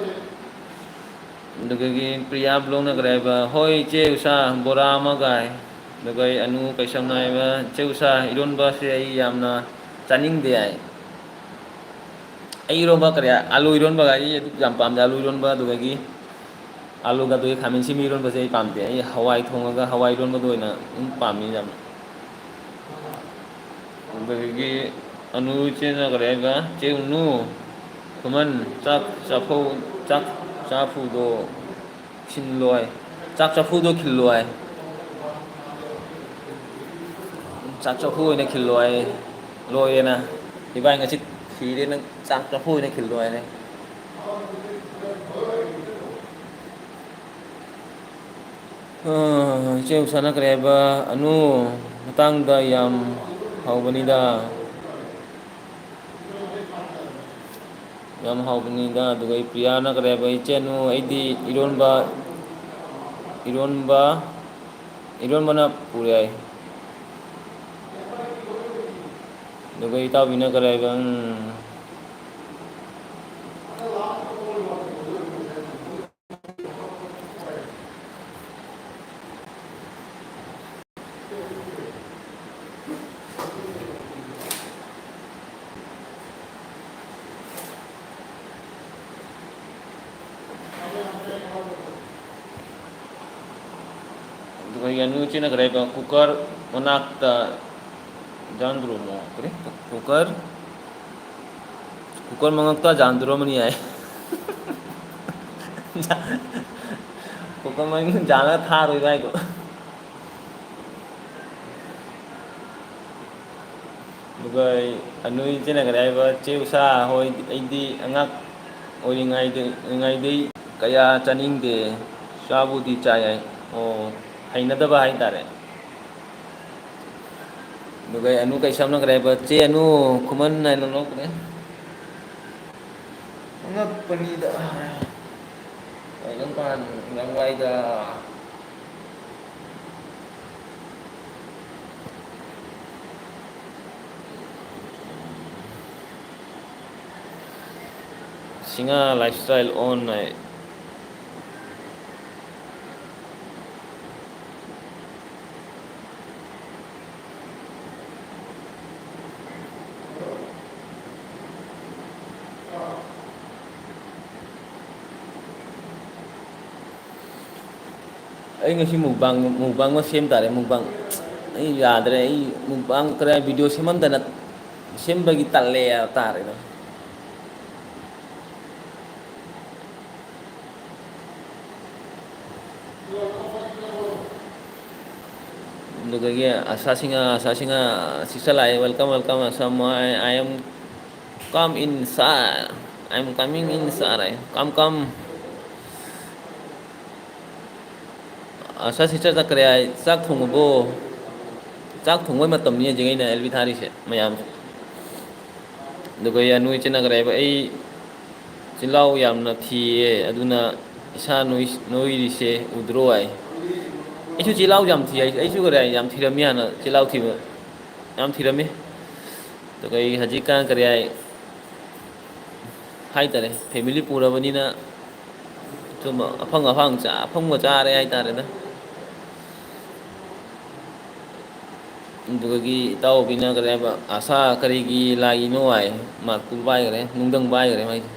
ꯑꯗꯨꯗꯒꯤ ꯄ꯭ꯔꯤꯌꯥ ꯕ꯭ꯂꯣꯛꯅ ꯀꯔꯤ ꯍꯥꯏꯕ? "ꯍꯣꯏ ꯏꯆꯦ ꯎꯁꯥ, ꯕꯣꯔꯥ ꯑꯃꯒ" ꯍꯥꯏ꯫ ꯑꯗꯨꯒ ꯑꯩ ꯑꯅꯨ ꯀꯩꯁꯝꯅ ꯍꯥꯏꯕ, "ꯏꯆꯦ ꯎꯁꯥ, ꯏꯔꯣꯟꯕꯁꯦ ꯑꯩ ꯌꯥꯝꯅ ꯆꯥꯅꯤꯡꯗꯦ" ꯍꯥꯏ꯫ ꯑꯩ ꯏꯔꯣꯟꯕ ꯀꯔꯤ, ꯑꯂꯨ ꯏꯔꯣꯟꯕꯒ ꯑꯩ ꯑꯗꯨ ꯌꯥꯝ ꯄꯥꯝꯗꯦ꯫ ꯑꯂꯨ ꯏꯔꯣꯟꯕ, ꯑꯗꯨꯗꯒꯤ ꯑꯂꯨꯒ ꯑꯗꯨꯒꯤ ꯈꯥꯃꯦꯟ ꯑꯁꯤꯟꯕꯤ ꯏꯔꯣꯟꯕꯁꯦ ꯑꯩ ꯄꯥꯝꯗꯦ꯫ ꯑꯩ ꯍꯋꯥꯏ ꯊꯣꯡꯉꯒ ꯍꯋꯥꯏ ꯏꯔꯣꯟꯕꯗꯣ ꯑꯣꯏꯅ ꯑꯗꯨꯝ ꯄꯥꯝꯃꯤ ꯌꯥꯝꯅ꯫ ꯑꯗꯒꯤ ꯑꯅꯨ ꯏꯆꯦꯅ ꯀꯔꯤ ꯍꯥꯏꯕ? "ꯆꯦ ꯎꯅꯨ, ꯈꯨꯃꯟ, ꯆꯥꯛ ꯆꯥꯐꯧ, ꯆꯥꯛ ꯆꯥꯐꯨꯗꯣ ꯈꯤꯜꯂꯣꯏ, ꯆꯥꯛ ꯆꯥꯐꯨꯗꯣ ꯈꯤꯜꯂꯣꯏ, ꯆꯥꯛ ꯆꯥꯐꯨ ꯑꯣꯏꯅ ꯈꯤꯜꯂꯣꯏ, ꯂꯣꯏꯔꯦꯅ꯫ ꯏꯕꯥꯏ ꯉꯁꯤ ꯁꯤꯔꯦ, ꯅꯪ ꯆꯥꯛ ꯆꯥꯐꯨ ꯑꯣꯏꯅ ꯈꯤꯜꯂꯣꯏ" ꯍꯥꯏꯔꯦ꯫ ꯑ, ꯏꯆꯦ ꯎꯁꯥꯅ ꯀꯔꯤ ꯍꯥꯏꯕ? "ꯑꯅꯨ, ꯃꯇꯥꯡꯗ ꯌꯥꯝ ꯍꯥꯎꯕꯅꯤꯗ, ꯌꯥꯝ ꯍꯥꯎꯕꯅꯤꯗ"꯫ ꯑꯗꯨꯒ ꯑꯩ ꯄ꯭ꯔꯤꯌꯥꯅ ꯀꯔꯤ ꯍꯥꯏꯕ? "ꯏꯆꯦ ꯑꯅꯨ, ꯑꯩꯗꯤ ꯏꯔꯣꯟꯕ, ꯏꯔꯣꯟꯕ, ꯏꯔꯣꯟꯕꯅ ꯄꯨꯔꯦ" ꯍꯥꯏ꯫ ꯑꯗꯨꯒ ꯏꯇꯥꯎꯕꯤꯅ ꯀꯔꯤ ꯍꯥꯏꯕ? ꯎꯝ꯫ ꯑꯅꯨ ꯏꯆꯦꯅ ꯀꯔꯤ ꯍꯥꯏꯕ? ꯀꯨꯀꯔ ꯃꯅꯥꯛꯇ ꯖꯥꯟꯗ꯭ꯔꯣꯃꯣ, ꯀꯔꯤ? ꯀꯨꯀꯔ, ꯀꯨꯀꯔ ꯃꯉꯛꯇ ꯖꯥꯟꯗ꯭ꯔꯣꯃꯅꯤ ꯍꯥꯏ꯫ ꯀꯨꯀꯔ ꯃꯅꯤꯡ ꯖꯥꯜꯂꯒ ꯊꯥꯔꯣꯏꯕ ꯍꯥꯏꯗꯣ꯫ ꯑꯗꯨꯒ ꯑꯩ, ꯑꯅꯨ ꯏꯆꯦꯅ ꯀꯔꯤ ꯍꯥꯏꯕ? "ꯆꯦ ꯎꯁꯥ ꯍꯣꯏ, ꯑꯩꯗꯤ ꯑꯉꯥꯡ ꯑꯣꯏꯔꯤꯉꯩꯗ-, ꯑꯣꯏꯔꯤꯉꯩꯗꯩ ꯀꯌꯥ ꯆꯥꯅꯤꯡꯗꯦ, ꯆꯥꯕꯨꯗꯤ ꯆꯥꯏ" ꯍꯥꯏ꯫ ꯑꯣ, ꯍꯩꯅꯗꯕ ꯍꯥꯏꯇꯥꯔꯦ꯫ ꯑꯗꯨꯒ ꯑꯩ ꯑꯅꯨ ꯀꯩꯁꯥꯝꯅ ꯀꯔꯤ ꯍꯥꯏꯕ? "ꯆꯦ ꯑꯅꯨ ꯈꯨꯃꯟ" ꯍꯥꯏꯅ ꯂꯧꯈ꯭ꯔꯦ꯫ ꯑꯉꯛꯄꯅꯤꯗ꯫ ꯀꯩꯅꯣ ꯄꯥꯟ ꯌꯥꯝ ꯋꯥꯏꯗ꯫ ꯁꯤꯡꯍꯥ lifestyle on ꯍꯥꯏ꯫ ꯑꯩ ꯉꯁꯤ mukbang, mukbang ꯑꯃ ꯁꯦꯝ ꯇꯥꯔꯦ, mukbang꯫ ꯑꯩ ꯌꯥꯗ꯭ꯔꯦ, ꯑꯩ mukbang ꯀꯔꯥꯏ video ꯁꯦꯝꯃꯟꯗꯅ, ꯁꯦꯝꯕꯒꯤ ꯇꯜꯂꯦ ꯍꯥꯏꯕ ꯇꯥꯔꯦꯗ꯫ ꯑꯗꯨꯗꯒꯤ ꯑꯁꯥ ꯁꯤꯡꯍ, ꯑꯁꯥ ꯁꯤꯡꯍ, sister ꯂꯥꯛꯑꯦ, welcome, welcome, ꯑꯁꯥ, I, I am come in, sir, I am coming in, sir, I come, come꯫ ꯑꯁꯥ sister ꯆꯠꯈ꯭ꯔꯦ ꯍꯥꯏ, ꯆꯥꯛ ꯊꯣꯡꯉꯕꯣ? ꯆꯥꯛ ꯊꯣꯡꯕꯩ ꯃꯇꯝꯅꯤ ꯍꯧꯖꯤꯛ ꯑꯩꯅ L B ꯊꯥꯔꯤꯁꯦ ꯃꯌꯥꯝꯁꯦ꯫ ꯑꯗꯨꯒ ꯑꯩ ꯑꯅꯨ ꯏꯆꯦꯅ ꯀꯔꯤ ꯍꯥꯏꯕ? "ꯑꯩ ꯆꯤꯜꯍꯥꯎ ꯌꯥꯝꯅ ꯊꯤꯌꯦ, ꯑꯗꯨꯅ ꯏꯁꯥ ꯅꯣꯏ-, ꯅꯣꯏꯔꯤꯁꯦ ꯎꯗ꯭ꯔꯣ?" ꯍꯥꯏ꯫ ꯑꯩꯁꯨ ꯆꯤꯜꯍꯥꯎ ꯌꯥꯝ ꯊꯤ ꯍꯥꯏ, ꯑꯩꯁꯨ ꯀꯔꯤ ꯍꯥꯏ, ꯌꯥꯝ ꯊꯤꯔꯝꯃꯤ ꯍꯥꯟꯅ, ꯆꯤꯜꯍꯥꯎ ꯊꯤꯕ ꯌꯥꯝ ꯊꯤꯔꯝꯃꯤ꯫ ꯑꯗꯨꯒ ꯑꯩ ꯍꯧꯖꯤꯛꯀꯥꯟ ꯀꯔꯤ ꯍꯥꯏ, ꯍꯥꯏꯇꯥꯔꯦ, family ꯄꯨꯔꯕꯅꯤꯅ ꯁꯨꯝ ꯑꯐꯪ ꯑꯐꯪ ꯆꯥ-, ꯑꯐꯪꯕ ꯆꯥꯔꯦ ꯍꯥꯏꯇꯥꯔꯦꯗ꯫ ꯑꯗꯨꯗꯒꯤ ꯏꯇꯥꯎꯕꯤꯅ ꯀꯔꯤ ꯍꯥꯏꯕ, "ꯑꯁꯥ ꯀꯔꯤꯒꯤ ꯂꯥꯛꯏꯅꯣ?" ꯍꯥꯏ, ꯃꯥ ꯀꯨꯜ ꯄꯥꯏꯈ꯭ꯔꯦ, ꯅꯨꯡꯗꯪ ꯄꯥꯏꯈ꯭ꯔꯦ ꯃꯥꯏꯁꯦ꯫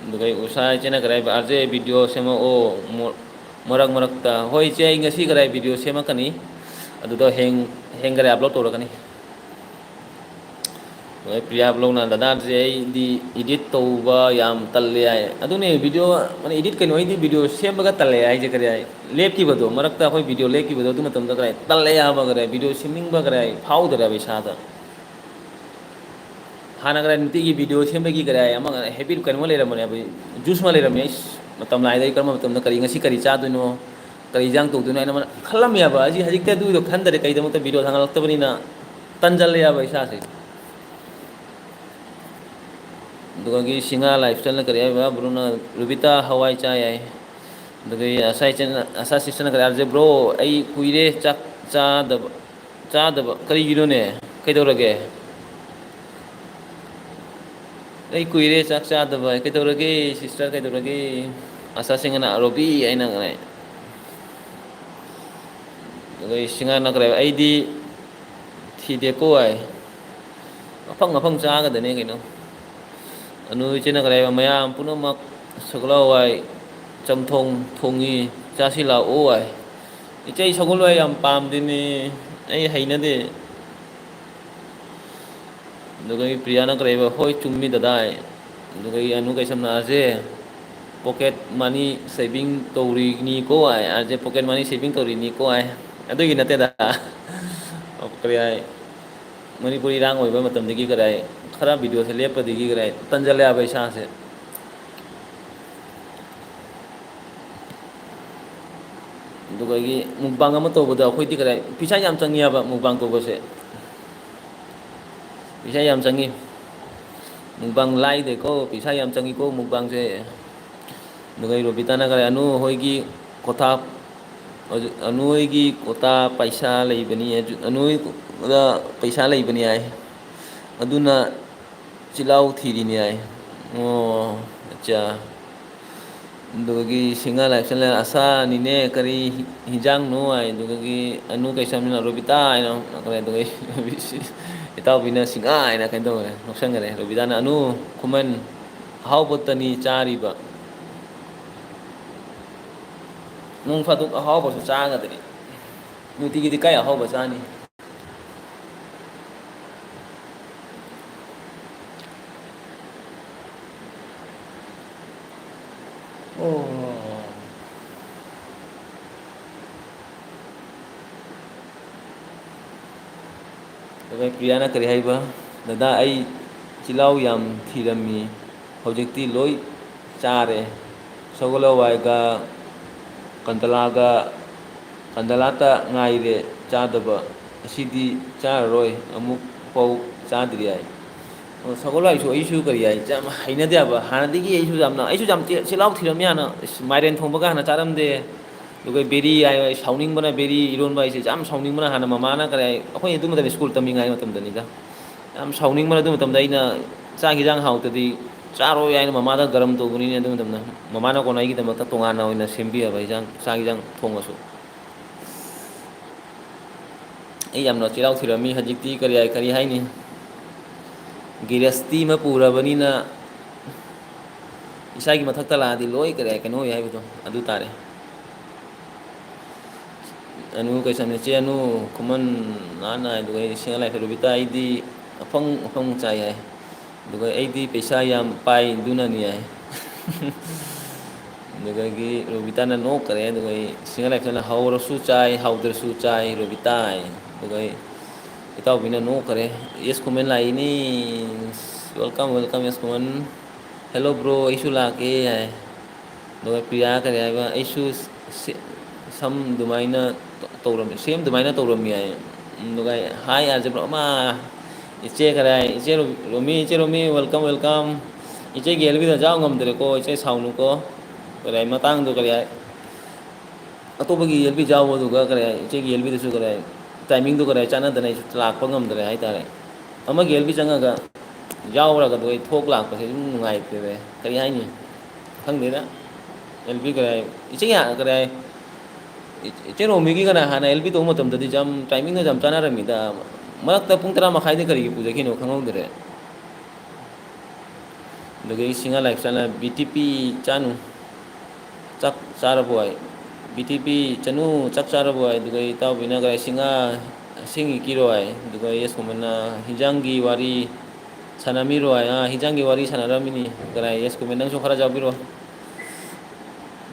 ꯑꯗꯨꯒ ꯎꯁꯥ ꯏꯆꯦꯅ ꯀꯔꯤ ꯍꯥꯏꯕ, "ꯑꯥꯔ ꯖꯦ video ꯁꯦꯝꯃꯛꯑꯣ, ꯃꯣ-, ꯃꯔꯛ ꯃꯔꯛꯇ, ꯍꯣꯏ ꯏꯆꯦ, ꯑꯩ ꯉꯁꯤ ꯀꯗꯥꯏ ꯚꯤꯗꯤꯑꯣ ꯁꯦꯝꯃꯛꯀꯅꯤ, ꯑꯗꯨꯗ ꯍꯌꯦꯡ, ꯍꯌꯦꯡ ꯀꯗꯥꯏ ꯑꯞꯂꯣꯗ ꯇꯧꯔꯛꯀꯅꯤ꯫ ꯍꯣꯏ, ꯄ꯭ꯔꯤꯌꯥ ꯕ꯭ꯂꯣꯒꯅ, "ꯗꯗꯥꯁꯦ, ꯑꯩꯗꯤ ꯏꯗꯤꯠ ꯇꯧꯕ ꯌꯥꯝ ꯇꯜꯂꯦ" ꯍꯥꯏ꯫ ꯑꯗꯨꯅꯦ, ꯚꯤꯗꯤꯑꯣ, ꯃꯥꯅꯦ, ꯏꯗꯤꯠ ꯀꯩꯅꯣ, ꯑꯩꯗꯤ ꯚꯤꯗꯤꯑꯣ ꯁꯦꯝꯕꯒ ꯇꯜꯂꯦ ꯍꯥꯏꯁꯦ꯫ ꯀꯔꯤ ꯍꯥꯏ? ꯂꯦꯞꯈꯤꯕꯗꯣ, ꯃꯔꯛꯇ ꯑꯩꯈꯣꯏ ꯚꯤꯗꯤꯑꯣ ꯂꯦꯞꯈꯤꯕꯗꯣ, ꯑꯗꯨ ꯃꯇꯝꯗ ꯀꯔꯤ ꯍꯥꯏ? ꯇꯜꯂꯦ ꯍꯥꯏꯕ, ꯀꯔꯤ ꯍꯥꯏ? ꯚꯤꯗꯤꯑꯣ ꯁꯦꯝꯅꯤꯡꯕ, ꯀꯔꯤ ꯍꯥꯏ? ꯐꯥꯎꯗꯔꯦꯕ ꯏꯁꯥꯗ꯫ ꯍꯥꯟꯅ ꯀꯔꯤ ꯍꯥꯏ? ꯅꯨꯡꯇꯤꯒꯤ ꯚꯤꯗꯤꯑꯣ ꯁꯦꯝꯕꯒꯤ, ꯀꯔꯤ ꯍꯥꯏ? ꯑꯃ ꯍꯦꯕꯤꯠ ꯀꯩꯅꯣ ꯑꯃ ꯂꯩꯔꯝꯕꯅꯦꯕ, ꯖꯨꯁ ꯑꯃ ꯂꯩꯔꯝꯃꯦ꯫ ꯑꯩꯁ, ꯃꯇꯝ ꯂꯥꯏꯗ ꯑꯩ ꯀꯔꯝꯕ ꯃꯇꯝꯗ ꯀꯔꯤ, ꯉꯁꯤ ꯀꯔꯤ ꯆꯥꯗꯣꯏꯅꯣ, ꯀꯔꯤ ꯏꯟꯖꯥꯡ ꯇꯧꯗꯣꯏꯅꯣ ꯍꯥꯏꯅ ꯑꯃ ꯈꯜꯂꯝꯃꯦꯕ꯫ ꯑꯩꯁꯤ ꯍꯧꯖꯤꯛꯇꯤ ꯑꯗꯨꯒꯤꯗꯣ ꯈꯟꯗꯔꯦ꯫ ꯀꯩꯗꯃꯛꯇ ꯚꯤꯗꯤꯑꯣ ꯊꯥꯡꯒꯠꯂꯛꯇꯕꯅꯤꯅ ꯇꯟꯖꯜꯂꯦꯕ ꯏꯁꯥꯁꯦ꯫ ꯑꯗꯨꯗꯒꯤ ꯁꯤꯡꯍꯥ ꯂꯥꯏꯐ ꯏꯁꯇꯥꯏꯜꯅ ꯀꯔꯤ ꯍꯥꯏꯕ? ꯕ꯭ꯔꯣꯅ, "ꯔꯨꯕꯤꯇꯥ ꯍꯋꯥꯏ ꯆꯥ ꯌꯥꯏ"꯫ ꯑꯗꯨꯗꯒꯤ ꯑꯁꯥ ꯏꯆꯟ-, ꯑꯁꯥ ꯁꯤꯁꯇꯔꯅ ꯀꯔꯤ ꯍꯥꯏꯕꯁꯦ? "ꯕ꯭ꯔꯣ, ꯑꯩ ꯀꯨꯏꯔꯦ ꯆꯥꯛ ꯆꯥꯗꯕ, ꯆꯥꯗꯕ ꯀꯔꯤꯒꯤꯅꯣꯅꯦ? ꯀꯩꯗꯧꯔꯒꯦ? ꯑꯩ ꯀꯨꯏꯔꯦ ꯆꯥꯛ ꯆꯥꯗꯕ꯫ ꯀꯩꯗꯧꯔꯒꯦ ꯁꯤꯁꯇꯔ, ꯀꯩꯗꯧꯔꯒꯦ?" ꯑꯁꯥ ꯁꯤꯡꯍꯅ, "ꯔꯣꯕꯤ" ꯍꯥꯏꯅ ꯉꯥꯏ꯫ ꯑꯗꯩ ꯁꯤꯡꯍꯥꯅ ꯀꯔꯤ ꯍꯥꯏꯕ? "ꯑꯩꯗꯤ ꯊꯤꯗꯦꯀꯣ" ꯍꯥꯏ꯫ ꯑꯐꯪ ꯑꯐꯪ ꯆꯥꯒꯗꯅꯦ ꯀꯩꯅꯣ꯫ ꯑꯅꯨ ꯏꯆꯦꯅ ꯀꯔꯤ ꯍꯥꯏꯕ? "ꯃꯌꯥꯝ ꯄꯨꯝꯅꯃꯛ ꯁꯒꯣꯜ ꯍꯋꯥꯏ ꯆꯝꯊꯣꯡ ꯊꯣꯡꯉꯤ, ꯆꯥꯁꯤ ꯂꯥꯛꯑꯣ" ꯍꯥꯏ꯫ ꯏꯆꯦ, ꯑꯩ ꯁꯒꯣꯜ ꯍꯋꯥꯏ ꯌꯥꯝ ꯄꯥꯝꯗꯦꯅꯦ, ꯑꯩ ꯍꯩꯅꯗꯦ꯫ ꯑꯗꯨꯒ ꯄ꯭ꯔꯤꯌꯥꯅ ꯀꯔꯤ ꯍꯥꯏꯕ? "ꯍꯣꯏ, ꯆꯨꯝꯃꯤ ꯗꯗꯥ" ꯍꯥꯏ꯫ ꯑꯗꯨꯒ ꯑꯅꯨ ꯀꯩꯁꯝꯅ, "ꯑꯥꯔꯖꯦ, ꯄꯣꯀꯦꯠ ꯃꯅꯤ ꯁꯦꯚꯤꯡ ꯇꯧꯔꯤꯅꯤꯀꯣ" ꯍꯥꯏ꯫ "ꯑꯥꯔꯖꯦ, ꯄꯣꯀꯦꯠ ꯃꯅꯤ ꯁꯦꯚꯤꯡ ꯇꯧꯔꯤꯅꯤꯀꯣ" ꯍꯥꯏ꯫ ꯑꯗꯨꯒꯤ ꯅꯠꯇꯦꯗ꯫ ꯀꯔꯤ ꯍꯥꯏ? ꯃꯅꯤꯄꯨꯔ ꯏꯔꯥꯡ ꯑꯣꯏꯕ ꯃꯇꯝꯗꯒꯤ ꯀꯗꯥꯏ ꯈꯔ ꯚꯤꯗꯤꯑꯣꯁꯦ ꯂꯦꯞꯄꯗꯒꯤ ꯀꯗꯥꯏ ꯇꯟꯖꯜꯂꯦ ꯍꯥꯏꯕ ꯏꯁꯥꯁꯦ꯫ ꯑꯗꯨꯗꯒꯤ ꯃꯨꯛꯕꯥꯡ ꯑꯃ ꯇꯧꯕꯗ ꯑꯩꯈꯣꯏꯗꯤ ꯀꯗꯥꯏ ꯄꯩꯁꯥ ꯌꯥꯝ ꯆꯪꯉꯤ ꯍꯥꯏꯕ ꯃꯨꯛꯕꯥꯡ ꯇꯧꯕꯁꯦ꯫ ꯄꯩꯁꯥ ꯌꯥꯝ ꯆꯪꯉꯤ꯫ ꯃꯨꯛꯕꯥꯡ ꯂꯥꯏꯗꯦꯀꯣ, ꯄꯩꯁꯥ ꯌꯥꯝ ꯆꯪꯉꯤꯀꯣ ꯃꯨꯛꯕꯥꯡꯁꯦ꯫ ꯑꯗꯨꯒ ꯑꯩ ꯔꯣꯕꯤꯇꯥꯅ ꯀꯔꯤ, "ꯑꯅꯨ ꯍꯣꯏꯒꯤ ꯀꯣꯊꯥ, ꯑꯅꯨ ꯍꯣꯏꯒꯤ ꯀꯣꯊꯥ ꯄꯩꯁꯥ ꯂꯩꯕꯅꯤ, ꯑꯅꯨ ꯍꯣꯏ ꯄꯩꯁꯥ ꯂꯩꯕꯅꯤ" ꯍꯥꯏ꯫ ꯑꯗꯨꯅ ꯆꯤꯜꯍꯥꯎ ꯊꯤꯔꯤꯅꯤ ꯍꯥꯏ꯫ ꯑꯣ, ꯑꯠꯆꯥ꯫ ꯑꯗꯨꯗꯒꯤ ꯁꯤꯡꯍꯥ ꯂꯥꯏꯐ ꯏꯁꯇꯥꯏꯜꯅ, "ꯑꯁꯥꯅꯤꯅꯦ, ꯀꯔꯤ ꯍꯤꯟꯖꯥꯡꯅꯣ?" ꯍꯥꯏ꯫ ꯑꯗꯨꯗꯒꯤ ꯑꯅꯨ ꯀꯩꯁꯥꯝꯅ, "ꯔꯣꯕꯤꯇꯥ" ꯍꯥꯏꯅ ꯍꯥꯏꯔꯛꯑꯦ꯫ ꯑꯗꯨꯗꯒꯤ ꯏꯇꯥꯎꯕꯤꯅ "ꯁꯤꯡꯍꯥ" ꯍꯥꯏꯅ ꯀꯩꯅꯣ ꯇꯧꯔꯦ, ꯅꯣꯛꯁꯟꯈꯔꯦ꯫ ꯔꯣꯕꯤꯇꯥꯅ, "ꯑꯅꯨ, ꯈꯨꯃꯟ ꯑꯍꯥꯎꯕꯇꯅꯤ ꯆꯥꯔꯤꯕ"꯫ ꯅꯣꯡ ꯐꯥꯗꯣꯛ ꯑꯍꯥꯎꯕꯁꯨ ꯆꯥꯒꯗ꯭ꯔꯤ꯫ ꯅꯨꯡꯇꯤꯒꯤꯗꯤ ꯀꯥꯏ ꯑꯍꯥꯎꯕ ꯆꯥꯅꯤ? ꯑꯣ꯫ ꯑꯗꯨꯒ ꯄ꯭ꯔꯤꯌꯥꯅ ꯀꯔꯤ ꯍꯥꯏꯕ? "ꯗꯗꯥ, ꯑꯩ ꯆꯤꯜꯍꯥꯎ ꯌꯥꯝ ꯊꯤꯔꯝꯃꯤ, ꯍꯧꯖꯤꯛꯇꯤ ꯂꯣꯏ ꯆꯥꯔꯦ꯫ ꯁꯒꯣꯜ ꯍꯋꯥꯏꯒ ꯀꯟꯗꯂꯥꯒ, ꯀꯟꯗꯂꯥꯇ ꯉꯥꯏꯔꯦ ꯆꯥꯗꯕ꯫ ꯉꯁꯤꯗꯤ ꯆꯥꯔꯔꯣꯏ, ꯑꯃꯨꯛ ꯐꯥꯎ ꯆꯥꯗ꯭ꯔꯤ" ꯍꯥꯏ꯫ ꯑꯣ, ꯁꯒꯣꯜ ꯍꯋꯥꯏꯁꯨ ꯑꯩꯁꯨ ꯀꯔꯤ ꯍꯥꯏ, ꯌꯥꯝ ꯍꯩꯅꯗꯦ ꯍꯥꯏꯕ꯫ ꯍꯥꯟꯅꯗꯒꯤ ꯑꯩꯁꯨ ꯌꯥꯝꯅ, ꯑꯩꯁꯨ ꯌꯥꯝ ꯆꯤ-, ꯆꯤꯜꯍꯥꯎ ꯊꯤꯔꯝꯃꯤ ꯍꯥꯟꯅ꯫ ꯏꯁ, ꯃꯥꯏꯔꯦꯟ ꯊꯣꯡꯕꯒ ꯍꯥꯟꯅ ꯆꯥꯔꯝꯗꯦ꯫ ꯑꯗꯨꯒ ꯕꯦꯔꯤ ꯍꯥꯏ, ꯁꯥꯎꯅꯤꯡꯕꯅ ꯕꯦꯔꯤ ꯏꯔꯣꯟꯕ ꯍꯥꯏꯁꯦ ꯌꯥꯝ ꯁꯥꯎꯅꯤꯡꯕꯅ ꯍꯥꯟꯅ ꯃꯃꯥꯅ ꯀꯔꯤ ꯍꯥꯏ, ꯑꯩꯈꯣꯏ ꯑꯗꯨ ꯃꯇꯝꯗ ꯁ꯭ꯀꯨꯜ ꯇꯝꯃꯤꯉꯥꯏ ꯃꯇꯝꯗꯅꯤꯗ꯫ ꯌꯥꯝ ꯁꯥꯎꯅꯤꯡꯕꯅ ꯑꯗꯨ ꯃꯇꯝꯗ ꯑꯩꯅ ꯆꯥꯛ ꯍꯤꯟꯖꯥꯡ ꯍꯥꯎꯇꯗꯤ ꯆꯥꯔꯣꯏ ꯍꯥꯏꯅ ꯃꯃꯥꯗ ꯒꯔꯝ ꯇꯧꯕꯅꯤꯅꯦ ꯑꯗꯨ ꯃꯇꯝꯗ꯫ ꯃꯃꯥꯅ ꯀꯣꯟꯅ ꯑꯩꯒꯤꯗꯃꯛꯇ ꯇꯣꯉꯥꯟꯅ ꯑꯣꯏꯅ ꯁꯦꯝꯕꯤꯔꯕ ꯍꯤꯟꯖꯥꯡ, ꯆꯥꯛ ꯍꯤꯟꯖꯥꯡ ꯊꯣꯡꯉꯁꯨ꯫ ꯑꯩ ꯌꯥꯝꯅ ꯆꯤꯜꯍꯥꯎ ꯊꯤꯔꯝꯃꯤ꯫ ꯍꯧꯖꯤꯛꯇꯤ ꯀꯔꯤ ꯍꯥꯏ-, ꯀꯔꯤ ꯍꯥꯏꯅꯤ? ꯒꯤꯔꯁꯇꯤ ꯑꯃ ꯄꯨꯔꯕꯅꯤꯅ ꯏꯁꯥꯒꯤ ꯃꯊꯛꯇ ꯂꯥꯛꯑꯗꯤ ꯂꯣꯏ ꯀꯔꯤ ꯍꯥꯏ, ꯀꯩꯅꯣ ꯑꯣꯏ ꯍꯥꯏꯕꯗꯣ ꯑꯗꯨ ꯇꯥꯔꯦ꯫ ꯑꯅꯨ ꯀꯩꯁꯥꯝꯅ ꯏꯆꯦ ꯑꯅꯨ ꯈꯨꯃꯟ ꯅꯥꯟꯅ ꯍꯥꯏ, ꯑꯗꯨꯒ ꯑꯩ ꯁꯤꯡꯍ ꯂꯥꯏꯐ ꯔꯣꯕꯤꯇꯥ ꯑꯩꯗꯤ ꯑꯐꯪ ꯑꯐꯪ ꯆꯥꯏ ꯍꯥꯏ꯫ ꯑꯗꯨꯒ ꯑꯩꯗꯤ ꯄꯩꯁꯥ ꯌꯥꯝ ꯄꯥꯏ ꯑꯗꯨꯅꯅꯤ ꯍꯥꯏ꯫ ꯑꯗꯨꯗꯒꯤ ꯔꯣꯕꯤꯇꯥꯅ ꯅꯣꯛꯈ꯭ꯔꯦ꯫ ꯑꯗꯨꯒ ꯑꯩ ꯁꯤꯡꯍ ꯂꯥꯏꯐꯇꯅ ꯍꯧꯔꯁꯨ ꯆꯥꯏ, ꯍꯧꯗ꯭ꯔꯁꯨ ꯆꯥꯏ ꯔꯣꯕꯤꯇꯥ ꯍꯥꯏ꯫ ꯑꯗꯨꯒ ꯑꯩ ꯏꯇꯥꯎꯕꯤꯅ ꯅꯣꯛꯈ꯭ꯔꯦ꯫ "ꯌꯦꯁ ꯀꯣꯃꯦꯟ ꯂꯥꯛꯏꯅꯤ꯫ Welcome, welcome, yes comment. Hello bro, ꯑꯩꯁꯨ ꯂꯥꯛꯀꯦ" ꯍꯥꯏ꯫ ꯑꯗꯨꯒ ꯄ꯭ꯔꯤꯌꯥ ꯀꯔꯤ ꯍꯥꯏꯕ, "ꯑꯩꯁꯨ ꯁꯦ-, ꯁꯝ ꯑꯗꯨꯃꯥꯏꯅ ꯇꯧꯔꯝꯃꯤ, ꯁꯦꯝ ꯑꯗꯨꯃꯥꯏꯅ ꯇꯧꯔꯝꯃꯤ" ꯍꯥꯏ꯫ ꯑꯗꯨꯒ ꯑꯩ, "ꯍꯥꯏ ꯑꯥꯔꯖꯦ ꯕ꯭ꯔꯣ, ꯑꯃ ꯏꯆꯦ ꯀꯔꯤ ꯍꯥꯏ, ꯏꯆꯦ ꯔꯣ-, ꯔꯣꯃꯤ, ꯏꯆꯦ ꯔꯣꯃꯤ, welcome, welcome꯫ ꯏꯆꯦꯒꯤ ꯑꯦꯜꯕꯤꯗ ꯌꯥꯎ ꯉꯝꯗ꯭ꯔꯦꯀꯣ, ꯏꯆꯦ ꯁꯥꯎꯅꯨꯀꯣ꯫ ꯀꯔꯤ ꯍꯥꯏ, ꯃꯇꯥꯡꯗꯣ ꯀꯔꯤ ꯍꯥꯏ, ꯑꯇꯣꯞꯄꯒꯤ ꯑꯦꯜꯕꯤ ꯌꯥꯎꯕꯗꯨꯒ ꯀꯔꯤ ꯍꯥꯏ, ꯏꯆꯦꯒꯤ ꯑꯦꯜꯕꯤꯗꯁꯨ ꯀꯔꯤ ꯍꯥꯏ, ꯇꯥꯏꯃꯤꯡꯗꯣ ꯀꯔꯤ ꯍꯥꯏ, ꯆꯥꯟꯅꯗꯅ ꯑꯩꯁꯨ ꯂꯥꯛꯄ ꯉꯝꯗ꯭ꯔꯦ ꯍꯥꯏꯇꯥꯔꯦ꯫ ꯑꯃꯒꯤ ꯑꯦꯜꯕꯤ ꯆꯪꯉꯒ ꯌꯥꯎꯔꯒ ꯑꯗꯨꯒ ꯑꯩ ꯊꯣꯛ ꯂꯥꯛꯄꯁꯦ ꯑꯗꯨꯝ ꯅꯨꯡꯉꯥꯏꯇꯦꯗ꯫ ꯀꯔꯤ ꯍꯥꯏꯅꯤ? ꯈꯪꯗꯦꯗ꯫ ꯑꯦꯜꯕꯤ ꯀꯔꯤ ꯍꯥꯏ, ꯏꯆꯦ ꯀꯔꯤ ꯍꯥꯏ, ꯏꯆꯦ ꯔꯣꯃꯤꯒꯤ ꯀꯔꯤ ꯍꯥꯟꯅ ꯑꯦꯜꯕꯤ ꯇꯧꯕ ꯃꯇꯝꯗꯗꯤ ꯌꯥꯝ ꯇꯥꯏꯃꯤꯡꯒ ꯌꯥꯝ ꯆꯥꯟꯅꯔꯝꯃꯤꯗ꯫ ꯃꯔꯛꯇ ꯄꯨꯡ ꯇꯔꯥ ꯃꯈꯥꯏꯗ ꯀꯔꯤꯒꯤ ꯄꯨꯖꯈꯤꯅꯣ ꯈꯪꯍꯧꯗ꯭ꯔꯦ꯫ ꯑꯗꯨꯗꯒꯤ ꯁꯤꯡꯍ ꯂꯥꯏꯐ ꯆꯠꯂ ꯕꯤ ꯇꯤ ꯄꯤ ꯆꯥꯅꯨ꯫ ꯆꯥꯛ ꯆꯥꯔꯕꯣ ꯍꯥꯏ꯫ ꯕꯤ ꯇꯤ ꯄꯤ ꯆꯅꯨ ꯆꯥꯛ ꯆꯥꯔꯕꯣ ꯍꯥꯏ, ꯑꯗꯨꯒ ꯏꯇꯥꯎꯕꯤꯅ ꯀꯔꯥꯏ ꯁꯤꯡꯉꯥ ꯁꯤꯡꯉꯤ ꯀꯤꯔꯣ ꯍꯥꯏ, ꯑꯗꯨꯒ ꯌꯦꯁ ꯀꯨꯃꯦꯟꯅ ꯍꯤꯟꯖꯥꯡꯒꯤ ꯋꯥꯔꯤ ꯁꯥꯟꯅꯃꯤꯔꯣ ꯍꯥꯏ, ꯑꯥ, ꯍꯤꯟꯖꯥꯡꯒꯤ ꯋꯥꯔꯤ ꯁꯥꯟꯅꯔꯝꯃꯤꯅꯤ꯫ ꯀꯔꯥꯏ ꯌꯦꯁ ꯀꯨꯃꯦꯟ ꯅꯪꯁꯨ ꯈꯔ ꯌꯥꯎꯕꯤꯔꯣ꯫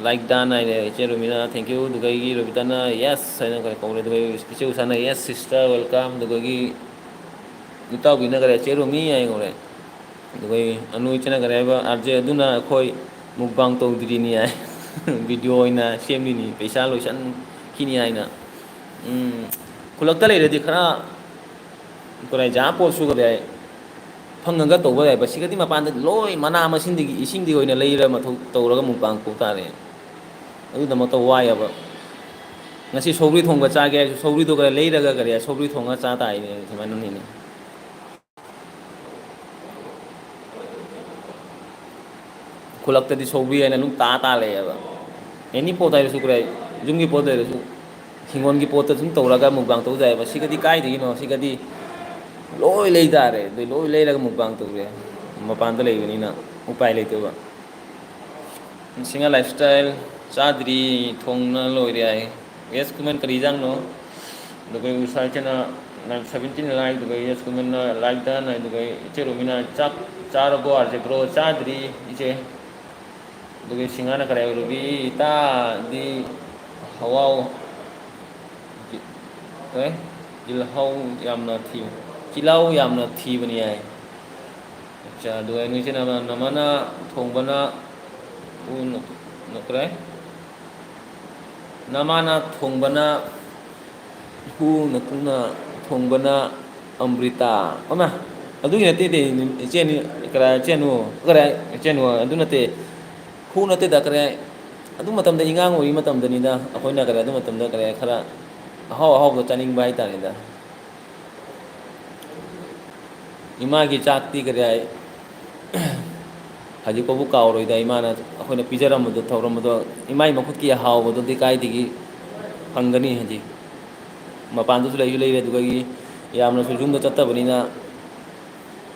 ꯂꯥꯏꯛ ꯗꯥꯟ ꯍꯥꯏꯔꯦ ꯏꯆꯦ ꯔꯨꯃꯤꯅ, thank you꯫ ꯑꯗꯨꯒ ꯑꯩꯒꯤ ꯔꯣꯕꯤꯇꯥꯅ yes ꯍꯥꯏꯅ ꯀꯧꯔꯦ꯫ ꯑꯗꯨꯒ ꯏꯆꯦ ꯎꯁꯥꯅ yes sister welcome꯫ ꯑꯗꯨꯒ ꯑꯩꯒꯤ ꯏꯇꯥꯎꯕꯤꯅ ꯀꯔꯦ ꯆꯦ ꯔꯣꯃꯤ ꯍꯥꯏ ꯀꯧꯔꯦ꯫ ꯑꯗꯨꯒ ꯑꯩ ꯑꯅꯨ ꯏꯆꯦꯅ ꯀꯔꯦ ꯍꯥꯏꯕ ꯑꯥꯔ ꯖꯦ ꯑꯗꯨꯅ ꯑꯩꯈꯣꯏ ꯃꯨꯛꯕꯥꯡ ꯇꯧꯗ꯭ꯔꯤꯅꯤ ꯍꯥꯏ꯫ ꯚꯤꯗꯤꯑꯣ ꯑꯣꯏꯅ ꯁꯦꯝꯂꯤꯅꯤ, ꯄꯩꯁꯥ ꯂꯣꯏꯁꯟꯈꯤꯅꯤ ꯍꯥꯏꯅ꯫ ꯎꯝ, ꯈꯨꯜꯂꯛꯇ ꯂꯩꯔꯗꯤ ꯈꯔ ꯀꯔꯥꯏ ꯖꯥ ꯄꯣꯠꯁꯨ ꯀꯔꯥꯏ ꯐꯪꯉꯒ ꯇꯧꯕ ꯌꯥꯏꯕ꯫ ꯁꯤꯒꯗꯤ ꯃꯄꯥꯟꯗ ꯂꯣꯏ ꯃꯅꯥ ꯃꯁꯤꯡꯗꯒꯤ ꯏꯁꯤꯡꯗꯒꯤ ꯑꯣꯏꯅ ꯂꯩꯔ ꯃꯊꯧ ꯇꯧꯔꯒ ꯃꯨꯛꯕꯥꯡ ꯇꯧ ꯇꯥꯔꯦ꯫ ꯑꯗꯨꯗꯃꯛꯇ ꯋꯥꯏꯑꯕ꯫ ꯉꯁꯤ ꯁꯧꯒ꯭ꯔꯤ ꯊꯣꯡꯕ ꯆꯥꯒꯦ ꯍꯥꯏꯔꯁꯨ ꯁꯧꯒ꯭ꯔꯤꯗꯣ ꯈꯔ ꯂꯩꯔꯒ ꯀꯔꯤ ꯁꯧꯒ꯭ꯔꯤ ꯊꯣꯡꯉ ꯆꯥ ꯇꯥꯏꯅꯦ, ꯁꯨꯃꯥꯏꯅꯅꯤꯅꯦ꯫ ꯈꯨꯜꯂꯛꯇꯗꯤ ꯁꯧꯒ꯭ꯔꯤ ꯍꯥꯏꯅ ꯑꯗꯨꯝ ꯇꯥ ꯇꯥ ꯂꯩꯌꯦꯕ꯫ ꯑꯦꯅꯤ ꯄꯣꯠ ꯍꯥꯏꯔꯁꯨ ꯀꯔꯤ, ꯌꯨꯝꯒꯤ ꯄꯣꯠ ꯂꯩꯔꯁꯨ ꯍꯤꯡꯒꯣꯜꯒꯤ ꯄꯣꯠꯇ ꯁꯨꯝ ꯇꯧꯔꯒ ꯃꯨꯛꯕꯥꯡ ꯇꯧꯖꯩꯑꯕ꯫ ꯁꯤꯒꯗꯤ ꯀꯥꯏꯗꯒꯤꯅꯣ? ꯁꯤꯒꯗꯤ ꯂꯣꯏ ꯂꯩ ꯇꯥꯔꯦ꯫ ꯑꯗꯨ ꯂꯣꯏ ꯂꯩꯔꯒ ꯃꯨꯛꯕꯥꯡ ꯇꯧꯔꯦ꯫ ꯃꯄꯥꯟꯗ ꯂꯩꯕꯅꯤꯅ ꯎꯄꯥꯏ ꯂꯩꯇꯕ꯫ ꯁꯤꯡꯍꯥ ꯂꯥꯏꯐ ꯁ꯭ꯇꯥꯏꯜ ꯆꯥꯗ꯭ꯔꯤ, ꯊꯣꯡꯅ ꯂꯣꯏꯔꯦ ꯍꯥꯏ꯫ ꯌꯦꯁ ꯀꯨꯃꯦꯟ ꯀꯔꯤ ꯏꯟꯖꯥꯡꯅꯣ? ꯑꯗꯨꯒ ꯎꯁꯥ ꯏꯆꯦꯅ ꯅꯥꯏꯟ ꯁꯕꯦꯟꯇꯤꯟ ꯂꯥꯏꯛ, ꯑꯗꯨꯒ ꯌꯦꯁ ꯀꯨꯃꯦꯟꯅ ꯂꯥꯏꯛ ꯗꯟ, ꯑꯗꯨꯒ ꯏꯆꯦ ꯔꯣꯃꯤꯅ ꯆꯥꯛ ꯆꯥꯔꯕꯣ ꯍꯥꯏꯔꯁꯦ, ꯕ꯭ꯔꯣ ꯆꯥꯗ꯭ꯔꯤ ꯏꯆꯦ꯫ ꯑꯗꯨꯒ ꯁꯤꯡꯍꯥꯅ ꯀꯔꯤ ꯍꯥꯏꯕ? ꯔꯣꯕꯤ ꯏꯇꯥꯗꯤ ꯍꯋꯥꯎ, ꯑꯦ? ꯇꯤꯜꯍꯧ ꯌꯥꯝꯅ ꯊꯤꯕ, ꯇꯤꯜꯍꯧ ꯌꯥꯝꯅ ꯊꯤꯕꯅꯤ ꯍꯥꯏ꯫ ꯑꯠꯆꯥ, ꯑꯗꯨꯒ ꯅꯣꯏꯁꯦ ꯅꯃ-, ꯅꯃꯥꯅ ꯊꯣꯡꯕꯅ ꯎ ꯅ-, ꯅꯠꯇ꯭ꯔꯦ? ꯅꯃꯥꯅ ꯊꯣꯡꯕꯅ ꯍꯨ, ꯅꯇꯨꯅ ꯊꯣꯡꯕꯅ ꯑꯃ꯭ꯔꯤꯇꯥ꯫ ꯑꯃ, ꯑꯗꯨꯒꯤ ꯅꯠꯇꯦ, ꯏꯆꯦꯅꯤ, ꯀꯔꯥ, ꯏꯆꯦꯅꯨ, ꯀꯔꯥ, ꯏꯆꯦꯅꯨ, ꯑꯗꯨ ꯅꯠꯇꯦ꯫ ꯍꯨ ꯅꯠꯇꯦꯗ, ꯀꯔꯥꯏ, ꯑꯗꯨ ꯃꯇꯝꯗ ꯏꯉꯥꯡ ꯑꯣꯏꯔꯤ ꯃꯇꯝꯗꯅꯤꯗ, ꯑꯩꯈꯣꯏꯅ ꯀꯔꯥꯏ, ꯑꯗꯨ ꯃꯇꯝꯗ ꯀꯔꯥꯏ, ꯈꯔ ꯑꯍꯥꯎ ꯑꯍꯥꯎꯕꯗꯣ ꯆꯥꯅꯤꯡꯕ ꯍꯥꯏꯇꯥꯔꯦꯗ꯫ ꯏꯃꯥꯒꯤ ꯆꯥꯛꯇꯤ ꯀꯔꯥꯏ, ꯍꯧꯖꯤꯛ ꯐꯥꯎꯕ ꯀꯥꯎꯔꯣꯏꯗ, ꯏꯃꯥꯅ ꯑꯩꯈꯣꯏꯅ ꯄꯤꯖꯔꯝꯕꯗꯣ, ꯊꯧꯔꯝꯕꯗꯣ, ꯏꯃꯥꯒꯤ ꯃꯈꯨꯠꯀꯤ ꯍꯥꯎꯕꯗꯨꯗꯤ ꯀꯥꯏꯗꯒꯤ ꯐꯪꯒꯅꯤ? ꯍꯧꯖꯤꯛ ꯃꯄꯥꯟꯗꯁꯨ ꯂꯩꯁꯨ ꯂꯩꯔꯦ, ꯑꯗꯨꯗꯒꯤ ꯌꯥꯝꯅꯁꯨ ꯌꯨꯝꯗ ꯆꯠꯇꯕꯅꯤꯅ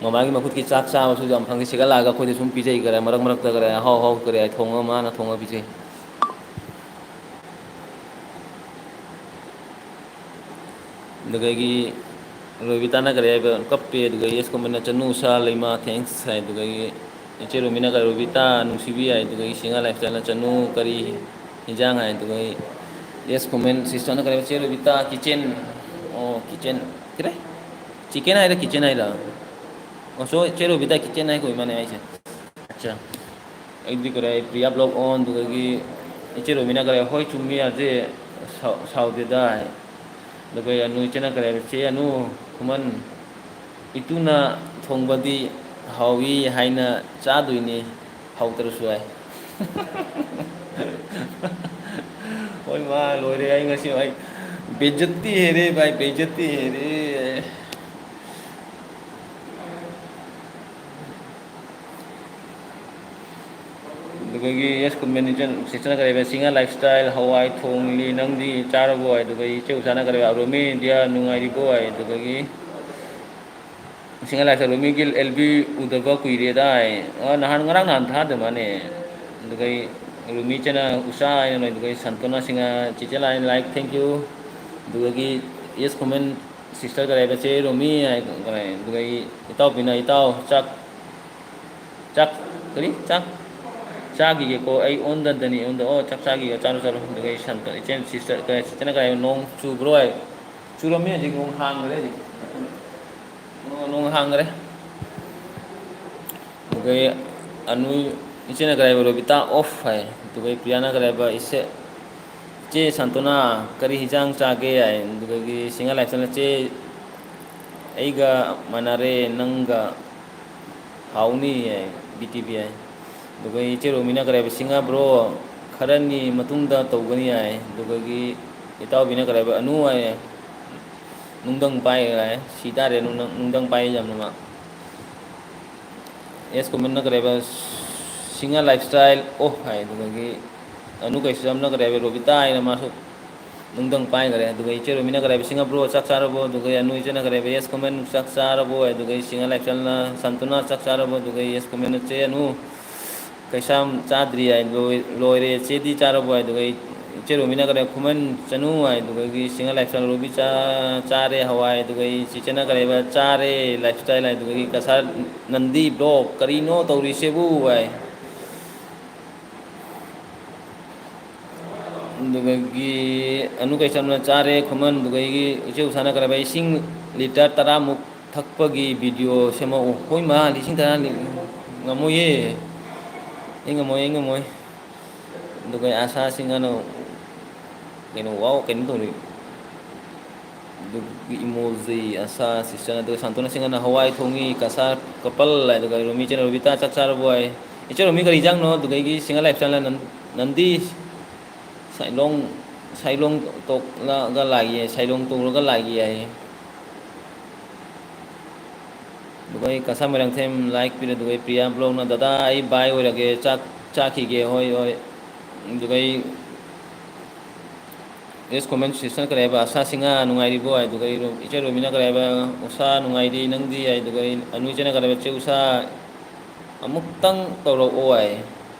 ꯃꯃꯥꯒꯤ ꯃꯈꯨꯠꯀꯤ ꯆꯥꯛ ꯆꯥꯕꯁꯨ ꯌꯥꯝ ꯐꯪꯉꯤ꯫ ꯁꯤꯒꯠꯂꯛꯑꯒ ꯑꯩꯈꯣꯏꯗ ꯁꯨꯝ ꯄꯤꯖꯩ, ꯀꯔꯥꯏ, ꯃꯔꯛ ꯃꯔꯛꯇ ꯀꯔꯥꯏ, ꯑꯍꯥꯎ ꯑꯍꯥꯎ ꯀꯔꯥꯏ ꯊꯣꯡꯉꯒ ꯃꯥꯅ ꯊꯣꯡꯉꯒ ꯄꯤꯖꯩ꯫ ꯑꯗꯨꯗꯒꯤ ꯔꯣꯕꯤꯇꯥꯅ ꯀꯔꯤ ꯍꯥꯏꯕ, ꯀꯞꯄꯦ, ꯑꯗꯨꯒ yes commentꯅ "ꯆꯅꯨ ꯁꯥ ꯂꯩꯃ, thanks" ꯍꯥꯏ, ꯑꯗꯨꯗꯒꯤ ꯏꯆꯦ ꯔꯣꯃꯤꯅ ꯀꯔꯤ, "ꯔꯣꯕꯤꯇꯥ ꯅꯨꯡꯁꯤꯕꯤ" ꯍꯥꯏ, ꯑꯗꯨꯗꯒꯤ ꯁꯤꯡꯍꯥ ꯂꯥꯏꯐꯁ꯭ꯇꯥꯏꯜꯅ "ꯆꯅꯨ ꯀꯔꯤ ꯍꯤꯟꯖꯥꯡ" ꯍꯥꯏ, ꯑꯗꯨꯗꯒꯤ yes comment sisterꯅ ꯀꯔꯤ ꯍꯥꯏꯕ, "ꯆꯦ ꯔꯣꯕꯤꯇꯥ kitchen", ꯑꯣ, kitchen, ꯀꯔꯤ? Chicken ꯍꯥꯏꯔ kitchen ꯍꯥꯏꯔ? ꯑꯣ, so ꯆꯦ ꯔꯣꯕꯤꯇꯥ kitchen ꯍꯥꯏ ꯀꯣ ꯏꯃꯥꯅꯦ ꯍꯥꯏꯁꯦ꯫ ꯑꯠꯆꯥ꯫ ꯑꯩꯗꯤ ꯀꯔꯤ, ꯄ꯭ꯔꯤꯌꯥ ꯕ꯭ꯂꯣꯛ ꯑꯣꯟ, ꯑꯗꯨꯗꯒꯤ ꯏꯆꯦ ꯔꯣꯃꯤꯅ ꯀꯔꯤ, "ꯍꯣꯏ ꯆꯨꯝꯃꯤ ꯑꯖꯦ, ꯁꯥꯎ-, ꯁꯥꯎꯗꯦꯗ" ꯍꯥꯏ꯫ ꯑꯗꯨꯒ ꯑꯅꯨ ꯏꯆꯦꯅ ꯀꯔꯤ ꯍꯥꯏꯕ, "ꯆꯦ ꯑꯅꯨ, ꯈꯨꯃꯟ, ꯏꯇꯨꯅ ꯊꯣꯡꯕꯗꯤ ꯍꯥꯎꯏ ꯍꯥꯏꯅ ꯆꯥꯗꯣꯏꯅꯤ, ꯍꯥꯎꯇ꯭ꯔꯁꯨ" ꯍꯥꯏ꯫ ꯍꯣꯏ ꯃꯥ, ꯂꯣꯏꯔꯦ ꯑꯩ ꯉꯁꯤ, ꯑꯩ ꯕꯦꯖꯠꯇꯤ ꯍꯦꯔꯦ ꯚꯥꯏ, ꯕꯦꯖꯠꯇꯤ ꯍꯦꯔꯦ꯫ ꯑꯗꯨꯗꯒꯤ yes comment sisterꯅ ꯀꯔꯤ ꯍꯥꯏꯕ, "ꯁꯤꯡꯍꯥ ꯂꯥꯏꯐꯁ꯭ꯇꯥꯏꯜ ꯍꯋꯥꯏ ꯊꯣꯡꯂꯤ, ꯅꯪꯗꯤ ꯆꯥꯔꯕꯣ?" ꯍꯥꯏ꯫ ꯑꯗꯨꯒ ꯏꯆꯦ ꯎꯁꯥꯅ ꯀꯔꯤ ꯍꯥꯏꯕ, "ꯔꯣꯃꯤ ꯏꯟꯗꯤꯌꯥ ꯅꯨꯡꯉꯥꯏꯔꯤꯕꯣ?" ꯍꯥꯏ꯫ ꯑꯗꯨꯗꯒꯤ ꯁꯤꯡꯍꯥ ꯂꯥꯏꯐꯁ꯭ꯇꯥꯏꯜ, "ꯔꯣꯃꯤꯒꯤ ꯑꯦꯜ ꯕꯤ ꯎꯗꯕ ꯀꯨꯏꯔꯦꯗ" ꯍꯥꯏ꯫ ꯑ, ꯅꯍꯥꯟ, ꯉꯔꯥꯡ ꯅꯍꯥꯟ ꯊꯥꯗ ꯃꯥꯅꯦ꯫ ꯑꯗꯨꯗꯒꯤ ꯔꯣꯃꯤ ꯏꯆꯦꯅ "ꯎꯁꯥ" ꯍꯥꯏꯅ ꯂꯣꯏ꯫ ꯑꯗꯨꯗꯒꯤ ꯁꯟꯇꯣꯅꯥ ꯁꯤꯡꯍ, ꯆꯤꯆꯦ ꯂꯥꯏꯟ like, thank you꯫ ꯑꯗꯨꯗꯒꯤ yes comment sister ꯀꯔꯤ ꯍꯥꯏꯕ, "ꯆꯦ ꯔꯣꯃꯤ" ꯍꯥꯏ꯫ ꯑꯗꯨꯗꯒꯤ ꯏꯇꯥꯎꯕꯤꯅ, "ꯏꯇꯥꯎ ꯆꯥꯛ ꯆꯥꯛ ꯀꯔꯤ? ꯆꯥꯛ ꯆꯥꯈꯤꯒꯦꯀꯣ, ꯑꯩ ꯑꯣꯟꯗꯗꯅꯤ, ꯑꯣꯟꯗ-, ꯑꯣ, ꯆꯥꯛ ꯆꯥꯈꯤꯒꯦ, ꯆꯥꯔꯣ, ꯆꯥꯔꯣ꯫" ꯑꯗꯨꯒ ꯑꯩ ꯁꯟꯇ-, ꯏꯆꯦ, sister, ꯀꯩ, sisterꯅ ꯀꯩ ꯍꯥꯏ, "ꯅꯣꯡ ꯆꯨꯕ꯭ꯔꯣ?" ꯍꯥꯏ꯫ "ꯆꯨꯔꯝꯃꯤ, ꯍꯧꯖꯤꯛ ꯅꯣꯡ ꯍꯥꯡꯈ꯭ꯔꯦ, ꯍꯧꯖꯤꯛ ꯅꯣꯡ, ꯅꯣꯡ ꯍꯥꯡꯈ꯭ꯔꯦ꯫" ꯑꯗꯨꯒ ꯑꯅꯨ, ꯏꯆꯦꯅ ꯀꯩ ꯍꯥꯏꯕ, "ꯔꯣꯕꯤꯇꯥ off" ꯍꯥꯏ꯫ ꯑꯗꯨꯒ ꯄ꯭ꯔꯤꯌꯥꯅ ꯀꯩ ꯍꯥꯏꯕ, "ꯏꯆꯦ, ꯏꯆꯦ ꯁꯟꯇꯣꯅꯥ, ꯀꯔꯤ ꯍꯤꯟꯖꯥꯡ ꯆꯥꯒꯦ?" ꯍꯥꯏ꯫ ꯑꯗꯨꯗꯒꯤ ꯁꯤꯡꯍꯥ ꯂꯥꯏꯐꯁ꯭ꯇꯥꯏꯜꯅ, "ꯆꯦ, ꯑꯩꯒ ꯃꯥꯟꯅꯔꯦ, ꯅꯪꯒ ꯍꯥꯎꯅꯤ" ꯍꯥꯏ, ꯕꯤ ꯇꯤ ꯕꯤ ꯍꯥꯏ꯫ ꯑꯗꯨꯒ ꯏꯆꯦ ꯔꯣꯃꯤꯅ ꯀꯔꯤ ꯍꯥꯏꯕ, "ꯁꯤꯡꯍꯥ ꯕ꯭ꯔꯣ, ꯈꯔꯅꯤ ꯃꯇꯨꯡꯗ ꯇꯧꯒꯅꯤ" ꯍꯥꯏ꯫ ꯑꯗꯨꯗꯒꯤ ꯏꯇꯥꯎꯕꯤꯅ ꯀꯔꯤ ꯍꯥꯏꯕ, "ꯑꯅꯨ" ꯍꯥꯏ, "ꯅꯨꯡꯗꯪ ꯄꯥꯏ" ꯍꯥꯏ꯫ ꯁꯤ ꯇꯥꯔꯦ, ꯅꯨꯡꯗꯪ, ꯅꯨꯡꯗꯪ ꯄꯥꯏ ꯌꯥꯝꯅ ꯃꯥ꯫ Yes commentꯅ ꯀꯔꯤ ꯍꯥꯏꯕ, "ꯁꯤꯡꯍꯥ ꯂꯥꯏꯐꯁ꯭ꯇꯥꯏꯜ ꯑꯣ" ꯍꯥꯏ꯫ ꯑꯗꯨꯗꯒꯤ ꯑꯅꯨ ꯀꯩꯁꯨ ꯌꯥꯝꯅ ꯀꯔꯤ ꯍꯥꯏꯕ, "ꯔꯣꯕꯤꯇꯥ" ꯍꯥꯏꯅ ꯃꯥꯁꯨ ꯅꯨꯡꯗꯪ ꯄꯥꯏꯈꯔꯦ꯫ ꯑꯗꯨꯒ ꯏꯆꯦ ꯔꯣꯃꯤꯅ ꯀꯔꯤ ꯍꯥꯏꯕ, "ꯁꯤꯡꯍꯥ ꯕ꯭ꯔꯣ, ꯆꯥꯛ ꯆꯥꯔꯕꯣ?" ꯑꯗꯨꯒ ꯑꯅꯨ ꯏꯆꯦꯅ ꯀꯔꯤ ꯍꯥꯏꯕ, "Yes comment, ꯆꯥꯛ ꯆꯥꯔꯕꯣ?" ꯑꯗꯨꯒ ꯁꯤꯡꯍꯥ ꯂꯥꯏꯐꯁ꯭ꯇꯥꯏꯜꯅ, "ꯁꯟꯇꯣꯅꯥ, ꯆꯥꯛ ꯆꯥꯔꯕꯣ?" ꯑꯗꯨꯒ yes commentꯅ, "ꯆꯦ ꯑꯅꯨ, ꯀꯩꯁꯥꯝ ꯆꯥꯗ꯭ꯔꯤ" ꯍꯥꯏ꯫ "ꯂꯣꯏ-, ꯂꯣꯏꯔꯦ, ꯆꯦꯗꯤ ꯆꯥꯔꯕꯣ?" ꯍꯥꯏ꯫ ꯑꯗꯨꯒ ꯑꯩ ꯏꯆꯦ ꯔꯣꯃꯤꯅ ꯀꯔꯦ ꯈꯨꯃꯟ ꯆꯅꯨ ꯍꯥꯏ, ꯑꯗꯨꯒꯒꯤ ꯁꯤꯡꯍ ꯂꯥꯏꯐꯁ꯭ꯇꯥꯏꯜ ꯔꯣꯕꯤ ꯆꯥ-, ꯆꯥꯔꯦ ꯍꯋꯥꯏ, ꯑꯗꯨꯒ ꯆꯤꯆꯦꯅ ꯀꯔꯦꯕ ꯆꯥꯔꯦ ꯂꯥꯏꯐꯁ꯭ꯇꯥꯏꯜ ꯍꯥꯏ, ꯑꯗꯨꯒꯒꯤ ꯀꯁꯥꯔ ꯅꯟꯗꯤ ꯕ꯭ꯂꯣꯛ ꯀꯔꯤꯅꯣ ꯇꯧꯔꯤꯁꯤꯕꯨ ꯍꯥꯏ꯫ ꯑꯗꯨꯒꯒꯤ ꯑꯅꯨ ꯀꯩꯁꯝꯅ ꯆꯥꯔꯦ ꯈꯨꯃꯟ, ꯑꯗꯨꯒꯒꯤ ꯏꯆꯦ ꯎꯁꯥꯅ ꯀꯔꯦꯕ ꯏꯁꯤꯡ ꯂꯤꯇꯔ ꯇꯔꯥꯃꯨꯛ ꯊꯛꯄꯒꯤ ꯚꯤꯗꯤꯑꯣ ꯁꯦꯝꯃꯛꯎ꯫ ꯍꯣꯏ ꯃꯥ, ꯂꯤꯁꯤꯡ ꯇꯔꯥ ꯂꯤ-, ꯉꯝꯃꯣꯏꯌꯦ꯫ ꯑꯩ ꯉꯝꯃꯣꯏ, ꯑꯩ ꯉꯝꯃꯣꯏ꯫ ꯑꯗꯨꯒ ꯑꯁꯥ ꯁꯤꯡꯍꯅ ꯀꯩꯅꯣ, ꯋꯥꯎ, ꯀꯩꯅꯣ ꯇꯧꯔꯤ꯫ ꯑꯗꯨꯒꯤ ꯏꯃꯣꯖꯤ, ꯑꯁꯥ ꯁꯤꯁꯇꯔ, ꯑꯗꯨꯒ ꯁꯥꯟꯇꯣꯅ ꯁꯤꯡꯍꯅ ꯍꯋꯥꯏ ꯊꯣꯡꯉꯤ, ꯀꯁꯥ ꯀꯄꯜ, ꯑꯗꯨꯒ ꯔꯣꯃꯤ ꯆꯦꯅ ꯔꯣꯕꯤꯇꯥ ꯆꯥꯛ ꯆꯥꯔꯕꯣ ꯍꯥꯏ꯫ ꯏꯆꯦ ꯔꯣꯃꯤ ꯀꯔꯤ ꯏꯟꯖꯥꯡꯅꯣ? ꯑꯗꯨꯗꯒꯤ ꯁꯤꯡꯍ ꯂꯥꯏꯐꯁ꯭ꯇꯥꯏꯜꯅ ꯅꯟ-, ꯅꯟꯗꯤ ꯁꯥꯏꯂꯣꯡ, ꯁꯥꯏꯂꯣꯡ ꯇꯣꯛꯂꯒ ꯂꯥꯛꯏ, ꯁꯥꯏꯂꯣꯡ ꯇꯣꯛꯂꯒ ꯂꯥꯛꯏ ꯍꯥꯏ꯫ ꯑꯗꯨꯒ ꯑꯩ ꯀꯁꯥ ꯃꯣꯏꯔꯥꯡꯊꯦꯝ ꯂꯥꯏꯛ ꯄꯤꯔꯦ꯫ ꯑꯗꯨꯒ ꯑꯩ ꯄ꯭ꯔꯤꯌꯥ ꯕ꯭ꯂꯣꯛꯅ, "ꯗꯗꯥ, ꯑꯩ ꯕꯥꯏ ꯑꯣꯏꯔꯒꯦ, ꯆꯥꯛ ꯆꯥꯈꯤꯒꯦ"꯫ ꯍꯣꯏ, ꯍꯣꯏ꯫ ꯑꯗꯨꯒ ꯑꯩ ꯑꯦꯁ ꯀꯣꯃꯦꯟ ꯁꯦꯛꯁꯟ ꯀꯔꯤ ꯍꯥꯏꯕ, "ꯑꯁꯥ ꯁꯤꯡꯍ ꯅꯨꯡꯉꯥꯏꯔꯤꯕꯣ?" ꯍꯥꯏ꯫ ꯑꯗꯨꯒ ꯑꯩ ꯏꯆꯦ ꯔꯣꯃꯤꯅ ꯀꯔꯤ ꯍꯥꯏꯕ, "ꯎꯁꯥ ꯅꯨꯡꯉꯥꯏꯔꯤ, ꯅꯪꯗꯤ?" ꯍꯥꯏ꯫ ꯑꯗꯨꯒ ꯑꯩ ꯑꯅꯨ ꯏꯆꯦꯅ ꯀꯔꯤ ꯍꯥꯏꯕ, "ꯆꯦ ꯎꯁꯥ, ꯑꯃꯨꯛꯇꯪ ꯇꯧꯔꯛꯑꯣ" ꯍꯥꯏ꯫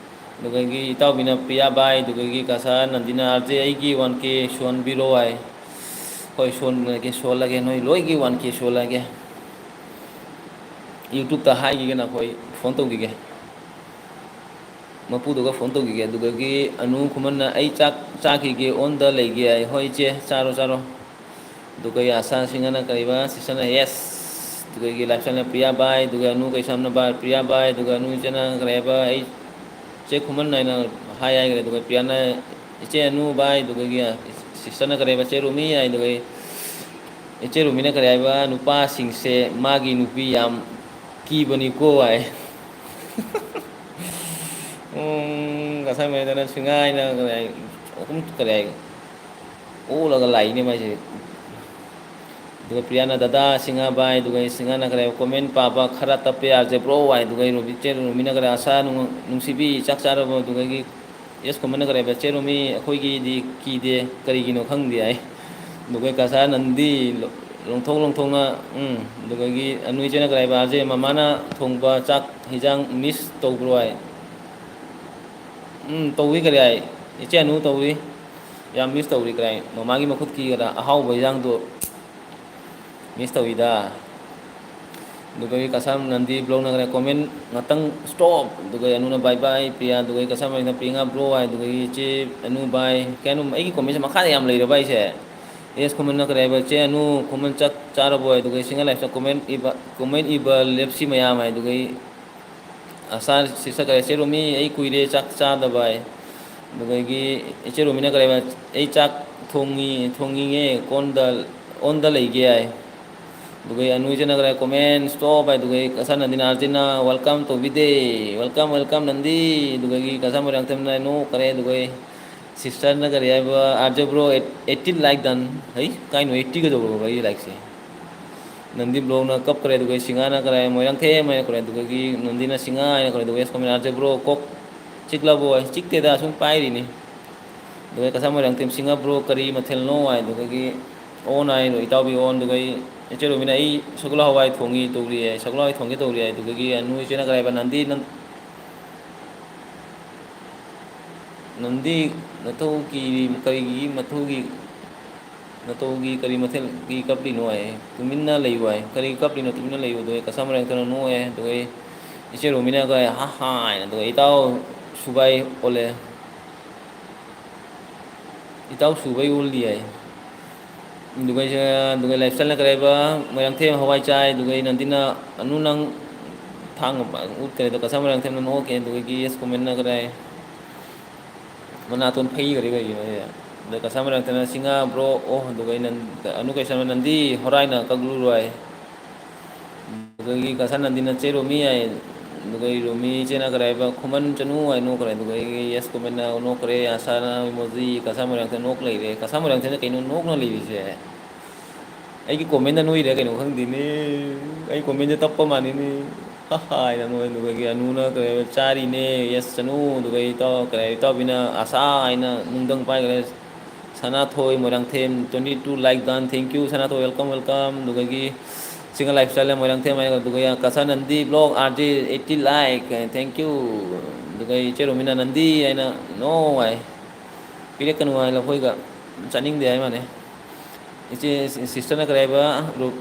ꯑꯗꯨꯗꯒꯤ ꯏꯇꯥꯎꯕꯤꯅ, "ꯄ꯭ꯔꯤꯌꯥ ꯕꯥꯏ", ꯑꯗꯨꯗꯒꯤ ꯀꯁꯥ ꯅꯟꯗꯤꯅ, "ꯑꯥꯔ ꯖꯦ, ꯑꯩꯒꯤ ꯋꯥꯟ ꯀꯦ ꯁꯨꯍꯟꯕꯤꯔꯣ" ꯍꯥꯏ꯫ ꯍꯣꯏ, ꯁꯣꯟꯂꯒꯦ, ꯁꯣꯜꯂꯒꯦ, ꯅꯣꯏ ꯂꯣꯏꯒꯤ ꯋꯥꯟ ꯀꯦ ꯁꯣꯜꯂꯒꯦ꯫ ꯌꯨꯇ꯭ꯌꯨꯕꯇ ꯍꯥꯏꯈꯤꯒꯦ, ꯅꯈꯣꯏ ꯐꯣꯟ ꯇꯧꯈꯤꯒꯦ꯫ ꯃꯄꯨꯗꯨꯒ ꯐꯣꯟ ꯇꯧꯈꯤꯒꯦ꯫ ꯑꯗꯨꯗꯒꯤ ꯑꯅꯨ ꯈꯨꯃꯟꯅ, "ꯑꯩ ꯆꯥꯛ ꯆꯥꯈꯤꯒꯦ, ꯑꯣꯟꯗ ꯂꯩꯒꯦ" ꯍꯥꯏ꯫ "ꯍꯣꯏ ꯏꯆꯦ, ꯆꯥꯔꯣ, ꯆꯥꯔꯣ"꯫ ꯑꯗꯨꯒ ꯑꯩ ꯑꯁꯥ ꯁꯤꯡꯍꯅ ꯀꯔꯤꯕ, ꯁꯤꯁꯇꯔꯅ, "ꯌꯦꯁ"꯫ ꯑꯗꯨꯗꯒꯤ ꯂꯥꯏꯐꯁ꯭ꯇꯥꯏꯜꯅ, "ꯄ꯭ꯔꯤꯌꯥ ꯕꯥꯏ"꯫ ꯑꯗꯨꯒ ꯑꯅꯨ ꯀꯩꯁꯥꯝꯅ, "ꯕꯥꯏ, ꯄ꯭ꯔꯤꯌꯥ ꯕꯥꯏ"꯫ ꯑꯗꯨꯒ ꯑꯅꯨ ꯏꯆꯦꯅ ꯀꯔꯤ ꯍꯥꯏꯕ, "ꯑꯩ ꯆꯦ ꯈꯨꯃꯟ" ꯍꯥꯏꯅ ꯍꯥꯏ ꯍꯥꯏꯈ꯭ꯔꯦ꯫ ꯑꯗꯨꯒ ꯄ꯭ꯔꯤꯌꯥꯅ, "ꯏꯆꯦ ꯑꯅꯨ ꯕꯥꯏ"꯫ ꯑꯗꯨꯗꯒꯤ ꯁꯤꯁꯇꯔꯅ ꯀꯔꯤ ꯍꯥꯏꯕ, "ꯆꯦ ꯔꯨꯃꯤ" ꯍꯥꯏ꯫ ꯑꯗꯨꯒ ꯏꯆꯦ ꯔꯨꯃꯤꯅ ꯀꯔꯤ ꯍꯥꯏꯕ, "ꯅꯨꯄꯥꯁꯤꯡꯁꯦ ꯃꯥꯒꯤ ꯅꯨꯄꯤ ꯌꯥꯝ ꯀꯤꯕꯅꯤꯀꯣ" ꯍꯥꯏ꯫ ꯎꯝ, ꯉꯁꯥꯏ ꯃꯌꯥꯝꯗꯅ ꯁꯤꯡꯍꯥꯏꯅ ꯀꯔꯤ ꯍꯥꯏ, ꯑꯗꯨꯝ ꯀꯔꯤ ꯍꯥꯏ, ꯑꯣꯜꯂꯒ ꯂꯥꯛꯏꯅꯦ ꯃꯥꯏꯁꯦ꯫ ꯑꯗꯨꯒ ꯄ꯭ꯔꯤꯌꯥꯅ, "ꯗꯗꯥ ꯁꯤꯡꯍ ꯕꯥꯏ", ꯑꯗꯨꯒ ꯑꯩ ꯁꯤꯡꯍꯅ ꯀꯔꯤ ꯍꯥꯏꯕ, "ꯀꯣꯃꯦꯟ ꯄꯥꯕ ꯈꯔ ꯇꯞꯄꯦ ꯑꯥꯔ ꯖꯦ ꯕ꯭ꯔꯣ" ꯍꯥꯏ꯫ ꯑꯗꯨꯒ ꯑꯩ ꯔꯨꯕꯤ-, ꯆꯦ ꯔꯨꯃꯤꯅ ꯀꯔꯤ, "ꯑꯁꯥ ꯅꯨꯡ-, ꯅꯨꯡꯁꯤꯕꯤ ꯆꯥꯛ ꯆꯥꯔꯕꯣ?" ꯑꯗꯨꯒ ꯑꯩꯒꯤ ꯑꯦꯁ ꯀꯣꯃꯟꯅ ꯀꯔꯤ ꯍꯥꯏꯕ, "ꯆꯦ ꯔꯨꯃꯤ, ꯑꯩꯈꯣꯏꯒꯤꯗꯤ ꯀꯤꯗꯦ, ꯀꯔꯤꯒꯤꯅꯣ ꯈꯪꯗꯦ" ꯍꯥꯏ꯫ ꯑꯗꯨꯒ ꯀꯁꯥ ꯅꯟꯗꯤ ꯂꯣ-, ꯂꯣꯡꯊꯣꯛ ꯂꯣꯡꯊꯣꯛꯅ, ꯎꯝ, ꯑꯗꯨꯗꯒꯤ ꯑꯅꯨ ꯏꯆꯦꯅ ꯀꯔꯤ ꯍꯥꯏꯕ, "ꯑꯥꯔ ꯖꯦ, ꯃꯃꯥꯅ ꯊꯣꯡꯕ ꯆꯥꯛ ꯍꯤꯟꯖꯥꯡ ꯃꯤꯁ ꯇꯧꯕ꯭ꯔꯣ?" ꯍꯥꯏ꯫ "ꯎꯝ, ꯇꯧꯏ" ꯀꯔꯤ ꯍꯥꯏ, "ꯏꯆꯦ ꯑꯅꯨ ꯇꯧꯏ"꯫ ꯌꯥꯝ ꯃꯤꯁ ꯇꯧꯔꯤ ꯀꯔꯥꯏ, ꯃꯃꯥꯒꯤ ꯃꯈꯨꯠꯀꯤ ꯑꯍꯥꯎꯕ ꯏꯟꯖꯥꯡꯗꯣ ꯃꯤꯁ ꯇꯧꯏꯗ꯫ ꯑꯗꯨꯒ ꯀꯁꯥꯝ ꯅꯟꯗꯤ ꯕ꯭ꯂꯣꯛꯅ ꯀꯔꯥꯏ ꯀꯣꯃꯦꯟ ꯉꯥꯛꯇꯪ ꯁ꯭ꯇꯣꯞ꯫ ꯑꯗꯨꯒ ꯑꯅꯨꯅ ꯕꯥꯏ ꯕꯥꯏ ꯄ꯭ꯔꯤꯌꯥ꯫ ꯑꯗꯨꯒ ꯀꯁꯥꯝ ꯅꯟꯗꯤꯅ ꯄ꯭ꯔꯤꯌꯥ ꯕ꯭ꯔꯣ ꯍꯥꯏ꯫ ꯑꯗꯨꯒ ꯏꯆꯦ ꯑꯅꯨ ꯕꯥꯏ꯫ ꯀꯩꯅꯣ ꯑꯩꯒꯤ ꯀꯣꯃꯦꯟꯁꯦ ꯃꯈꯥꯗ ꯌꯥꯝ ꯂꯩꯔꯕ ꯑꯩꯁꯦ꯫ ꯑꯦꯁ ꯀꯣꯃꯦꯟꯅ ꯀꯔꯤ ꯍꯥꯏꯕ? "ꯆꯦ ꯑꯅꯨ ꯀꯣꯃꯦꯟ ꯆꯥꯛ ꯆꯥꯔꯕꯣ?" ꯍꯥꯏ꯫ ꯑꯗꯨꯒ ꯁꯤꯡꯒꯜ ꯂꯥꯏꯐꯇ ꯀꯣꯃꯦꯟ ꯏꯕ, ꯀꯣꯃꯦꯟ ꯏꯕ ꯂꯦꯞꯁꯤ ꯃꯌꯥꯝ ꯍꯥꯏ꯫ ꯑꯗꯨꯒ ꯑꯁꯥ ꯁꯤꯁꯇꯔ ꯀꯔꯤ, "ꯆꯦ ꯔꯣꯃꯤ, ꯑꯩ ꯀꯨꯏꯔꯦ ꯆꯥꯛ ꯆꯥꯗꯕ" ꯍꯥꯏ꯫ ꯑꯗꯨꯗꯒꯤ ꯏꯆꯦ ꯔꯣꯃꯤꯅ ꯀꯔꯤ ꯍꯥꯏꯕ? "ꯑꯩ ꯆꯥꯛ ꯊꯣꯡꯉꯤ, ꯊꯣꯡꯉꯤꯉꯦ, ꯀꯣꯟꯗ, ꯑꯣꯟꯗ ꯂꯩꯒꯦ" ꯍꯥꯏ꯫ ꯑꯗꯨꯒ ꯑꯅꯨ ꯏꯆꯦꯅ ꯀꯔꯤ ꯍꯥꯏ? "ꯀꯣꯃꯦꯟ ꯁ꯭ꯇꯣꯞ" ꯍꯥꯏ꯫ ꯑꯗꯨꯒ ꯀꯁꯥꯟ ꯅꯟꯗꯤꯅ ꯑꯥꯔꯖꯤꯅ "ꯋꯦꯜꯀꯝ ꯇꯧꯕꯤꯗꯦ"꯫ "ꯋꯦꯜꯀꯝ, ꯋꯦꯜꯀꯝ ꯅꯟꯗꯤ"꯫ ꯑꯗꯨꯗꯒꯤ ꯀꯁꯥꯟ ꯃꯣꯏꯔꯥꯡꯊꯦꯝꯅ ꯅꯣꯛꯈꯔꯦ꯫ ꯑꯗꯨꯒ ꯁꯤꯁꯇꯔꯅ ꯀꯔꯤ ꯍꯥꯏꯕ? "ꯑꯥꯔꯖꯦ ꯕ꯭ꯔꯣ, ꯑꯩꯠꯇꯤ ꯂꯥꯏꯛ ꯗꯟ"꯫ ꯍꯩ, ꯀꯥꯏꯅꯣ ꯑꯩꯠꯇꯤꯒ ꯇꯧꯔꯕ ꯑꯩꯒꯤ ꯂꯥꯏꯛꯁꯦ? ꯅꯟꯗꯤ ꯕ꯭ꯂꯣꯛꯅ ꯀꯞꯈ꯭ꯔꯦ꯫ ꯑꯗꯨꯒ ꯁꯤꯡꯍꯥꯅ ꯀꯔꯤ ꯍꯥꯏ? "ꯃꯣꯏꯔꯥꯡꯊꯦꯝ" ꯍꯥꯏꯅ ꯀꯔꯤ? ꯑꯗꯨꯗꯒꯤ ꯅꯟꯗꯤꯅ "ꯁꯤꯡꯍꯥ" ꯍꯥꯏꯅ ꯀꯔꯤ? ꯑꯗꯨꯒ ꯑꯦꯁ ꯀꯣꯃꯦꯟ "ꯑꯥꯔꯖꯦ ꯕ꯭ꯔꯣ, ꯀꯣꯛ ꯆꯤꯛꯂꯕꯣ?" ꯍꯥꯏ꯫ "ꯆꯤꯛꯇꯦꯗ, ꯁꯨꯝ ꯄꯥꯏꯔꯤꯅꯤ"꯫ ꯑꯗꯨꯒ ꯀꯁꯥ ꯃꯣꯏꯔꯥꯡꯊꯦꯝ "ꯁꯤꯡꯍꯥ ꯕ꯭ꯔꯣ, ꯀꯔꯤ ꯃꯊꯦꯜꯅꯣ?" ꯍꯥꯏ꯫ ꯑꯗꯨꯗꯒꯤ "ꯑꯣꯟ" ꯍꯥꯏ, ꯏꯇꯥꯎꯕꯤ ꯑꯣꯟ꯫ ꯑꯗꯨꯒ ꯑꯩ ꯏꯆꯦ ꯔꯣꯃꯤꯅ "ꯑꯩ ꯁꯒꯣꯜ ꯍꯋꯥꯏ ꯊꯣꯡꯉꯤ ꯇꯧꯔꯤ" ꯍꯥꯏ, "ꯁꯒꯣꯜ ꯍꯋꯥꯏ ꯊꯣꯡꯒꯦ ꯇꯧꯔꯤ" ꯍꯥꯏ꯫ ꯑꯗꯨꯗꯒꯤ ꯑꯅꯨ ꯏꯆꯦꯅ ꯀꯔꯤ ꯍꯥꯏꯕ? "ꯅꯟꯗꯤ ꯅꯪ, ꯅꯟꯗꯤ ꯅꯊꯧ ꯀꯤꯔꯤ, ꯀꯔꯤꯒꯤ ꯃꯊꯧꯒꯤ, ꯅꯇꯧꯒꯤ ꯀꯔꯤ ꯃꯊꯦꯜꯒꯤ ꯀꯞꯂꯤꯅꯣ?" ꯍꯥꯏ꯫ "ꯇꯨꯃꯤꯟꯅ ꯂꯩꯌꯨ" ꯍꯥꯏ꯫ "ꯀꯔꯤ ꯀꯞꯂꯤꯅꯣ? ꯇꯨꯃꯤꯟꯅ ꯂꯩꯌꯨ"꯫ ꯑꯗꯨꯒ ꯀꯁꯥ ꯃꯣꯏꯔꯥꯡꯊꯦꯝꯅ ꯅꯣꯛꯑꯦ꯫ ꯑꯗꯨꯒ ꯏꯆꯦ ꯔꯣꯃꯤꯅꯒ "ꯍꯥ ꯍꯥ" ꯍꯥꯏꯅ, ꯑꯗꯨꯒ "ꯏꯇꯥꯎ ꯁꯨꯕꯥꯏ ꯑꯣꯜꯂꯦ, ꯏꯇꯥꯎ ꯁꯨꯕꯥꯏ ꯑꯣꯜꯂꯤ" ꯍꯥꯏ꯫ ꯑꯗꯨꯒ ꯑꯩꯁꯦ, ꯑꯗꯨꯒ ꯂꯥꯏꯐ ꯏꯁꯇꯥꯏꯜꯅ ꯀꯔꯤ ꯍꯥꯏꯕ? "ꯃꯣꯏꯔꯥꯡꯊꯦꯝ ꯍꯋꯥꯏ ꯆꯥꯏ"꯫ ꯑꯗꯨꯒ ꯑꯩ ꯅꯟꯗꯤꯅ "ꯑꯅꯨ ꯅꯪ ꯊꯥꯡ ꯎꯠꯈ꯭ꯔꯦ"꯫ ꯑꯗꯣ ꯀꯁꯥ ꯃꯣꯏꯔꯥꯡꯊꯦꯝꯅ ꯅꯣꯛꯈꯤ꯫ ꯑꯗꯨꯒ ꯌꯦꯁ ꯀꯣꯃꯦꯟꯅ ꯀꯔꯤ ꯍꯥꯏ? ꯃꯅꯥꯇꯣꯟ ꯐꯩꯈ꯭ꯔꯦ ꯀꯩꯒꯤꯅꯣ? ꯑꯗ ꯀꯁꯥ ꯃꯣꯏꯔꯥꯡꯊꯦꯝꯅ "ꯁꯤꯡꯍꯥ ꯕ꯭ꯔꯣ", ꯑꯣ, ꯑꯗꯨꯒ ꯑꯩꯅ, ꯑꯅꯨ ꯀꯩꯁꯥꯝꯅ "ꯅꯟꯗꯤ ꯍꯣꯔꯥꯏꯅ ꯀꯛꯂꯨꯔꯣꯏ"꯫ ꯑꯗꯨꯗꯒꯤ ꯀꯁꯥ ꯅꯟꯗꯤꯅ "ꯆꯦ ꯔꯣꯃꯤ" ꯍꯥꯏ꯫ ꯑꯗꯨꯒ ꯑꯩ ꯔꯣꯃꯤ ꯏꯆꯦꯅ ꯀꯔꯤ ꯍꯥꯏꯕ? "ꯈꯨꯃꯟ ꯆꯅꯨ" ꯍꯥꯏ ꯅꯣꯛꯈ꯭ꯔꯦ꯫ ꯑꯗꯨꯒ ꯑꯩꯒꯤ ꯌꯦꯁ ꯀꯣꯃꯦꯟꯅ ꯅꯣꯛꯈ꯭ꯔꯦ꯫ ꯑꯁꯥꯅ ꯏꯃꯣꯖꯤ, ꯀꯁꯥ ꯃꯣꯏꯔꯥꯡꯊꯦꯝ ꯅꯣꯛ ꯂꯩꯔꯦ꯫ ꯀꯁꯥ ꯃꯣꯏꯔꯥꯡꯊꯦꯝꯅ ꯀꯩꯅꯣ ꯅꯣꯛꯅ ꯂꯩꯔꯤꯁꯦ? ꯑꯩꯒꯤ ꯀꯣꯃꯦꯟꯗ ꯅꯣꯏꯔꯤꯔꯥ ꯀꯩꯅꯣ ꯈꯪꯗꯦꯅꯦ꯫ ꯑꯩ ꯀꯣꯃꯦꯟꯁꯦ ꯇꯞꯄ ꯃꯥꯜꯂꯤꯅꯦ꯫ ꯍꯥ ꯍꯥ ꯍꯥꯏꯅ ꯅꯣꯛꯑꯦ꯫ ꯑꯗꯨꯒ ꯑꯩꯒꯤ ꯑꯅꯨꯅ ꯀꯔꯤ ꯍꯥꯏꯕ? "ꯆꯥꯔꯤꯅꯦ ꯌꯦꯁ ꯆꯅꯨ"꯫ ꯑꯗꯨꯒ ꯑꯩ ꯏꯇꯥꯎ-, ꯀꯔꯤ ꯍꯥꯏ, ꯏꯇꯥꯎꯕꯤꯅ "ꯑꯁꯥ" ꯍꯥꯏꯅ ꯅꯨꯡꯗꯪ ꯄꯥꯏꯈ꯭ꯔꯦ꯫ ꯁꯅꯥꯊꯣꯏ Moirangthem, "twenty two like done, thank you Sanathoi, welcome, welcome"꯫ ꯑꯗꯨꯗꯒꯤ ꯁꯤꯡꯍ ꯂꯥꯏꯐ ꯏꯁꯇꯥꯏꯜ ꯃꯣꯏꯔꯥꯡꯊꯦꯝ ꯍꯥꯏꯅ, ꯑꯗꯨꯒ ꯀꯁꯥ ꯅꯟꯗꯤ block, "RJ eighty like, thank you"꯫ ꯑꯗꯨꯒ ꯏꯆꯦ ꯔꯣꯃꯤꯅ "ꯅꯟꯗꯤ" ꯍꯥꯏꯅ "No" ꯍꯥꯏ꯫ ꯄꯤꯔꯛꯀꯅꯨ ꯍꯥꯏ ꯂꯐꯣꯏꯒ꯫ ꯆꯥꯅꯤꯡꯗꯦ ꯍꯥꯏ ꯃꯥꯅꯦ꯫ ꯏꯆꯦ, sister ꯅ ꯀꯔꯤ ꯍꯥꯏꯕ? ꯔꯣ-,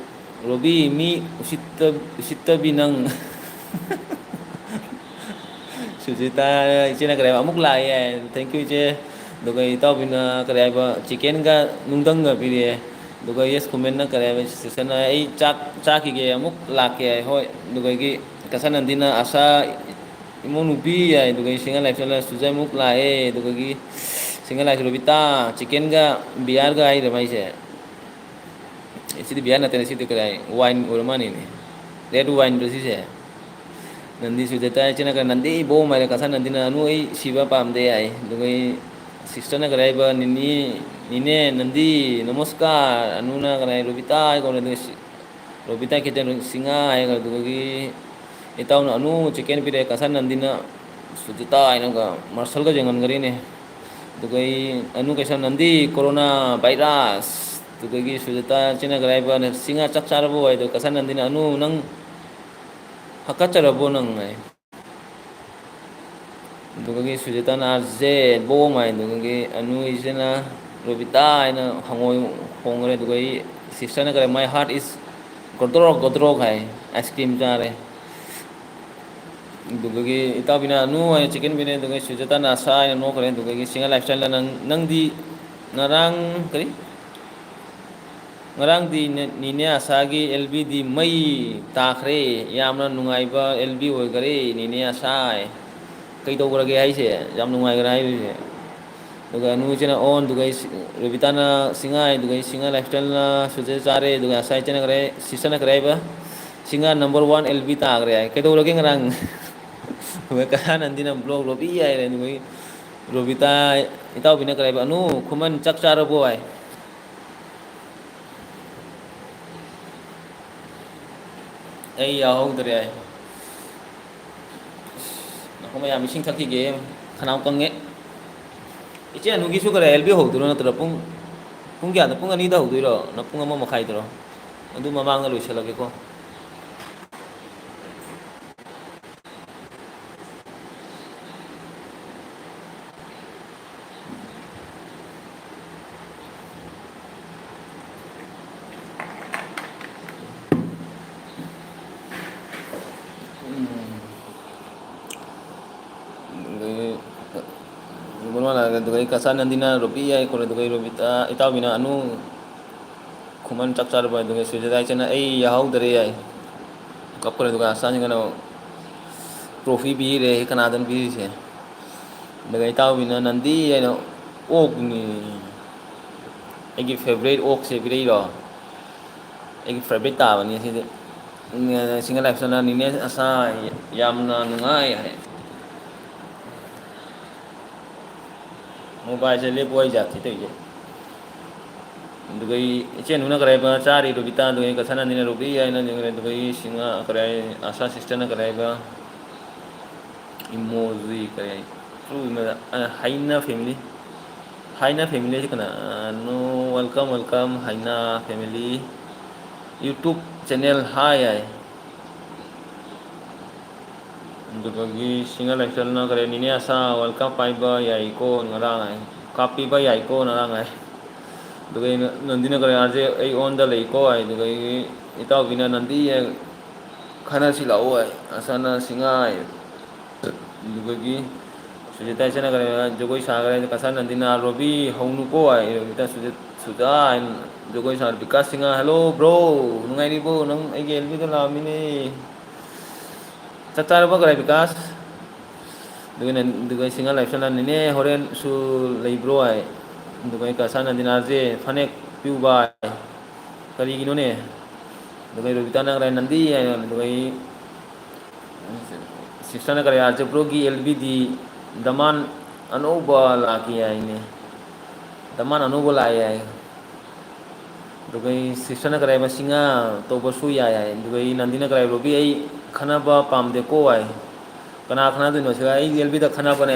ꯔꯣꯕꯤ, ꯃꯤ ꯎꯁꯤꯠꯇ-, ꯎꯁꯤꯠꯇꯕꯤ ꯅꯪ꯫ ꯁꯨꯖꯤꯇꯥ, ꯏꯆꯦꯅ ꯀꯔꯤ ꯍꯥꯏꯕ? ꯑꯃꯨꯛ ꯂꯥꯛꯑꯦ ꯍꯥꯏ꯫ Thank you, ꯏꯆꯦ꯫ ꯑꯗꯨꯒ ꯏꯇꯥꯎꯕꯤꯅ ꯀꯔꯤ ꯍꯥꯏꯕ? Chicken ꯒ ꯅꯨꯡꯗꯪꯒ ꯄꯤꯔꯛꯑꯦ꯫ ꯑꯗꯨꯒ yes comment ꯅ ꯀꯔꯤ ꯍꯥꯏꯕ? Sister ꯅ, "ꯑꯩ ꯆꯥꯛ ꯆꯥꯈꯤꯒꯦ, ꯑꯃꯨꯛ ꯂꯥꯛꯀꯦ" ꯍꯥꯏ꯫ ꯍꯣꯏ꯫ ꯑꯗꯨꯗꯒꯤ ꯀꯁꯥ ꯅꯟꯗꯤꯅ, "ꯑꯁꯥ ꯏꯃꯧ ꯅꯨꯄꯤ" ꯍꯥꯏ꯫ ꯑꯗꯨꯒ ꯁꯤꯡꯉ ꯂꯥꯏꯐꯁ꯭ꯇꯥꯏꯜꯅ, "ꯁꯨꯖ ꯑꯃꯨꯛ ꯂꯥꯛꯑꯦ"꯫ ꯑꯗꯨꯗꯒꯤ ꯁꯤꯡꯉ ꯂꯥꯏꯐ, "ꯔꯣꯕꯤꯇꯥ, chicken ꯒ beer ꯒ" ꯍꯥꯏꯔ ꯃꯥꯏꯁꯦ꯫ ꯁꯤꯗꯤ beer ꯅꯠꯇꯦꯅꯦ, ꯁꯤꯗꯤ ꯀꯗꯥꯏ wine ꯑꯣꯏꯔ ꯃꯥꯅꯤꯅꯦ꯫ Red wine ꯗꯣ ꯁꯤꯁꯦ꯫ ꯅꯟꯗꯤ ꯁꯨꯖꯥꯇꯥ ꯏꯆꯦꯅ ꯀꯔꯤ, "ꯅꯟꯗꯤ ꯏꯕꯣ" ꯍꯥꯏꯔꯦ, ꯀꯁꯥ ꯅꯟꯗꯤꯅ, "ꯑꯅꯨ ꯑꯩ ꯁꯤꯕ ꯄꯥꯝꯗꯦ" ꯍꯥꯏ꯫ ꯑꯗꯨꯒ sister ꯅ ꯀꯔꯤ ꯍꯥꯏꯕ? "ꯅꯤꯅꯦ, ꯅꯤꯅꯦ ꯅꯟꯗꯤ, ꯅꯃꯁꯀꯥꯔ", ꯑꯅꯨꯅ ꯀꯔꯤ ꯍꯥꯏ? "ꯔꯣꯕꯤꯇꯥ" ꯍꯥꯏ ꯀꯧꯔꯦ꯫ ꯑꯗꯨꯒ ꯁꯤ-, ꯔꯣꯕꯤꯇꯥ ꯈꯤꯇꯪ ꯁꯤꯡꯉꯥ ꯍꯥꯏ꯫ ꯑꯗꯨꯗꯒꯤ ꯏꯇꯥꯎꯅ "ꯑꯅꯨ chicken ꯄꯤꯔꯛꯑꯦ", ꯀꯁꯥ ꯅꯟꯗꯤꯅ ꯁꯨꯖꯥꯇꯥ ꯍꯥꯏꯅꯒ ꯃꯥꯔꯁꯦꯜꯒ ꯌꯦꯡꯍꯟꯈ꯭ꯔꯦꯅꯦ꯫ ꯑꯗꯨꯒ ꯑꯩ, "ꯑꯅꯨ ꯀꯩꯁꯥ ꯅꯟꯗꯤ, corona virus"꯫ ꯑꯗꯨꯗꯒꯤ ꯁꯨꯖꯥꯇꯥ ꯏꯆꯦꯅ ꯀꯔꯤ ꯍꯥꯏꯕ? "ꯁꯤꯡꯉꯥ ꯆꯥꯛ ꯆꯥꯔꯕꯣ?" ꯍꯥꯏꯗꯣ ꯀꯁꯥ ꯅꯟꯗꯤꯅ, "ꯑꯅꯨ ꯅꯪ ꯍꯥꯀꯠꯆꯔꯕꯣ ꯅꯪ?" ꯍꯥꯏ꯫ ꯑꯗꯨꯗꯒꯤ ꯁꯨꯖꯥꯇꯥꯅ "ꯑꯥꯔ ꯖꯦ ꯕꯣꯝ" ꯍꯥꯏ꯫ ꯑꯗꯨꯗꯒꯤ ꯑꯅꯨ ꯏꯆꯦꯅ "ꯔꯣꯕꯤꯇꯥ" ꯍꯥꯏꯅ ꯍꯪꯉꯣꯏ ꯈꯣꯡꯈ꯭ꯔꯦ꯫ ꯑꯗꯨꯗꯒꯤ sister ꯅ ꯀꯔꯤ, "My heart is ꯒꯣꯗ꯭ꯔꯣꯛ ꯒꯣꯗ꯭ꯔꯣꯛ" high. Ice cream ꯆꯥꯔꯦ꯫ ꯑꯗꯨꯗꯒꯤ ꯏꯇꯥꯎꯕꯤꯅ "ꯑꯅꯨ" ꯍꯥꯏꯅ chicken ꯄꯤꯔꯦ꯫ ꯑꯗꯨꯗꯒꯤ ꯁꯨꯖꯥꯇꯥꯅ "ꯑꯁꯥ" ꯍꯥꯏꯅ ꯅꯣꯛꯈ꯭ꯔꯦ꯫ ꯑꯗꯨꯗꯒꯤ ꯁꯤꯡꯉ ꯂꯥꯏꯐꯁ꯭ꯇꯥꯏꯜꯅ "ꯅꯪ, ꯅꯪꯗꯤ ꯉꯔꯥꯡ ꯀꯔꯤ?" ꯉꯔꯥꯡꯗꯤ ꯅꯦ-, ꯅꯤꯅꯦ ꯑꯁꯥꯒꯤ ꯑꯦꯜ ꯕꯤꯗꯤ ꯃꯩ ꯇꯥꯈ꯭ꯔꯦ꯫ ꯌꯥꯝꯅ ꯅꯨꯡꯉꯥꯏꯕ ꯑꯦꯜ ꯕꯤ ꯑꯣꯏꯈꯔꯦ, ꯅꯤꯅꯦ ꯑꯁꯥ꯫ ꯀꯩꯗꯧꯈ꯭ꯔꯒꯦ ꯍꯥꯏꯁꯦ? ꯌꯥꯝ ꯅꯨꯡꯉꯥꯏꯈ꯭ꯔꯦ ꯍꯥꯏꯔꯤꯁꯦ꯫ ꯑꯗꯨꯒ ꯑꯅꯨ ꯏꯆꯦꯅ on, ꯑꯗꯨꯒ ꯑꯩ ꯁꯤ-, ꯔꯣꯕꯤꯇꯥꯅ ꯁꯤꯡꯉꯥꯏ, ꯑꯗꯨꯒ ꯑꯩ ꯁꯤꯡꯉꯥꯏ ꯂꯥꯏꯐꯁ꯭ꯇꯥꯏꯜꯅ ꯁꯨꯖꯦ ꯆꯥꯔꯦ, ꯑꯗꯨꯒ ꯑꯁꯥ ꯏꯆꯦꯅ ꯈꯔꯦ, sister ꯅ ꯈꯔꯦ ꯍꯥꯏꯕ, "ꯁꯤꯡꯉꯥ number one ꯑꯦꯜ ꯕꯤ ꯇꯥꯈ꯭ꯔꯦ" ꯍꯥꯏ꯫ ꯀꯩꯗꯧꯔꯒꯦ ꯉꯔꯥꯡ? ꯑꯗꯨꯒ ꯀꯁꯥ ꯅꯟꯗꯤꯅ "block ꯔꯣꯕꯤ" ꯍꯥꯏꯔꯦ꯫ ꯑꯗꯨꯒ ꯔꯣꯕꯤꯇꯥ, ꯏꯇꯥꯎꯕꯤꯅ ꯀꯔꯤ ꯍꯥꯏꯕ? "ꯑꯅꯨ, ꯈꯨꯃꯟ ꯆꯥꯛ ꯆꯥꯔꯕꯣ?" ꯍꯥꯏ꯫ ꯑꯩ ꯌꯥꯎꯍꯧꯗ꯭ꯔꯦ꯫ ꯉꯥꯏꯈꯣ ꯃꯌꯥꯝ, ꯏꯁꯤꯡ ꯊꯛꯈꯤꯒꯦ꯫ ꯈꯅꯥꯎ ꯀꯪꯉꯦ꯫ ꯏꯆꯦ ꯑꯅꯨꯒꯤꯁꯨ ꯀꯔꯤ ꯑꯦꯜ ꯕꯤ ꯍꯧꯗꯣꯏꯔꯣ, ꯅꯠꯇ꯭ꯔ ꯄꯨꯡ, ꯄꯨꯡ ꯀꯌꯥꯗ? ꯄꯨꯡ ꯑꯅꯤꯗ ꯍꯧꯗꯣꯏꯔꯣ? ꯅ ꯄꯨꯡ ꯑꯃ ꯃꯈꯥꯏꯗꯔꯣ? ꯑꯗꯨ ꯃꯃꯥꯡꯗ ꯂꯣꯏꯁꯤꯜꯂꯒꯦꯀꯣ꯫ ꯑꯗꯨꯒ ꯑꯩ ꯀꯆꯥ ꯅꯟꯗꯤꯅ ꯔꯣꯕꯤ ꯌꯥꯏ ꯈꯣꯠꯂꯦ, ꯑꯗꯨꯒ ꯑꯩ ꯔꯣꯕꯤꯇꯥ, ꯏꯇꯥꯎꯕꯤꯅ ꯑꯅꯨ ꯈꯨꯃꯟ ꯆꯥꯛ ꯆꯥꯔꯕ? ꯑꯗꯨꯒ ꯁꯨꯖꯥꯇꯥ ꯏꯆꯟꯅ ꯑꯩ ꯌꯥꯍꯧꯗꯔꯦ ꯌꯥꯏ, ꯀꯞꯈ꯭ꯔꯦ꯫ ꯑꯗꯨꯒ ꯑꯁꯥꯁꯤꯡꯒꯅ ꯇ꯭ꯔꯣꯐꯤ ꯄꯤꯔꯦ, ꯀꯅꯥꯗꯅ ꯄꯤꯔꯤꯁꯦ? ꯑꯗꯨꯒ ꯏꯇꯥꯎꯕꯤꯅ ꯅꯟꯗꯤ ꯍꯥꯏꯅ ꯑꯣꯛꯅꯤ, ꯑꯩꯒꯤ ꯐꯦꯕꯣꯔꯥꯏꯠ ꯑꯣꯛꯁꯦ ꯄꯤꯔꯛꯏꯔꯣ? ꯑꯩꯒꯤ ꯐꯦꯕꯣꯔꯥꯏꯠ ꯇꯥꯕꯅꯤ ꯁꯤꯗꯤ꯫ ꯁꯤꯡꯒꯜ ꯂꯥꯏꯐ ꯁꯅꯥꯅꯤꯅꯦ ꯑꯁꯥ, ꯌꯥꯝꯅ ꯅꯨꯡꯉꯥꯏ ꯍꯥꯏ꯫ ꯃꯣꯕꯥꯏꯜꯁꯦ ꯂꯦꯞꯄꯣ, ꯑꯩ ꯖꯥꯠ ꯊꯤ ꯇꯧꯔꯤꯁꯦ꯫ ꯑꯗꯨꯒ ꯑꯩ ꯏꯆꯦ ꯅꯨꯅ ꯀꯔꯤ ꯍꯥꯏꯕ ꯆꯥꯔꯤ ꯔꯨꯕꯤꯇꯥ, ꯑꯗꯨꯒ ꯑꯩ ꯀꯁꯥꯅ ꯅꯤꯅ ꯔꯨꯕꯤ ꯍꯥꯏꯅ, ꯑꯗꯨꯒ ꯑꯩ ꯁꯤꯡꯉ ꯀꯔꯤ ꯍꯥꯏ, ꯑꯁꯥ ꯁꯤꯁꯇꯔꯅ ꯀꯔꯤ ꯍꯥꯏꯕ ꯏꯃꯣꯖꯤ ꯀꯔꯤ ꯍꯥꯏ, ꯍꯥꯏꯅ ꯐꯦꯃꯤꯂꯤ, ꯍꯥꯏꯅ ꯐꯦꯃꯤꯂꯤ ꯍꯥꯏꯁꯤ ꯀꯅꯥ? No, welcome, welcome, ꯍꯥꯏꯅ ꯐꯦꯃꯤꯂꯤ꯫ YouTube channel ꯍꯥꯏ ꯍꯥꯏ꯫ ꯑꯗꯨꯗꯒꯤ ꯁꯤꯡꯉ ꯂꯥꯏꯁ꯭ꯔꯝꯅ ꯀꯔꯤ, ꯅꯤꯅꯦ ꯑꯁꯥ ꯋꯥꯔꯜ ꯀꯞ ꯄꯥꯏꯕ ꯌꯥꯏꯀꯣ ꯉꯔꯥꯡ ꯍꯥꯏ, ꯀꯥꯞꯄꯤꯕ ꯌꯥꯏꯀꯣ ꯉꯔꯥꯡ ꯍꯥꯏ꯫ ꯑꯗꯨꯒ ꯑꯩꯅ, ꯅꯟꯗꯤꯅ ꯀꯔꯤ, ꯑꯥꯔꯁꯦ ꯑꯩ ꯑꯣꯟꯗ ꯂꯩꯀꯣ ꯍꯥꯏ꯫ ꯑꯗꯨꯒ ꯑꯩꯒꯤ ꯏꯇꯥꯎꯕꯤꯅ ꯅꯟꯗꯤ ꯈꯟꯅꯁꯤ ꯂꯥꯛꯑꯣ ꯍꯥꯏ꯫ ꯑꯁꯥꯅ ꯁꯤꯡꯉꯥ ꯍꯥꯏ꯫ ꯑꯗꯨꯗꯒꯤ ꯁꯨꯖꯤꯇꯥ ꯏꯆꯟꯅ ꯀꯔꯤ, ꯖꯒꯣꯏ ꯁꯥꯈ꯭ꯔꯦ꯫ ꯀꯁꯥ ꯅꯟꯗꯤꯅ ꯔꯣꯕꯤ ꯍꯧꯅꯨꯀꯣ ꯍꯥꯏ꯫ ꯔꯣꯕꯤꯇꯥ ꯁꯨꯖꯤꯠ, ꯁꯨꯖꯥ ꯍꯥꯏꯅ ꯖꯒꯣꯏ ꯁꯥꯔ ꯕꯤꯀꯥꯁ ꯁꯤꯡꯍ, "ꯍꯜꯂꯣ ꯕ꯭ꯔꯣ, ꯅꯨꯡꯉꯥꯏꯔꯤꯕꯣ? ꯅꯪ ꯑꯩꯒꯤ ꯑꯦꯜꯕꯤꯗ ꯂꯥꯛꯑꯝꯃꯤꯅꯦ꯫ ꯆꯥꯛ ꯆꯥꯔꯕ ꯀꯔꯥꯏ ꯕꯤꯀꯥꯁ?" ꯑꯗꯨꯒ ꯅꯟ-, ꯑꯗꯨꯒ ꯁꯤꯡꯍ ꯂꯥꯏꯐꯁꯅꯥ, "ꯅꯦꯅꯦ ꯍꯣꯔꯦꯟꯁꯨ ꯂꯩꯕ꯭ꯔꯣ?" ꯍꯥꯏ꯫ ꯑꯗꯨꯒ ꯑꯩ ꯀꯁꯥ ꯅꯟꯗꯤꯅꯥꯁꯦ ꯐꯅꯦꯛ ꯄꯤꯌꯨꯕ ꯍꯥꯏ꯫ "ꯀꯔꯤꯒꯤꯅꯣꯅꯦ?" ꯑꯗꯨꯒ ꯑꯩ ꯔꯣꯕꯤꯇꯥꯅ ꯀꯔꯥꯏ, "ꯅꯟꯗꯤ" ꯍꯥꯏ꯫ ꯑꯗꯨꯒ ꯑꯩ ꯁꯤꯁꯇꯔꯅ ꯀꯔꯤ, "ꯑꯥꯔꯖꯦ ꯕ꯭ꯔꯣꯒꯤ ꯑꯦꯜ ꯕꯤ ꯗꯤ ꯗꯃꯥꯟ ꯑꯅꯧꯕ ꯂꯥꯛꯈꯤ ꯍꯥꯏꯅꯦ, ꯗꯃꯥꯟ ꯑꯅꯧꯕ ꯂꯥꯛꯑꯦ" ꯍꯥꯏ꯫ ꯑꯗꯨꯒ ꯑꯩ ꯁꯤꯁꯇꯔꯅ ꯀꯔꯤ, "ꯃꯁꯤꯡꯉꯥ ꯇꯧꯕꯁꯨ ꯌꯥꯏ" ꯍꯥꯏ꯫ ꯑꯗꯨꯒ ꯑꯩ ꯅꯟꯗꯤꯅ ꯀꯔꯤ, "ꯔꯣꯕꯤ, ꯑꯩ ꯈꯟꯅꯕ ꯄꯥꯝꯗꯦꯀꯣ" ꯍꯥꯏ꯫ "ꯀꯅꯥ ꯈꯟꯅꯗꯣꯏꯅꯣ ꯁꯤꯒ? ꯑꯩꯒꯤ ꯑꯦꯜ ꯕꯤꯗ ꯈꯟꯅꯕꯅꯦ,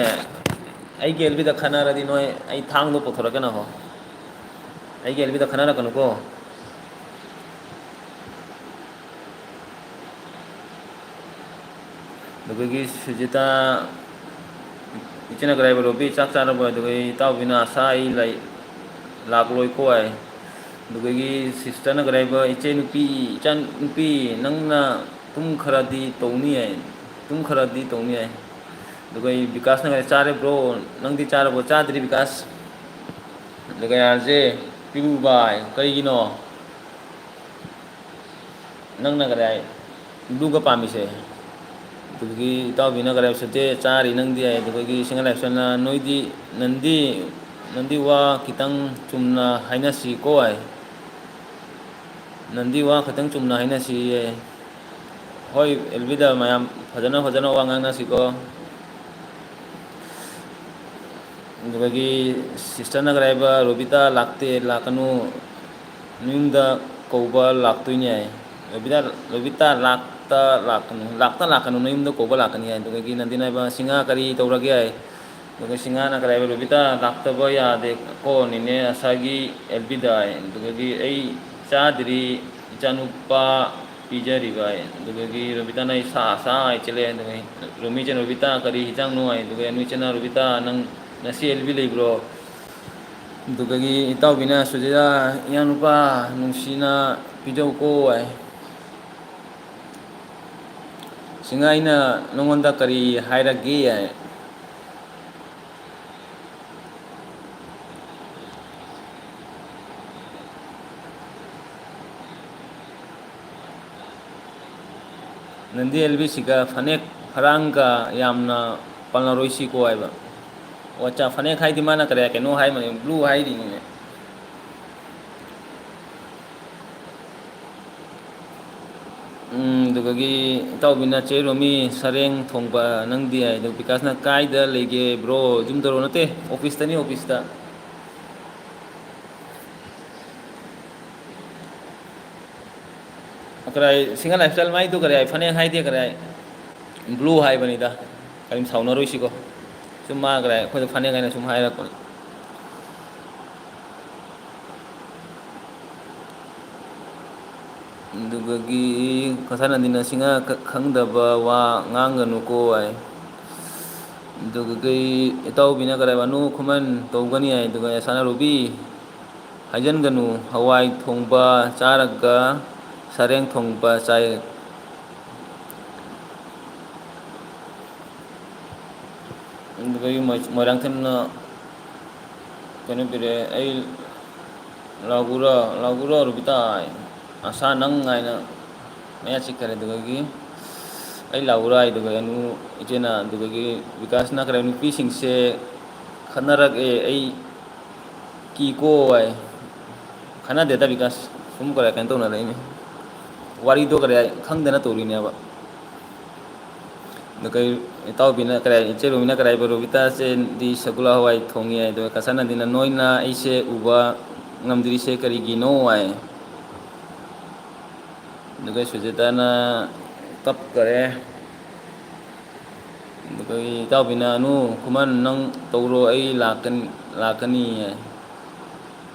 ꯑꯩꯒꯤ ꯑꯦꯜ ꯕꯤꯗ ꯈꯟꯅꯔꯗꯤ ꯅꯣꯏ ꯑꯩ ꯊꯥꯡꯗꯣ ꯄꯨꯊꯣꯔꯛꯀꯅꯣ ꯍꯣ, ꯑꯩꯒꯤ ꯑꯦꯜ ꯕꯤꯗ ꯈꯟꯅꯔꯛꯀꯅꯨꯀꯣ"꯫ ꯑꯗꯨꯗꯒꯤ ꯁꯨꯖꯤꯇꯥ, ꯏꯆꯦꯅ ꯀꯔꯤ ꯍꯥꯏꯕ, "ꯔꯣꯕꯤ, ꯆꯥꯛ ꯆꯥꯔꯕꯣ?" ꯑꯗꯨꯒ ꯏꯇꯥꯎꯕꯤꯅ, "ꯑꯁꯥ, ꯑꯩ ꯂꯩ-, ꯂꯥꯛꯂꯣꯏꯀꯣ" ꯍꯥꯏ꯫ ꯑꯗꯨꯗꯒꯤ ꯁꯤꯁꯇꯔꯅ ꯀꯔꯤ ꯍꯥꯏꯕ, "ꯏꯆꯦ ꯅꯨꯄꯤ, ꯏꯆꯥ ꯅꯨꯄꯤ, ꯅꯪꯅ ꯇꯨꯝꯈ꯭ꯔꯗꯤ ꯇꯧꯅꯤ" ꯍꯥꯏ, "ꯇꯨꯝꯈ꯭ꯔꯗꯤ ꯇꯧꯅꯤ" ꯍꯥꯏ꯫ ꯑꯗꯨꯒ ꯑꯩ ꯕꯤꯀꯥꯁꯅ ꯀꯔꯤ, "ꯆꯥꯔꯦ ꯕ꯭ꯔꯣ, ꯅꯪꯗꯤ ꯆꯥꯔꯕꯣ?" "ꯆꯥꯗ꯭ꯔꯤ ꯕꯤꯀꯥꯁ"꯫ ꯑꯗꯨꯒ ꯑꯥꯔꯖꯦ ꯄꯤꯕꯨ ꯕꯥꯏ, "ꯀꯔꯤꯒꯤꯅꯣ ꯅꯪꯅ ꯀꯔꯤ ꯕ꯭ꯂꯨꯒ ꯄꯥꯝꯃꯤꯁꯦ?" ꯑꯗꯨꯗꯒꯤ ꯏꯇꯥꯎꯕꯤꯅ ꯀꯔꯤ, "ꯁꯨꯠꯇꯦ, ꯆꯥꯔꯤ, ꯅꯪꯗꯤ?" ꯍꯥꯏ꯫ ꯑꯗꯨꯗꯒꯤ ꯁꯤꯡꯍ ꯂꯥꯏꯁ꯭ꯔꯝꯅ, "ꯅꯣꯏꯗꯤ, ꯅꯟꯗꯤ, ꯅꯟꯗꯤ ꯋꯥ ꯈꯤꯇꯪ ꯆꯨꯝꯅ ꯍꯥꯏꯅꯁꯤꯀꯣ" ꯍꯥꯏ꯫ "ꯅꯟꯗꯤ ꯋꯥ ꯈꯤꯇꯪ ꯆꯨꯝꯅ ꯍꯥꯏꯅꯁꯤꯌꯦ"꯫ ꯍꯣꯏ, ꯑꯦꯜꯕꯤꯗ ꯃꯌꯥꯝ ꯐꯖꯅ ꯐꯖꯅ ꯋꯥ ꯉꯥꯡꯅꯁꯤꯀꯣ꯫ ꯑꯗꯨꯗꯒꯤ ꯁꯤꯁꯇꯔꯅ ꯀꯔꯤ ꯍꯥꯏꯕ, "ꯔꯣꯕꯤꯇꯥ ꯂꯥꯛꯇꯦ, ꯂꯥꯛꯀꯅꯨ, ꯅꯌꯨꯝꯗ ꯀꯧꯕ ꯂꯥꯛꯇꯣꯏꯅꯦ" ꯍꯥꯏ꯫ "ꯔꯣꯕꯤꯇꯥ, ꯔꯣꯕꯤꯇꯥ ꯂꯥꯛꯇ ꯂꯥꯛꯀꯅꯨ, ꯂꯥꯛꯇ ꯂꯥꯛꯀꯅꯨ, ꯅꯌꯨꯝꯗ ꯀꯧꯕ ꯂꯥꯛꯀꯅꯤ" ꯍꯥꯏ꯫ ꯑꯗꯨꯗꯒꯤ ꯅꯟꯗꯤꯅ ꯍꯥꯏꯕ, "ꯁꯤꯡꯍꯥ, ꯀꯔꯤ ꯇꯧꯔꯒꯦ?" ꯍꯥꯏ꯫ ꯑꯗꯨꯒ ꯁꯤꯡꯍꯥꯅ ꯀꯔꯤ ꯍꯥꯏꯕ, "ꯔꯣꯕꯤꯇꯥ ꯂꯥꯛꯇꯕ ꯌꯥꯗꯦ ꯀꯣ, ꯅꯦꯅꯦ ꯑꯁꯥꯒꯤ ꯑꯦꯜꯕꯤꯗ" ꯍꯥꯏ꯫ ꯑꯗꯨꯗꯒꯤ "ꯑꯩ ꯆꯥꯗ꯭ꯔꯤ, ꯏꯆꯥꯅꯨꯄꯥ ꯄꯤꯖꯔꯤꯕ" ꯍꯥꯏ꯫ ꯑꯗꯨꯗꯒꯤ ꯔꯣꯕꯤꯇꯥꯅ "ꯑꯩ ꯁꯥ, ꯁꯥ" ꯍꯥꯏ ꯆꯦꯜꯂꯦ꯫ ꯑꯗꯨꯗꯒꯤ ꯔꯣꯃꯤꯁꯦ, "ꯔꯣꯕꯤꯇꯥ, ꯀꯔꯤ ꯍꯤꯟꯖꯥꯡꯅꯣ?" ꯍꯥꯏ꯫ ꯑꯗꯨꯒ ꯅꯣꯏ ꯏꯆꯦꯅ, "ꯔꯣꯕꯤꯇꯥ, ꯅꯪ ꯉꯁꯤ ꯑꯦꯜꯕꯤ ꯂꯩꯕ꯭ꯔꯣ?" ꯑꯗꯨꯗꯒꯤ ꯏꯇꯥꯎꯕꯤꯅ ꯁꯨꯖꯤꯗ, "ꯏꯌꯥꯅꯨꯄꯥ ꯅꯨꯡꯁꯤꯅ ꯄꯤꯖꯧꯀꯣ" ꯍꯥꯏ꯫ "ꯁꯤꯡꯍꯥ, ꯑꯩꯅ ꯅꯉꯣꯟꯗ ꯀꯔꯤ ꯍꯥꯏꯔꯒꯦ?" ꯍꯥꯏ꯫ ꯅꯟꯗꯤ ꯑꯦꯜꯕꯤꯁꯤꯒ ꯐꯅꯦꯛ ꯐꯔꯥꯡꯒ ꯌꯥꯝꯅ ꯄꯥꯟꯅꯔꯣꯏꯁꯤꯀꯣ ꯍꯥꯏꯕ꯫ ꯑꯣ, ꯑꯠꯆꯥ, ꯐꯅꯦꯛ ꯍꯥꯏꯗꯤ ꯃꯥꯅ ꯀꯔꯤ ꯀꯩꯅꯣ ꯍꯥꯏꯕꯅꯦ, ꯕ꯭ꯂꯨ ꯍꯥꯏꯔꯤꯅꯤꯅꯦ꯫ ꯎꯝ, ꯑꯗꯨꯗꯒꯤ ꯏꯇꯥꯎꯕꯤꯅ, "ꯆꯦ ꯔꯣꯃꯤ, ꯁꯔꯦꯡ ꯊꯣꯡꯕ ꯅꯪꯗꯤ?" ꯍꯥꯏ꯫ ꯑꯗꯨ ꯕꯤꯀꯥꯁꯅ, "ꯀꯥꯏꯗ ꯂꯩꯒꯦ ꯕ꯭ꯔꯣ? ꯌꯨꯝꯗꯔꯣ?" "ꯅꯠꯇꯦ, ꯑꯣꯐꯤꯁꯇꯅꯤ, ꯑꯣꯐꯤꯁꯇ"꯫ ꯀꯔꯥꯏ, ꯁꯤꯡꯍꯥ ꯂꯥꯏꯐꯁ꯭ꯇꯥꯏꯜ ꯃꯥꯏꯗꯨ ꯀꯔꯥꯏ, ꯐꯅꯦꯛ ꯍꯥꯏꯗꯦ ꯀꯔꯥꯏ, ꯕ꯭ꯂꯨ ꯍꯥꯏꯕꯅꯤꯗ꯫ ꯀꯔꯤꯝ ꯁꯥꯎꯅꯔꯣꯏꯁꯤꯀꯣ꯫ ꯁꯨꯝ ꯃꯥ ꯀꯔꯥꯏ, ꯑꯩꯈꯣꯏꯗ ꯐꯅꯦꯛ ꯍꯥꯏꯅ ꯁꯨꯝ ꯍꯥꯏꯔꯛꯄꯅꯤ꯫ ꯑꯗꯨꯗꯒꯤ ꯀꯁꯥꯅꯟꯗꯤꯅ, "ꯁꯤꯡꯍꯥ, ꯈ-, ꯈꯪꯗꯕ ꯋꯥ ꯉꯥꯡꯒꯅꯨꯀꯣ" ꯍꯥꯏ꯫ ꯑꯗꯨꯗꯒꯤ ꯏꯇꯥꯎꯕꯤꯅ ꯀꯔꯥꯏ, "ꯋꯥꯅꯨ ꯈꯨꯃꯟ ꯇꯧꯒꯅꯤ" ꯍꯥꯏ꯫ ꯑꯗꯨꯒ ꯌꯥꯁꯥꯅ, "ꯔꯣꯕꯤ, ꯍꯥꯏꯖꯟꯒꯅꯨ, ꯍꯋꯥꯏ ꯊꯣꯡꯕ ꯆꯥꯔꯒ ꯁꯔꯦꯡ ꯊꯣꯡꯕ ꯆꯥꯏ"꯫ ꯑꯗꯨꯗꯒꯤ ꯃꯣꯏ-, ꯃꯣꯏꯔꯥꯡꯊꯦꯝꯅ ꯀꯩꯅꯣ ꯄꯤꯔꯛꯑꯦ, "ꯑꯩ ꯂꯥꯎꯒꯨꯔ, ꯂꯥꯎꯒꯨꯔ ꯔꯣꯕꯤꯇꯥ" ꯍꯥꯏ꯫ "ꯑꯁꯥ ꯅꯪ" ꯍꯥꯏꯅ ꯃꯌꯥ ꯆꯤꯛꯈꯔꯦ꯫ ꯑꯗꯨꯗꯒꯤ "ꯑꯩ ꯂꯥꯎꯒꯨꯔ" ꯍꯥꯏꯗꯨꯒ ꯑꯅꯨ ꯏꯆꯦꯅ, ꯑꯗꯨꯗꯒꯤ ꯕꯤꯀꯥꯁꯅ ꯀꯔꯦ, "ꯅꯨꯄꯤꯁꯤꯡꯁꯦ ꯈꯠꯅꯔꯛꯑꯦ, ꯑꯩ ꯀꯤꯀꯣ" ꯍꯥꯏ꯫ "ꯈꯠꯅꯗꯦꯗ ꯕꯤꯀꯥꯁ, ꯁꯨꯝ ꯀꯔꯦ ꯀꯩꯅꯣ ꯇꯧꯅꯔꯛꯏꯅꯦ, ꯋꯥꯔꯤꯗꯣ ꯀꯔꯦ ꯈꯪꯗꯅ ꯇꯧꯔꯤꯅꯦꯕ"꯫ ꯑꯗꯣ ꯀꯩ, ꯏꯇꯥꯎꯕꯤꯅ ꯀꯔꯤ, ꯏꯆꯦ ꯔꯣꯃꯤꯅ ꯀꯔꯤ ꯍꯥꯏꯕ? "ꯔꯣꯕꯤꯇꯥꯁꯦꯗꯤ ꯁꯒꯨꯂꯥ ꯍꯋꯥꯏ ꯊꯣꯡꯉꯤ" ꯍꯥꯏꯗꯣ, ꯀꯁꯥꯅꯟꯗꯤꯅ "ꯅꯣꯏꯅ ꯑꯩꯁꯦ ꯎꯕ ꯉꯝꯗ꯭ꯔꯤꯁꯦ ꯀꯔꯤꯒꯤꯅꯣ?" ꯍꯥꯏ꯫ ꯑꯗꯨꯒ ꯁꯨꯖꯥꯇꯥꯅ ꯀꯞꯈꯔꯦ꯫ ꯑꯗꯨꯒ ꯏꯇꯥꯎꯕꯤꯅ, "ꯑꯅꯨ ꯈꯨꯃꯟ, ꯅꯪ ꯇꯧꯔꯣ, ꯑꯩ ꯂꯥꯛꯀꯅꯤ, ꯂꯥꯛꯀꯅꯤ" ꯍꯥꯏ꯫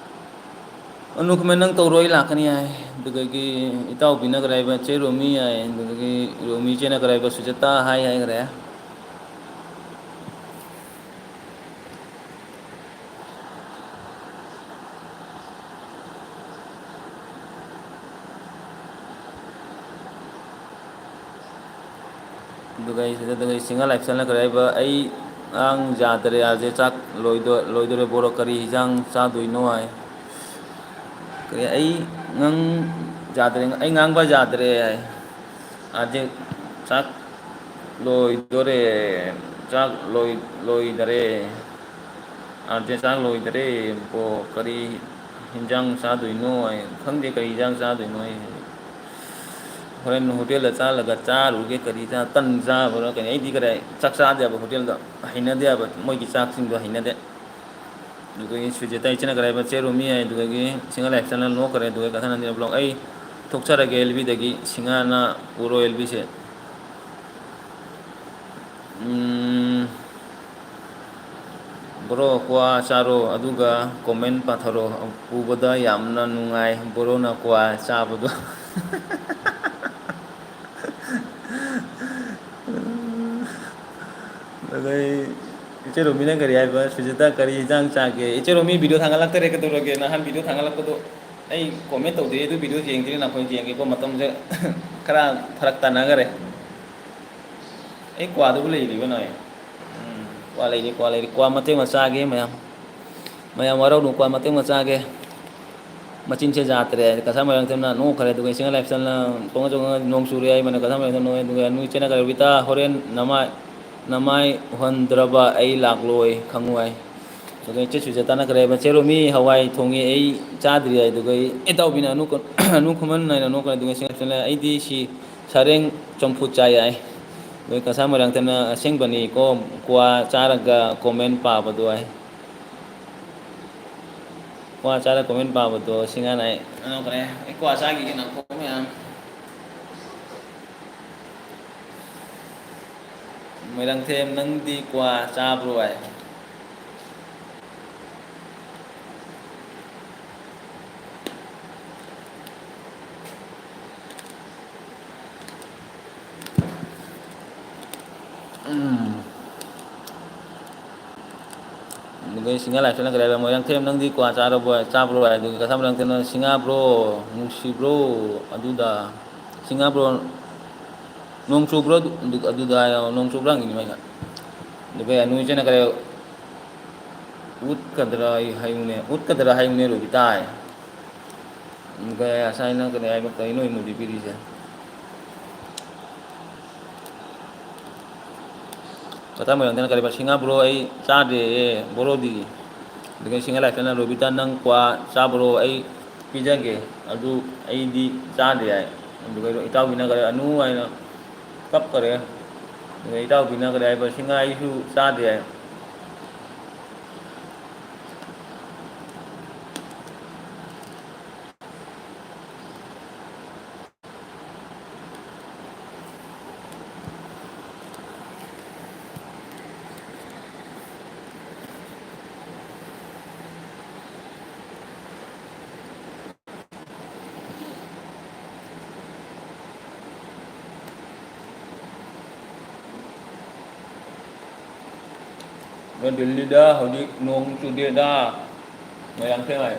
ꯑꯅꯨ ꯈꯨꯃꯟ, "ꯅꯪ ꯇꯧꯔꯣ, ꯑꯩ ꯂꯥꯛꯀꯅꯤ" ꯍꯥꯏ꯫ ꯑꯗꯨꯗꯒꯤ ꯏꯇꯥꯎꯕꯤꯅ ꯀꯔꯤ ꯍꯥꯏꯕ? "ꯆꯦ ꯔꯣꯃꯤ" ꯍꯥꯏ꯫ ꯑꯗꯨꯗꯒꯤ ꯔꯣꯃꯤ ꯏꯆꯦꯅ ꯀꯔꯤ ꯍꯥꯏꯕ? "ꯁꯨꯖꯥꯇꯥ" ꯍꯥꯏ ꯍꯥꯏꯈ꯭ꯔꯦ꯫ ꯑꯗꯨꯒ ꯑꯩ ꯁꯤꯗ, ꯑꯗꯨꯒ ꯑꯩ ꯁꯤꯡꯍꯥ ꯂꯥꯏꯐ ꯆꯪꯂꯛꯈ꯭ꯔꯦ ꯍꯥꯏꯕ, "ꯑꯩ ꯉꯥꯡ ꯌꯥꯗ꯭ꯔꯦ, ꯑꯥꯔꯖꯦ, ꯆꯥꯛ ꯂꯣꯏꯗꯣ-, ꯂꯣꯏꯗꯣꯔꯦ ꯕꯣꯔꯣ, ꯀꯔꯤ ꯍꯤꯟꯖꯥꯡ ꯆꯥꯗꯣꯏꯅꯣ?" ꯍꯥꯏ꯫ ꯀꯔꯤ, "ꯑꯩ ꯉꯥꯡ ꯌꯥꯗ꯭ꯔꯦ, ꯑꯩ ꯉꯥꯡꯕ ꯌꯥꯗ꯭ꯔꯦ" ꯍꯥꯏ꯫ "ꯑꯥꯔꯖꯦ, ꯆꯥꯛ ꯂꯣꯏꯗꯣꯔꯦ, ꯆꯥꯛ ꯂꯣꯏ-, ꯂꯣꯏꯗꯔꯦ꯫ ꯑꯥꯔꯖꯦ, ꯆꯥꯛ ꯂꯣꯏꯗꯔꯦ ꯕꯣ, ꯀꯔꯤ ꯍꯤꯟꯖꯥꯡ ꯆꯥꯗꯣꯏꯅꯣ?" ꯍꯥꯏ꯫ "ꯈꯪꯗꯦ ꯀꯔꯤ ꯍꯤꯟꯖꯥꯡ ꯆꯥꯗꯣꯏꯅꯣ" ꯍꯥꯏ꯫ "ꯍꯣꯔꯦꯟ ꯍꯣꯇꯦꯜꯗ ꯆꯥꯍꯜꯂꯒ ꯆꯥꯔꯨꯒꯦ, ꯀꯔꯤ ꯆꯥ-, ꯇꯟ ꯆꯥꯕ꯭ꯔꯥ ꯀꯩꯅꯣ?" ꯑꯩꯗꯤ ꯀꯗꯥꯏ ꯆꯥꯛ ꯆꯥꯗꯦꯕ ꯍꯣꯇꯦꯜꯗ, ꯍꯩꯅꯗꯦꯕ, ꯃꯣꯏꯒꯤ ꯆꯥꯛꯁꯤꯡꯗꯣ ꯍꯩꯅꯗꯦ꯫ ꯑꯗꯨꯗꯒꯤ ꯁꯨꯖꯦꯇꯥ ꯏꯆꯦꯅ ꯀꯔꯤ ꯍꯥꯏꯕ? "ꯆꯦ ꯔꯣꯃꯤ" ꯍꯥꯏ꯫ ꯑꯗꯨꯗꯒꯤ ꯁꯤꯡꯍꯥ ꯂꯥꯏꯐ ꯆꯪꯂꯛ ꯅꯣꯛꯈ꯭ꯔꯦ꯫ ꯑꯗꯨꯒ ꯀꯊꯥꯅꯟꯗꯤꯅ ꯕ꯭ꯂꯣꯛ, "ꯑꯩ ꯊꯣꯛꯆꯔꯒꯦ ꯑꯦꯜ ꯕꯤꯗꯒꯤ, ꯁꯤꯡꯍꯥꯅ ꯄꯨꯔꯣ ꯑꯦꯜ ꯕꯤꯁꯦ"꯫ ꯎꯝ, "ꯕ꯭ꯔꯣ, ꯀ꯭ꯋꯥ ꯆꯥꯔꯣ, ꯑꯗꯨꯒ ꯀꯣꯃꯦꯟ ꯄꯥꯊꯔꯣ꯫ ꯎꯕꯗ ꯌꯥꯝꯅ ꯅꯨꯡꯉꯥꯏ ꯕ꯭ꯔꯣꯅ ꯀ꯭ꯋꯥ ꯆꯥꯕꯗꯣ"꯫ ꯑꯗꯩ ꯏꯆꯦ ꯔꯣꯃꯤꯅ ꯀꯔꯤ ꯍꯥꯏꯕ? "ꯁꯨꯖꯤꯇꯥ, ꯀꯔꯤ ꯏꯟꯖꯥꯡ ꯆꯥꯒꯦ?" ꯏꯆꯦ ꯔꯣꯃꯤ, ꯚꯤꯗꯤꯑꯣ ꯊꯥꯡꯒꯠꯂꯛꯇꯔꯦ, ꯀꯩꯗꯧꯔꯒꯦ? ꯅꯍꯥꯟ ꯚꯤꯗꯤꯑꯣ ꯊꯥꯡꯒꯠꯂꯛꯄꯗꯣ ꯑꯩ ꯀꯣꯃꯦꯟ ꯇꯧꯗꯦ, ꯑꯗꯨ ꯚꯤꯗꯤꯑꯣ ꯌꯦꯡꯗ꯭ꯔꯤ꯫ ꯅꯈꯣꯏ ꯌꯦꯡꯒꯦꯀꯣ, ꯃꯇꯝꯁꯦ ꯈꯔ ꯐꯔꯛ ꯇꯥꯅꯈꯔꯦ꯫ ꯑꯩ ꯀ꯭ꯋꯥꯗꯨꯕꯨ ꯂꯩꯔꯤꯕ ꯅꯣꯏ? ꯎꯝ꯫ ꯀ꯭ꯋꯥ ꯂꯩꯔꯤ, ꯀ꯭ꯋꯥ ꯂꯩꯔꯤ꯫ ꯀ꯭ꯋꯥ ꯃꯇꯦꯛ ꯑꯃ ꯆꯥꯒꯦ ꯃꯌꯥꯝ꯫ ꯃꯌꯥꯝ ꯋꯥꯔꯧꯅꯨ, ꯀ꯭ꯋꯥ ꯃꯇꯦꯛ ꯑꯃ ꯆꯥꯒꯦ꯫ ꯃꯆꯤꯟꯁꯦ ꯌꯥꯗ꯭ꯔꯦ꯫ ꯀꯁꯥꯔ ꯃꯣꯏꯔꯥꯡꯊꯦꯝꯅ ꯅꯣꯛꯈ꯭ꯔꯦ꯫ ꯑꯗꯨꯒ ꯏꯁꯤꯡ ꯂꯥꯏꯐꯇꯅ ꯄꯨꯡ ꯑꯆꯧꯕ ꯅꯣꯡ ꯆꯨꯔꯦ ꯍꯥꯏꯕꯅ ꯀꯁꯥꯔ ꯃꯣꯏꯔꯥꯡꯊꯦꯝ ꯅꯣꯛꯑꯦ꯫ ꯑꯗꯨꯒ ꯅꯨꯏ ꯆꯦꯅ ꯀꯔꯦ, "ꯔꯣꯕꯤꯇꯥ, ꯍꯣꯔꯦꯟ ꯅꯃꯥꯏ, ꯅꯃꯥꯏ ꯎꯍꯟꯗ꯭ꯔꯕ ꯑꯩ ꯂꯥꯛꯂꯣꯏ, ꯈꯪꯉꯨ" ꯍꯥꯏ꯫ ꯑꯗꯨꯒ ꯏꯆꯦ ꯁꯨꯖꯥꯇꯥꯅ ꯀꯔꯦ ꯍꯥꯏꯕ, "ꯆꯦ ꯔꯣꯃꯤ, ꯍꯋꯥꯏ ꯊꯣꯡꯉꯦ ꯑꯩ ꯆꯥꯗ꯭ꯔꯤ" ꯍꯥꯏ꯫ ꯑꯗꯨꯒ ꯑꯩ, ꯏꯇꯥꯎꯕꯤꯅ ꯑꯅꯨ ꯀ-, ꯑꯅꯨ ꯈꯨꯃꯟ ꯍꯥꯏꯅ ꯅꯣꯛꯈ꯭ꯔꯦ꯫ ꯑꯗꯨꯒ ꯏꯁꯤꯡ ꯂꯥꯏꯐꯇꯅ, "ꯑꯩꯗꯤ ꯁꯤ ꯁꯔꯦꯡ ꯆꯝꯐꯨꯠ ꯆꯥꯏ" ꯍꯥꯏ꯫ ꯑꯗꯨꯒ ꯀꯁꯥꯔ ꯃꯣꯏꯔꯥꯡꯊꯦꯝꯅ, "ꯑꯁꯦꯡꯕꯅꯤꯀꯣ, ꯀ꯭ꯋꯥ ꯆꯥꯔꯒ ꯀꯣꯃꯦꯟ ꯄꯥꯕꯗꯣ" ꯍꯥꯏ꯫ ꯀ꯭ꯋꯥ ꯆꯥꯔ ꯀꯣꯃꯦꯟ ꯄꯥꯕꯗꯣ ꯁꯤꯡꯍꯥꯅ ꯑꯩ ꯑꯅꯧꯕꯅꯦ꯫ ꯑꯩ ꯀ꯭ꯋꯥ ꯆꯥꯈꯤꯒꯦ ꯅꯪ ꯀꯣ ꯃꯌꯥꯝ꯫ ꯃꯣꯏꯔꯥꯡꯊꯦꯝ, ꯅꯪꯗꯤ ꯀ꯭ꯋꯥ ꯆꯥꯕ꯭ꯔꯣ ꯍꯥꯏ? ꯎꯝ꯫ ꯑꯗꯨꯒ ꯁꯤꯡꯍꯥ ꯂꯥꯏꯐꯇꯅ ꯀꯔꯤ ꯍꯥꯏꯕ? "ꯃꯣꯏꯔꯥꯡꯊꯦꯝ, ꯅꯪꯗꯤ ꯀ꯭ꯋꯥ ꯆꯥꯔꯕꯣ, ꯆꯥꯕ꯭ꯔꯣ?" ꯍꯥꯏ꯫ ꯑꯗꯨꯒ ꯀꯁꯥꯔ ꯃꯣꯏꯔꯥꯡꯊꯦꯝꯅ, "ꯁꯤꯡꯍꯥ ꯕ꯭ꯔꯣ, ꯅꯨꯡꯁꯤꯕ꯭ꯔꯣ, ꯑꯗꯨꯗ, ꯁꯤꯡꯍꯥ ꯕ꯭ꯔꯣ, ꯅꯣꯡ ꯆꯨꯕ꯭ꯔꯣ ꯑꯗꯨ-, ꯑꯗꯨꯗ?" ꯍꯥꯏ꯫ "ꯅꯣꯡ ꯆꯨꯕ꯭ꯔꯥ?" ꯍꯪꯉꯤꯅꯤ ꯃꯣꯏꯅ꯫ ꯑꯗꯨꯒ ꯅꯨꯏ ꯆꯦꯅ ꯀꯔꯤ, "ꯎꯠꯀꯗ꯭ꯔꯥ ꯑꯩ ꯍꯥꯏꯌꯨꯅꯦ, ꯎꯠꯀꯗ꯭ꯔꯥ ꯍꯥꯏꯌꯨꯅꯦ ꯔꯣꯕꯤꯇꯥ" ꯍꯥꯏ꯫ ꯑꯗꯨꯒ ꯉꯁꯥꯏꯅ ꯀꯔꯤ ꯍꯥꯏꯕ, ꯀꯩꯅꯣ emoji ꯄꯤꯔꯤꯁꯦ? ꯀꯁꯥꯔ ꯃꯣꯏꯔꯥꯡꯊꯦꯝꯅ ꯀꯔꯤꯕ, "ꯁꯤꯡꯍꯥ ꯕ꯭ꯔꯣ, ꯑꯩ ꯆꯥꯗꯦ"ꯌꯦ ꯕ꯭ꯔꯣꯗꯤ꯫ ꯑꯗꯨꯒ ꯁꯤꯡꯍꯥ ꯂꯥꯏꯐꯇꯅ, "ꯔꯣꯕꯤꯇꯥ, ꯅꯪ ꯀ꯭ꯋꯥ ꯆꯥꯕ꯭ꯔꯣ? ꯑꯩ ꯄꯤꯖꯒꯦ, ꯑꯗꯨ ꯑꯩꯗꯤ ꯆꯥꯗꯦ" ꯍꯥꯏ꯫ ꯑꯗꯨꯒ ꯏꯇꯥꯎꯕꯤꯅ ꯀꯔꯤ, "ꯑꯅꯨ" ꯍꯥꯏꯅ ꯀꯞꯈꯔꯦ꯫ ꯑꯗꯨꯒ ꯏꯇꯥꯎꯕꯤꯅ ꯀꯔꯤ ꯍꯥꯏꯕ, "ꯁꯤꯡꯍꯥ, ꯑꯩꯁꯨ ꯆꯥꯗꯦ" ꯍꯥꯏ꯫ ꯑꯗꯣ ꯗꯤꯜꯂꯤꯗ ꯍꯧꯖꯤꯛ ꯅꯣꯡ ꯆꯨꯗꯦꯗ, ꯃꯌꯥꯝ ꯊꯦꯡꯉꯥꯏ꯫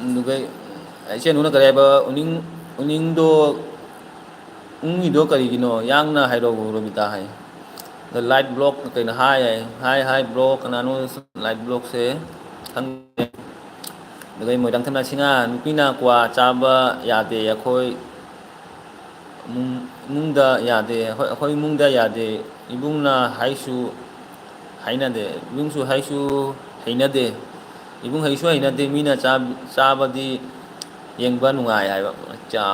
ꯑꯗꯨꯒ ꯏꯆꯦ ꯅꯨꯅ ꯀꯔꯤ ꯍꯥꯏꯕ, ꯎꯅꯤꯡ, ꯎꯅꯤꯡꯗꯣ, ꯎꯪꯉꯤꯗꯣ ꯀꯔꯤꯒꯤꯅꯣ? ꯌꯥꯡꯅ ꯍꯥꯏꯔꯛꯑꯣ, ꯔꯣꯕꯤꯇꯥ ꯍꯥꯏ꯫ ꯑꯗ light block ꯀꯩꯅꯣ ꯍꯥꯏ ꯍꯥꯏ, ꯍꯥꯏ ꯍꯥꯏ ꯕ꯭ꯔꯣ, ꯀꯅꯥꯅꯣ light blockꯁꯦ? ꯈꯪꯗꯦ꯫ ꯑꯗꯨꯒ ꯃꯣꯏꯔꯥꯡꯊꯦꯝ ꯂꯥꯏꯁꯤꯡꯉꯥ, ꯅꯨꯄꯤꯅ ꯀ꯭ꯋꯥ ꯆꯥꯕ ꯌꯥꯗꯦ, ꯑꯩꯈꯣꯏ ꯏꯃꯨꯡ-, ꯏꯃꯨꯡꯗ ꯌꯥꯗꯦ, ꯑꯩꯈꯣꯏ, ꯑꯩꯈꯣꯏ ꯏꯃꯨꯡꯗ ꯌꯥꯗꯦ, ꯏꯕꯨꯡꯅ ꯍꯥꯏꯁꯨ ꯍꯩꯅꯗꯦ, ꯏꯕꯨꯡꯁꯨ ꯍꯩꯁꯨ ꯍꯩꯅꯗꯦ, ꯏꯕꯨꯡ ꯍꯩꯁꯨ ꯍꯩꯅꯗꯦ, ꯃꯤꯅ ꯆꯥ-, ꯆꯥꯕꯗꯤ ꯌꯦꯡꯕ ꯅꯨꯡꯉꯥꯏ ꯍꯥꯏꯕ꯫ ꯑꯠꯆꯥ꯫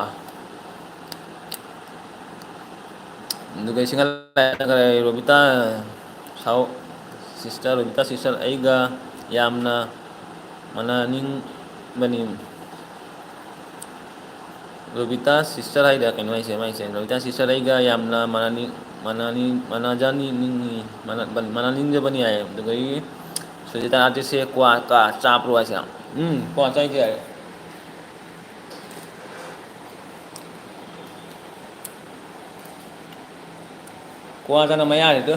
ꯑꯗꯨꯒ ꯁꯤꯡꯍꯥ ꯂꯥꯏꯁ꯭ꯔꯝꯅ ꯀꯔꯤ ꯍꯥꯏ, ꯔꯣꯕꯤꯇꯥ, ꯁꯥꯎ, sister, ꯔꯣꯕꯤꯇꯥ sister, ꯑꯩꯒ ꯌꯥꯝꯅ ꯃꯥꯟꯅꯅꯤꯡꯕꯅꯤ꯫ ꯔꯣꯕꯤꯇꯥ sister ꯍꯥꯏꯗ ꯀꯩꯅꯣ ꯍꯥꯏꯁꯦ, ꯃꯥꯏꯁꯦ, ꯔꯣꯕꯤꯇꯥ sister ꯑꯩꯒ ꯌꯥꯝꯅ ꯃꯥꯟꯅꯅꯤꯡ-, ꯃꯥꯟꯅꯅꯤꯡ-, ꯃꯥꯟꯅꯖꯅꯤꯡꯉꯤ, ꯃꯥꯟꯅ-, ꯃꯥꯟꯅꯅꯤꯡꯖꯕꯅꯤ ꯍꯥꯏꯌꯦ꯫ ꯑꯗꯨꯗꯒꯤ ꯁꯨꯖꯤꯇꯥ artistꯁꯦ ꯀ꯭ꯋꯥ ꯀꯥ ꯆꯥꯕ꯭ꯔꯣ ꯍꯥꯏꯁꯦ? ꯎꯝ, ꯀ꯭ꯋꯥ ꯆꯥꯏꯁꯦ ꯍꯥꯏꯌꯦ꯫ ꯀ꯭ꯋꯥ ꯆꯥꯅ ꯃꯌꯥꯁꯤꯗ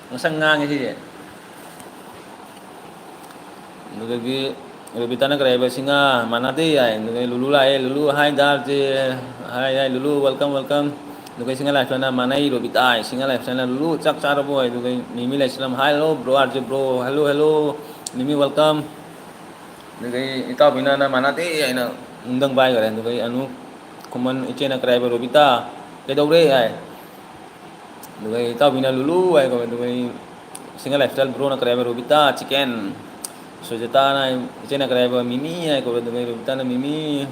ꯉꯁꯪ ꯉꯥꯡꯉꯦ ꯁꯤꯁꯦ꯫ ꯑꯗꯨꯗꯒꯤ ꯔꯣꯕꯤꯇꯥꯅ ꯀꯔꯤ ꯍꯥꯏꯕ, ꯁꯤꯡꯍꯥ ꯃꯥꯟꯅꯗꯦ ꯍꯥꯏ꯫ ꯑꯗꯨꯗꯒꯤ ꯂꯨꯂꯨ ꯂꯥꯛꯑꯦ, ꯂꯨꯂꯨ, hi ꯗꯥꯔꯖꯦ, hi hi ꯂꯨꯂꯨ, welcome welcome꯫ ꯑꯗꯨꯒ ꯁꯤꯡꯍꯥ ꯂꯥꯏꯁ꯭ꯔꯝꯅ ꯃꯥꯟꯅꯩ ꯔꯣꯕꯤꯇꯥ ꯍꯥꯏ, ꯁꯤꯡꯍꯥ ꯂꯥꯏꯁ꯭ꯔꯝꯅ ꯂꯨꯂꯨ ꯆꯥꯛ ꯆꯥꯔꯕꯣ ꯍꯥꯏ꯫ ꯑꯗꯨꯒ ꯃꯤꯃꯤ ꯂꯥꯏꯁ꯭ꯔꯝ, hi hello bro, ꯑꯥꯔꯖꯦ bro, hello hello, ꯃꯤꯃꯤ welcome꯫ ꯑꯗꯨꯗꯒꯤ ꯏꯇꯥꯎꯕꯤꯅ ꯅꯪ ꯃꯥꯟꯅꯗꯦ ꯍꯥꯏꯅ ꯅꯨꯡꯗꯪ ꯄꯥꯏꯈꯔꯦ꯫ ꯑꯗꯨꯗꯒꯤ ꯑꯅꯨ ꯈꯨꯃꯟ ꯏꯆꯦꯅ ꯀꯔꯤ ꯍꯥꯏꯕ, ꯔꯣꯕꯤꯇꯥ ꯀꯩꯗꯧꯔꯦ ꯍꯥꯏ꯫ ꯑꯗꯨꯗꯒꯤ ꯏꯇꯥꯎꯕꯤꯅ ꯂꯨꯂꯨ ꯍꯥꯏ ꯀꯧꯋꯦ꯫ ꯑꯗꯨꯗꯒꯤ ꯁꯤꯡꯍꯥ ꯂꯥꯏꯐꯁ꯭ꯇꯥꯏꯜ ꯕ꯭ꯔꯣꯅ ꯀꯔꯤ ꯍꯥꯏꯕ, ꯔꯣꯕꯤꯇꯥ ꯆꯤꯀꯦꯟ꯫ ꯁꯨꯖꯥꯇꯥꯅ, ꯏꯆꯦꯅ ꯀꯔꯤ ꯍꯥꯏꯕ, ꯃꯤꯃꯤ ꯍꯥꯏ ꯀꯧꯋꯦ꯫ ꯑꯗꯨꯗꯒꯤ ꯔꯣꯕꯤꯇꯥꯅ ꯃꯤꯃꯤ꯫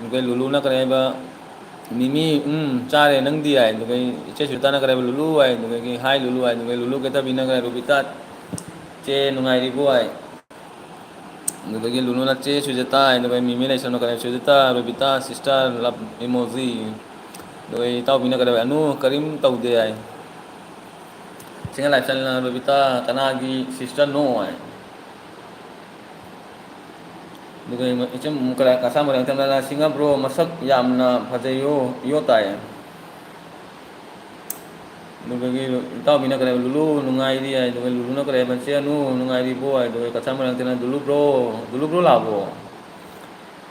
ꯑꯗꯨꯗꯒꯤ ꯂꯨꯂꯨꯅ ꯀꯔꯤ ꯍꯥꯏꯕ, ꯃꯤꯃꯤ, ꯎꯝ, ꯆꯥꯔꯦ, ꯅꯪꯗꯤ ꯍꯥꯏ꯫ ꯑꯗꯨꯗꯒꯤ ꯏꯆꯦ ꯁꯨꯖꯥꯇꯥꯅ ꯀꯔꯤ ꯍꯥꯏꯕ, ꯂꯨꯂꯨ ꯍꯥꯏ꯫ ꯑꯗꯨꯗꯒꯤ ꯍꯥꯏ ꯂꯨꯂꯨ ꯍꯥꯏ꯫ ꯑꯗꯨꯗꯒꯤ ꯂꯨꯂꯨ ꯀꯦꯇꯕꯤꯅ ꯀꯔꯤ ꯍꯥꯏ, ꯔꯣꯕꯤꯇꯥ ꯆꯦ ꯅꯨꯡꯉꯥꯏꯔꯤꯕꯣ ꯍꯥꯏ꯫ ꯑꯗꯨꯗꯒꯤ ꯂꯨꯂꯨꯅ ꯆꯦ ꯁꯨꯖꯥꯇꯥ ꯍꯥꯏ, ꯑꯗꯨꯒ ꯃꯤꯃꯤ ꯂꯩꯁ꯭ꯔꯝꯅ ꯀꯔꯤ ꯍꯥꯏ, ꯁꯨꯖꯥꯇꯥ, ꯔꯣꯕꯤꯇꯥ, sister, love emoji꯫ ꯑꯗꯨꯒ ꯏꯇꯥꯎꯕꯤꯅ ꯀꯔꯤ ꯍꯥꯏ, ꯑꯅꯨ ꯀꯔꯤꯝ ꯇꯧꯗꯦ ꯍꯥꯏ꯫ ꯁꯤꯡꯍꯥ ꯂꯥꯏꯐꯁ꯭ꯇꯥꯏꯜꯅ ꯔꯣꯕꯤꯇꯥ ꯀꯅꯥꯒꯤ sister ꯅꯣ ꯍꯥꯏ꯫ ꯑꯗꯨꯒ ꯏꯆꯦ ꯀꯆꯥ ꯃꯣꯏꯔꯥꯡꯊꯦꯝꯅ ꯁꯤꯡꯉ ꯕ꯭ꯔꯣ ꯃꯁꯛ ꯌꯥꯝꯅ ꯐꯖꯩꯌꯣ ꯏꯌꯣ ꯇꯥꯏ꯫ ꯑꯗꯨꯗꯒꯤ ꯏꯇꯥꯎꯕꯤꯅ ꯀꯔꯤ ꯍꯥꯏꯕ, "ꯂꯨꯂꯨ ꯅꯨꯡꯉꯥꯏꯔꯤ" ꯍꯥꯏ, ꯑꯗꯨꯒ ꯂꯨꯂꯨꯅ ꯀꯔꯤ ꯍꯥꯏꯕ, "ꯆꯦ ꯑꯅꯨ ꯅꯨꯡꯉꯥꯏꯔꯤꯕꯣ?" ꯍꯥꯏ, ꯑꯗꯨꯒ ꯀꯆꯥ ꯃꯣꯏꯔꯥꯡꯊꯦꯝꯅ, "ꯂꯨꯂꯨ ꯕ꯭ꯔꯣ, ꯂꯨꯂꯨ ꯕ꯭ꯔꯣ ꯂꯥꯛꯑꯕꯣ?"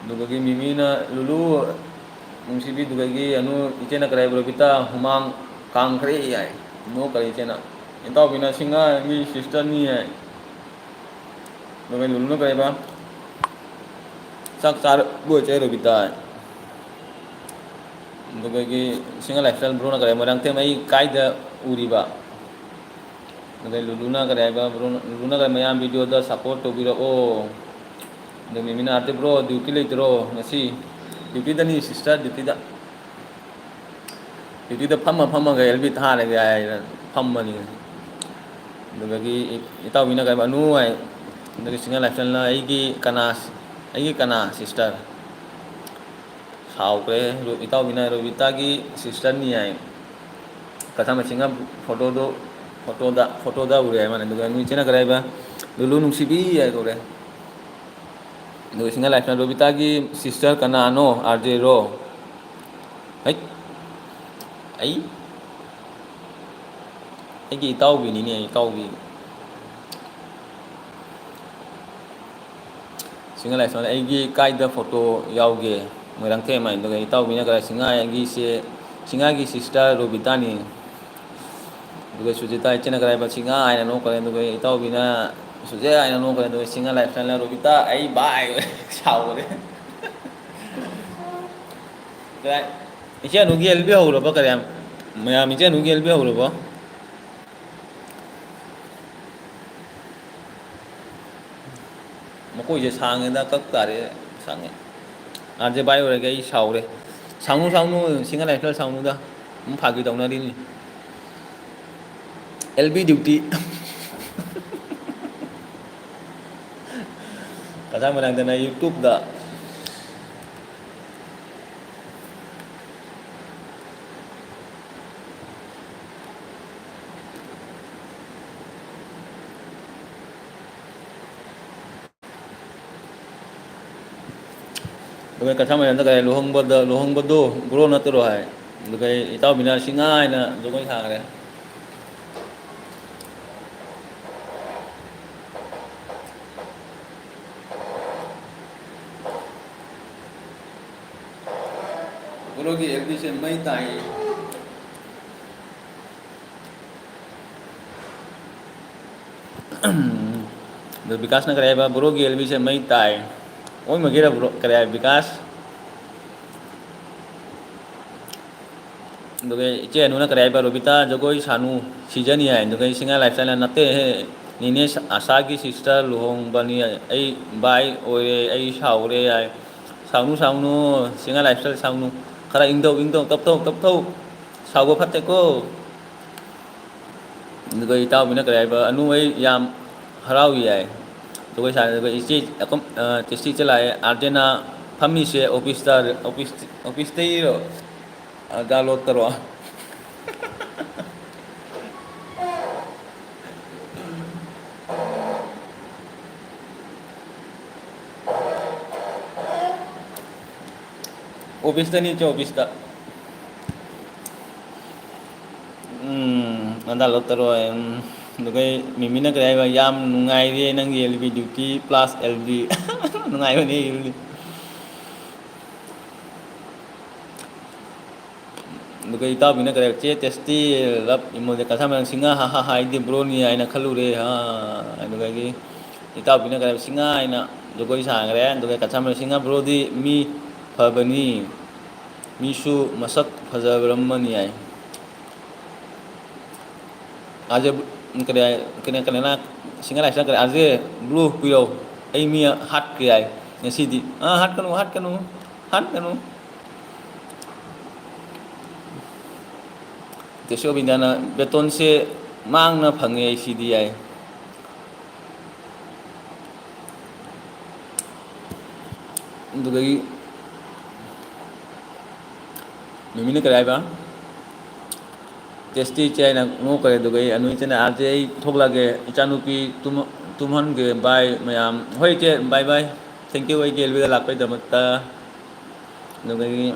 ꯑꯗꯨꯗꯒꯤ ꯃꯤꯃꯤꯅ, "ꯂꯨꯂꯨ ꯅꯨꯡꯁꯤꯕꯤ", ꯑꯗꯨꯗꯒꯤ ꯑꯅꯨ ꯏꯆꯦꯅ ꯀꯔꯤ ꯍꯥꯏꯕ, "ꯔꯣꯕꯤꯇꯥ ꯍꯨꯃꯥꯡ ꯀꯥꯡꯈ꯭ꯔꯦ" ꯍꯥꯏ, ꯅꯣꯛꯈꯔꯦ ꯏꯆꯦꯅ꯫ ꯏꯇꯥꯎꯕꯤꯅ, "ꯁꯤꯡꯉꯥ ꯃꯤ ꯁꯤꯁꯇꯔꯅꯤ" ꯍꯥꯏ꯫ ꯑꯗꯨꯒ ꯂꯨꯂꯨꯅ ꯀꯔꯤ ꯍꯥꯏꯕ, "ꯆꯥꯛ ꯆꯥꯔꯕꯣ ꯏꯆꯦ ꯔꯣꯕꯤꯇꯥ?" ꯑꯗꯨꯗꯒꯤ ꯁꯤꯡꯉꯥ ꯂꯥꯏꯐꯁ꯭ꯇꯥꯏꯜ ꯕ꯭ꯔꯣꯅ ꯀꯔꯤ, "ꯃꯣꯏꯔꯥꯡꯊꯦꯝ ꯑꯩ ꯀꯥꯏꯗ ꯎꯔꯤꯕ?" ꯑꯗꯩ ꯂꯨꯂꯨꯅ ꯀꯔꯤ ꯍꯥꯏꯕ, ꯕ꯭ꯔꯣꯅ, ꯂꯨꯂꯨꯅ ꯀꯔꯤ, "ꯃꯌꯥꯝ ꯚꯤꯗꯤꯑꯣꯗ ꯁꯞꯄꯣꯔꯠ ꯇꯧꯕꯤꯔꯛꯑꯣ"꯫ ꯑꯗꯩ ꯃꯤꯃꯤꯅ, "ꯑꯥꯔꯇꯤ ꯕ꯭ꯔꯣ ꯗ꯭ꯌꯨꯇꯤ ꯂꯩꯇ꯭ꯔꯣ ꯉꯁꯤ?" "ꯗ꯭ꯌꯨꯇꯤꯗꯅꯤ ꯁꯤꯁꯇꯔ, ꯗ꯭ꯌꯨꯇꯤꯗ꯫ ꯗ꯭ꯌꯨꯇꯤꯗ ꯐꯝꯃ ꯐꯝꯃꯒ ꯑꯦꯜ ꯕꯤ ꯊꯥꯔꯒꯦ" ꯍꯥꯏꯅ ꯐꯝꯕꯅꯤ꯫ ꯑꯗꯨꯗꯒꯤ ꯏꯇꯥꯎꯕꯤꯅ ꯀꯔꯤ ꯍꯥꯏꯕ, "ꯑꯅꯨ" ꯍꯥꯏ꯫ ꯑꯗꯨꯗꯒꯤ ꯁꯤꯡꯉꯥ ꯂꯥꯏꯐꯁ꯭ꯇꯥꯏꯜꯅ, "ꯑꯩꯒꯤ ꯀꯅꯥ, ꯑꯩꯒꯤ ꯀꯅꯥ ꯁꯤꯁꯇꯔ?" ꯁꯥꯎꯈ꯭ꯔꯦ꯫ ꯔꯣ-, ꯏꯇꯥꯎꯕꯤꯅ ꯔꯣꯕꯤꯇꯥꯒꯤ ꯁꯤꯁꯇꯔꯅꯤ ꯍꯥꯏ꯫ ꯀꯆꯥ ꯃꯁꯤꯡꯅ ꯐꯣꯇꯣꯗꯣ, ꯐꯣꯇꯣꯗ, ꯐꯣꯇꯣꯗ ꯎꯔꯦ ꯍꯥꯏ ꯃꯥꯅ꯫ ꯑꯗꯨꯒ ꯅꯣꯏ ꯏꯆꯦꯅ ꯀꯔꯤ ꯍꯥꯏꯕ? "ꯂꯨꯂꯨ ꯅꯨꯡꯁꯤꯕꯤ" ꯍꯥꯏ ꯀꯧꯔꯦ꯫ ꯑꯗꯨꯒ ꯁꯤꯡꯒꯜ ꯂꯥꯏꯐꯅ, "ꯔꯣꯕꯤꯇꯥꯒꯤ ꯁꯤꯁꯇꯔ ꯀꯅꯥꯅꯣ? ꯑꯥꯔ ꯖꯦꯔꯣ?" ꯍꯩꯠ! ꯑꯩ? ꯑꯩꯒꯤ ꯏꯇꯥꯎꯕꯤꯅꯤꯅꯦ, ꯏꯇꯥꯎꯕꯤ꯫ ꯁꯤꯡꯍꯥ ꯂꯥꯏꯁ꯭ꯔꯝ, "ꯑꯩꯒꯤ ꯀꯥꯏꯗ ꯐꯣꯇꯣ ꯌꯥꯎꯒꯦ?" ꯃꯣꯏꯔꯥꯡꯊꯦꯝ ꯍꯥꯏꯅ꯫ ꯑꯗꯨꯒ ꯏꯇꯥꯎꯕꯤꯅ ꯀꯗꯥꯏ? "ꯁꯤꯡꯍꯥꯒꯤꯁꯦ, ꯁꯤꯡꯍꯥꯒꯤ ꯁꯤꯁꯇꯔ ꯔꯣꯕꯤꯇꯥꯅꯤ"꯫ ꯑꯗꯨꯒ ꯁꯨꯖꯤꯇꯥ ꯏꯆꯦꯅ ꯀꯗꯥꯏ? "ꯁꯤꯡꯍꯥ" ꯍꯥꯏꯅ ꯅꯣꯛꯈ꯭ꯔꯦ꯫ ꯑꯗꯨꯒ ꯏꯇꯥꯎꯕꯤꯅ "ꯁꯨꯖꯦ" ꯍꯥꯏꯅ ꯅꯣꯛꯈ꯭ꯔꯦ꯫ ꯑꯗꯨꯒ ꯁꯤꯡꯍꯥ ꯂꯥꯏꯁ꯭ꯔꯝꯅ "ꯔꯣꯕꯤꯇꯥ, ꯑꯩ ꯚꯥꯏ" ꯁꯥꯎꯈ꯭ꯔꯦ꯫ ꯀꯗꯥꯏ? ꯏꯆꯦ ꯑꯅꯨꯒꯤ ꯑꯦꯜ ꯕꯤ ꯍꯧꯔꯕ ꯀꯔꯤ? ꯃꯌꯥꯝ, ꯏꯆꯦ ꯑꯅꯨꯒꯤ ꯑꯦꯜ ꯕꯤ ꯍꯧꯔꯕꯣ? ꯃꯈꯣꯏꯁꯦ ꯁꯥꯡꯉꯦꯗ, ꯀꯛ ꯇꯥꯔꯦ, ꯁꯥꯡꯉꯦ꯫ ꯑꯥꯔ ꯖꯦ ꯚꯥꯏ ꯑꯣꯏꯔꯒꯦ, ꯑꯩ ꯁꯥꯎꯔꯦ꯫ ꯁꯥꯎꯅꯨ, ꯁꯥꯎꯅꯨ, ꯁꯤꯡꯍꯥ ꯂꯥꯏꯁ꯭ꯔꯝ ꯁꯥꯎꯅꯨꯗ꯫ ꯑꯗꯨꯝ ꯐꯥꯒꯤ ꯇꯧꯅꯔꯤꯅꯤ꯫ L B duty. ꯀꯆꯥ ꯃꯅꯥꯛꯇꯅ ꯌꯨꯇ꯭ꯌꯨꯕꯇ꯫ ꯑꯗꯨꯒ ꯀꯁꯥꯃꯔꯤꯗ ꯀꯔꯤ ꯂꯨꯍꯣꯡꯕꯗ, ꯂꯨꯍꯣꯡꯕꯗꯣ ꯕ꯭ꯔꯣ ꯅꯠꯇ꯭ꯔꯣ ꯍꯥꯏ꯫ ꯑꯗꯨꯒ ꯏꯇꯥꯎꯕꯤꯅ ꯁꯤ ꯉꯥꯏꯅ ꯖꯒꯣꯏ ꯁꯥꯈ꯭ꯔꯦ꯫ ꯕ꯭ꯔꯣꯒꯤ ꯑꯦꯜ ꯕꯤꯁꯦ ꯃꯩ ꯇꯥꯏ꯫ ꯑꯗꯨ ꯕꯤꯀꯥꯁꯅ ꯀꯔꯤ ꯍꯥꯏꯕ? ꯕ꯭ꯔꯣꯒꯤ ꯑꯦꯜ ꯕꯤꯁꯦ ꯃꯩ ꯇꯥꯏ꯫ ꯑꯣꯏꯃꯒꯦꯔ ꯕ꯭ꯔꯣ? ꯀꯔꯤ ꯍꯥꯏ ꯕꯤꯀꯥꯁ? ꯑꯗꯨꯒ ꯏꯆꯦ ꯑꯅꯨꯅ ꯀꯔꯤ ꯍꯥꯏꯕ? ꯔꯣꯕꯤꯇꯥ ꯖꯒꯣꯏ ꯁꯥꯅꯨ ꯁꯤꯖꯅꯤ ꯍꯥꯏ꯫ ꯑꯗꯨꯒ ꯁꯤꯡꯒꯥ ꯂꯥꯏꯐ ꯏꯁꯇꯥꯏꯜꯅ ꯅꯠꯇꯦꯍꯦ, ꯅꯤꯅꯦ ꯑꯁꯥꯒꯤ ꯁꯤꯁꯇꯔ ꯂꯨꯍꯣꯡꯕꯅꯤ꯫ ꯑꯩ ꯕꯥꯏ ꯑꯣꯏꯔꯦ, ꯑꯩ ꯁꯥꯎꯔꯦ ꯍꯥꯏ꯫ ꯁꯥꯎꯅꯨ, ꯁꯥꯎꯅꯨ, ꯁꯤꯡꯒꯥ ꯂꯥꯏꯐ ꯏꯁꯇꯥꯏꯜ ꯁꯥꯎꯅꯨ꯫ ꯈꯔ ꯏꯪꯊꯧ, ꯏꯪꯊꯧ, ꯇꯞꯊꯧ, ꯇꯞꯊꯧ꯫ ꯁꯥꯎꯕ ꯐꯠꯇꯦꯀꯣ꯫ ꯑꯗꯨꯒ ꯏꯇꯥꯎꯕꯤꯅ ꯀꯔꯤ ꯍꯥꯏꯕ? ꯑꯅꯨ ꯑꯩ ꯌꯥꯝ ꯍꯔꯥꯎꯏ ꯍꯥꯏ꯫ ꯖꯒꯣꯏ ꯁꯥꯔꯦ꯫ ꯑꯗꯨꯒ ꯏꯆꯦ, ꯑꯩꯈꯣꯏ, ꯑ, ꯇꯦꯁꯇꯤ ꯏꯆꯦ ꯂꯥꯛꯑꯦ꯫ ꯑꯥꯔꯖꯦꯅꯥ ꯐꯝꯃꯤꯁꯦ ꯑꯣꯐꯤꯁꯇ, ꯑꯣꯐꯤꯁ, ꯑꯣꯐꯤꯁꯇꯩꯔꯣ? ꯑ, ꯗꯥꯎꯟꯂꯣꯗ ꯇꯧꯔꯣ꯫ ꯑꯣꯐꯤꯁꯇꯅꯤ ꯏꯆꯦ, ꯑꯣꯐꯤꯁꯇ꯫ ꯎꯝ, ꯗꯥꯎꯟꯂꯣꯗ ꯇꯧꯔꯣ꯫ ꯎꯝ, ꯑꯗꯨꯒ ꯃꯤꯃꯤꯅ ꯀꯔꯤ ꯍꯥꯏꯕ? "ꯌꯥꯝ ꯅꯨꯡꯉꯥꯏꯔꯦ ꯅꯪꯒꯤ L B duty plus L B." ꯅꯨꯡꯉꯥꯏꯕꯅꯦ ꯑꯦꯜ ꯕꯤ꯫ ꯑꯗꯨꯒ ꯏꯇꯥꯎꯕꯤꯅ ꯀꯔꯤ, "ꯆꯦ ꯇꯦꯁꯇꯤ ꯂꯞ ꯏꯃꯣꯖꯤ ꯀꯁꯥꯃꯔꯤꯅ ꯁꯤꯡꯉꯥ ꯍꯥ ꯍꯥ ꯍꯥꯏꯗꯤ ꯕ꯭ꯔꯣꯅꯤ ꯍꯥꯏꯅ ꯈꯜꯂꯨꯔꯦ ꯍꯥ꯫" ꯑꯗꯨꯗꯒꯤ ꯏꯇꯥꯎꯕꯤꯅ ꯀꯔꯤ, "ꯁꯤꯡꯉꯥ ꯍꯥꯏꯅ ꯖꯒꯣꯏ ꯁꯥꯈ꯭ꯔꯦ꯫" ꯑꯗꯨꯒ ꯀꯁꯥꯃꯔꯤ, "ꯁꯤꯡꯉꯥ ꯕ꯭ꯔꯣꯗꯤ ꯃꯤ ꯐꯕꯅꯤ, ꯃꯤꯁꯨ ꯃꯁꯛ ꯐꯖꯔꯝꯃꯅꯤ" ꯍꯥꯏ꯫ ꯑꯥꯔꯖꯦ ꯕ꯭ꯂꯨ-, ꯀꯔꯤ ꯍꯥꯏ, ꯀꯔꯤ, ꯀꯔꯤꯅ, ꯁꯤꯡꯒꯜ ꯂꯥꯏꯁꯅ ꯀꯔꯤ, "ꯑꯥꯔꯖꯦ ꯕ꯭ꯂꯨ ꯄꯤꯔꯧ, ꯑꯩ ꯃꯤ ꯍꯥꯠꯀꯦ" ꯍꯥꯏ ꯉꯁꯤꯗꯤ꯫ ꯑꯥ, ꯍꯥꯠꯀꯅꯨ, ꯍꯥꯠꯀꯅꯨ, ꯍꯥꯠꯀꯅꯨ꯫ ꯇꯦꯁꯣ ꯕꯤꯟꯗ꯭ꯌꯥꯅ, "ꯕꯦꯇꯣꯟꯁꯦ ꯃꯥꯡꯅ ꯐꯪꯉꯦ ꯑꯩ ꯁꯤꯗꯤ" ꯍꯥꯏ꯫ ꯑꯗꯨꯗꯒꯤ ꯃꯤꯃꯤꯅ ꯀꯔꯤ ꯍꯥꯏꯕ? "ꯇꯦꯁꯇꯤ ꯏꯆꯦ" ꯍꯥꯏꯅ ꯅꯣꯛꯈ꯭ꯔꯦ꯫ ꯑꯗꯨꯗꯒꯤ ꯑꯅꯨ ꯏꯆꯦꯅ, "ꯑꯥꯔꯖꯦ ꯑꯩ ꯊꯣꯛꯂꯛꯑꯒꯦ, ꯏꯆꯥꯅꯨꯄꯤ ꯇꯨꯝ-, ꯇꯨꯝꯍꯟꯒꯦ, ꯕꯥꯏ ꯃꯌꯥꯝ꯫" "ꯍꯣꯏ ꯏꯆꯦ, ꯕꯥꯏ ꯕꯥꯏ꯫ Thank you ꯑꯩꯒꯤ ꯑꯦꯜ ꯕꯤꯗ ꯂꯥꯛꯄꯩꯗꯃꯛꯇ꯫" ꯑꯗꯨꯗꯒꯤ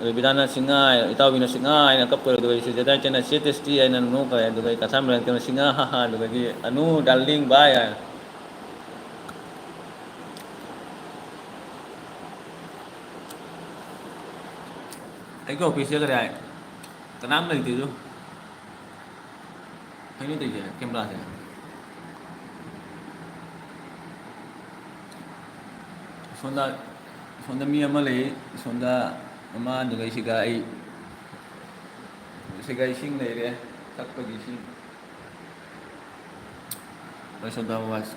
ꯔꯕꯤꯅꯥꯅ "ꯁꯤꯡꯉꯥ" ꯍꯥꯏ, ꯏꯇꯥꯎꯕꯤꯅ "ꯁꯤꯡꯉꯥ" ꯍꯥꯏꯅ ꯀꯞꯄꯨꯔꯦ, ꯑꯗꯨꯒ ꯑꯩꯁꯦ "ꯖꯦꯗꯥꯏ ꯆꯦꯅ ꯆꯦ ꯇꯦꯁꯇꯤ" ꯍꯥꯏꯅ ꯅꯣꯛꯈ꯭ꯔꯦ, ꯑꯗꯨꯒ ꯑꯩ ꯀꯊꯥꯟ ꯃꯔꯛꯇꯅ "ꯁꯤꯡꯉꯥ, ꯍꯥ ꯍꯥ", ꯑꯗꯨꯗꯒꯤ "ꯑꯅꯨ ꯗꯥꯔꯂꯤꯡ ꯕꯥꯏ" ꯍꯥꯏ꯫ ꯑꯩꯒꯤ ꯑꯣꯐꯤꯁꯁꯦ ꯀꯔꯤ ꯍꯥꯏ? ꯀꯅꯥꯝ ꯂꯩꯇꯦ ꯑꯗꯨ꯫ ꯀꯩꯅꯣ ꯇꯧꯔꯤꯁꯦ, ꯀꯦꯃꯦꯔꯥꯁꯦ꯫ ꯁꯣꯝꯗ, ꯁꯣꯝꯗ ꯃꯤ ꯑꯃ ꯂꯩ, ꯁꯣꯝꯗ ꯑꯃ, ꯑꯗꯨꯒ ꯁꯤꯒ ꯑꯩ, ꯁꯤꯒ ꯏꯁꯤꯡ ꯂꯩꯔꯦ, ꯊꯛꯄꯒꯤ ꯏꯁꯤꯡ꯫ ꯂꯣꯏꯁꯤꯟꯕ ꯋꯥꯁ꯫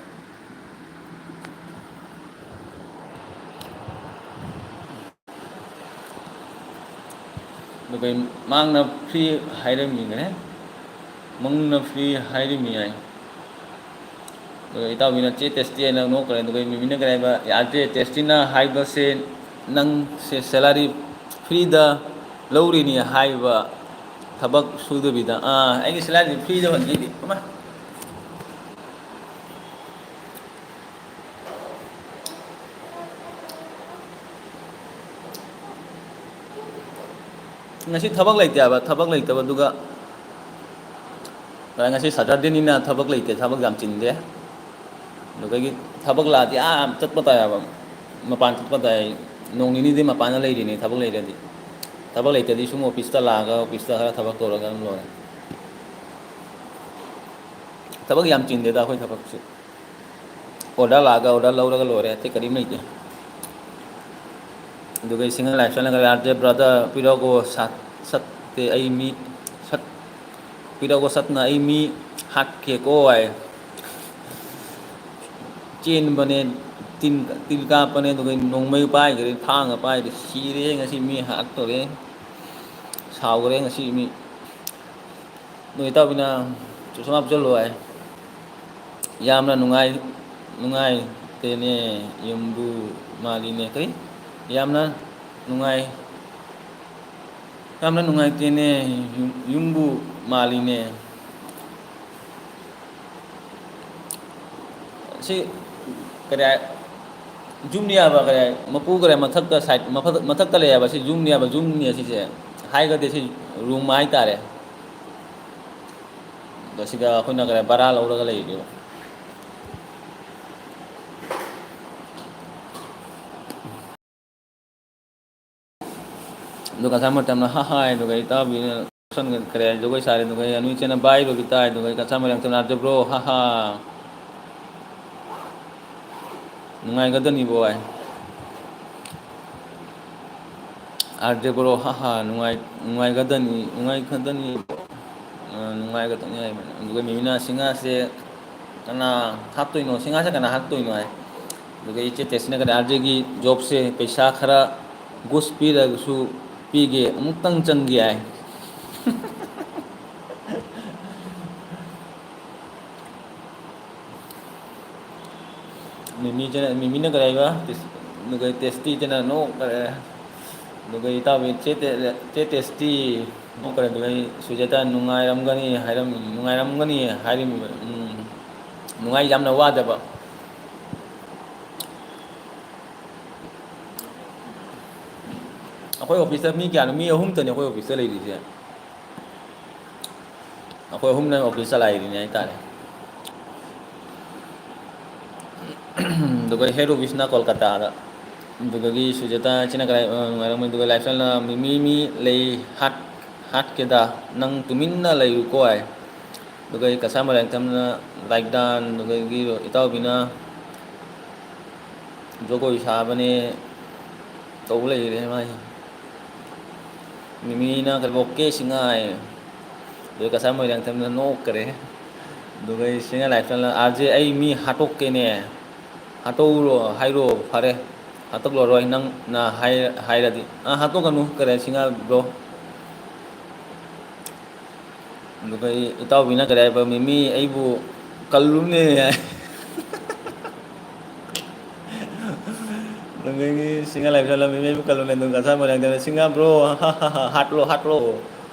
ꯑꯗꯨꯒ ꯃꯥꯡꯅ ꯐ꯭ꯔꯤ ꯍꯥꯏꯔꯝꯃꯤꯅꯦ, ꯃꯪꯅ ꯐ꯭ꯔꯤ ꯍꯥꯏꯔꯝꯃꯤ ꯍꯥꯏ꯫ ꯑꯗꯨꯒ ꯏꯇꯥꯎꯕꯤꯅ "ꯆꯦ ꯇꯦꯁꯇꯤ" ꯍꯥꯏꯅ ꯅꯣꯛꯈ꯭ꯔꯦ꯫ ꯑꯗꯨꯒ ꯃꯤꯃꯤꯅ ꯀꯔꯤ ꯍꯥꯏꯕ? "ꯌꯥꯗ꯭ꯔꯦ, ꯇꯦꯁꯇꯤꯅ ꯍꯥꯏꯕꯁꯦ ꯅꯪ ꯁꯦ ꯁꯦꯂꯔꯤ ꯐ꯭ꯔꯤꯗ ꯂꯧꯔꯤꯅꯤ ꯍꯥꯏꯕ, ꯊꯕꯛ ꯁꯨꯗꯕꯤꯗ"꯫ ꯑꯥ, ꯑꯩꯒꯤ ꯁꯦꯂꯔꯤ ꯐ꯭ꯔꯤꯗ ꯐꯪꯈꯤꯗꯤ꯫ ꯀꯃꯥꯏ? ꯉꯁꯤ ꯊꯕꯛ ꯂꯩꯇꯦ ꯍꯥꯏꯕ, ꯊꯕꯛ ꯂꯩꯇꯕꯗꯨꯒ, ꯉꯁꯤ ꯁꯇꯔꯗꯦꯅꯤꯅ ꯊꯕꯛ ꯂꯩꯇꯦ, ꯊꯕꯛ ꯌꯥꯝ ꯆꯤꯟꯗꯦ꯫ ꯑꯗꯨꯗꯒꯤ ꯊꯕꯛ ꯂꯥꯛꯑꯗꯤ ꯑꯥ ꯆꯠꯄ ꯇꯥꯏ ꯍꯥꯏꯕ, ꯃꯄꯥꯟ ꯆꯠꯄ ꯇꯥꯏ꯫ ꯅꯣꯡ ꯅꯤꯅꯤꯗꯤ ꯃꯄꯥꯟꯗ ꯂꯩꯔꯤꯅꯤ, ꯊꯕꯛ ꯂꯩꯔꯗꯤ꯫ ꯊꯕꯛ ꯂꯩꯇ꯭ꯔꯗꯤ ꯁꯨꯝ ꯑꯣꯐꯤꯁꯇ ꯂꯥꯛꯑꯒ, ꯑꯣꯐꯤꯁꯇ ꯈꯔ ꯊꯕꯛ ꯇꯧꯔꯒ ꯑꯗꯨꯝ ꯂꯣꯏꯔꯦ꯫ ꯊꯕꯛ ꯌꯥꯝ ꯆꯤꯟꯗꯦꯗ ꯑꯩꯈꯣꯏ ꯊꯕꯛꯁꯤ꯫ ꯑꯣꯔꯗꯔ ꯂꯥꯛꯑꯒ ꯑꯣꯔꯗꯔ ꯂꯧꯔꯒ ꯂꯣꯏꯔꯦ, ꯑꯇꯩ ꯀꯔꯤꯝ ꯂꯩꯇꯦ꯫ ꯑꯗꯨꯒ ꯏꯁꯤꯡ ꯂꯥꯏꯁꯣꯟꯅꯒ "ꯌꯥꯗ꯭ꯔꯦ ꯕ꯭ꯔꯗꯔ, ꯄꯤꯔꯛꯑꯣ ꯁꯠ-, ꯁꯠꯇꯦ ꯑꯩ ꯃꯤ, ꯁꯠ-, ꯄꯤꯔꯛꯑꯣ ꯁꯠꯅ ꯑꯩ ꯃꯤ ꯍꯥꯠꯀꯦꯀꯣ" ꯍꯥꯏ꯫ ꯆꯦꯟꯕꯅꯦ, ꯇꯤꯟ, ꯇꯤꯟ ꯀꯥꯞꯄꯅꯦ, ꯑꯗꯨꯒ ꯅꯣꯡꯃꯩ ꯄꯥꯏꯈ꯭ꯔꯦ, ꯊꯥꯡꯒ ꯄꯥꯏꯈ꯭ꯔꯦ, ꯁꯤꯔꯦ ꯉꯁꯤ ꯃꯤ ꯍꯥꯠꯇꯣꯔꯦ, ꯁꯥꯎꯈ꯭ꯔꯦ ꯉꯁꯤ ꯃꯤ꯫ ꯑꯗꯨ ꯏꯇꯥꯎꯕꯤꯅ ꯆꯨꯁꯃꯥ ꯍꯥꯞꯆꯜꯂꯨ ꯍꯥꯏ꯫ ꯌꯥꯝꯅ ꯅꯨꯡꯉꯥꯏ-, ꯅꯨꯡꯉꯥꯏꯇꯦꯅꯦ, ꯌꯨꯝꯕꯨ ꯃꯥꯜꯂꯤꯅꯦ꯫ ꯀꯔꯤ? ꯌꯥꯝꯅ ꯅꯨꯡꯉꯥꯏ-, ꯌꯥꯝꯅ ꯅꯨꯡꯉꯥꯏꯇꯦꯅꯦ, ꯌꯨꯝ-, ꯌꯨꯝꯕꯨ ꯃꯥꯜꯂꯤꯅꯦ꯫ ꯁꯤ ꯀꯔꯤ ꯍꯥꯏ-, ꯖꯨꯝꯅꯤ ꯍꯥꯏꯕ ꯀꯔꯤ, ꯃꯄꯨ ꯀꯔꯤ, ꯃꯊꯛꯇ ꯁꯥꯏꯠ, ꯃꯊꯛ-, ꯃꯊꯛꯇ ꯂꯩ ꯍꯥꯏꯕ ꯁꯤ ꯖꯨꯝꯅꯤ ꯍꯥꯏꯕ, ꯖꯨꯝꯅꯤ ꯑꯁꯤꯁꯦ꯫ ꯍꯥꯏꯒꯗꯦ ꯁꯤ ꯔꯨꯝ ꯍꯥꯏꯇꯥꯔꯦ꯫ ꯑꯗꯣ ꯁꯤꯗ ꯑꯩꯈꯣꯏꯅ ꯀꯔꯤ, ꯚꯔꯥ ꯂꯧꯔꯒ ꯂꯩꯔꯤꯕ꯫ ꯑꯗꯨꯒ ꯉꯁꯥꯏ ꯃꯇꯝꯗ ꯍꯥ ꯍꯥꯏ, ꯑꯗꯨꯒ ꯏꯇꯥꯎꯕꯤꯅ ꯀꯔꯤ ꯖꯒꯣꯏ ꯁꯥꯔꯦ, ꯑꯗꯨꯒ ꯅꯣꯏ ꯏꯆꯦꯅ ꯚꯥꯏ ꯔꯣꯕꯤꯇꯥ ꯍꯥꯏ, ꯑꯗꯨꯒ ꯉꯁꯥꯏ ꯃꯇꯝꯗ ꯕ꯭ꯔꯣ ꯍꯥ ꯍꯥ꯫ ꯅꯨꯡꯉꯥꯏꯒꯗꯅꯤꯕꯣ ꯍꯥꯏ꯫ ꯑꯥꯔ ꯖꯦ ꯕ꯭ꯔꯣ ꯍꯥ ꯍꯥ, ꯅꯨꯡꯉꯥꯏ-, ꯅꯨꯡꯉꯥꯏꯒꯗꯅꯤ, ꯅꯨꯡꯉꯥꯏꯒꯗꯅꯤ, ꯑ, ꯅꯨꯡꯉꯥꯏꯒꯗꯅꯤ ꯍꯥꯏꯕꯅꯤ꯫ ꯑꯗꯨꯒ ꯃꯤꯃꯤꯅ ꯁꯤꯡꯍꯥꯁꯦ ꯀꯅꯥ ꯍꯥꯞꯇꯣꯏꯅꯣ, ꯁꯤꯡꯍꯥꯁꯦ ꯀꯅꯥ ꯍꯥꯞꯇꯣꯏꯅꯣ ꯍꯥꯏ꯫ ꯑꯗꯨꯒ ꯏꯆꯦ ꯇꯦꯁꯤꯅ ꯀꯔꯤ, ꯑꯥꯔ ꯖꯦꯒꯤ ꯖꯣꯕꯁꯦ ꯄꯩꯁꯥ ꯈꯔ ꯒꯨꯁ ꯄꯤꯔꯒꯁꯨ ꯄꯤꯒꯦ, ꯑꯃꯨꯛꯇꯪ ꯆꯪꯒꯦ ꯍꯥꯏ꯫ ꯃꯤꯃꯤꯁꯤꯅ, ꯃꯤꯃꯤꯅ ꯀꯔꯤ ꯍꯥꯏꯕ? ꯇꯦꯁ-, ꯑꯗꯨꯒ ꯇꯦꯁꯇꯤꯁꯤꯅ ꯅꯣꯛꯈ꯭ꯔꯦ꯫ ꯑꯗꯨꯒ ꯏꯇꯥꯎꯕꯤ ꯆꯦ ꯇꯦ-, ꯆꯦ ꯇꯦꯁꯇꯤ ꯅꯣꯛꯈ꯭ꯔꯦ꯫ ꯑꯗꯨꯒ ꯑꯩ ꯁꯨꯖꯥꯇꯥ ꯅꯨꯡꯉꯥꯏꯔꯝꯒꯅꯤ ꯍꯥꯏꯔꯝꯃꯤ, ꯅꯨꯡꯉꯥꯏꯔꯝꯒꯅꯤ ꯍꯥꯏꯔꯤꯝꯃꯤꯕ꯫ ꯎꯝ, ꯅꯨꯡꯉꯥꯏ, ꯌꯥꯝꯅ ꯋꯥꯗꯕ꯫ ꯑꯩꯈꯣꯏ ꯑꯣꯐꯤꯁꯇ ꯃꯤ ꯀꯌꯥꯅꯣ? ꯃꯤ ꯑꯍꯨꯝꯇꯅꯤ ꯑꯩꯈꯣꯏ ꯑꯣꯐꯤꯁꯇ ꯂꯩꯔꯤꯁꯦ꯫ ꯑꯩꯈꯣꯏ ꯑꯍꯨꯝꯅ ꯑꯣꯐꯤꯁ ꯆꯂꯥꯏꯔꯤꯅꯦ ꯍꯥꯏꯇꯥꯔꯦ꯫ ꯑꯗꯨꯒ ꯍꯦꯗ ꯑꯣꯐꯤꯁꯅ ꯀꯣꯜꯀꯇꯥꯗ꯫ ꯑꯗꯨꯗꯒꯤ ꯁꯨꯖꯥꯇꯥ ꯏꯆꯤꯟꯅ ꯀꯗꯥꯏ, ꯑ, ꯅꯨꯡꯉꯥꯏꯔꯝꯃꯣꯏ꯫ ꯑꯗꯨꯒ ꯂꯥꯏꯐꯁ꯭ꯇꯥꯏꯜꯅ "ꯃꯤꯃꯤ, ꯃꯤ ꯂꯩ, ꯍꯥꯠ-, ꯍꯥꯠꯀꯦꯗ, ꯅꯪ ꯇꯨꯃꯤꯟꯅ ꯂꯩꯌꯨꯀꯣ" ꯍꯥꯏ꯫ ꯑꯗꯨꯒ ꯑꯩ ꯀꯁꯥ ꯃꯔꯥꯏ ꯊꯝꯅ ꯂꯥꯏꯛ ꯗꯥꯟ, ꯑꯗꯨꯗꯒꯤ ꯏꯇꯥꯎꯕꯤꯅ ꯖꯒꯣꯏ ꯁꯥꯕꯅꯦ ꯇꯧ ꯂꯩꯔꯦ ꯃꯥꯏꯁꯦ꯫ ꯃꯤꯃꯤꯅ ꯀꯩꯅꯣ, "ꯑꯣꯀꯦ ꯁꯤꯡꯍꯥꯏ"꯫ ꯑꯗꯨꯒ ꯀꯁꯥꯔ ꯃꯣꯏꯔꯥꯡꯊꯦꯝꯅ ꯅꯣꯛꯈꯔꯦ꯫ ꯑꯗꯨꯒ ꯑꯩ ꯁꯤꯡꯍꯥꯏ ꯂꯥꯏꯐꯇꯅ, "ꯑꯥꯔ ꯖꯦ, ꯑꯩ ꯃꯤ ꯍꯥꯠꯇꯣꯛꯀꯦꯅꯦ꯫ ꯍꯥꯠꯇꯣꯛꯎꯔꯣ, ꯍꯥꯏꯔꯣ, ꯐꯔꯦ꯫ ꯍꯥꯠꯇꯣꯛꯂꯔꯣꯏ ꯅꯪꯅ ꯍꯥꯏ-, ꯍꯥꯏꯔꯗꯤ"꯫ "ꯑꯥ, ꯍꯥꯠꯇꯣꯛꯀꯅꯨ", ꯀꯔꯦ ꯁꯤꯡꯍꯥꯏ ꯕ꯭ꯔꯣ꯫ ꯑꯗꯨꯒ ꯑꯩ ꯏꯇꯥꯎꯕꯤꯅ ꯀꯔꯤ ꯍꯥꯏꯕ, "ꯃꯤꯃꯤ ꯑꯩꯕꯨ ꯀꯜꯂꯨꯅꯦ" ꯍꯥꯏ꯫ ꯑꯗꯨꯗꯒꯤ ꯁꯤꯡꯍꯥ ꯂꯥꯏꯐ ꯆꯠꯂꯝꯃꯤ, "ꯃꯤꯃꯤ ꯑꯩꯕꯨ ꯀꯜꯂꯨꯅꯦ", ꯑꯗꯨꯒ ꯀꯁꯥꯔ ꯃꯣꯏꯔꯥꯡꯊꯦꯝꯅ, "ꯁꯤꯡꯍꯥ ꯕ꯭ꯔꯣ, ꯍꯥ, ꯍꯥ, ꯍꯥ, ꯍꯥꯠꯂꯣ, ꯍꯥꯠꯂꯣ,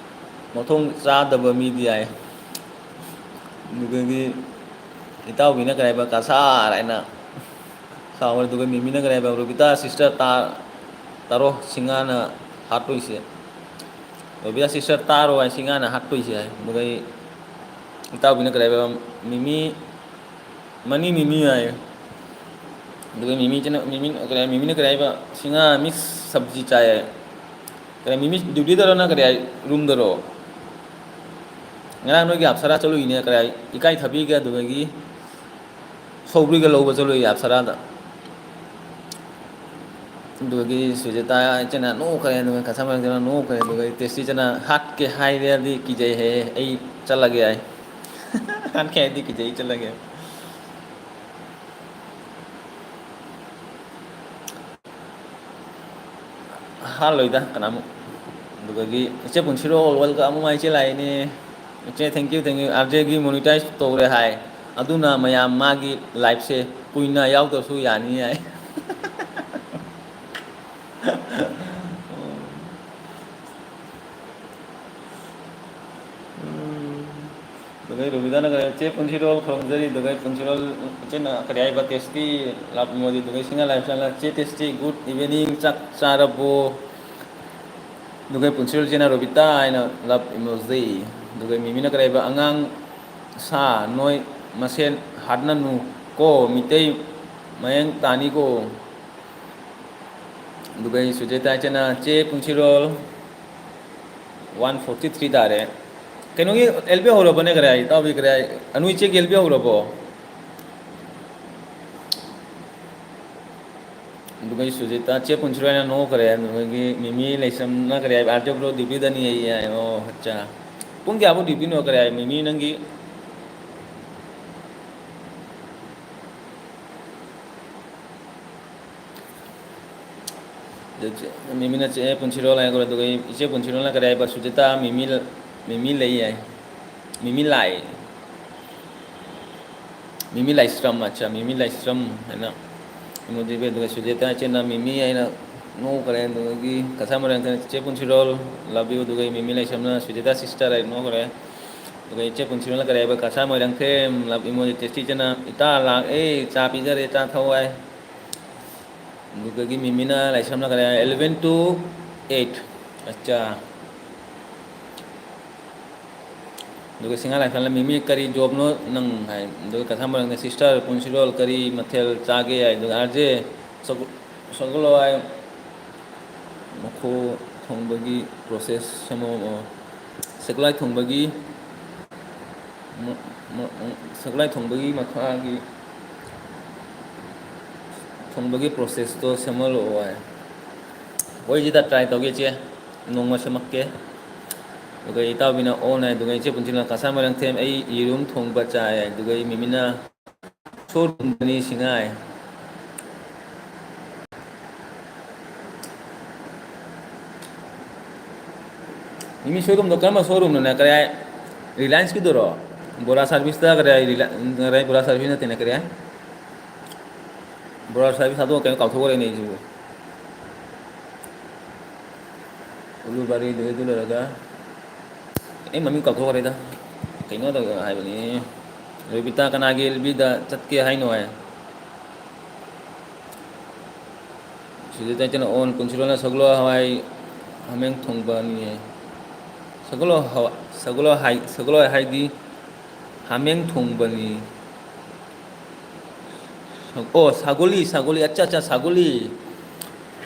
ꯃꯊꯣꯡ ꯆꯥꯗꯕ ꯃꯤꯗꯤ" ꯍꯥꯏ꯫ ꯑꯗꯨꯗꯒꯤ ꯏꯇꯥꯎꯕꯤꯅ ꯀꯔꯤ ꯍꯥꯏꯕ, "ꯀꯁꯥꯔ" ꯍꯥꯏꯅ꯫ ꯁꯥꯎꯔꯦ꯫ ꯑꯗꯨꯒ ꯃꯤꯃꯤꯅ ꯀꯔꯤ ꯍꯥꯏꯕ, "ꯔꯣꯕꯤꯇꯥ ꯁꯤꯁꯇꯔ ꯇꯥ-, ꯇꯥꯔꯣ, ꯁꯤꯡꯍꯥꯅ ꯍꯥꯠꯇꯣꯏꯁꯦ꯫ ꯔꯣꯕꯤꯇꯥ ꯁꯤꯁꯇꯔ ꯇꯥꯔꯣ ꯍꯥꯏ, ꯁꯤꯡꯍꯥꯅ ꯍꯥꯠꯇꯣꯏꯁꯦ" ꯍꯥꯏ꯫ ꯑꯗꯨꯒ ꯑꯩ, ꯏꯇꯥꯎꯕꯤꯅ ꯀꯔꯤ ꯍꯥꯏꯕ, "ꯃꯤꯃꯤ, ꯃꯅꯤ ꯃꯤꯃꯤ" ꯍꯥꯏ꯫ ꯑꯗꯨꯒ ꯃꯤꯃꯤꯁꯤꯅ, ꯃꯤꯃꯤ, ꯀꯔꯤ ꯍꯥꯏ, ꯃꯤꯃꯤꯅ ꯀꯔꯤ ꯍꯥꯏꯕ, "ꯁꯤꯡꯍꯥ, ꯃꯤꯛꯁ ꯁꯕꯖꯤ ꯆꯥꯏ" ꯍꯥꯏ꯫ ꯀꯔꯤ, ꯃꯤꯃꯤ ꯗ꯭ꯌꯨꯇꯤꯗꯔꯣ ꯅꯪ, ꯀꯔꯤ ꯍꯥꯏ, ꯔꯨꯝꯗꯔꯣ? ꯉꯔꯥꯡ ꯅꯣꯏꯒꯤ ꯑꯞꯁꯔꯥ ꯆꯠꯂꯨꯏꯅꯦ, ꯀꯔꯤ ꯍꯥꯏ, ꯏꯀꯥꯏ ꯊꯕꯤꯒ ꯑꯗꯨꯗꯒꯤ ꯁꯧꯒ꯭ꯔꯤꯒ ꯂꯧꯕ ꯆꯠꯂꯨꯏ ꯑꯞꯁꯔꯥꯗ꯫ ꯑꯗꯨꯒꯤ ꯁꯨꯖꯤꯇꯥ ꯏꯆꯦꯅ ꯅꯣꯛꯈ꯭ꯔꯦ, ꯑꯗꯨꯒ ꯀꯁꯇꯃꯔ ꯏꯆꯦꯅ ꯅꯣꯛꯈ꯭ꯔꯦ, ꯑꯗꯨꯒ ꯇꯦꯁꯇꯤ ꯏꯆꯦꯅ ꯍꯥꯠꯀꯦ ꯍꯥꯏꯔꯗꯤ ꯀꯤꯖꯩꯍꯦ, ꯑꯩ ꯆꯠꯂꯒꯦ ꯍꯥꯏ꯫ "ꯍꯥꯠꯀꯦ ꯍꯥꯏꯔꯗꯤ ꯀꯤꯖꯩ, ꯑꯩ ꯆꯠꯂꯒꯦ"꯫ ꯍꯥꯠꯂꯣꯏꯗ ꯀꯅꯥꯃꯨꯛ꯫ ꯑꯗꯨꯗꯒꯤ ꯏꯆꯦ ꯄꯨꯟꯁꯤꯔꯣꯜ, welcome, ꯑꯃꯨꯛ ꯃꯥꯏ ꯏꯆꯦ ꯂꯥꯛꯏꯅꯦ꯫ ꯏꯆꯦ, thank you, thank you꯫ R ꯖꯦꯒꯤ monetize ꯇꯧꯔꯦ ꯍꯥꯏ, ꯑꯗꯨꯅ ꯃꯌꯥꯝ ꯃꯥꯒꯤ liveꯁꯦ ꯀꯨꯏꯅ ꯌꯥꯎꯗ꯭ꯔꯁꯨ ꯌꯥꯅꯤ ꯍꯥꯏ꯫ ꯎꯝ꯫ ꯑꯗꯨꯒ ꯔꯣꯕꯤꯗꯥꯅ ꯀꯔꯤ, "ꯆꯦ ꯄꯨꯟꯁꯤꯔꯣꯜ ꯈꯨꯔꯨꯝꯖꯔꯤ", ꯑꯗꯨꯒ ꯄꯨꯟꯁꯤꯔꯣꯜ ꯏꯆꯦꯅ ꯀꯔꯤ ꯍꯥꯏꯕ, "ꯇꯦꯁꯇꯤ ꯂꯥꯞ ꯃꯣꯗꯤ", ꯑꯗꯨꯒ ꯁꯤꯡꯍꯥ ꯂꯥꯏꯐ ꯏꯁꯇꯥꯏꯜꯅ, "ꯆꯦ ꯇꯦꯁꯇꯤ, good evening, ꯆꯥꯛ ꯆꯥꯔꯕꯣ?" ꯑꯗꯨꯒ ꯄꯨꯟꯁꯤꯔꯣꯜ ꯏꯆꯦꯅ "ꯔꯣꯕꯤꯇꯥ" ꯍꯥꯏꯅ love emoji꯫ ꯑꯗꯨꯒ ꯃꯤꯃꯤꯅ ꯀꯔꯤ ꯍꯥꯏꯕ, "ꯑꯉꯥꯡ ꯁꯥ ꯅꯣꯏ ꯃꯁꯦꯟ ꯍꯥꯠꯅꯅꯨ ꯀꯣ, ꯃꯤꯇꯩ ꯃꯌꯦꯡ ꯇꯥꯅꯤꯀꯣ"꯫ ꯑꯗꯨꯒ ꯑꯩ ꯁꯨꯖꯦꯇꯥ ꯏꯆꯦꯅ, "ꯆꯦ ꯄꯨꯟꯁꯤꯔꯣꯜ, one forty three ꯇꯥꯔꯦ"꯫ ꯀꯩꯅꯣꯒꯤ ꯑꯦꯜ ꯕꯤ ꯍꯧꯔꯕꯅꯦ, ꯀꯔꯤ ꯍꯥꯏ, ꯏꯇꯥꯎꯕꯤ, ꯀꯔꯤ ꯍꯥꯏ, ꯑꯅꯨ ꯏꯆꯦꯒꯤ ꯑꯦꯜ ꯕꯤ ꯍꯧꯔꯕꯣ? ꯑꯗꯨꯒ ꯑꯩ ꯁꯨꯖꯦꯇꯥ, ꯆꯦ ꯄꯨꯟꯁꯤꯔꯣꯜ ꯍꯥꯏꯅ ꯅꯣꯛꯈ꯭ꯔꯦ꯫ ꯑꯗꯨꯗꯒꯤ ꯃꯤꯃꯤ ꯂꯩꯁ꯭ꯔꯝꯅ ꯀꯔꯤ ꯍꯥꯏ, "ꯑꯥꯔ ꯖꯦ ꯕ꯭ꯔꯣ ꯗ꯭ꯌꯨꯇꯤꯗꯅꯤ ꯑꯩ" ꯍꯥꯏ꯫ ꯑꯣ, ꯑꯠꯆꯥ꯫ ꯄꯨꯡ ꯀꯌꯥꯐꯥꯎ ꯗ꯭ꯌꯨꯇꯤꯅꯣ, ꯀꯔꯤ ꯍꯥꯏ, ꯃꯤꯃꯤ ꯅꯪꯒꯤ? ꯑꯗꯨ ꯆꯦ-, ꯃꯤꯃꯤꯅ ꯆꯦ ꯄꯨꯟꯁꯤꯔꯣꯜ ꯍꯥꯏꯈ꯭ꯔꯣ, ꯑꯗꯨꯒ ꯏꯆꯦ ꯄꯨꯟꯁꯤꯔꯣꯜꯅ ꯀꯔꯤ ꯍꯥꯏꯕ? ꯁꯨꯖꯤꯇꯥ, ꯃꯤꯃꯤ ꯂ-, ꯃꯤꯃꯤ ꯂꯩ ꯍꯥꯏ꯫ ꯃꯤꯃꯤ ꯂꯥꯏ꯫ ꯃꯤꯃꯤ ꯂꯥꯏꯁ꯭ꯔꯝ, ꯑꯠꯆꯥ, ꯃꯤꯃꯤ ꯂꯥꯏꯁ꯭ꯔꯝ ꯍꯥꯏꯅ ꯏꯃꯣꯖꯤ ꯄꯤ꯫ ꯑꯗꯨꯒ ꯁꯨꯖꯤꯇꯥ ꯏꯆꯦꯅ ꯃꯤꯃꯤ ꯍꯥꯏꯅ ꯅꯣꯛꯈ꯭ꯔꯦ꯫ ꯑꯗꯨꯗꯒꯤ ꯀꯁꯥ ꯃꯣꯏꯔꯥꯡꯊꯦꯝ ꯏꯆꯦ ꯄꯨꯟꯁꯤꯔꯣꯜ, love you꯫ ꯑꯗꯨꯒ ꯃꯤꯃꯤ ꯂꯥꯏꯁ꯭ꯔꯝꯅ ꯁꯨꯖꯤꯇꯥ sister ꯍꯥꯏꯅ ꯅꯣꯛꯈ꯭ꯔꯦ꯫ ꯑꯗꯨꯒ ꯏꯆꯦ ꯄꯨꯟꯁꯤꯔꯣꯜꯅ ꯀꯔꯤ ꯍꯥꯏꯕ? ꯀꯁꯥ ꯃꯣꯏꯔꯥꯡꯊꯦꯝ, love emoji꯫ ꯇꯦꯁꯇꯤ ꯏꯆꯦꯅ, "ꯏꯇꯥ ꯂꯥꯛꯑꯦ, ꯆꯥ ꯄꯤꯖꯔꯦ, ꯆꯥ ꯊꯛꯑꯣ" ꯍꯥꯏ꯫ ꯑꯗꯨꯗꯒꯤ ꯃꯤꯃꯤꯅ ꯂꯥꯏꯁ꯭ꯔꯝꯅ ꯀꯔꯤ ꯍꯥꯏ? Eleven to eight꯫ ꯑꯠꯆꯥ꯫ ꯑꯗꯨꯒ ꯁꯤꯡꯍꯥ ꯂꯥꯏꯁ꯭ꯔꯝꯅ, "ꯃꯤꯃꯤ, ꯀꯔꯤ ꯖꯣꯕꯅꯣ ꯅꯪ?" ꯍꯥꯏ꯫ ꯑꯗꯨꯒ ꯀꯁꯥꯔ ꯃꯣꯏꯔꯥꯡꯅ, "ꯁꯤꯁꯇꯔ, ꯄꯨꯟꯁꯤꯔꯣꯜ ꯀꯔꯤ ꯃꯊꯦꯜ ꯆꯥꯒꯦ?" ꯍꯥꯏ꯫ ꯑꯗꯨꯒ, "ꯑꯥꯔ ꯖꯦ, ꯁꯒꯣ-, ꯁꯒꯣꯜ ꯍꯋꯥꯏ ꯃꯈꯣ ꯊꯣꯡꯕꯒꯤ ꯄ꯭ꯔꯣꯁꯦꯁ ꯁꯦꯝꯃꯛꯑꯣ꯫ ꯁꯒꯣꯜ ꯍꯋꯥꯏ ꯊꯣꯡꯕꯒꯤ ꯃ-, ꯃ-, ꯁꯒꯣꯜ ꯍꯋꯥꯏ ꯊꯣꯡꯕꯒꯤ ꯃꯈꯥꯒꯤ ꯊꯣꯡꯕꯒꯤ ꯄ꯭ꯔꯣꯁꯦꯁꯇꯣ ꯁꯦꯝꯍꯜꯂꯛꯑꯣ" ꯍꯥꯏ꯫ ꯍꯣꯏ, ꯏꯆꯦꯗ ꯇ꯭ꯔꯥꯏ ꯇꯧꯒꯦ, ꯏꯆꯦ꯫ ꯅꯣꯡꯃ ꯁꯦꯝꯃꯛꯀꯦ꯫ ꯑꯗꯨꯒ ꯏꯇꯥꯎꯕꯤꯅ ꯑꯣꯟ ꯍꯥꯏ, ꯑꯗꯨꯒ ꯏꯆꯦ ꯄꯨꯟꯁꯤꯅ ꯀꯁꯥꯔ ꯃꯣꯏꯔꯥꯡꯊꯦꯝ, "ꯑꯩ ꯌꯦꯔꯨꯝ ꯊꯣꯡꯕ ꯆꯥꯏ", ꯑꯗꯨꯒ ꯑꯩ ꯃꯤꯃꯤꯅ ꯁꯣꯔꯨꯝꯗꯅꯤ ꯁꯤꯡꯍꯥꯏ꯫ ꯃꯤꯃꯤ ꯁꯣꯔꯨꯝꯗꯣ ꯀꯔꯝꯕ ꯁꯣꯔꯨꯝꯅꯣꯅꯦ? ꯀꯔꯤ ꯍꯥꯏ? ꯔꯤꯂꯥꯌꯟꯁꯀꯤꯗꯨꯔꯣ? ꯕꯣꯔꯥ ꯁꯥꯔꯚꯤꯁꯇ ꯀꯔꯤ ꯍꯥꯏ? ꯔꯤꯂꯥ-, ꯀꯔꯤ ꯍꯥꯏ? ꯕꯣꯔꯥ ꯁꯥꯔꯚꯤꯁ ꯅꯠꯇꯦꯅꯦ, ꯀꯔꯤ ꯍꯥꯏ? ꯕꯣꯔꯥ ꯁꯥꯔꯚꯤꯁ ꯍꯥꯏꯗꯣꯛꯑ ꯀꯩꯅꯣ ꯀꯥꯎꯊꯣꯛꯈ꯭ꯔꯦꯅꯦ ꯑꯩꯁꯤꯕꯨ꯫ ꯎꯂꯨꯕꯥꯔꯤꯗꯨ ꯑꯗꯨ ꯂꯣꯏꯔꯒ ꯑꯩ ꯃꯃꯤꯡ ꯀꯥꯎꯊꯣꯛꯈ꯭ꯔꯦꯗ꯫ ꯀꯩꯅꯣ ꯇꯧ ꯍꯥꯏꯕꯅꯤ꯫ ꯔꯣꯕꯤꯇꯥ ꯀꯅꯥꯒꯤ ꯑꯦꯜ ꯕꯤꯗ ꯆꯠꯀꯦ ꯍꯥꯏꯅꯣ ꯍꯥꯏ꯫ ꯁꯤꯗ ꯇꯥꯏꯇꯅ ꯑꯣꯟ ꯄꯨꯟꯁꯤꯔꯣꯜꯅ ꯁꯒꯣꯜ ꯍꯋꯥꯏ ꯍꯥꯃꯦꯡ ꯊꯣꯡꯕꯅꯤ ꯍꯥꯏ꯫ ꯁꯒꯣꯜ ꯍꯋꯥꯏ, ꯁꯒꯣꯜ ꯍꯋꯥꯏ ꯍꯥꯏ-, ꯁꯒꯣꯜ ꯍꯋꯥꯏ ꯍꯥꯏꯗꯤ ꯍꯥꯃꯦꯡ ꯊꯣꯡꯕꯅꯤ꯫ ꯑꯣ, ꯁꯥꯒꯣꯂꯤ, ꯁꯥꯒꯣꯂꯤ, ꯑꯠꯆꯥ, ꯑꯠꯆꯥ, ꯁꯥꯒꯣꯂꯤ꯫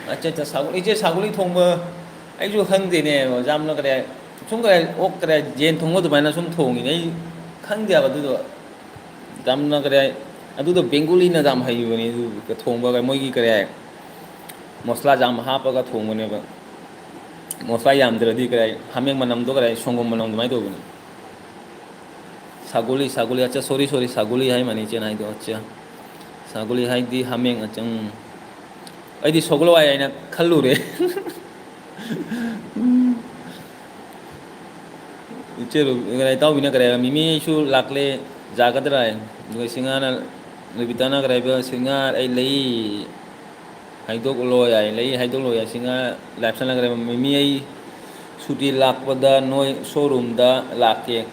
ꯑꯠꯆꯥ, ꯑꯠꯆꯥ, ꯁꯥꯒꯣꯂꯤ꯫ ꯏꯆꯦ, ꯁꯥꯒꯣꯂꯤ ꯊꯣꯡꯕ ꯑꯩꯁꯨ ꯈꯪꯗꯦꯅꯦ, ꯌꯥꯝꯅ ꯀꯔꯤ, ꯁꯨꯝ ꯀꯔꯤ, ꯑꯣꯛ ꯀꯔꯤ, ꯌꯦꯟ ꯊꯣꯡꯕ ꯑꯗꯨꯃꯥꯏꯅ ꯁꯨꯝ ꯊꯣꯡꯉꯤꯅꯦ꯫ ꯑꯩ ꯈꯪꯗꯦ ꯍꯥꯏꯕ ꯑꯗꯨꯗꯣ꯫ ꯌꯥꯝꯅ ꯀꯔꯤ ꯍꯥꯏ, ꯑꯗꯨꯗꯣ ꯕꯦꯡꯒꯣꯂꯤꯅ ꯌꯥꯝ ꯍꯩꯕꯅꯤ꯫ ꯑꯗꯨ ꯊꯣꯡꯕꯒ ꯃꯣꯏꯒꯤ ꯀꯔꯤ ꯍꯥꯏ, ꯃꯁꯂꯥ ꯌꯥꯝ ꯍꯥꯞꯄꯒ ꯊꯣꯡꯕꯅꯦꯕ꯫ ꯃꯁꯂꯥ ꯌꯥꯝꯗ꯭ꯔꯗꯤ ꯀꯔꯤ ꯍꯥꯏ, ꯍꯥꯃꯦꯡ ꯃꯅꯝꯗꯣ ꯀꯔꯤ ꯍꯥꯏ, ꯁꯪꯒꯣꯝ ꯃꯅꯝ ꯑꯗꯨꯃꯥꯏꯅ ꯇꯧꯕꯅꯤ꯫ ꯁꯥꯒꯣꯂꯤ, ꯁꯥꯒꯣꯂꯤ, ꯑꯠꯆꯥ, sorry, sorry, ꯁꯥꯒꯣꯂꯤ ꯍꯥꯏ ꯃꯥꯅꯤ ꯏꯆꯦꯅ ꯍꯥꯏꯗꯣ, ꯑꯠꯆꯥ꯫ ꯁꯥꯒꯣꯂꯤ ꯍꯥꯏꯗꯤ ꯍꯥꯃꯦꯡ, ꯑꯠꯆꯥ, ꯎꯝ꯫ ꯑꯩꯗꯤ ꯁꯒꯣꯜ ꯍꯋꯥꯏ ꯍꯥꯏꯅ ꯈꯜꯂꯨꯔꯦ꯫ ꯏꯆꯦ ꯔꯨ-, ꯏꯇꯥꯎꯕꯤꯅ ꯀꯔꯤ ꯍꯥꯏꯕ? ꯃꯤꯃꯤꯁꯨ ꯂꯥꯛꯂꯦ, ꯌꯥꯒꯗ꯭ꯔꯥ? ꯑꯗꯨꯒ ꯁꯤꯡꯍꯥꯅ, ꯔꯕꯤꯇꯥꯅ ꯀꯔꯤ ꯍꯥꯏꯕ? "ꯁꯤꯡꯍꯥ ꯑꯩ ꯂꯩ, ꯍꯥꯏꯗꯣꯛꯂꯣ ꯌꯥꯏ, ꯂꯩ ꯍꯥꯏꯗꯣꯛꯂꯣ ꯌꯥꯏ꯫" ꯁꯤꯡꯍꯥ ꯂꯥꯏꯐꯁꯅ ꯀꯔꯤ ꯍꯥꯏꯕ? "ꯃꯤꯃꯤ ꯑꯩ ꯁꯨꯇꯤ ꯂꯥꯛꯄꯗ ꯅꯣꯏ ꯁꯣꯔꯨꯝꯗ ꯂꯥꯛꯀꯦ꯫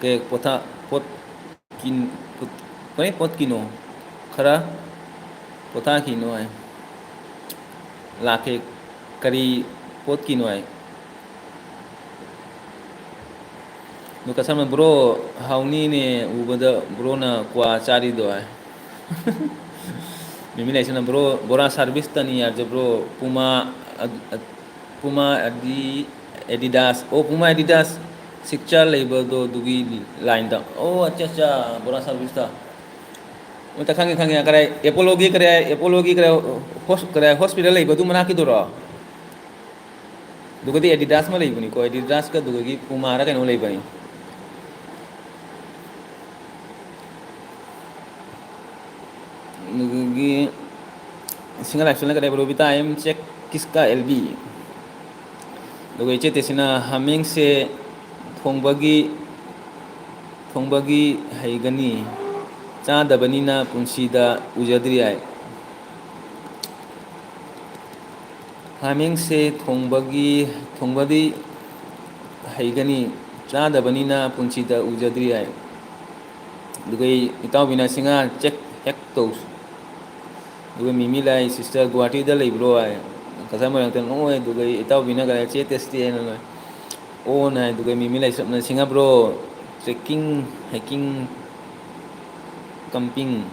ꯀꯦꯛ ꯄꯣꯊꯥ-, ꯄꯣꯠ ꯀꯤꯟ-, ꯄꯣꯠ-, ꯀꯔꯤ ꯄꯣꯠ ꯀꯤꯅꯣ? ꯈꯔ ꯄꯣꯊꯥꯈꯤꯅꯣ ꯍꯥꯏ꯫ ꯂꯥꯛꯀꯦ꯫ ꯀꯔꯤ ꯄꯣꯠꯀꯤꯅꯣ ꯍꯥꯏ꯫ ꯑꯗꯨ ꯀꯁꯇꯃꯔ, "ꯕ꯭ꯔꯣ, ꯍꯥꯎꯅꯤꯅꯦ ꯎꯕꯗ ꯕ꯭ꯔꯣꯅ ꯀ꯭ꯋꯥ ꯆꯥꯔꯤꯗꯣ" ꯍꯥꯏ꯫ ꯃꯤꯃꯤ ꯂꯥꯏꯁ꯭ꯔꯝꯅ, "ꯕ꯭ꯔꯣ, ꯕꯣꯔꯥ ꯁꯥꯔꯚꯤꯁꯇꯅꯤ ꯍꯥꯏꯕꯁꯦ ꯕ꯭ꯔꯣ, ꯄꯨꯃꯥ, ꯑ, ꯑ, ꯄꯨꯃꯥ ꯑꯗꯤ ꯑꯦꯗꯤꯗꯥꯁ, ꯑꯣ, ꯄꯨꯃꯥ ꯑꯦꯗꯤꯗꯥꯁ ꯁꯤꯛꯆꯥ ꯂꯩꯕꯗꯣ ꯑꯗꯨꯒꯤ ꯂꯥꯏꯟꯗ꯫ ꯑꯣ, ꯑꯠꯆꯥ, ꯑꯠꯆꯥ, ꯕꯣꯔꯥ ꯁꯥꯔꯚꯤꯁꯇ꯫ ꯑꯣ, ꯈꯪꯉꯦ, ꯈꯪꯉꯦ, ꯀꯗꯥꯏ, ꯑꯦꯄꯣꯂꯣꯒꯤ ꯀꯗꯥꯏ, ꯑꯦꯄꯣꯂꯣꯒꯤ ꯀꯗꯥꯏ, ꯍꯣꯁ-, ꯀꯗꯥꯏ ꯍꯣꯁꯄꯤꯇꯥꯜ ꯂꯩꯕ ꯑꯗꯨ ꯃꯅꯥꯛꯀꯤꯗꯨꯔꯣ?" ꯑꯗꯨꯒꯗꯤ ꯑꯦꯗꯤꯗꯥꯁ ꯑꯃ ꯂꯩꯕꯅꯤꯀꯣ, ꯑꯦꯗꯤꯗꯥꯁꯀ ꯑꯗꯨꯒꯒꯤ ꯄꯨꯃꯥꯔ ꯀꯩꯅꯣ ꯂꯩꯕꯅꯤ꯫ ꯑꯗꯨꯒꯤ ꯁꯤꯡꯒꯜ ꯂꯥꯏꯐꯁꯤꯅ ꯀꯔꯤ ꯍꯥꯏꯕ? "ꯔꯣꯕꯤꯇꯥ, I am check ꯀꯤꯁꯀꯥ ꯑꯦꯜ ꯕꯤ"꯫ ꯑꯗꯨꯒ ꯏꯆꯦ ꯇꯦꯁꯤꯅ, "ꯍꯥꯃꯦꯡꯁꯦ ꯊꯣꯡꯕꯒꯤ, ꯊꯣꯡꯕꯒꯤ ꯍꯩꯒꯅꯤ, ꯆꯥꯗꯕꯅꯤꯅ ꯄꯨꯟꯁꯤꯗ ꯎꯖꯗ꯭ꯔꯤ" ꯍꯥꯏ꯫ "ꯍꯥꯃꯦꯡꯁꯦ ꯊꯣꯡꯕꯒꯤ, ꯊꯣꯡꯕꯗꯤ ꯍꯩꯒꯅꯤ, ꯆꯥꯗꯕꯅꯤꯅ ꯄꯨꯟꯁꯤꯗ ꯎꯖꯗ꯭ꯔꯤ" ꯍꯥꯏ꯫ ꯑꯗꯨꯒ ꯏꯇꯥꯎꯕꯤꯅ, "ꯁꯤꯡꯍꯥ ꯆꯦꯛ ꯍꯦꯛ ꯇꯧ"꯫ ꯑꯗꯨꯒ ꯃꯤꯃꯤ ꯂꯥꯏ, "ꯁꯤꯁꯇꯔ, ꯒꯨꯍꯥꯇꯤꯗ ꯂꯩꯕ꯭ꯔꯣ?" ꯍꯥꯏ꯫ ꯀꯁꯇꯃꯔ ꯉꯥꯛꯇ ꯅꯣꯛꯑꯦ꯫ ꯑꯗꯨꯒ ꯏꯇꯥꯎꯕꯤꯅ ꯀꯔꯤ, "ꯆꯦ ꯇꯦꯁꯇꯤ" ꯍꯥꯏꯅ ꯂꯣꯏ꯫ "ꯑꯣ" ꯅ ꯍꯥꯏ꯫ ꯑꯗꯨꯒ ꯃꯤꯃꯤ ꯂꯥꯏꯁ꯭ꯔꯝꯅ, "ꯁꯤꯡꯍꯥ ꯕ꯭ꯔꯣ, ꯇ꯭ꯔꯦꯛꯀꯤꯡ, ꯍꯥꯏꯀꯤꯡ, ꯀꯝꯄꯤꯡ,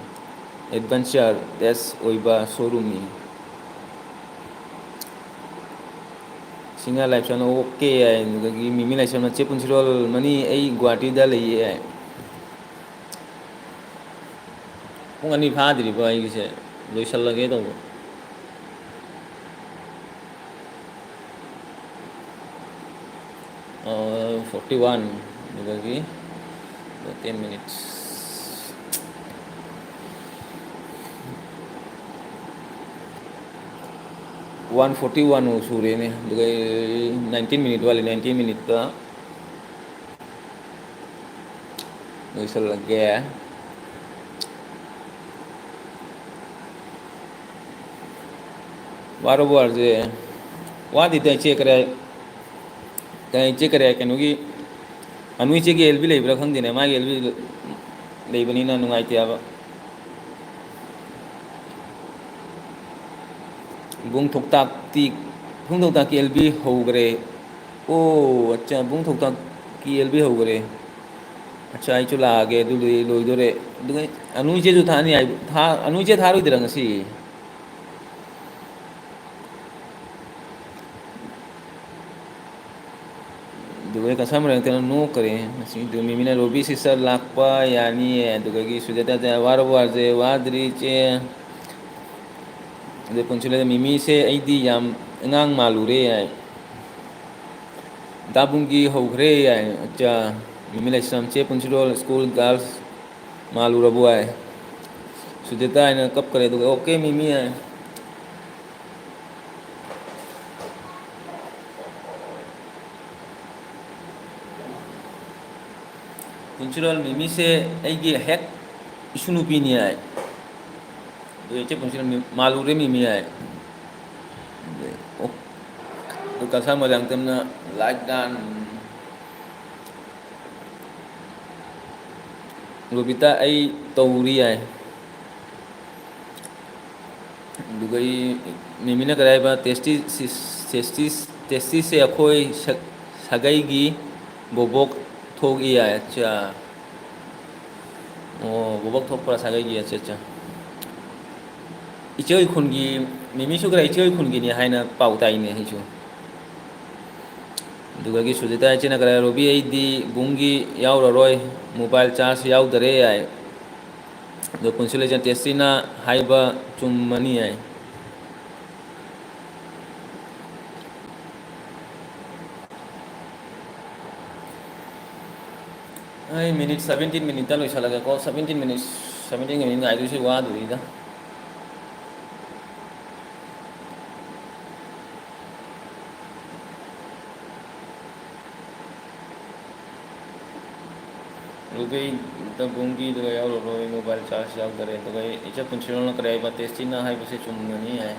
ꯑꯦꯗꯚꯦꯟꯆꯔ ꯕꯦꯁ ꯑꯣꯏꯕ ꯁꯣꯔꯨꯝꯅꯤ"꯫ ꯁꯤꯡꯍꯥ ꯂꯥꯏꯁ꯭ꯔꯝꯅ, "ꯑꯣꯀꯦ" ꯍꯥꯏ꯫ ꯑꯗꯨꯗꯒꯤ ꯃꯤꯃꯤ ꯂꯥꯏꯁ꯭ꯔꯝꯅ, "ꯆꯦ ꯄꯨꯟꯁꯤꯔꯣꯜ, ꯃꯅꯤ, ꯑꯩ ꯒꯨꯍꯥꯇꯤꯗ ꯂꯩꯌꯦ" ꯍꯥꯏ꯫ ꯄꯨꯡ ꯑꯅꯤ ꯐꯥꯗ꯭ꯔꯤꯕ ꯑꯩꯒꯤꯁꯦ, ꯂꯣꯏꯁꯜꯂꯒꯦ ꯇꯧꯕ꯫ ꯑ, forty one, ꯑꯗꯨꯗꯒꯤ ten minutes꯫ One forty one ꯁꯨꯔꯦꯅꯦ, ꯑꯗꯨꯒ nineteen minute ꯋꯥꯠꯂꯤ, nineteen minuteꯇ ꯂꯣꯏꯁꯜꯂꯒꯦ꯫ ꯋꯥꯔꯕꯣ ꯑꯥꯔꯖꯦ? ꯋꯥꯗꯦꯗ ꯏꯆꯦ, ꯀꯔꯤ, ꯀꯔꯤ ꯏꯆꯦ, ꯀꯔꯤ ꯀꯩꯅꯣꯒꯤ, ꯑꯅꯨ ꯏꯆꯦꯒꯤ ꯑꯦꯜ ꯕꯤ ꯂꯩꯕ꯭ꯔꯥ ꯈꯪꯗꯦꯅꯦ, ꯃꯥꯒꯤ ꯑꯦꯜ ꯕꯤ ꯂꯩꯕꯅꯤꯅ ꯅꯨꯡꯉꯥꯏꯇꯦ ꯍꯥꯏꯕ꯫ ꯏꯕꯨꯡ ꯊꯣꯛꯇꯥꯛꯇꯤ, ꯏꯕꯨꯡ ꯊꯣꯛꯇꯥꯛꯀꯤ ꯑꯦꯜ ꯕꯤ ꯍꯧꯈ꯭ꯔꯦ꯫ ꯑꯣ, ꯑꯠꯆꯥ, ꯏꯕꯨꯡ ꯊꯣꯛꯇꯥꯛꯀꯤ ꯑꯦꯜ ꯕꯤ ꯍꯧꯈ꯭ꯔꯦ꯫ ꯑꯠꯆꯥ, ꯑꯩꯁꯨ ꯂꯥꯛꯑꯒꯦ, ꯑꯗꯨꯗꯤ ꯂꯣꯏꯗꯣꯔꯦ꯫ ꯑꯗꯨꯒ ꯑꯅꯨ ꯏꯆꯦꯁꯨ ꯊꯥꯅꯤ ꯍꯥꯏ, ꯊꯥ-, ꯑꯅꯨ ꯏꯆꯦ ꯊꯥꯔꯣꯏꯗ꯭ꯔꯥ ꯉꯁꯤ? ꯑꯗꯨꯒ ꯀꯁꯥ ꯃꯔꯛꯇꯅ ꯅꯣꯛꯈꯔꯦ꯫ ꯉꯁꯤꯗꯨ ꯃꯤꯃꯤꯅ, "ꯔꯣꯕꯤ ꯁꯤꯁꯇꯔ ꯂꯥꯛꯄ ꯌꯥꯅꯤꯌꯦ?" ꯑꯗꯨꯗꯒꯤ ꯁꯨꯖꯥꯇꯥꯗ, "ꯋꯥꯔꯕꯣ ꯋꯥꯔꯁꯦ?" "ꯋꯥꯗ꯭ꯔꯤ ꯏꯆꯦ"꯫ ꯑꯗꯨ ꯄꯨꯟꯁꯤꯂꯣꯏꯗ, "ꯃꯤꯃꯤꯁꯦ ꯑꯩꯗꯤ ꯌꯥꯝ ꯑꯉꯥꯡ ꯃꯥꯜꯂꯨꯔꯦ" ꯍꯥꯏ꯫ ꯗꯥꯕꯨꯡꯒꯤ ꯍꯧꯈ꯭ꯔꯦ ꯍꯥꯏ꯫ ꯑꯠꯆꯥ, ꯃꯤꯃꯤ ꯂꯩꯁ꯭ꯔꯝ, "ꯆꯦ ꯄꯨꯟꯁꯤꯔꯣꯜ ꯁ꯭ꯀꯨꯜ ꯒꯥꯔꯜꯁ ꯃꯥꯜꯂꯨꯔꯕꯣ?" ꯍꯥꯏ꯫ ꯁꯨꯖꯥꯇꯥ ꯍꯥꯏꯅ ꯀꯞꯈ꯭ꯔꯦ꯫ ꯑꯗꯨꯒ, "ꯑꯣꯀꯦ ꯃꯤꯃꯤ" ꯍꯥꯏ꯫ ꯄꯨꯟꯁꯤꯔꯣꯜ, "ꯃꯤꯃꯤꯁꯦ ꯑꯩꯒꯤ ꯍꯦꯛ ꯏꯁꯨ ꯅꯨꯄꯤꯅꯤ" ꯍꯥꯏ꯫ ꯑꯗꯨ ꯏꯆꯦ ꯄꯨꯟꯁꯤꯔꯣꯜ, "ꯃꯤ-, ꯃꯥꯜꯂꯨꯔꯦ ꯃꯤꯃꯤ" ꯍꯥꯏ꯫ ꯑꯗꯩ, ꯑꯣ, ꯑꯗꯨ ꯀꯁꯥ ꯃꯣꯏꯔꯥꯡꯇꯝꯅ like done꯫ ꯔꯣꯕꯤꯇꯥ, "ꯑꯩ ꯇꯧꯔꯤ" ꯍꯥꯏ꯫ ꯑꯗꯨꯒ ꯑꯩ, ꯃꯤꯃꯤꯅ ꯀꯔꯤ ꯍꯥꯏꯕ? "ꯇꯦꯁꯇꯤ ꯁꯤ-, ꯇꯦꯁꯇꯤ, ꯇꯦꯁꯇꯤꯁꯦ ꯑꯩꯈꯣꯏ ꯁ-, ꯁꯥꯒꯩꯒꯤ ꯕꯣꯕꯣꯛ ꯊꯣꯛꯏ" ꯍꯥꯏ꯫ ꯑꯠꯆꯥ꯫ ꯑꯣ, ꯕꯣꯕꯣꯛ ꯊꯣꯛꯄ꯭ꯔꯥ ꯁꯥꯒꯩꯒꯤ? ꯑꯠꯆꯥ, ꯑꯠꯆꯥ꯫ ꯏꯆꯦ ꯍꯣꯏ ꯈꯨꯟꯒꯤ ꯃꯤꯃꯤꯁꯨ ꯈꯔ ꯏꯆꯦ ꯍꯣꯏ ꯈꯨꯟꯒꯤꯅꯤ ꯍꯥꯏꯅ ꯄꯥꯎ ꯇꯥꯏꯅꯦ ꯑꯩꯁꯨ꯫ ꯑꯗꯨꯗꯒꯤ ꯁꯨꯖꯤꯇꯥ ꯏꯆꯦꯅ ꯀꯔꯤ, "ꯔꯣꯕꯤ, ꯑꯩꯗꯤ ꯕꯨꯡꯒꯤ ꯌꯥꯎꯔꯔꯣꯏ, ꯃꯣꯕꯥꯏꯜ ꯆꯥꯔꯖ ꯌꯥꯎꯗꯔꯦ" ꯍꯥꯏ꯫ ꯑꯗꯣ ꯄꯨꯟꯁꯤꯂꯣꯏ ꯏꯆꯦ, "ꯇꯦꯁꯇꯤꯅ ꯍꯥꯏꯕ ꯆꯨꯝꯃꯅꯤ" ꯍꯥꯏ꯫ ꯑꯩ ꯃꯤꯅꯤꯠ ꯁꯕꯦꯟꯇꯤꯟ ꯃꯤꯅꯤꯠꯇ ꯂꯣꯏꯁꯤꯜꯂꯒꯦꯀꯣ꯫ ꯁꯕꯦꯟꯇꯤꯟ ꯃꯤꯅꯤꯠ, ꯁꯕꯦꯟꯇꯤꯟ ꯃꯤꯅꯤꯠ ꯉꯥꯏꯗꯣꯏꯁꯦ ꯋꯥꯗꯣꯔꯤꯗ꯫ ꯔꯨꯕꯤ, ꯇꯕꯨꯡꯒꯤꯗꯨꯒ ꯌꯥꯎꯔꯔꯣꯏ, ꯃꯣꯕꯥꯏꯜ ꯆꯥꯔꯖ ꯌꯥꯎꯗꯔꯦ꯫ ꯑꯗꯨꯒ ꯑꯩ ꯏꯆꯦ ꯄꯨꯟꯁꯤꯔꯣꯜꯅ ꯀꯔꯤ ꯍꯥꯏꯕ? "ꯇꯦꯁꯇꯤꯅ ꯍꯥꯏꯕꯁꯦ ꯆꯨꯝꯃꯅꯤ" ꯍꯥꯏ꯫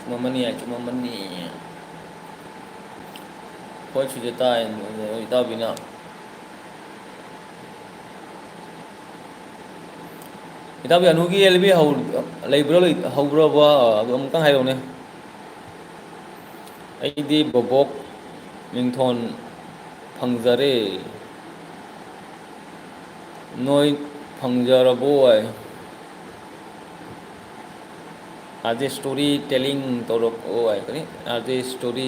ꯆꯨꯝꯃꯝꯃꯅꯤ ꯍꯥꯏ, ꯆꯨꯝꯃꯝꯃꯅꯤ꯫ ꯍꯣꯏ, ꯁꯨꯖꯤꯇꯥ ꯍꯥꯏ, ꯏꯇꯥꯎꯕꯤꯅ꯫ ꯏꯇꯥꯎꯕꯤ, ꯑꯅꯨꯒꯤ ꯑꯦꯜ ꯕꯤ ꯍꯧ-, ꯂꯩꯕ꯭ꯔꯥ ꯂꯩ-, ꯍꯧꯕ꯭ꯔꯕ? ꯑꯗꯨ ꯑꯃꯨꯛꯇꯪ ꯍꯥꯏꯔꯛꯎꯅꯦ꯫ ꯑꯩꯗꯤ ꯕꯣꯕꯣꯛ ꯃꯤꯡꯊꯣꯟ ꯐꯪꯖꯔꯦ꯫ ꯅꯣꯏ ꯐꯪꯖꯔꯕꯣ ꯍꯥꯏ? ꯑꯥꯔ ꯖꯦ ꯁ꯭ꯇꯣꯔꯤ ꯇꯦꯂꯤꯡ ꯇꯧꯔꯛꯑꯣ ꯍꯥꯏ꯫ ꯀꯔꯤ? ꯑꯥꯔ ꯖꯦ ꯁ꯭ꯇꯣꯔꯤ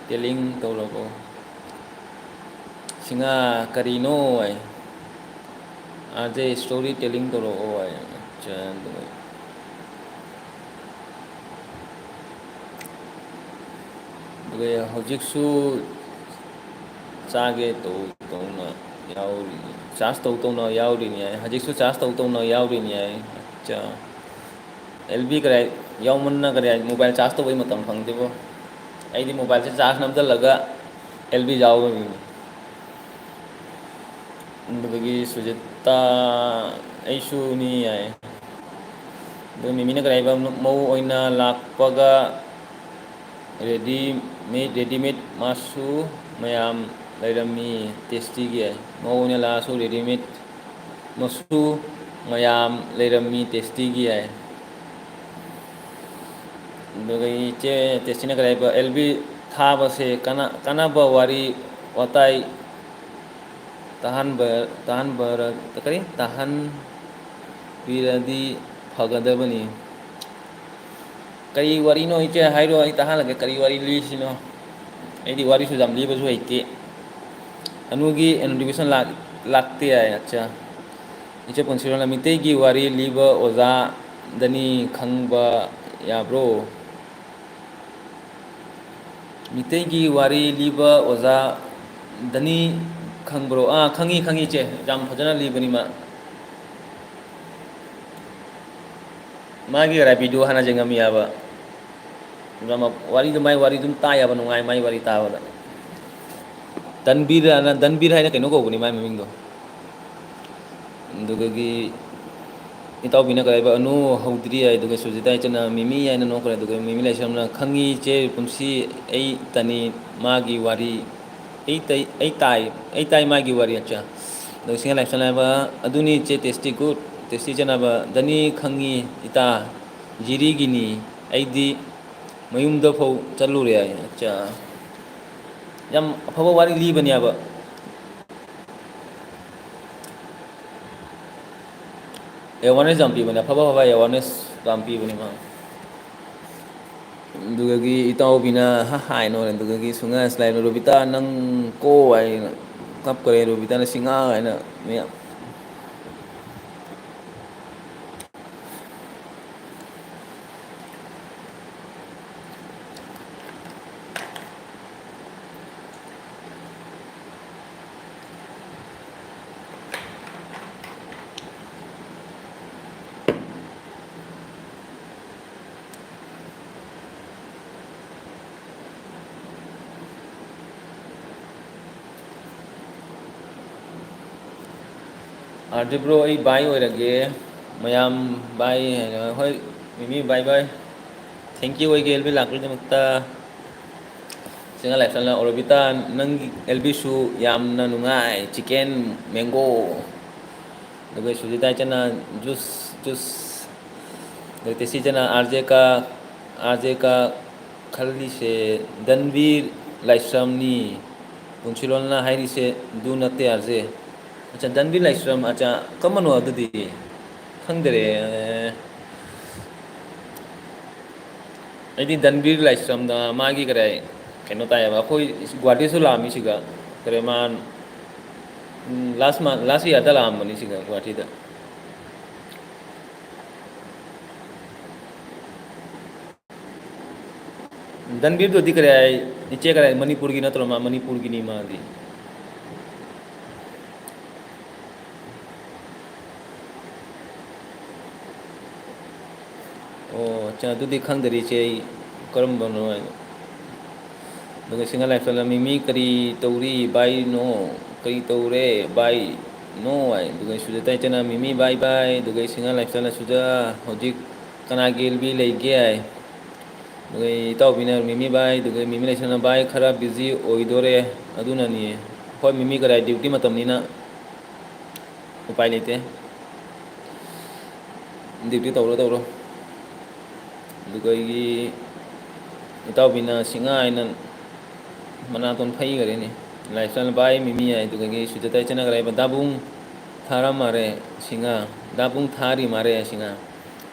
ꯇꯦꯂꯤꯡ ꯇꯧꯔꯛꯑꯣ꯫ ꯁꯤꯡꯉꯥ ꯀꯔꯤꯅꯣ ꯍꯥꯏ꯫ ꯑꯥꯔ ꯖꯦ ꯁ꯭ꯇꯣꯔꯤ ꯇꯦꯂꯤꯡ ꯇꯧꯔꯛꯑꯣ ꯍꯥꯏ꯫ ꯑꯠꯆꯥ, ꯑꯗꯨꯒ ꯑꯗꯨꯒ ꯍꯧꯖꯤꯛꯁꯨ ꯆꯥꯒꯦ ꯇꯧ ꯇꯧꯅ ꯌꯥꯎꯔꯤ, ꯆꯥꯔꯖ ꯇꯧ ꯇꯧꯅ ꯌꯥꯎꯔꯤꯅꯤ ꯍꯥꯏ꯫ ꯍꯧꯖꯤꯛꯁꯨ ꯆꯥꯔꯖ ꯇꯧ ꯇꯧꯅ ꯌꯥꯎꯔꯤꯅꯤ ꯍꯥꯏ꯫ ꯑꯠꯆꯥ꯫ ꯑꯦꯜ ꯕꯤ ꯀꯔꯥꯏ ꯌꯥꯎꯃꯟꯅ ꯀꯔꯥꯏ ꯃꯣꯕꯥꯏꯜ ꯆꯥꯔꯖ ꯇꯧꯕꯩ ꯃꯇꯝ ꯐꯪꯗꯦꯕꯣ꯫ ꯑꯩꯗꯤ ꯃꯣꯕꯥꯏꯜꯁꯦ ꯆꯥꯔꯖ ꯅꯝꯁꯤꯜꯂꯒ ꯑꯦꯜ ꯕꯤ ꯌꯥꯎꯔꯕꯅꯤ꯫ ꯑꯗꯨꯗꯒꯤ ꯁꯨꯖꯤꯇꯥ, ꯑꯩꯁꯨꯅꯤ ꯌꯥꯏ꯫ ꯑꯗꯨ ꯃꯤꯃꯤꯅ ꯀꯔꯤ ꯍꯥꯏꯕ, ꯃꯧ ꯑꯣꯏꯅ ꯂꯥꯛꯄꯒ ꯔꯦꯗꯤꯃꯦꯗ, ꯔꯦꯗꯤꯃꯦꯗ ꯃꯆꯨ ꯃꯌꯥꯝ ꯂꯩꯔꯝꯃꯤ ꯇꯦꯁꯇꯤꯒꯤ ꯍꯥꯏ꯫ ꯃꯧ ꯑꯣꯏꯅ ꯂꯥꯛꯑꯁꯨ ꯔꯦꯗꯤꯃꯦꯗ ꯃꯆꯨ ꯃꯌꯥꯝ ꯂꯩꯔꯝꯃꯤ ꯇꯦꯁꯇꯤꯒꯤ ꯍꯥꯏ꯫ ꯑꯗꯨꯒ ꯏꯆꯦ ꯇꯦꯁꯇꯤꯅ ꯀꯔꯤ ꯍꯥꯏꯕ, ꯑꯦꯜ ꯕꯤ ꯊꯥꯕꯁꯦ ꯀꯥꯟꯅ-, ꯀꯥꯟꯅꯕ ꯋꯥꯔꯤ ꯋꯥꯇꯥꯏ ꯇꯥꯍꯟꯕ, ꯇꯥꯍꯟꯕ, ꯀꯔꯤ? ꯇꯥꯍꯟꯕꯤꯔꯗꯤ ꯐꯒꯗꯕꯅꯤ꯫ ꯀꯔꯤ ꯋꯥꯔꯤꯅꯣ ꯏꯆꯦ ꯍꯥꯏꯔꯣ, ꯑꯩ ꯇꯥꯍꯜꯂꯒꯦ꯫ ꯀꯔꯤ ꯋꯥꯔꯤ ꯂꯤꯁꯤꯅꯣ? ꯑꯩꯗꯤ ꯋꯥꯔꯤꯁꯨ ꯌꯥꯝ ꯂꯤꯕꯁꯨ ꯍꯩꯇꯦ꯫ ꯑꯅꯨꯒꯤ ꯅꯣꯇꯤꯐꯤꯀꯦꯁꯟ ꯂꯥꯛ-, ꯂꯥꯛꯇꯦ ꯍꯥꯏ꯫ ꯑꯠꯆꯥ꯫ ꯏꯆꯦ ꯄꯨꯟꯁꯤꯔꯣꯜꯅ ꯃꯤꯇꯩꯒꯤ ꯋꯥꯔꯤ ꯂꯤꯕ ꯑꯣꯖꯥ ꯗꯅꯤ ꯈꯪꯕ ꯌꯥꯕ꯭ꯔꯣ? ꯃꯤꯇꯩꯒꯤ ꯋꯥꯔꯤ ꯂꯤꯕ ꯑꯣꯖꯥ ꯗꯅꯤ ꯈꯪꯕ꯭ꯔꯣ? ꯑꯥ, ꯈꯪꯉꯤ, ꯈꯪꯉꯤ ꯏꯆꯦ꯫ ꯌꯥꯝ ꯐꯖꯅ ꯂꯤꯕꯅꯤ ꯃꯥ꯫ ꯃꯥꯒꯤ ꯔꯥꯕꯤꯗꯨ ꯍꯥꯟꯅ ꯌꯦꯡꯉꯝꯃꯤ ꯍꯥꯏꯕ꯫ ꯌꯥꯝꯅ ꯋꯥꯔꯤꯗꯨ, ꯃꯥꯏ ꯋꯥꯔꯤ ꯑꯗꯨꯝ ꯇꯥ ꯌꯥꯕ, ꯅꯨꯡꯉꯥꯏ ꯃꯥꯏ ꯋꯥꯔꯤ ꯇꯥꯕꯗ꯫ ꯇꯟꯕꯤꯔ ꯍꯥꯏꯅ, ꯗꯟꯕꯤꯔ ꯍꯥꯏꯅ ꯀꯩꯅꯣ ꯀꯧꯕꯅꯤ ꯃꯥꯏ ꯃꯃꯤꯡꯗꯣ꯫ ꯑꯗꯨꯗꯒꯤ ꯏꯇꯥꯎꯕꯤꯅ ꯀꯔꯤ ꯍꯥꯏꯕ, "ꯑꯅꯨ ꯍꯧꯗ꯭ꯔꯤ" ꯍꯥꯏ, ꯑꯗꯨꯒ ꯁꯨꯖꯤꯇꯥ ꯏꯆꯟꯅ "ꯃꯤꯃꯤ" ꯍꯥꯏꯅ ꯅꯣꯛꯈ꯭ꯔꯦ꯫ ꯑꯗꯨꯒ ꯃꯤꯃꯤ ꯂꯥꯏꯁ꯭ꯔꯝꯅ, "ꯈꯪꯉꯤ ꯏꯆꯦ ꯄꯨꯟꯁꯤ, ꯑꯩ ꯇꯅꯤ ꯃꯥꯒꯤ ꯋꯥꯔꯤ, ꯑꯩ ꯇꯩ-, ꯑꯩ ꯇꯥꯏ, ꯑꯩ ꯇꯥꯏ ꯃꯥꯒꯤ ꯋꯥꯔꯤ꯫ ꯑꯠꯆꯥ"꯫ ꯑꯗꯨꯒ ꯁꯤꯡꯍ ꯂꯥꯏꯁ꯭ꯔꯝꯅ ꯍꯥꯏꯕ, "ꯑꯗꯨꯅꯤ ꯏꯆꯦ ꯇꯦꯁꯇꯤ ꯒꯨꯗ"꯫ ꯇꯦꯁꯇꯤ ꯆꯠꯅꯕ꯫ ꯗꯅꯤ ꯈꯪꯉꯤ ꯏꯇꯥ, ꯖꯤꯔꯤꯒꯤꯅꯤ꯫ ꯑꯩꯗꯤ ꯃꯌꯨꯝꯗ ꯐꯥꯎ ꯆꯠꯂꯨꯔꯦ ꯍꯥꯏ꯫ ꯑꯠꯆꯥ, ꯌꯥꯝ ꯑꯐꯕ ꯋꯥꯔꯤ ꯂꯤꯕꯅꯦꯕ꯫ ꯑꯦꯋꯥꯔꯅꯦꯁ ꯌꯥꯝ ꯄꯤꯕꯅꯦ, ꯑꯐꯕ ꯑꯐꯕ ꯑꯦꯋꯥꯔꯅꯦꯁ ꯌꯥꯝ ꯄꯤꯕꯅꯦ ꯃꯥ꯫ ꯑꯗꯨꯗꯒꯤ ꯏꯇꯥꯎꯕꯤꯅ ꯍꯥ ꯍꯥꯏꯅ ꯍꯣꯔꯦꯟ, ꯑꯗꯨꯗꯒꯤ ꯁꯨꯡꯉꯥꯏ ꯁꯂꯥꯏꯅ, "ꯔꯣꯕꯤꯇꯥ ꯅꯪ ꯀꯣ" ꯍꯥꯏꯅ ꯀꯞꯈ꯭ꯔꯦ, "ꯔꯣꯕꯤꯇꯥꯅ ꯁꯤꯡꯉꯥ" ꯍꯥꯏꯅ ꯃꯌꯥꯝ꯫ ꯑꯥꯔ ꯖꯦ ꯕ꯭ꯔꯣ, ꯑꯩ ꯕꯥꯏ ꯑꯣꯏꯔꯒꯦ꯫ ꯃꯌꯥꯝ ꯕꯥꯏ ꯍꯥꯏꯅ, ꯍꯣꯏ, ꯃꯤꯃꯤ ꯕꯥꯏ ꯕꯥꯏ꯫ Thank you ꯑꯣꯏꯒꯦ ꯑꯦꯜ ꯕꯤ ꯂꯥꯛꯄꯒꯤꯗꯃꯛꯇ꯫ ꯁꯤꯡꯉꯥ ꯂꯥꯏꯐꯁ꯭ꯇꯥꯏꯜꯅ, "ꯑꯣꯔꯣꯕꯤꯇꯥ, ꯅꯪꯒꯤ ꯑꯦꯜ ꯕꯤꯁꯨ ꯌꯥꯝꯅ ꯅꯨꯡꯉꯥꯏ, ꯆꯤꯀꯦꯟ ꯃꯦꯡꯒꯣ"꯫ ꯑꯗꯨꯒ ꯁꯨꯖꯤꯇꯥ ꯏꯆꯟꯅ, "ꯖꯨꯁ, ꯖꯨꯁ"꯫ ꯑꯗꯨꯒ ꯇꯦꯁꯤ ꯏꯆꯟꯅ, "ꯑꯥꯔ ꯖꯦ ꯀꯥ, ꯑꯥꯔ ꯖꯦ ꯀꯥ ꯈꯜꯂꯤꯁꯦ ꯗꯟꯕꯤꯔ ꯂꯥꯏꯁ꯭ꯔꯝꯅꯤ꯫ ꯄꯨꯟꯁꯤꯂꯣꯟꯅ ꯍꯥꯏꯔꯤꯁꯦ ꯑꯗꯨ ꯅꯠꯇꯦ ꯑꯥꯔ ꯖꯦ"꯫ ꯑꯠꯆꯥ, ꯗꯟꯕꯤꯔ ꯂꯥꯏꯁ꯭ꯔꯝ, ꯑꯠꯆꯥ, ꯀꯔꯝꯕꯅꯣ ꯑꯗꯨꯗꯤ? ꯈꯪꯗꯔꯦ꯫ ꯑꯩꯗꯤ ꯗꯟꯕꯤꯔ ꯂꯥꯏꯁ꯭ꯔꯝꯗ ꯃꯥꯒꯤ ꯀꯔꯤ ꯀꯩꯅꯣ ꯇꯥꯏꯌꯦꯕ꯫ ꯑꯩꯈꯣꯏ ꯒꯨꯍꯥꯇꯤꯁꯨ ꯂꯥꯛꯑꯝꯃꯤ ꯁꯤꯒ꯫ ꯀꯔꯤ ꯃꯥ, ꯎꯝ, ꯂꯥꯁ ꯃꯟ, ꯂꯥꯁ ꯏꯌꯥꯔꯗ ꯂꯥꯛꯑꯝꯕꯅꯤ ꯁꯤꯒ ꯒꯨꯍꯥꯇꯤꯗ꯫ ꯗꯟꯕꯤꯔꯗꯨꯗꯤ ꯀꯔꯤ ꯍꯥꯏ? ꯏꯆꯦ ꯀꯔꯤ ꯍꯥꯏ? ꯃꯅꯤꯄꯨꯔꯒꯤ ꯅꯠꯇ꯭ꯔꯣ? ꯃꯥ ꯃꯅꯤꯄꯨꯔꯒꯤꯅꯤ ꯃꯥꯗꯤ꯫ ꯑꯣ, ꯑꯠꯆꯥ, ꯑꯗꯨꯗꯤ ꯈꯪꯗꯔꯤ ꯏꯆꯦ ꯑꯩ ꯀꯔꯝꯕꯅꯣ ꯍꯥꯏꯅ꯫ ꯑꯗꯨꯒ ꯁꯤꯡꯉꯥ ꯂꯥꯏꯐꯁ꯭ꯇꯥꯏꯜꯅ, "ꯃꯤꯃꯤ ꯀꯔꯤ ꯇꯧꯔꯤ ꯕꯥꯏ ꯅꯣ? ꯀꯔꯤ ꯇꯧꯔꯦ ꯕꯥꯏ ꯅꯣ?" ꯍꯥꯏ꯫ ꯑꯗꯨꯒ ꯁꯨꯖꯥꯇꯥ ꯏꯆꯟꯅ, "ꯃꯤꯃꯤ ꯕꯥꯏ ꯕꯥꯏ"꯫ ꯑꯗꯨꯒ ꯁꯤꯡꯉꯥ ꯂꯥꯏꯐꯁ꯭ꯇꯥꯏꯜꯅ, "ꯁꯨꯖꯥ, ꯍꯧꯖꯤꯛ ꯀꯅꯥꯒꯤ ꯑꯦꯜ ꯕꯤ ꯂꯩꯒꯦ?" ꯍꯥꯏ꯫ ꯑꯗꯨꯒ ꯏꯇꯥꯎꯕꯤꯅ, "ꯃꯤꯃꯤ ꯕꯥꯏ", ꯑꯗꯨꯒ ꯃꯤꯃꯤ ꯂꯩꯁꯅ, "ꯕꯥꯏ, ꯈꯔ ꯕꯤꯖꯤ ꯑꯣꯏꯗꯣꯔꯦ, ꯑꯗꯨꯅꯅꯤ"꯫ ꯍꯣꯏ, ꯃꯤꯃꯤ ꯀꯔꯥꯏ, ꯗ꯭ꯌꯨꯇꯤ ꯃꯇꯝꯅꯤꯅ ꯎꯄꯥꯏ ꯂꯩꯇꯦ꯫ ꯗ꯭ꯌꯨꯇꯤ ꯇꯧꯔꯣ, ꯇꯧꯔꯣ꯫ ꯑꯗꯨꯒ ꯑꯩꯒꯤ ꯏꯇꯥꯎꯕꯤꯅ ꯁꯤꯡꯍꯥ ꯍꯥꯏꯅ ꯃꯅꯥꯇꯣꯟ ꯐꯩꯈꯔꯦꯅꯦ꯫ ꯂꯥꯏꯐ ꯏꯁꯇꯥꯏꯜ ꯕꯥꯏ ꯃꯤꯃꯤ ꯍꯥꯏ꯫ ꯑꯗꯨꯗꯒꯤ ꯁꯨꯖꯥꯇꯥ ꯏꯆꯟꯅ ꯀꯔꯤ ꯍꯥꯏꯕ? ꯗꯥꯕꯨꯡ ꯊꯥꯔꯝꯃꯔꯦ ꯁꯤꯡꯍꯥ, ꯗꯥꯕꯨꯡ ꯊꯥꯔꯤ ꯃꯥꯔꯦ ꯁꯤꯡꯍꯥ꯫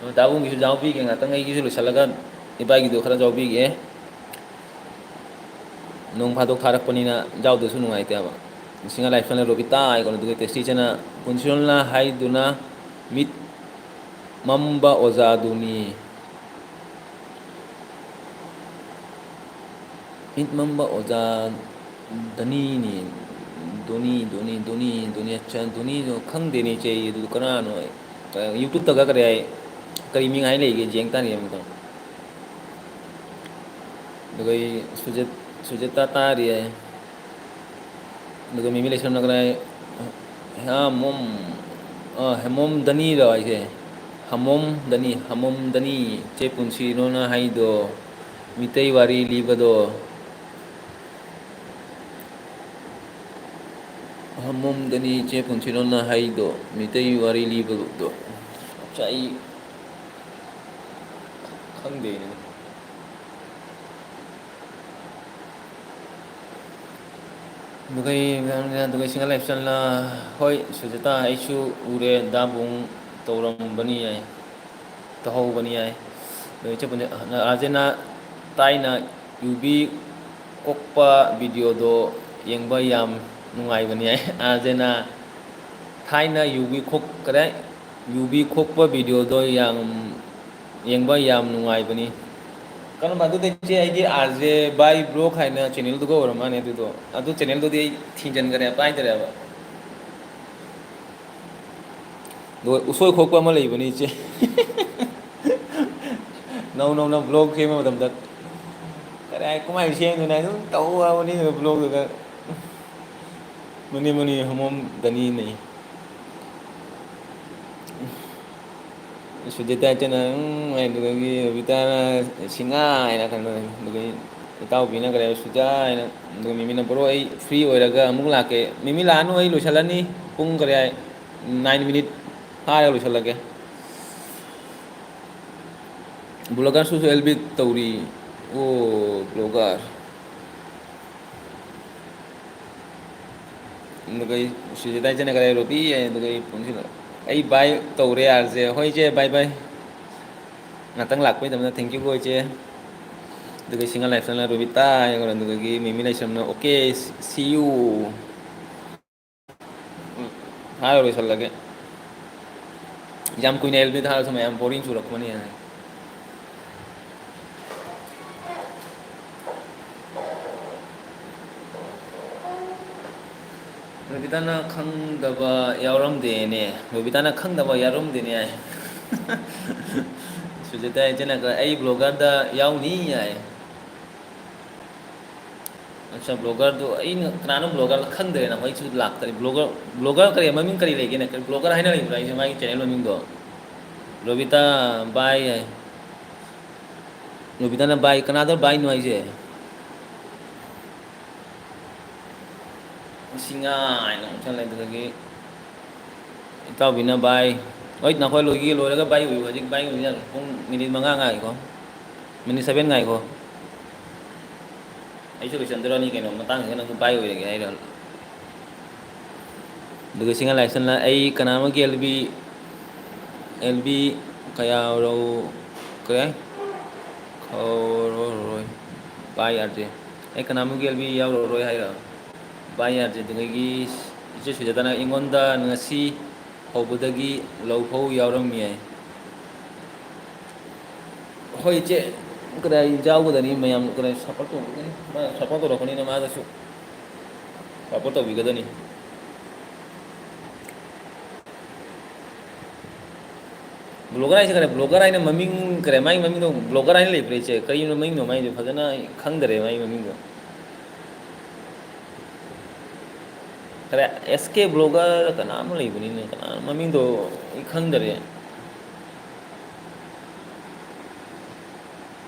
ꯑꯗꯣ ꯗꯥꯕꯨꯡꯒꯤꯁꯨ ꯌꯥꯎꯕꯤꯒꯦ, ꯉꯥꯛꯇꯪ ꯑꯩꯒꯤꯁꯨ ꯂꯣꯏꯁꯤꯜꯂꯒ ꯏꯕꯥꯏꯒꯤꯗꯣ ꯈꯔ ꯌꯥꯎꯕꯤꯒꯦ꯫ ꯅꯣꯡ ꯐꯥꯗꯣꯛ ꯊꯥꯔꯛꯄꯅꯤꯅ ꯌꯥꯎꯗꯁꯨ ꯅꯨꯡꯉꯥꯏꯇꯦꯕ꯫ ꯁꯤꯡꯍꯥ ꯂꯥꯏꯐ ꯏꯁꯇꯥꯏꯜꯅ ꯔꯣꯕꯤꯇꯥ ꯍꯥꯏꯀꯣ, ꯑꯗꯨꯒ ꯇꯦꯁꯇꯤ ꯏꯆꯟꯅ ꯄꯨꯟꯁꯤꯔꯣꯜꯅ ꯍꯥꯏꯗꯨꯅ ꯃꯤꯠ ꯃꯝꯕ ꯑꯣꯖꯥꯗꯨꯅꯤ꯫ ꯃꯤꯠ ꯃꯝꯕ ꯑꯣꯖꯥ ꯗꯅꯤꯅꯤ꯫ ꯗꯣꯅꯤ, ꯗꯣꯅꯤ, ꯗꯣꯅꯤ, ꯗꯣꯅꯤ, ꯑꯠꯆꯥ, ꯗꯣꯅꯤꯗꯣ ꯈꯪꯗꯦꯅꯦ ꯏꯆꯦ, ꯑꯗꯨ ꯀꯅꯥꯅꯣ? ꯌꯨꯇ꯭ꯌꯨꯕꯇꯒ ꯀꯔꯤ ꯍꯥꯏ, ꯀꯔꯤ ꯃꯤꯡ ꯍꯥꯏ ꯂꯩꯒꯦ? ꯌꯦꯡ ꯇꯥꯔꯦ ꯑꯃꯨꯛꯇꯪ꯫ ꯑꯗꯨꯒ ꯑꯩ ꯁꯨꯖꯦꯠ-, ꯁꯨꯖꯦꯇꯥ ꯇꯥꯔꯤ ꯍꯥꯏ꯫ ꯑꯗꯨꯒ ꯃꯤꯃꯤ ꯂꯩꯁ꯭ꯔꯝꯅ ꯀꯗꯥꯏ? ꯍꯥꯃꯣꯝ, ꯑ, ꯍꯦꯃꯣꯝ ꯗꯅꯤꯔꯣ ꯍꯥꯏꯁꯦ? ꯍꯥꯃꯣꯝ ꯗꯅꯤ, ꯍꯥꯃꯣꯝ ꯗꯅꯤ, ꯆꯦ ꯄꯨꯟꯁꯤꯔꯣꯅ ꯍꯥꯏꯗꯣ, ꯃꯤꯇꯩ ꯋꯥꯔꯤ ꯂꯤꯕꯗꯣ꯫ ꯍꯥꯃꯣꯝ ꯗꯅꯤ, ꯆꯦ ꯄꯨꯟꯁꯤꯔꯣꯅ ꯍꯥꯏꯗꯣ, ꯃꯤꯇꯩ ꯋꯥꯔꯤ ꯂꯤꯕꯗꯣ꯫ ꯑꯠꯆꯥ, ꯑꯩ ꯈꯪꯗꯦꯅꯦ꯫ ꯑꯗꯨꯒ ꯑꯩ, ꯑꯗꯨꯒ ꯁꯤꯡꯍꯥ ꯂꯥꯏꯐ ꯏꯁꯇꯥꯏꯜꯅ, ꯍꯣꯏ, ꯁꯨꯖꯥꯇꯥ, ꯑꯩꯁꯨ ꯎꯔꯦ, ꯗꯥꯕꯨꯡ ꯇꯧꯔꯝꯕꯅꯤ ꯍꯥꯏ, ꯇꯧꯍꯧꯕꯅꯤ ꯍꯥꯏ꯫ ꯑꯗꯨꯒ ꯏꯆꯦ ꯄꯨꯟꯁꯤ-, ꯑꯥꯔꯖꯦꯅꯥ ꯇꯥꯏꯅ ꯌꯨꯕꯤ ꯀꯣꯛꯄ ꯚꯤꯗꯤꯑꯣꯗꯣ ꯌꯦꯡꯕ ꯌꯥꯝ ꯅꯨꯡꯉꯥꯏꯕꯅꯤ ꯍꯥꯏ꯫ ꯑꯥꯔꯖꯦꯅꯥ ꯊꯥꯏꯅ ꯌꯨꯕꯤ ꯈꯣꯛ-, ꯀꯗꯥꯏ? ꯌꯨꯕꯤ ꯈꯣꯛꯄ ꯚꯤꯗꯤꯑꯣꯗꯣ ꯌꯥꯝ ꯌꯦꯡꯕ ꯌꯥꯝ ꯅꯨꯡꯉꯥꯏꯕꯅꯤ꯫ ꯀꯔꯝꯕ? ꯑꯗꯨꯗ ꯏꯆꯦ, ꯑꯩꯒꯤ ꯑꯥꯔ ꯖꯦ ꯕꯥꯏ ꯕ꯭ꯂꯣꯛ ꯍꯥꯏꯅ ꯆꯦꯅꯦꯜꯗꯨꯒ ꯑꯣꯏꯔ ꯃꯥꯜꯂꯦ ꯑꯗꯨꯗꯣ꯫ ꯑꯗꯨ ꯆꯦꯅꯦꯜꯗꯨꯗꯤ ꯑꯩ ꯊꯤꯡꯖꯤꯟꯈꯔꯦ, ꯄꯥꯏꯗꯔꯦꯕ꯫ ꯑꯗꯨꯒ ꯎꯁꯣꯏ ꯈꯣꯛꯄ ꯑꯃ ꯂꯩꯕꯅꯤ ꯏꯆꯦ꯫ ꯅꯧ ꯅꯧꯅ ꯕ꯭ꯂꯣꯛ ꯁꯦꯝꯕ ꯃꯇꯝꯗ ꯀꯔꯤ ꯍꯥꯏ, ꯀꯃꯥꯏꯅ ꯁꯦꯝꯗꯣꯏꯅꯣ ꯍꯥꯏ ꯑꯗꯨꯝ ꯇꯧ ꯍꯥꯏꯕꯅꯤ ꯕ꯭ꯂꯣꯛꯇꯨꯗ꯫ Money money ꯍꯃꯣꯝ ꯗꯅꯤꯅꯤ꯫ ꯁꯨꯖꯤꯇꯥ ꯏꯆꯟꯅ, "ꯎꯝ," ꯍꯥꯏ, ꯑꯗꯨꯗꯒꯤ ꯔꯣꯕꯤꯇꯥꯅ, "ꯁꯤꯡꯍꯥ," ꯍꯥꯏꯅ ꯀꯩꯅꯣ, ꯑꯗꯨꯗꯒꯤ ꯏꯇꯥꯎꯕꯤꯅ ꯀꯔꯤ ꯍꯥꯏ, "ꯁꯨꯖꯥ," ꯍꯥꯏꯅ, ꯑꯗꯨꯒ ꯃꯤꯃꯤꯅ, "ꯕ꯭ꯔꯣ, ꯑꯩ ꯐ꯭ꯔꯤ ꯑꯣꯏꯔꯒ ꯑꯃꯨꯛ ꯂꯥꯛꯀꯦ꯫" "ꯃꯤꯃꯤ, ꯂꯥꯛꯑꯅꯨ, ꯑꯩ ꯂꯣꯏꯁꯤꯜꯂꯅꯤ, ꯄꯨꯡ ꯀꯔꯤ ꯍꯥꯏ, ꯅꯥꯏꯟ ꯃꯤꯅꯤꯠ ꯐꯥꯔꯒ ꯂꯣꯏꯁꯤꯜꯂꯒꯦ꯫" ꯕ꯭ꯂꯣꯒꯔꯁꯨ ꯑꯦꯜ ꯕꯤ ꯇꯧꯔꯤ꯫ ꯑꯣ, ꯕ꯭ꯂꯣꯒꯔ꯫ ꯑꯗꯨꯒ ꯑꯩ ꯁꯤꯁꯤꯗ ꯍꯥꯏꯖꯅꯈ꯭ꯔꯦ ꯔꯣꯕꯤ, ꯑꯗꯨꯒ ꯑꯩ ꯄꯨꯟꯁꯤꯗ ꯑꯩ ꯕꯥꯏ ꯇꯧꯔꯦ ꯌꯥꯔꯁꯦ꯫ ꯍꯣꯏ ꯏꯆꯦ, ꯕꯥꯏ ꯕꯥꯏ꯫ ꯉꯥꯛꯇꯪ ꯂꯥꯛꯄꯩꯗꯃꯛꯇ thank you ꯀꯣ ꯏꯆꯦ꯫ ꯑꯗꯨꯒ ꯁꯤꯡꯍ ꯂꯥꯏꯐꯁꯅ ꯔꯣꯕꯤꯇꯥ ꯍꯥꯏꯈ꯭ꯔꯣ, ꯑꯗꯨꯗꯒꯤ ꯃꯤꯃꯤ ꯂꯥꯏꯁ꯭ꯔꯝꯅ okay, see you꯫ ꯎꯝ, ꯍꯥꯏꯔ ꯂꯣꯏꯁꯜꯂꯒꯦ꯫ ꯌꯥꯝ ꯀꯨꯏꯅ ꯑꯦꯜꯕꯤ ꯊꯥꯔꯁꯨ ꯃꯌꯥꯝ ꯕꯣꯔꯤꯡ ꯆꯨꯔꯛꯄꯅꯤ ꯍꯥꯏ꯫ ꯔꯣꯕꯤꯇꯥꯅ ꯈꯪꯗꯕ ꯌꯥꯎꯔꯝꯗꯦꯅꯦ꯫ ꯔꯣꯕꯤꯇꯥꯅ ꯈꯪꯗꯕ ꯌꯥꯎꯔꯝꯗꯦꯅꯦ ꯍꯥꯏ꯫ ꯁꯨꯖꯥꯇꯥ ꯏꯆꯦꯅ ꯑꯩ ꯕ꯭ꯂꯣꯒꯔꯗ ꯌꯥꯎꯅꯤ ꯍꯥꯏ꯫ ꯑꯠꯆꯥ, ꯕ꯭ꯂꯣꯒꯔꯗꯨ ꯑꯩꯅ ꯀꯅꯥꯅꯣ ꯕ꯭ꯂꯣꯒꯔ ꯈꯪꯗ꯭ꯔꯦꯅ, ꯑꯩꯁꯨ ꯂꯥꯛꯇꯔꯦ꯫ ꯕ꯭ꯂꯣꯒꯔ, ꯕ꯭ꯂꯣꯒꯔ ꯀꯔꯤ ꯃꯃꯤꯡ ꯀꯔꯤ ꯂꯩꯒꯦꯅꯦ? ꯀꯔꯤ ꯕ꯭ꯂꯣꯒꯔ ꯍꯥꯏꯅ ꯂꯩꯕ꯭ꯔꯥ? ꯑꯩꯁꯦ ꯃꯥꯒꯤ ꯆꯦꯅꯦꯜ ꯃꯃꯤꯡꯗꯣ ꯔꯣꯕꯤꯇꯥ ꯕꯥꯏ ꯍꯥꯏ꯫ ꯔꯣꯕꯤꯇꯥꯅ ꯕꯥꯏ, ꯀꯅꯥꯗ ꯕꯥꯏꯅꯣ ꯍꯥꯏꯁꯦ? ꯁꯤꯡꯍ ꯍꯥꯏꯅ ꯑꯃꯨꯛ ꯆꯠꯂꯦ꯫ ꯑꯗꯨꯗꯒꯤ ꯏꯇꯥꯎꯕꯤꯅ ꯕꯥꯏ, ꯍꯣꯏ, ꯅꯈꯣꯏ ꯂꯣꯏꯒꯤ ꯂꯣꯏꯔꯒ ꯕꯥꯏ ꯑꯣꯏꯌꯨ꯫ ꯍꯧꯖꯤꯛ ꯕꯥꯏ ꯑꯣꯏꯕ ꯌꯥꯔꯣꯏ꯫ ꯄꯨꯡ ꯃꯤꯅꯤꯠ ꯃꯉꯥ ꯉꯥꯏꯈꯣ, ꯃꯤꯅꯤꯠ ꯁꯚꯦꯟ ꯉꯥꯏꯈꯣ꯫ ꯑꯩꯁꯨ ꯂꯣꯏꯁꯟꯗꯣꯔꯅꯤ ꯀꯩꯅꯣ, ꯃꯇꯥꯡꯁꯤꯗ ꯅꯪꯁꯨ ꯕꯥꯏ ꯑꯣꯏꯔꯒꯦ ꯍꯥꯏꯔꯣ? ꯑꯗꯨꯒ ꯁꯤꯡꯍ ꯂꯥꯏꯁ꯭ꯔꯝꯅ ꯑꯩ ꯀꯅꯥ ꯑꯃꯒꯤ ꯑꯦꯜ ꯕꯤ, ꯑꯦꯜ ꯕꯤ ꯀꯌꯥ ꯔꯧ-, ꯀꯩ ꯍꯥꯏ? ꯈꯧꯔꯔꯣꯏ꯫ ꯕꯥꯏ ꯑꯥꯔ ꯖꯦ꯫ ꯑꯩ ꯀꯅꯥ ꯑꯃꯒꯤ ꯑꯦꯜ ꯕꯤ ꯌꯥꯎꯔꯔꯣꯏ ꯍꯥꯏꯔꯣ? ꯕꯥꯏ ꯑꯥꯔ ꯖꯦ꯫ ꯑꯗꯨꯗꯒꯤ ꯏꯆꯦ ꯁꯨꯖꯥꯇꯥꯅ ꯑꯩꯉꯣꯟꯗ ꯉꯁꯤ ꯍꯧꯕꯗꯒꯤ ꯂꯧꯐꯧ ꯌꯥꯎꯔꯝꯃꯤ ꯍꯥꯏ꯫ ꯍꯣꯏ ꯏꯆꯦ, ꯀꯗꯥꯏ ꯌꯥꯎꯒꯗꯅꯤ, ꯃꯌꯥꯝ ꯀꯗꯥꯏ ꯁꯞꯄꯣꯔꯠ ꯇꯧꯒꯗꯅꯤ, ꯃꯥ ꯁꯞꯄꯣꯔꯠ ꯇꯧꯔꯛꯄꯅꯤꯅ ꯃꯥꯒꯁꯨ ꯁꯞꯄꯣꯔꯠ ꯇꯧꯕꯤꯒꯗꯅꯤ꯫ ꯕ꯭ꯂꯣꯒꯔ ꯍꯥꯏꯁꯦ ꯀꯔꯤ? ꯕ꯭ꯂꯣꯒꯔ ꯍꯥꯏꯅ ꯃꯃꯤꯡ ꯀꯔꯤ? ꯃꯥꯏ ꯃꯃꯤꯡꯗꯣ ꯕ꯭ꯂꯣꯒꯔ ꯍꯥꯏꯅ ꯂꯩꯕ꯭ꯔꯥ ꯏꯆꯦ? ꯀꯔꯤꯅꯣ ꯃꯃꯤꯡꯗꯣ ꯃꯥꯏꯗꯣ? ꯐꯖꯅ ꯑꯩ ꯈꯪꯗꯔꯦ ꯃꯥꯏ ꯃꯃꯤꯡꯗꯣ꯫ ꯀꯔꯤ? ꯑꯦꯁ ꯀꯦ ꯕ꯭ꯂꯣꯒꯔ ꯀꯅꯥ ꯑꯃ ꯂꯩꯕꯅꯤꯅꯦ, ꯀꯅꯥ ꯃꯃꯤꯡꯗꯣ ꯑꯩ ꯈꯪꯗꯔꯦ꯫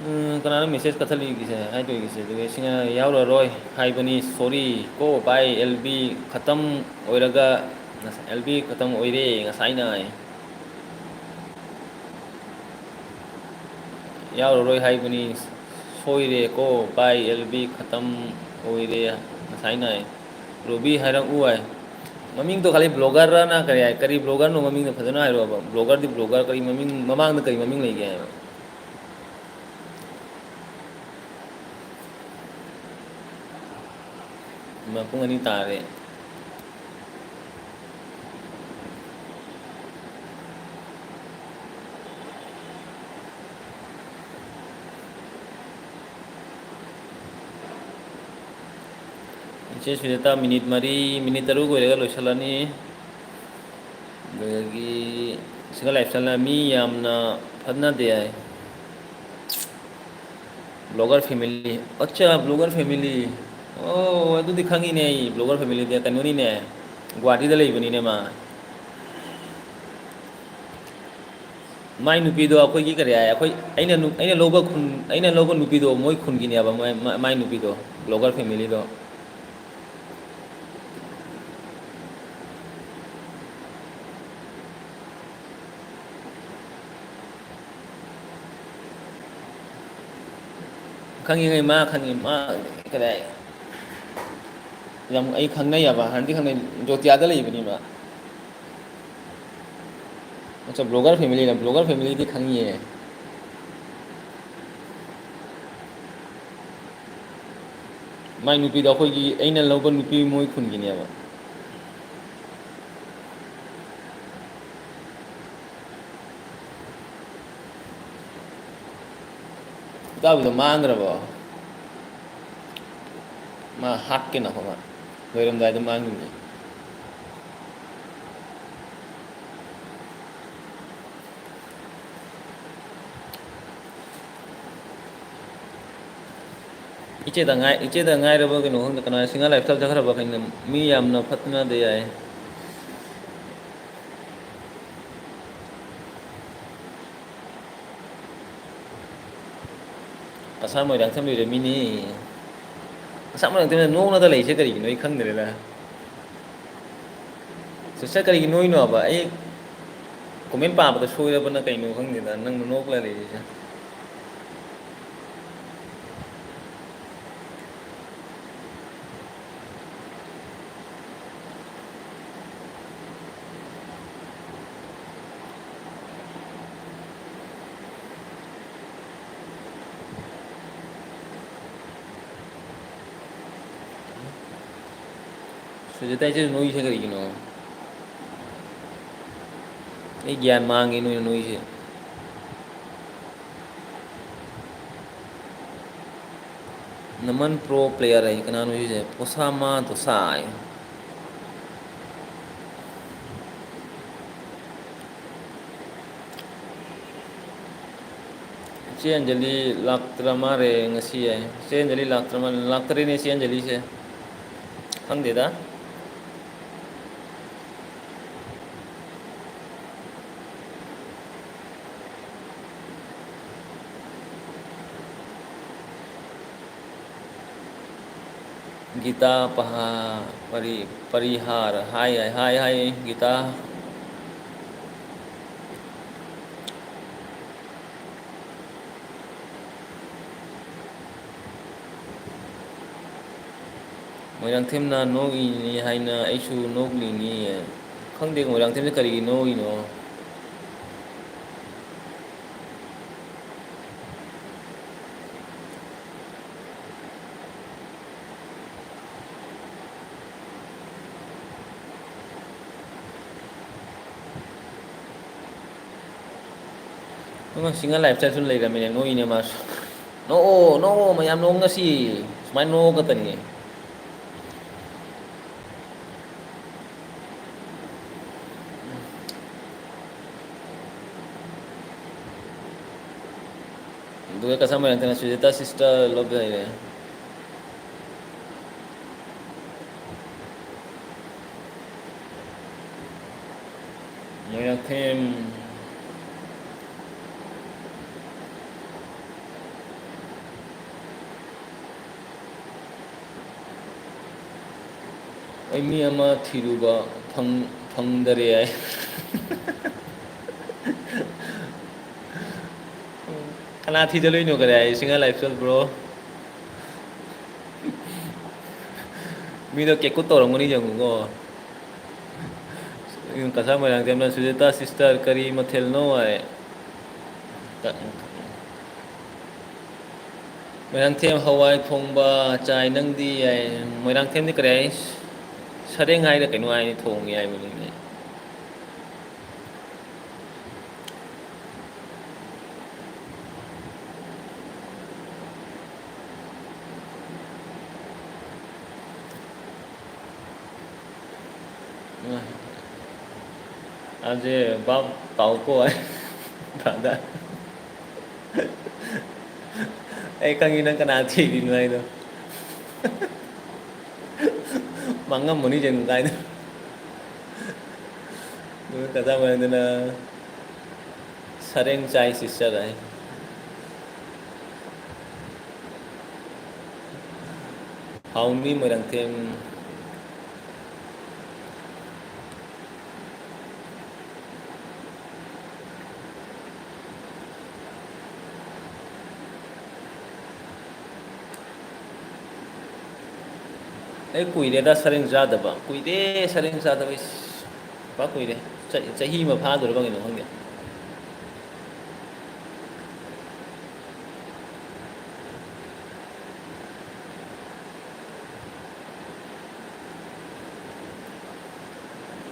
ꯎꯝ, ꯀꯅꯥꯅꯣ ꯃꯦꯁꯦꯖ ꯀꯛꯊꯠꯂꯤꯒꯤꯁꯦ, ꯍꯥꯏꯗꯣꯏꯒꯤꯁꯦ? ꯑꯗꯨꯒ ꯁꯤꯅ ꯌꯥꯎꯔꯔꯣꯏ ꯍꯥꯏꯕꯅꯤ, ꯁꯣꯔꯤ ꯀꯣ ꯚꯥꯏ, ꯑꯦꯜ ꯕꯤ ꯈꯇꯝ ꯑꯣꯏꯔꯒ, ꯑꯦꯜ ꯕꯤ ꯈꯇꯝ ꯑꯣꯏꯔꯦ ꯉꯁꯥꯏꯅ꯫ ꯌꯥꯎꯔꯔꯣꯏ ꯍꯥꯏꯕꯅꯤ꯫ ꯁꯣꯏꯔꯦꯀꯣ ꯚꯥꯏ, ꯑꯦꯜ ꯕꯤ ꯈꯇꯝ ꯑꯣꯏꯔꯦ ꯉꯁꯥꯏꯅ꯫ ꯔꯣꯕꯤ ꯍꯥꯏꯔꯛꯎ ꯍꯥꯏ꯫ ꯃꯃꯤꯡꯗꯣ ꯈꯜꯂꯤ ꯕ꯭ꯂꯣꯒꯔꯅ ꯀꯔꯤ ꯍꯥꯏ? ꯀꯔꯤ ꯕ꯭ꯂꯣꯒꯔꯅꯣ ꯃꯃꯤꯡꯗꯣ ꯐꯖꯅ ꯍꯥꯏꯔꯛꯑꯣꯕ꯫ ꯕ꯭ꯂꯣꯒꯔꯗꯤ ꯕ꯭ꯂꯣꯒꯔ, ꯀꯔꯤ ꯃꯃꯤꯡ, ꯃꯃꯥꯡꯗ ꯀꯔꯤ ꯃꯃꯤꯡ ꯂꯩꯒꯦ ꯍꯥꯏꯕ? ꯏꯃꯥ, ꯄꯨꯡ ꯑꯅꯤ ꯇꯥꯔꯦ꯫ ꯏꯆꯦ ꯁꯨꯖꯥꯇꯥ, ꯃꯤꯅꯤꯠ ꯃꯔꯤ, ꯃꯤꯅꯤꯠ ꯇꯔꯨꯛ ꯑꯣꯏꯔꯒ ꯂꯣꯏꯁꯤꯜꯂꯅꯤ꯫ ꯑꯗꯒꯤ ꯁꯤꯡꯒꯜ ꯂꯥꯏꯐ ꯏꯁꯇꯥꯏꯜꯅ ꯃꯤ ꯌꯥꯝꯅ ꯐꯠꯅꯗꯦ ꯍꯥꯏ꯫ Blogger family. ꯑꯠꯆꯥ, ꯕ꯭ꯂꯣꯒꯔ ꯐꯦꯃꯤꯂꯤ꯫ ꯑꯣ, ꯑꯗꯨꯗꯤ ꯈꯪꯉꯤꯅꯦ ꯑꯩ, ꯕ꯭ꯂꯣꯒꯔ ꯐꯦꯃꯤꯂꯤꯗꯤ꯫ ꯀꯩꯅꯣꯅꯤꯅꯦ, ꯒꯨꯍꯥꯇꯤꯗ ꯂꯩꯕꯅꯤꯅꯦ ꯃꯥ꯫ ꯃꯥꯏ ꯅꯨꯄꯤꯗꯣ ꯑꯩꯈꯣꯏꯒꯤ ꯀꯔꯤ ꯍꯥꯏ, ꯑꯩꯈꯣꯏ, ꯑꯩꯅ ꯅꯨ-, ꯑꯩꯅ ꯂꯧꯕ ꯈꯨꯟ, ꯑꯩꯅ ꯂꯧꯕ ꯅꯨꯄꯤꯗꯣ ꯃꯣꯏ ꯈꯨꯟꯒꯤꯅꯦꯕ, ꯃꯥꯏ, ꯃꯥꯏ, ꯃꯥꯏ ꯅꯨꯄꯤꯗꯣ, ꯕ꯭ꯂꯣꯒꯔ ꯐꯦꯃꯤꯂꯤꯗꯣ꯫ ꯈꯪꯉꯤ, ꯈꯪꯉꯤ, ꯃꯥ ꯈꯪꯉꯤ, ꯃꯥ ꯀꯗꯥꯏ ꯌꯥꯝ ꯑꯩ ꯈꯪꯅꯩ ꯍꯥꯏꯕ, ꯍꯥꯟꯅꯗꯤ ꯈꯪꯅꯩ, ꯖꯣꯇꯤꯌꯥꯗ ꯂꯩꯕꯅꯤ ꯃꯥ꯫ ꯑꯠꯆꯥ, ꯕ꯭ꯂꯣꯒꯔ ꯐꯦꯃꯤꯂꯤꯅ, ꯕ꯭ꯂꯣꯒꯔ ꯐꯦꯃꯤꯂꯤꯗꯤ ꯈꯪꯉꯤꯌꯦ꯫ ꯃꯥꯏ ꯅꯨꯄꯤꯗꯣ ꯑꯩꯈꯣꯏꯒꯤ, ꯑꯩꯅ ꯂꯧꯕ ꯅꯨꯄꯤ ꯃꯣꯏ ꯈꯨꯟꯒꯤꯅꯦꯕ꯫ ꯏꯇꯥꯎꯕꯤꯗꯣ ꯃꯥꯡꯈ꯭ꯔꯕꯣ? ꯃꯥ ꯍꯥꯠꯀꯦ ꯅꯈꯣ ꯃꯥ꯫ ꯂꯣꯏꯔꯝꯗꯥꯏꯗ ꯃꯥꯡꯈꯤꯕꯅꯦ꯫ ꯏꯆꯦꯗ ꯉꯥꯏ-, ꯏꯆꯦꯗ ꯉꯥꯏꯔꯕ ꯀꯩꯅꯣ ꯈꯪꯗꯦ, ꯀꯅꯥ ꯁꯤꯡꯍꯥ ꯂꯥꯏꯐ ꯏꯁꯇꯥꯏꯜ ꯆꯠꯈ꯭ꯔꯕ ꯈꯪꯗꯦ, ꯃꯤ ꯌꯥꯝꯅ ꯐꯠꯅꯗꯦ ꯍꯥꯏ꯫ ꯑꯁꯥꯝ ꯃꯣꯏꯔꯥꯡ ꯊꯦꯝ ꯂꯩꯔꯦ ꯃꯤꯅꯤ꯫ ꯑꯁꯥꯝ ꯃꯣꯏꯔꯥꯡ ꯊꯦꯝꯅ ꯅꯣꯛꯅꯗ ꯂꯩꯁꯦ ꯀꯔꯤꯒꯤꯅꯣ ꯑꯩ ꯈꯪꯗ꯭ꯔꯦꯗ꯫ ꯁꯤꯁꯇꯔ, ꯀꯔꯤꯒꯤ ꯅꯣꯏꯅꯣꯕ? ꯑꯩ ꯀꯣꯃꯦꯟ ꯄꯥꯕꯗ ꯁꯣꯏꯔꯕꯅ ꯀꯩꯅꯣ ꯈꯪꯗꯦꯗ, ꯅꯪꯅ ꯅꯣꯛꯂ ꯂꯩꯔꯤꯁꯦ꯫ ꯁꯨꯖꯥꯇꯥ ꯏꯆꯦ ꯅꯣꯏꯁꯦ ꯀꯔꯤꯒꯤꯅꯣ? ꯑꯩ ꯒ꯭ꯌꯥꯟ ꯃꯥꯡꯉꯦ ꯅꯣꯏꯅ ꯅꯣꯏꯁꯦ꯫ ꯅꯃꯟ ꯄ꯭ꯔꯣ ꯄ꯭ꯂꯦꯌꯔ ꯍꯥꯏ ꯀꯅꯥꯅꯣ ꯁꯤꯁꯦ? ꯄꯣꯁꯥꯃꯥ ꯗꯣꯁꯥ ꯍꯥꯏ꯫ ꯏꯆꯦ ꯑꯟꯖꯂꯤ ꯂꯥꯛꯇ꯭ꯔ ꯃꯥꯜꯂꯦ ꯉꯁꯤ ꯍꯥꯏ꯫ ꯏꯆꯦ ꯑꯟꯖꯂꯤ ꯂꯥꯛꯇ꯭ꯔ ꯃꯥꯜꯂꯦ꯫ ꯂꯥꯛꯇ꯭ꯔꯦꯅꯦ ꯏꯆꯦ ꯑꯟꯖꯂꯤꯁꯦ꯫ ꯈꯪꯗꯦꯗ꯫ ꯒꯤꯇꯥ ꯄꯍꯥ-, ꯄꯔꯤ-, ꯄꯔꯤꯍꯥꯔ꯫ ꯍꯥꯏ, ꯍꯥꯏ, ꯍꯥꯏ, ꯍꯥꯏ, ꯒꯤꯇꯥ꯫ ꯃꯣꯏꯔꯥꯡꯊꯦꯝꯅ ꯅꯣꯛꯏꯅꯤ ꯍꯥꯏꯅ ꯑꯩꯁꯨ ꯅꯣꯛꯂꯤꯅꯤ꯫ ꯈꯪꯗꯦ ꯃꯣꯏꯔꯥꯡꯊꯦꯝꯁꯦ ꯀꯔꯤꯒꯤ ꯅꯣꯛꯏꯅꯣ꯫ ꯑꯃ ꯁꯤꯡꯒꯜ ꯂꯥꯏꯐꯇ ꯁꯨꯝ ꯂꯩꯔꯝꯃꯤꯅꯦ, ꯅꯣꯛꯏꯅꯦ ꯃꯥꯁꯨ꯫ ꯅꯣꯛꯑꯣ, ꯅꯣꯛꯑꯣ, ꯃꯌꯥꯝ ꯅꯣꯛꯅꯁꯤ꯫ ꯁꯨꯃꯥꯏꯅ ꯅꯣꯛꯀꯗꯕꯅꯤ꯫ ꯑꯗꯨꯒ ꯀꯁꯥ ꯃꯌꯥꯝ ꯇꯅ ꯁꯨꯖꯥꯇꯥ ꯁꯤꯁꯇꯔ ꯂꯣꯞ ꯂꯩꯔꯦ꯫ ꯃꯣꯏꯔꯥꯡꯊꯦꯝ꯫ ꯑꯩ ꯃꯤ ꯑꯃ ꯊꯤꯔꯨꯕ ꯐꯪ-, ꯐꯪꯗꯔꯦ ꯍꯥꯏ꯫ ꯀꯅꯥ ꯊꯤꯗꯣꯏꯅꯣ ꯀꯔꯤ ꯍꯥꯏ, ꯁꯤꯡꯒꯜ ꯂꯥꯏꯐ ꯆꯠꯄ꯭ꯔꯣ? ꯃꯤꯗꯣ ꯀꯦꯛꯀꯨꯠ ꯇꯧꯔꯝꯒꯅꯤ ꯌꯦꯡꯉꯨꯀꯣ꯫ ꯀꯁꯥ ꯃꯣꯏꯔꯥꯡꯊꯦꯝꯅ ꯁꯨꯖꯥꯇꯥ ꯁꯤꯁꯇꯔ ꯀꯔꯤ ꯃꯊꯦꯜꯅꯣ ꯍꯥꯏ꯫ ꯃꯣꯏꯔꯥꯡꯊꯦꯝ ꯍꯋꯥꯏ ꯊꯣꯡꯕ ꯆꯥꯏ ꯅꯪꯗꯤ ꯍꯥꯏ꯫ ꯃꯣꯏꯔꯥꯡꯊꯦꯝꯗꯤ ꯀꯔꯤ ꯍꯥꯏ? ꯁꯔꯦꯡ ꯍꯥꯏꯔ ꯀꯩꯅꯣ ꯍꯥꯏꯅꯤ, ꯊꯣꯡꯉꯦ ꯍꯥꯏꯕꯅꯤꯅꯦ꯫ ꯑꯁꯦ ꯚꯥꯞ ꯇꯥꯎꯀꯣ꯫ ꯗꯥꯗꯥ, ꯑꯩ ꯈꯪꯉꯤ ꯅꯪ ꯀꯅꯥ ꯊꯤꯔꯤꯅꯣ ꯍꯥꯏꯗꯣ꯫ ꯃꯥꯡꯉꯝꯃꯅꯤ ꯀꯩꯅꯣ ꯀꯥꯏꯗꯣ꯫ ꯑꯗꯨꯒ ꯀꯆꯥ ꯃꯌꯥꯝꯗꯨꯅ ꯁꯔꯦꯡ ꯆꯥꯏ sister ꯍꯥꯏ꯫ ꯍꯥꯎꯅꯤ ꯃꯣꯏꯔꯥꯡꯊꯦꯝ꯫ ꯑꯩ ꯀꯨꯏꯔꯦꯗ ꯁꯔꯦꯡ ꯆꯥꯗꯕ, ꯀꯨꯏꯔꯦ ꯁꯔꯦꯡ ꯆꯥꯗꯕ, ꯏꯁ, ꯄꯥꯛ ꯀꯨꯏꯔꯦ꯫ ꯆ-, ꯆꯍꯤ ꯑꯃ ꯐꯥꯗꯣꯔꯕ ꯀꯩꯅꯣ ꯈꯪꯗꯦ꯫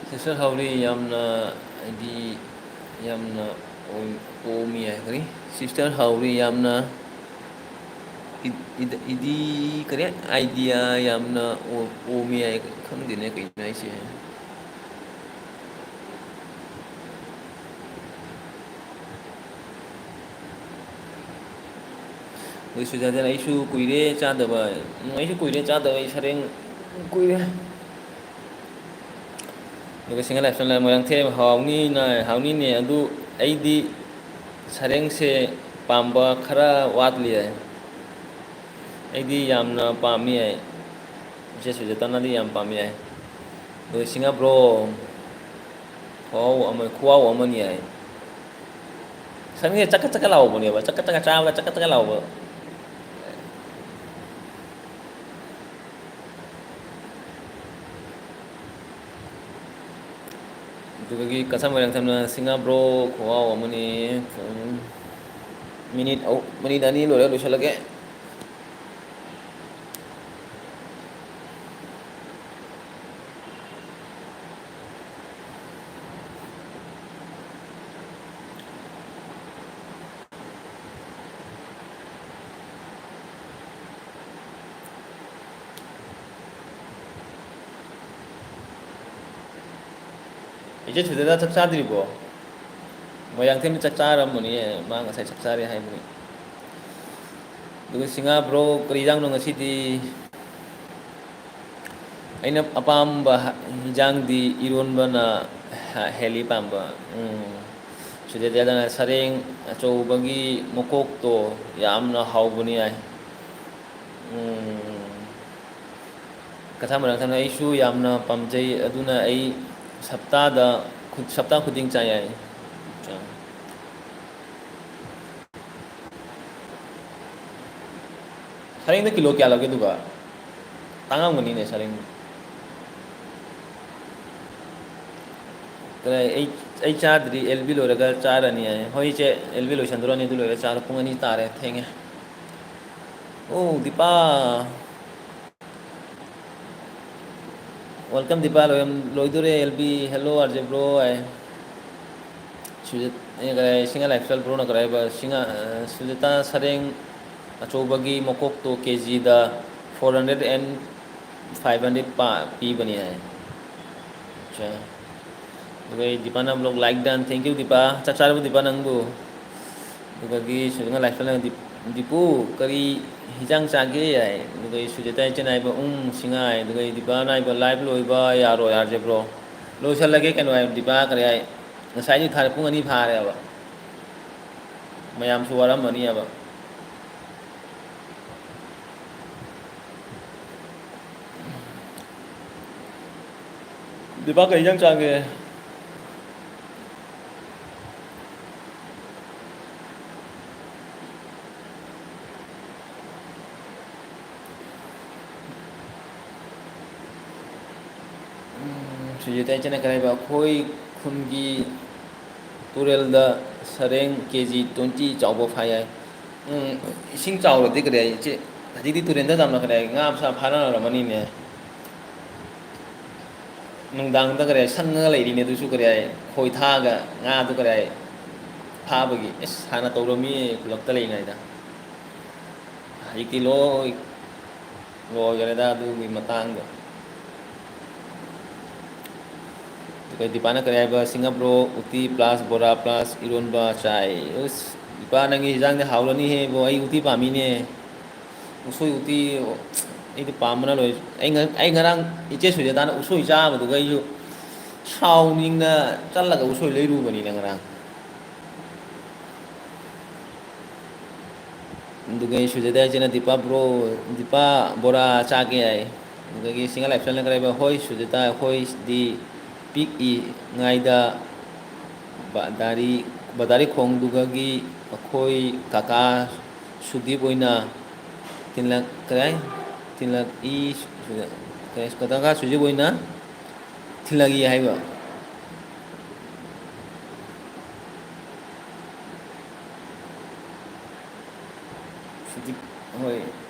Sister ꯍꯥꯎꯔꯤ ꯌꯥꯝꯅ, ꯍꯥꯏꯗꯤ, ꯌꯥꯝꯅ ꯑꯣꯝ-, ꯑꯣꯝꯃꯤ ꯍꯥꯏ꯫ ꯀꯔꯤ? Sister ꯍꯥꯎꯔꯤ ꯌꯥꯝꯅ ꯏ-, ꯏꯗ-, ꯏꯗꯤ ꯀꯔꯤ? Idea ꯌꯥꯝꯅ ꯑꯣ-, ꯑꯣꯝꯃꯤ ꯍꯥꯏ꯫ ꯈꯪꯗꯦꯅꯦ ꯀꯩꯅꯣ ꯍꯥꯏꯁꯦ꯫ ꯑꯗꯨ ꯁꯨꯖꯥꯇꯥꯅ ꯑꯩꯁꯨ ꯀꯨꯏꯔꯦ ꯆꯥꯗꯕ꯫ ꯎꯝ, ꯑꯩꯁꯨ ꯀꯨꯏꯔꯦ ꯆꯥꯗꯕ, ꯑꯩ ꯁꯔꯦꯡ ꯀꯨꯏꯔꯦ꯫ ꯑꯗꯨꯒ ꯁꯤꯡꯍ ꯂꯥꯏꯐꯁ꯭ꯇꯥꯏꯜꯅ ꯃꯣꯏꯔꯥꯡꯊꯦꯝ ꯍꯥꯎꯅꯤꯅ, ꯍꯥꯎꯅꯤꯅꯦ, ꯑꯗꯨ ꯑꯩꯗꯤ ꯁꯔꯦꯡꯁꯦ ꯄꯥꯝꯕ ꯈꯔ ꯋꯥꯠꯂꯤ ꯍꯥꯏ꯫ ꯑꯩꯗꯤ ꯌꯥꯝꯅ ꯄꯥꯝꯃꯤ ꯍꯥꯏ꯫ ꯏꯆꯦ ꯁꯨꯖꯥꯇꯥꯅꯗꯤ ꯌꯥꯝ ꯄꯥꯝꯃꯤ ꯍꯥꯏ꯫ ꯑꯗꯨꯒ ꯁꯤꯡꯍ ꯕ꯭ꯔꯣ, ꯈꯨꯍꯥꯎ ꯑꯃ, ꯈꯨꯍꯥꯎ ꯑꯃꯅꯤ ꯍꯥꯏ꯫ ꯁꯟꯁꯦ ꯆꯀꯠ ꯆꯀꯠ ꯂꯥꯎꯕꯅꯦꯕ, ꯆꯀꯠ ꯆꯀꯠ ꯆꯥꯕꯗ ꯆꯀꯠ ꯆꯀꯠ ꯂꯥꯎꯕ꯫ ꯑꯗꯨꯗꯒꯤ ꯀꯁꯥ ꯃꯣꯏꯔꯥꯡꯊꯦꯝꯅ ꯁꯤꯡꯍ ꯕ꯭ꯔꯣ ꯈꯨꯍꯥꯎ ꯑꯃꯅꯤ꯫ ꯎꯝ꯫ ꯃꯤꯅꯤꯠ ꯑꯍꯨꯝ, ꯃꯤꯅꯤꯠ ꯑꯅꯤ ꯂꯣꯏꯔꯒ ꯂꯣꯏꯁꯤꯜꯂꯒꯦ꯫ ꯏꯆꯦ ꯁꯨꯖꯥꯇꯥ ꯆꯥꯛ ꯆꯥꯗ꯭ꯔꯤꯕꯣ? ꯃꯣꯏꯔꯥꯡꯊꯦꯝꯗꯤ ꯆꯥꯛ ꯆꯥꯔꯝꯃꯅꯤꯌꯦ, ꯃꯥ ꯉꯁꯥꯏ ꯆꯥꯛ ꯆꯥꯔꯦ ꯍꯥꯏꯕꯅꯤ꯫ ꯑꯗꯨꯒ ꯁꯤꯡꯍꯥ ꯕ꯭ꯔꯣ, ꯀꯔꯤ ꯏꯟꯖꯥꯡꯅꯣ ꯉꯁꯤꯗꯤ? ꯑꯩꯅ ꯑꯄꯥꯝꯕ ꯍ-, ꯏꯟꯖꯥꯡꯗꯤ ꯏꯔꯣꯟꯕꯅ ꯍ-, ꯍꯦꯜꯂꯤ ꯄꯥꯝꯕ꯫ ꯎꯝ꯫ ꯁꯨꯖꯥꯇꯥꯗꯅ ꯁꯔꯦꯡ ꯑꯆꯧꯕꯒꯤ ꯃꯀꯣꯛꯇꯣ ꯌꯥꯝꯅ ꯍꯥꯎꯕꯅꯤ ꯍꯥꯏ꯫ ꯎꯝ꯫ ꯀꯊꯥ ꯃꯔꯛ ꯊꯪꯅ ꯑꯩꯁꯨ ꯌꯥꯝꯅ ꯄꯥꯝꯖꯩ, ꯑꯗꯨꯅ ꯑꯩ ꯁꯞꯇꯥꯗ ꯈꯨ-, ꯁꯞꯇꯥ ꯈꯨꯗꯤꯡ ꯆꯥꯏ ꯍꯥꯏ꯫ ꯁꯔꯦꯡꯗ ꯀꯤꯂꯣ ꯀꯌꯥ ꯂꯧꯒꯦ ꯑꯗꯨꯒ? ꯇꯥꯡꯉꯝꯒꯅꯤꯅꯦ ꯁꯔꯦꯡ꯫ ꯀꯗꯥꯏ, ꯑꯩ, ꯑꯩ ꯆꯥꯗ꯭ꯔꯤ, ꯑꯦꯜ ꯕꯤ ꯂꯣꯏꯔꯒ ꯆꯥꯔꯅꯤ ꯍꯥꯏ꯫ ꯍꯣꯏ ꯏꯆꯦ, ꯑꯦꯜ ꯕꯤ ꯂꯣꯏꯁꯟꯗꯣꯔꯅꯤ, ꯑꯗꯨ ꯂꯣꯏꯔꯒ ꯆꯥꯔꯣ, ꯄꯨꯡ ꯑꯅꯤ ꯇꯥꯔꯦ, ꯊꯦꯡꯉꯦ꯫ ꯑꯣ, ꯗꯤꯄꯥ꯫ Welcome, ꯗꯤꯄꯥ꯫ ꯂꯣꯏꯔꯝ-, ꯂꯣꯏꯗꯣꯔꯦ, L B. Hello, R J bro ꯍꯥꯏ꯫ ꯁꯨꯖꯤꯠ, ꯑꯦ, ꯀꯔꯤ, ꯁꯤꯡꯍꯥ ꯂꯥꯏꯐꯁ꯭ꯇꯥꯏꯜ ꯕ꯭ꯔꯣꯅ ꯀꯔꯤ ꯍꯥꯏꯕ? ꯁꯤꯡꯍꯥ, ꯑ, ꯁꯨꯖꯤꯇꯥ ꯁꯔꯦꯡ ꯑꯆꯧꯕꯒꯤ ꯃꯀꯣꯛꯇꯣ ꯀꯦ ꯖꯤꯗ four hundred and five hundred ꯄꯥ-, ꯄꯤꯕꯅꯤ ꯍꯥꯏ꯫ ꯑꯠꯆꯥ꯫ ꯑꯗꯨꯒ ꯑꯩ ꯗꯤꯄꯥꯅ block like done꯫ Thank you, Dipa. ꯆꯥꯛ ꯆꯥꯔꯕꯣ, ꯗꯤꯄꯥ, ꯅꯪꯕꯨ? ꯑꯗꯨꯗꯒꯤ ꯁꯨꯖꯤꯅ ꯂꯥꯏꯐꯇ ꯂꯩꯔꯝ-, "ꯗꯤꯞ-, ꯗꯤꯄꯨ, ꯀꯔꯤ ꯍꯤꯟꯖꯥꯡ ꯆꯥꯒꯦ?" ꯍꯥꯏ꯫ ꯑꯗꯨꯒ ꯑꯩ ꯁꯨꯖꯤꯇꯥ ꯏꯆꯦꯅ ꯍꯥꯏꯕ, "ꯎꯝ, ꯁꯤꯡꯍꯥ" ꯍꯥꯏ꯫ ꯑꯗꯨꯒ ꯑꯩ ꯗꯤꯄꯥꯅ ꯍꯥꯏꯕ, "ꯂꯥꯏꯐ ꯂꯣꯏꯕ ꯌꯥꯔꯣꯏ, ꯑꯥꯔ ꯖꯦ ꯕ꯭ꯔꯣ꯫ ꯂꯣꯏꯁꯜꯂꯒꯦ ꯀꯩꯅꯣ" ꯍꯥꯏ꯫ ꯗꯤꯄꯥ ꯀꯔꯤ ꯍꯥꯏ? "ꯉꯁꯥꯏꯗꯤ ꯊꯥꯔꯦ, ꯄꯨꯡ ꯑꯅꯤ ꯐꯥꯔꯦꯕ꯫ ꯃꯌꯥꯝꯁꯨ ꯋꯥꯔꯝꯃꯅꯤꯕ"꯫ ꯗꯤꯄꯥ, ꯀꯩ ꯏꯟꯖꯥꯡ ꯆꯥꯒꯦ? ꯎꯝ, ꯁꯨꯖꯤꯇꯥ ꯏꯆꯦꯅ ꯀꯔꯤ ꯍꯥꯏꯕ? "ꯑꯩꯈꯣꯏ ꯈꯨꯟꯒꯤ ꯇꯨꯔꯦꯜꯗ ꯁꯔꯦꯡ ꯀꯦ ꯖꯤ twenty ꯆꯥꯎꯕ ꯐꯥꯏ" ꯍꯥꯏ꯫ ꯎꯝ, ꯏꯁꯤꯡ ꯆꯥꯎꯔꯗꯤ ꯀꯔꯤ ꯍꯥꯏ, ꯏꯆꯦ? ꯍꯧꯖꯤꯛꯇꯤ ꯇꯨꯔꯦꯜꯗ ꯌꯥꯝꯅ ꯀꯔꯤ ꯍꯥꯏ, ꯉꯥ ꯃꯆꯥ ꯐꯥꯅꯔꯝꯃꯅꯤꯅꯦ꯫ ꯅꯨꯡꯗꯥꯡꯗ ꯀꯔꯤ ꯍꯥꯏ, ꯁꯪꯉꯒ ꯂꯩꯔꯤꯅꯦ ꯑꯗꯨꯁꯨ ꯀꯔꯤ ꯍꯥꯏ, ꯈꯣꯏ ꯊꯥꯛꯑꯒ ꯉꯥꯗꯨ ꯀꯔꯤ ꯍꯥꯏ, ꯐꯥꯕꯒꯤ꯫ ꯑꯁ, ꯍꯥꯟꯅ ꯇꯧꯔꯝꯃꯤ ꯈꯨꯂꯛꯇ ꯂꯩꯔꯤꯉꯩꯗ꯫ ꯍꯧꯖꯤꯛꯇꯤ ꯂꯣꯏ ꯂꯣꯏꯈꯔꯦꯗ ꯑꯗꯨꯒꯤ ꯃꯇꯥꯡꯗꯣ꯫ ꯑꯩꯈꯣꯏ ꯗꯤꯄꯥꯅ ꯀꯔꯤ ꯍꯥꯏꯕ? "ꯁꯤꯡꯉꯥ ꯕ꯭ꯔꯣ, ꯎꯇꯤ plus ꯕꯣꯔꯥ plus ꯏꯔꯣꯟꯕ ꯆꯥꯏ꯫" ꯑꯁ, ꯗꯤꯄꯥ, ꯅꯪꯒꯤ ꯍꯤꯟꯖꯥꯡꯗꯤ ꯍꯥꯎꯔꯅꯤꯍꯦ ꯏꯕꯣ, ꯑꯩ ꯎꯇꯤ ꯄꯥꯝꯃꯤꯅꯦ꯫ ꯎꯁꯣꯏ ꯎꯇꯤ, ꯑꯩꯗꯤ ꯄꯥꯝꯕꯅ ꯂꯣꯏꯔꯦ꯫ ꯑꯩ ꯉ-, ꯑꯩ ꯉꯔꯥꯡ ꯏꯆꯦ ꯁꯨꯖꯦꯇꯥꯅ ꯎꯁꯣꯏ ꯆꯥꯕꯗꯨꯒ ꯑꯩꯁꯨ ꯁꯥꯎꯅꯤꯡꯅ ꯆꯠꯂꯒ ꯎꯁꯣꯏ ꯂꯩꯔꯨꯕꯅꯤꯅ ꯉꯔꯥꯡ꯫ ꯑꯗꯨꯒ ꯑꯩ ꯁꯨꯖꯦꯇꯥ ꯏꯆꯦꯅ, "ꯗꯤꯄꯥ ꯕ꯭ꯔꯣ, ꯗꯤꯄꯥ ꯕꯣꯔꯥ ꯆꯥꯒꯦ" ꯍꯥꯏ꯫ ꯑꯗꯨꯗꯒꯤ ꯁꯤꯡꯉꯥ ꯂꯥꯏꯐꯁ꯭ꯇꯥꯏꯜꯅ ꯀꯔꯤ ꯍꯥꯏꯕ? "ꯍꯣꯏ ꯁꯨꯖꯦꯇꯥ, ꯑꯩꯈꯣꯏꯗꯤ ꯄꯤꯛꯏꯉꯩꯗ ꯕꯗꯥꯔꯤ, ꯕꯗꯥꯔꯤ ꯈꯣꯡꯗꯨꯒꯒꯤ ꯑꯩꯈꯣꯏ ꯀꯀꯥ ꯁꯨꯗꯤꯞ ꯑꯣꯏꯅ ꯊꯤꯟꯂꯛ-, ꯀꯔꯤ ꯍꯥꯏ? ꯊꯤꯟꯂꯛꯏ, ꯀꯀꯥ ꯁꯨꯗꯤꯞ ꯑꯣꯏꯅ ꯊꯤꯜꯂꯛꯏ" ꯍꯥꯏꯕ꯫ ꯁꯨꯗꯤꯞ ꯍꯣꯏ,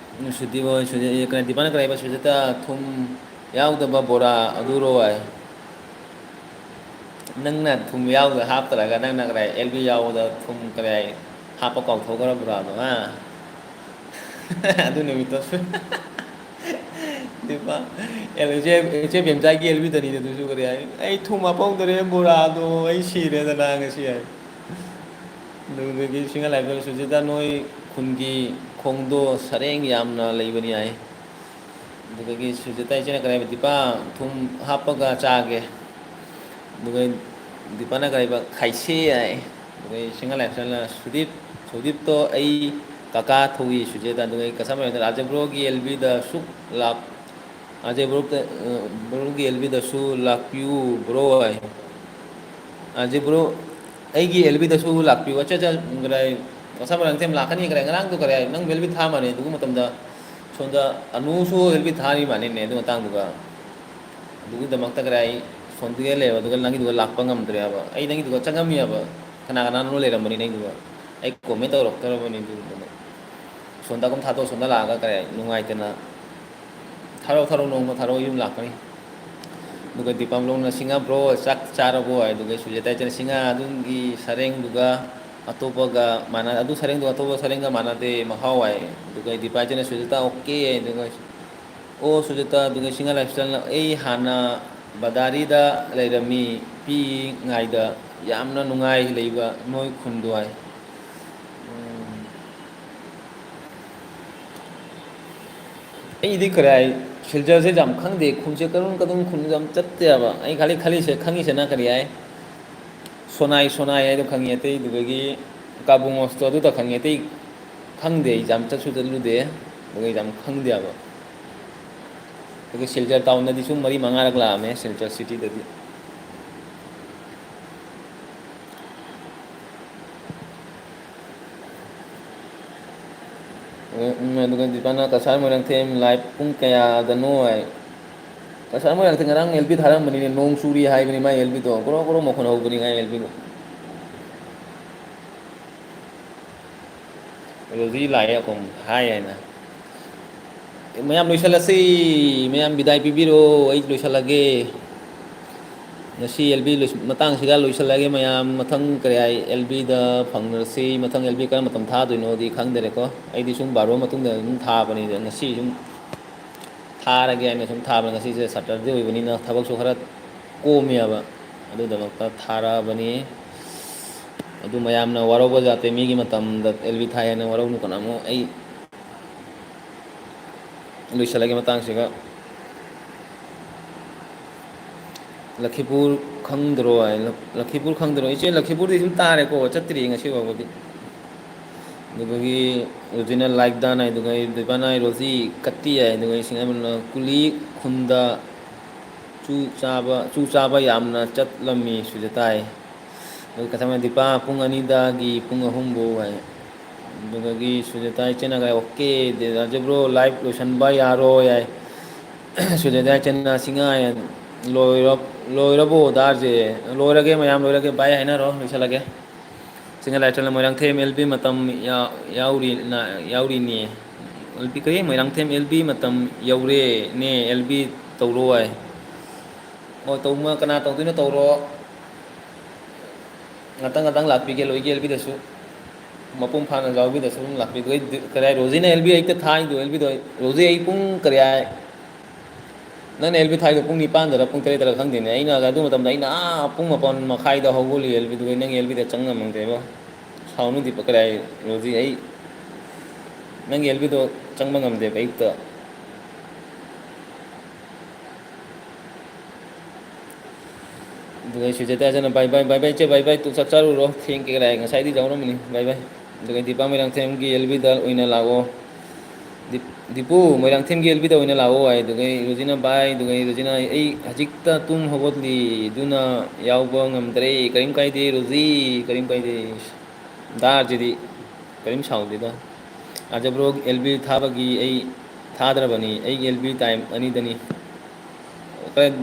ꯁꯨꯗꯤꯞ ꯍꯣꯏ, ꯁꯨꯗꯤꯞ, ꯀꯩꯅꯣ, ꯗꯤꯄꯥꯅ ꯀꯔꯤ ꯍꯥꯏꯕ? "ꯁꯨꯖꯥꯇꯥ, ꯊꯨꯝ ꯌꯥꯎꯗꯕ ꯕꯣꯔꯥ ꯑꯗꯨꯔꯣ?" ꯍꯥꯏ꯫ ꯅꯪꯅ ꯊꯨꯝ ꯌꯥꯎꯗ ꯍꯥꯞꯇ꯭ꯔꯒ ꯅꯪꯅ ꯀꯔꯤ, ꯑꯦꯜ ꯕꯤ ꯌꯥꯎꯕꯗ ꯊꯨꯝ ꯀꯔꯤ ꯍꯥꯞꯄ ꯀꯥꯎꯊꯣꯛꯈ꯭ꯔꯕ꯭ꯔꯥꯗꯣ, ꯍꯥ? ꯑꯗꯨ ꯅꯨꯃꯤꯠꯇꯣ ꯗꯤꯄꯥ, ꯑꯦꯜ-, ꯏꯆꯦ, ꯏꯆꯦ ꯕꯦꯝꯆꯥꯒꯤ ꯑꯦꯜ ꯕꯤꯗꯅꯤꯅꯦ ꯑꯗꯨꯁꯨ, ꯀꯔꯤ ꯍꯥꯏ, "ꯑꯩ ꯊꯨꯝ ꯍꯥꯞꯄꯧꯗꯔꯦ ꯕꯣꯔꯥꯗꯣ, ꯑꯩ ꯁꯤꯔꯦꯗꯅ ꯉꯁꯤ" ꯍꯥꯏ꯫ ꯑꯗꯨꯗꯒꯤ ꯁꯤꯡꯉꯥ ꯂꯥꯏꯐꯁ꯭ꯇꯥꯏꯜ, "ꯁꯨꯖꯤꯇꯥ, ꯅꯣꯏ ꯈꯨꯟꯒꯤ ꯈꯣꯡꯗꯣ ꯁꯔꯦꯡ ꯌꯥꯝꯅ ꯂꯩꯕꯅꯤ" ꯍꯥꯏ꯫ ꯑꯗꯨꯗꯒꯤ ꯁꯨꯖꯤꯇꯥ ꯏꯆꯦꯅ ꯀꯔꯤ ꯍꯥꯏꯕ? "ꯗꯤꯄꯥ, ꯊꯨꯝ ꯍꯥꯞꯄꯒ ꯆꯥꯒꯦ"꯫ ꯑꯗꯨꯒ ꯗꯤꯄꯥꯅ ꯀꯔꯤ ꯍꯥꯏꯕ? "ꯈꯥꯏꯁꯦ" ꯍꯥꯏ꯫ ꯑꯗꯨꯒ ꯁꯤꯡꯉꯥ ꯂꯥꯏꯐꯁ꯭ꯇꯥꯏꯜꯅ, "ꯁꯨꯗꯤꯞ, ꯁꯨꯗꯤꯞꯇꯣ ꯑꯩ ꯀꯀꯥ ꯊꯣꯛꯏ ꯁꯨꯖꯤꯇꯥ"꯫ ꯑꯗꯨꯒ ꯀꯁꯥꯝ ꯔꯥꯖꯦꯟꯗ꯭ꯔ, "ꯑꯖꯌ ꯕ꯭ꯔꯣꯒꯤ ꯑꯦꯜ ꯕꯤꯗ ꯁꯨꯛ ꯂꯥꯛ-, ꯑꯖꯌ ꯕ꯭ꯔꯣ, ꯑ, ꯕ꯭ꯔꯣꯒꯤ ꯑꯦꯜ ꯕꯤꯗꯁꯨ ꯂꯥꯛꯄꯤꯌꯨ ꯕ꯭ꯔꯣ" ꯍꯥꯏ꯫ "ꯑꯖꯌ ꯕ꯭ꯔꯣ, ꯑꯩꯒꯤ ꯑꯦꯜ ꯕꯤꯗꯁꯨ ꯂꯥꯛꯄꯤꯌꯨ"꯫ ꯑꯠꯆꯥ, ꯑꯠꯆꯥ, ꯀꯗꯥꯏ, ꯃꯁꯥ ꯃꯔꯝ ꯊꯦꯝ ꯂꯥꯛꯀꯅꯤ, ꯀꯗꯥꯏ, ꯉꯔꯥꯡꯗꯣ ꯀꯗꯥꯏ, ꯅꯪ ꯑꯦꯜ ꯕꯤ ꯊꯥ ꯃꯥꯜꯂꯦ꯫ ꯑꯗꯨꯒꯤ ꯃꯇꯝꯗ ꯁꯣꯝꯗ ꯑꯅꯨꯁꯨ ꯑꯦꯜ ꯕꯤ ꯊꯥꯔꯤ ꯃꯥꯜꯂꯦꯅꯦ꯫ ꯑꯗꯨ ꯃꯇꯥꯡꯗꯨꯒ, ꯑꯗꯨꯒꯤꯗꯃꯛꯇ ꯀꯗꯥꯏ, ꯁꯣꯝꯗꯒꯤ ꯂꯩꯕ, ꯑꯗꯨꯒ ꯅꯪꯒꯤꯗꯨꯒ ꯂꯥꯛꯄ ꯉꯝꯗ꯭ꯔꯦ ꯍꯥꯏꯕ꯫ ꯑꯩ ꯅꯪꯒꯤꯗꯨꯒ ꯆꯪꯉꯝꯃꯤ ꯍꯥꯏꯕ꯫ ꯀꯅꯥ ꯀꯅꯥꯅꯣ ꯂꯩꯔꯝꯕꯅꯤ ꯅꯪꯒꯤꯗꯨꯒ꯫ ꯑꯩ ꯀꯣꯃꯦꯟ ꯇꯧꯔꯛꯇ꯭ꯔꯕꯅꯤ ꯑꯗꯨꯒꯤꯗꯨꯅ꯫ ꯁꯣꯝꯗ ꯑꯗꯨꯝ ꯊꯥꯗꯣꯛ, ꯁꯣꯝꯗ ꯂꯥꯛꯑꯒ ꯀꯗꯥꯏ, ꯅꯨꯡꯉꯥꯏꯇꯅ ꯊꯥꯔꯛꯑꯣ, ꯊꯥꯔꯛꯑꯣ, ꯅꯣꯡꯃ ꯊꯥꯔꯛꯑꯣ, ꯌꯨꯝ ꯂꯥꯛꯀꯅꯤ꯫ ꯑꯗꯨꯒ ꯗꯤꯄꯥꯝꯂꯣꯡꯅ, "ꯁꯤꯡꯉꯥ ꯕ꯭ꯔꯣ, ꯆꯥꯛ ꯆꯥꯔꯕꯣ?" ꯍꯥꯏ꯫ ꯑꯗꯨꯒ ꯁꯨꯖꯥꯇꯥ ꯏꯆꯦꯅ, "ꯁꯤꯡꯉꯥ, ꯑꯗꯣꯝꯒꯤ ꯁꯔꯦꯡꯗꯨꯒ ꯑꯇꯣꯞꯄꯒ ꯃꯥꯟꯅ-, ꯑꯗꯨ ꯁꯔꯦꯡꯗꯨꯒ ꯑꯇꯣꯞꯄ ꯁꯔꯦꯡꯒ ꯃꯥꯟꯅꯗꯦ, ꯃꯍꯥꯎ" ꯍꯥꯏ꯫ ꯑꯗꯨꯒ ꯗꯤꯄꯥ ꯏꯆꯦꯅ, "ꯁꯨꯖꯥꯇꯥ, ꯑꯣꯀꯦ"꯫ ꯑꯗꯨꯒ, "ꯑꯣ ꯁꯨꯖꯥꯇꯥ", ꯑꯗꯨꯒ ꯁꯤꯡꯉꯥ ꯂꯥꯏꯐꯁ꯭ꯇꯥꯏꯜꯅ, "ꯑꯩ ꯍꯥꯟꯅ ꯕꯗꯥꯔꯤꯗ ꯂꯩꯔꯝꯃꯤ꯫ ꯄꯤꯛꯏꯉꯩꯗ ꯌꯥꯝꯅ ꯅꯨꯡꯉꯥꯏ ꯂꯩꯕ ꯅꯣꯏ ꯈꯨꯟꯗꯨ ꯍꯥꯏ꯫ ꯎꯝ꯫ ꯑꯩꯗꯤ ꯀꯔꯤ ꯍꯥꯏ, ꯁꯤꯜꯆꯔꯁꯦ ꯌꯥꯝ ꯈꯪꯗꯦ, ꯈꯨꯟꯁꯦ ꯀꯔꯝ ꯀꯔꯝ ꯈꯨꯟ ꯌꯥꯝ ꯆꯠꯇꯦꯕ꯫ ꯑꯩ ꯈꯜꯂꯤ, ꯈꯜꯂꯤꯁꯦ, ꯈꯪꯉꯤꯁꯤꯅ ꯀꯔꯤ ꯍꯥꯏ, ꯁꯣꯅꯥꯏ, ꯁꯣꯅꯥꯏ ꯍꯥꯏꯗꯣ ꯈꯪꯉꯤ, ꯑꯇꯩꯗꯨꯗꯒꯤ ꯀꯥꯕꯨꯡ ꯃꯣꯁꯇꯣ ꯑꯗꯨꯗ ꯈꯪꯉꯤ, ꯑꯇꯩ ꯈꯪꯗꯦ꯫ ꯑꯩ ꯌꯥꯝ ꯆꯠꯁꯨ ꯆꯠꯂꯨꯗꯦ, ꯑꯗꯨꯒ ꯑꯩ ꯌꯥꯝ ꯈꯪꯗꯦꯕ꯫ ꯑꯗꯨꯒ ꯁꯤꯜꯆꯔ ꯇꯥꯎꯟꯗꯗꯤ ꯁꯨꯝ ꯃꯔꯤ ꯃꯉꯥꯔꯛ ꯂꯥꯛꯑꯝꯃꯦ, ꯁꯤꯜꯆꯔ ꯁꯤꯇꯤꯗꯗꯤ꯫ ꯎꯝ, ꯑꯗꯨꯒ ꯗꯤꯄꯥꯅ ꯀꯁꯥꯔ ꯃꯣꯏꯔꯥꯡꯊꯦꯝ live ꯄꯨꯡ ꯀꯌꯥꯗꯅꯣ ꯍꯥꯏ꯫ ꯀꯁꯥꯔ ꯃꯣꯏꯔꯥꯡꯊꯦꯝ ꯉꯔꯥꯡ ꯑꯦꯜ ꯕꯤ ꯊꯥꯔꯝꯕꯅꯤꯅꯦ, ꯅꯣꯡ ꯆꯨꯔꯤ ꯍꯥꯏꯕꯅꯤ ꯃꯥꯏ ꯑꯦꯜ ꯕꯤꯗꯣ, ꯒꯣꯔꯣ ꯒꯣꯔꯣ ꯃꯈꯣꯟ ꯍꯧꯕꯅꯤ ꯃꯥꯏ ꯑꯦꯜ ꯕꯤꯗꯣ꯫ ꯔꯣꯖꯤ ꯂꯥꯛꯑꯦ ꯑꯀꯣꯝ ꯍꯥꯏ ꯍꯥꯏꯅ꯫ ꯃꯌꯥꯝ ꯂꯣꯏꯁꯤꯜꯂꯁꯤ, ꯃꯌꯥꯝ ꯕꯤꯗꯥꯏ ꯄꯤꯕꯤꯔꯣ, ꯑꯩ ꯂꯣꯏꯁꯤꯜꯂꯒꯦ꯫ ꯉꯁꯤ ꯑꯦꯜ ꯕꯤ ꯂꯣꯏꯁ-, ꯃꯇꯥꯡꯁꯤꯒ ꯂꯣꯏꯁꯤꯜꯂꯒꯦ ꯃꯌꯥꯝ꯫ ꯃꯊꯪ ꯀꯔꯤ ꯍꯥꯏ, ꯑꯦꯜ ꯕꯤꯗ ꯐꯪꯅꯔꯁꯤ꯫ ꯃꯊꯪ ꯑꯦꯜ ꯕꯤ ꯀꯔꯝꯕ ꯃꯇꯝ ꯊꯥꯗꯣꯏꯅꯣꯗꯤ ꯈꯪꯗꯔꯦꯀꯣ꯫ ꯑꯩꯗꯤ ꯁꯨꯝ ꯕꯥꯔꯣ ꯃꯇꯨꯡꯗ ꯑꯗꯨꯝ ꯊꯥꯕꯅꯤꯗ꯫ ꯉꯁꯤ ꯁꯨꯝ ꯊꯥꯔꯒꯦ ꯍꯥꯏꯅ ꯁꯨꯝ ꯊꯥꯕꯅꯤ꯫ ꯉꯁꯤꯁꯦ ꯁꯇꯔꯗꯦ ꯑꯣꯏꯕꯅꯤꯅ ꯊꯕꯛꯁꯨ ꯈꯔ ꯀꯣꯝꯃꯦꯕ꯫ ꯑꯗꯨꯗꯃꯛꯇ ꯊꯥꯔꯛꯑꯕꯅꯤ꯫ ꯑꯗꯨ ꯃꯌꯥꯝꯅ ꯋꯥꯔꯧꯕ ꯖꯥꯠꯇꯦ, ꯃꯤꯒꯤ ꯃꯇꯝꯗ ꯑꯦꯜ ꯕꯤ ꯊꯥꯏ ꯍꯥꯏꯅ ꯋꯥꯔꯧꯅꯨ ꯀꯅꯥꯃꯨꯛ꯫ ꯑꯩ ꯂꯣꯏꯁꯤꯜꯂꯒꯦ ꯃꯇꯥꯡꯁꯤꯒ꯫ ꯂꯈꯤꯄꯨꯔ ꯈꯪꯗ꯭ꯔꯣ ꯍꯥꯏ, ꯂ-, ꯂꯈꯤꯄꯨꯔ ꯈꯪꯗ꯭ꯔꯣ? ꯏꯆꯦ, ꯂꯈꯤꯄꯨꯔꯗꯤ ꯁꯨꯝ ꯇꯥꯔꯦꯀꯣ, ꯆꯠꯇ꯭ꯔꯤ ꯉꯁꯤ ꯐꯥꯎꯕꯗꯤ꯫ ꯑꯗꯨꯗꯒꯤ ꯔꯣꯖꯤꯅ like done ꯍꯥꯏꯗꯨꯒ, ꯑꯩ ꯗꯤꯄꯥꯅ ꯍꯥꯏ ꯔꯣꯖꯤ ꯀꯠꯇꯤ ꯌꯥꯏ, ꯑꯗꯨꯒ ꯑꯩ ꯁꯤꯡꯍꯥꯏꯕꯝꯅ ꯀꯨꯂꯤ ꯈꯨꯟꯗ ꯆꯨ ꯆꯥꯕ, ꯆꯨ ꯆꯥꯕ ꯌꯥꯝꯅ ꯆꯠꯂꯝꯃꯤ ꯁꯨꯖꯇꯥꯏ꯫ ꯑꯗꯨ ꯀꯊꯪꯅ ꯗꯤꯄꯥ ꯄꯨꯡ ꯑꯅꯤꯗꯒꯤ ꯄꯨꯡ ꯑꯍꯨꯝ ꯐꯥꯎ ꯍꯥꯏ꯫ ꯑꯗꯨꯗꯒꯤ ꯁꯨꯖꯇꯥ ꯏꯆꯦꯅ ꯀꯥꯏ, "ꯑꯣꯀꯦ, ꯗꯦ ꯔꯥꯖꯦ ꯕ꯭ꯔꯣ, live ꯂꯣꯏꯁꯟꯕ ꯌꯥꯔꯣꯏ" ꯍꯥꯏ꯫ ꯁꯨꯖꯇꯥ ꯏꯆꯦꯅ ꯁꯤꯡꯍꯥꯏ ꯂꯣꯏꯔ-, ꯂꯣꯏꯔꯕꯣ ꯗꯥꯔꯁꯦ? ꯂꯣꯏꯔꯒꯦ ꯃꯌꯥꯝ, ꯂꯣꯏꯔꯒꯦ꯫ ꯕꯥꯏ ꯍꯥꯏꯅꯔꯣ, ꯂꯣꯏꯁꯜꯂꯒꯦ꯫ ꯁꯤꯡꯍꯥꯏ ꯂꯥꯏꯁ꯭ꯔꯝꯗ ꯃꯣꯏꯔꯥꯡꯊꯦꯝ ꯑꯦꯜ ꯄꯤ ꯃꯇꯝ ꯌꯥ-, ꯌꯥꯎꯔꯤ-, ꯅ-, ꯌꯥꯎꯔꯤꯅꯦ꯫ ꯑꯦꯜ ꯄꯤ ꯀꯔꯤ? ꯃꯣꯏꯔꯥꯡꯊꯦꯝ ꯑꯦꯜ ꯄꯤ ꯃꯇꯝ ꯌꯧꯔꯦꯅꯦ, ꯑꯦꯜ ꯄꯤ ꯇꯧꯔꯣ ꯍꯥꯏ꯫ ꯑꯣ, ꯇꯧꯃ-, ꯀꯅꯥ ꯇꯧꯗꯣꯏꯅꯣ ꯇꯧꯔꯣ꯫ ꯉꯥꯛꯇꯪ ꯉꯥꯛꯇꯪ ꯂꯥꯛꯄꯤꯒꯦ, ꯂꯣꯏꯒꯦ ꯑꯦꯜ ꯄꯤꯗꯁꯨ꯫ ꯃꯄꯨꯡ ꯐꯥꯅ ꯌꯥꯎꯕꯤꯗꯁꯨ ꯑꯗꯨꯝ ꯂꯥꯛꯄꯤꯒꯦ꯫ ꯑꯩ ꯗꯤ-, ꯀꯔꯤ ꯍꯥꯏ, ꯔꯣꯖꯤꯅ ꯑꯦꯜ ꯄꯤ ꯍꯦꯛꯇ ꯊꯥꯏꯗꯣ, ꯑꯦꯜ ꯄꯤꯗꯣ꯫ ꯔꯣꯖꯤ, ꯑꯩ ꯄꯨꯡ ꯀꯔꯤ ꯍꯥꯏ? ꯅꯪꯅ ꯑꯦꯜ ꯕꯤ ꯊꯥꯏꯗꯣ ꯄꯨꯡ ꯅꯤꯄꯥꯟꯗꯔ ꯄꯨꯡ ꯇꯔꯦꯠꯇꯔ ꯈꯪꯗꯦꯅꯦ꯫ ꯑꯩꯅ ꯑꯗꯨ ꯃꯇꯝꯗ ꯑꯩꯅ ꯑꯥ ꯄꯨꯡ ꯃꯥꯄꯟ ꯃꯈꯥꯏꯗ ꯍꯧꯒꯠꯂꯤ ꯑꯦꯜ ꯕꯤꯗꯨꯒ, ꯅꯪ ꯑꯦꯜ ꯕꯤꯗ ꯆꯪ ꯉꯝꯃꯝꯗꯦꯕ꯫ ꯁꯥꯎꯅꯨ ꯗꯤꯄꯛ, ꯀꯗꯥꯏ ꯔꯣꯖꯤ, ꯑꯩ ꯅꯪꯒꯤ ꯑꯦꯜ ꯕꯤꯗꯣ ꯆꯪꯕ ꯉꯝꯗꯦꯕ ꯑꯌꯨꯛꯇ꯫ ꯑꯗꯨꯒ ꯁꯨꯖꯥꯇꯥꯁꯤꯅ bye bye, bye bye ꯏꯆꯦ, bye bye, ꯇꯨ ꯆꯥꯛ ꯆꯥꯔꯨꯔꯣ, ꯊꯦꯡꯒꯦ ꯀꯗꯥꯏ, ꯉꯁꯥꯏꯗꯤ ꯌꯥꯎꯔꯝꯕꯅꯤ, bye bye꯫ ꯑꯗꯨꯒ ꯗꯤꯄꯥ ꯃꯣꯏꯔꯥꯡꯊꯦꯝꯒꯤ ꯑꯦꯜ ꯕꯤꯗ ꯑꯣꯏꯅ ꯂꯥꯛꯑꯣ꯫ ꯗꯤꯞ-, ꯗꯤꯄꯨ, ꯃꯣꯏꯔꯥꯡꯊꯦꯝꯒꯤ ꯑꯦꯜ ꯕꯤꯗ ꯑꯣꯏꯅ ꯂꯥꯛꯑꯣ ꯍꯥꯏ꯫ ꯑꯗꯨꯒ ꯔꯣꯖꯤꯅ bye, ꯑꯗꯨꯒ ꯔꯣꯖꯤꯅ ꯑꯩ ꯍꯧꯖꯤꯛꯇ ꯇꯨꯝ ꯍꯧꯒꯠꯂꯤ, ꯑꯗꯨꯅ ꯌꯥꯎꯕ ꯉꯝꯗ꯭ꯔꯦ꯫ ꯀꯔꯤꯝ ꯀꯥꯏꯗꯦ ꯔꯣꯖꯤ, ꯀꯔꯤꯝ ꯀꯥꯏꯗꯦ꯫ ꯗꯥꯔꯁꯤꯗꯤ ꯀꯔꯤꯝ ꯁꯥꯎꯗꯦꯗ꯫ ꯑꯥꯔꯖꯦ ꯕ꯭ꯔꯣ ꯑꯦꯜ ꯕꯤ ꯊꯥꯕꯒꯤ ꯑꯩ ꯊꯥꯗ꯭ꯔꯕꯅꯤ, ꯑꯩꯒꯤ ꯑꯦꯜ ꯕꯤ ꯇꯥꯏꯝ ꯑꯅꯤꯗꯅꯤ꯫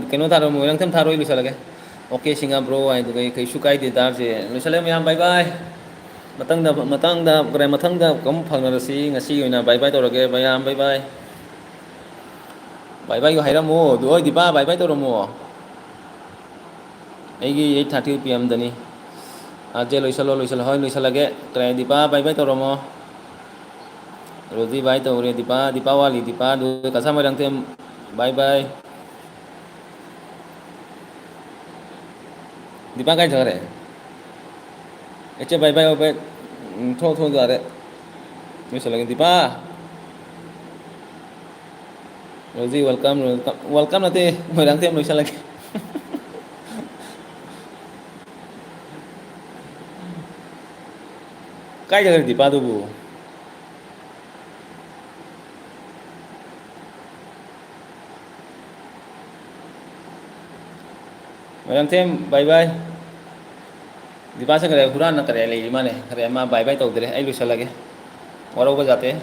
ꯀꯩꯅꯣ ꯊꯥꯔꯣ, ꯃꯣꯏꯔꯥꯡꯊꯦꯝ ꯊꯥꯔꯣ, ꯑꯩ ꯂꯣꯏꯁꯤꯜꯂꯒꯦ꯫ ꯑꯣꯀꯦ ꯁꯤꯡꯉꯥ ꯕ꯭ꯔꯣ ꯍꯥꯏꯗꯨꯒ ꯑꯩ ꯀꯩꯁꯨ ꯀꯥꯏꯗꯦ ꯗꯥꯔꯁꯦ꯫ ꯂꯣꯏꯁꯤꯜꯂꯦ ꯃꯌꯥꯝ, bye bye꯫ ꯃꯊꯪꯗ, ꯃꯊꯪꯗ, ꯃꯊꯪꯗ ꯑꯃꯨꯛ ꯐꯪꯅꯔꯁꯤ꯫ ꯉꯁꯤꯒꯤ ꯑꯣꯏꯅ bye bye ꯇꯧꯔꯒꯦ ꯃꯌꯥꯝ, bye bye꯫ Bye bye ꯒ ꯍꯥꯏꯔꯝꯃꯣ꯫ ꯑꯗꯨ ꯍꯣꯏ ꯗꯤꯄꯥ, bye bye ꯇꯧꯔꯝꯃꯣ꯫ ꯑꯩꯒꯤ eight thirty P M ꯗꯅꯤ꯫ ꯑꯥꯔꯖꯦ ꯂꯣꯏꯁꯜꯂꯣ, ꯂꯣꯏꯁꯜꯂꯣ꯫ ꯍꯣꯏ, ꯂꯣꯏꯁꯜꯂꯒꯦ꯫ ꯀꯔꯤ, ꯗꯤꯄꯥ, bye bye ꯇꯧꯔꯝꯃꯣ꯫ ꯔꯣꯖꯤ bye ꯇꯧꯔꯦ꯫ ꯗꯤꯄꯥ, ꯗꯤꯄꯥ ꯋꯥꯠꯂꯤ꯫ ꯗꯤꯄꯥ, ꯑꯗꯨ ꯀꯁꯥ ꯃꯣꯏꯔꯥꯡꯊꯦꯝ, bye bye꯫ ꯗꯤꯄꯥ ꯀꯥꯏ ꯆꯠꯈ꯭ꯔꯦ? ꯏꯆꯦ, bye bye, bye bye꯫ ꯎꯝ, ꯊꯣꯛ, ꯊꯣꯛ ꯌꯥꯔꯦ꯫ ꯂꯣꯏꯁꯜꯂꯒꯦ꯫ Dipa! Roji, welcome, welcome꯫ Welcome ꯅꯠꯇꯦ, ꯃꯣꯏꯔꯥꯡꯊꯦꯝ ꯂꯣꯏꯁꯜꯂꯒꯦ꯫ ꯀꯥꯏ ꯆꯠꯈ꯭ꯔꯦ ꯗꯤꯄꯥꯗꯨꯕꯨ? Moirangthem, bye bye꯫ ꯗꯤꯄꯥꯁꯦ ꯈꯔ ꯍꯨꯔꯥꯟꯅ ꯈꯔ ꯂꯩꯔꯤ ꯃꯥꯅꯦ, ꯈꯔ ꯃꯥ bye bye ꯇꯧꯗ꯭ꯔꯦ, ꯑꯩ ꯂꯣꯏꯁꯜꯂꯒꯦ꯫ ꯋꯥꯔꯧꯕ ꯖꯥꯠꯇꯦ꯫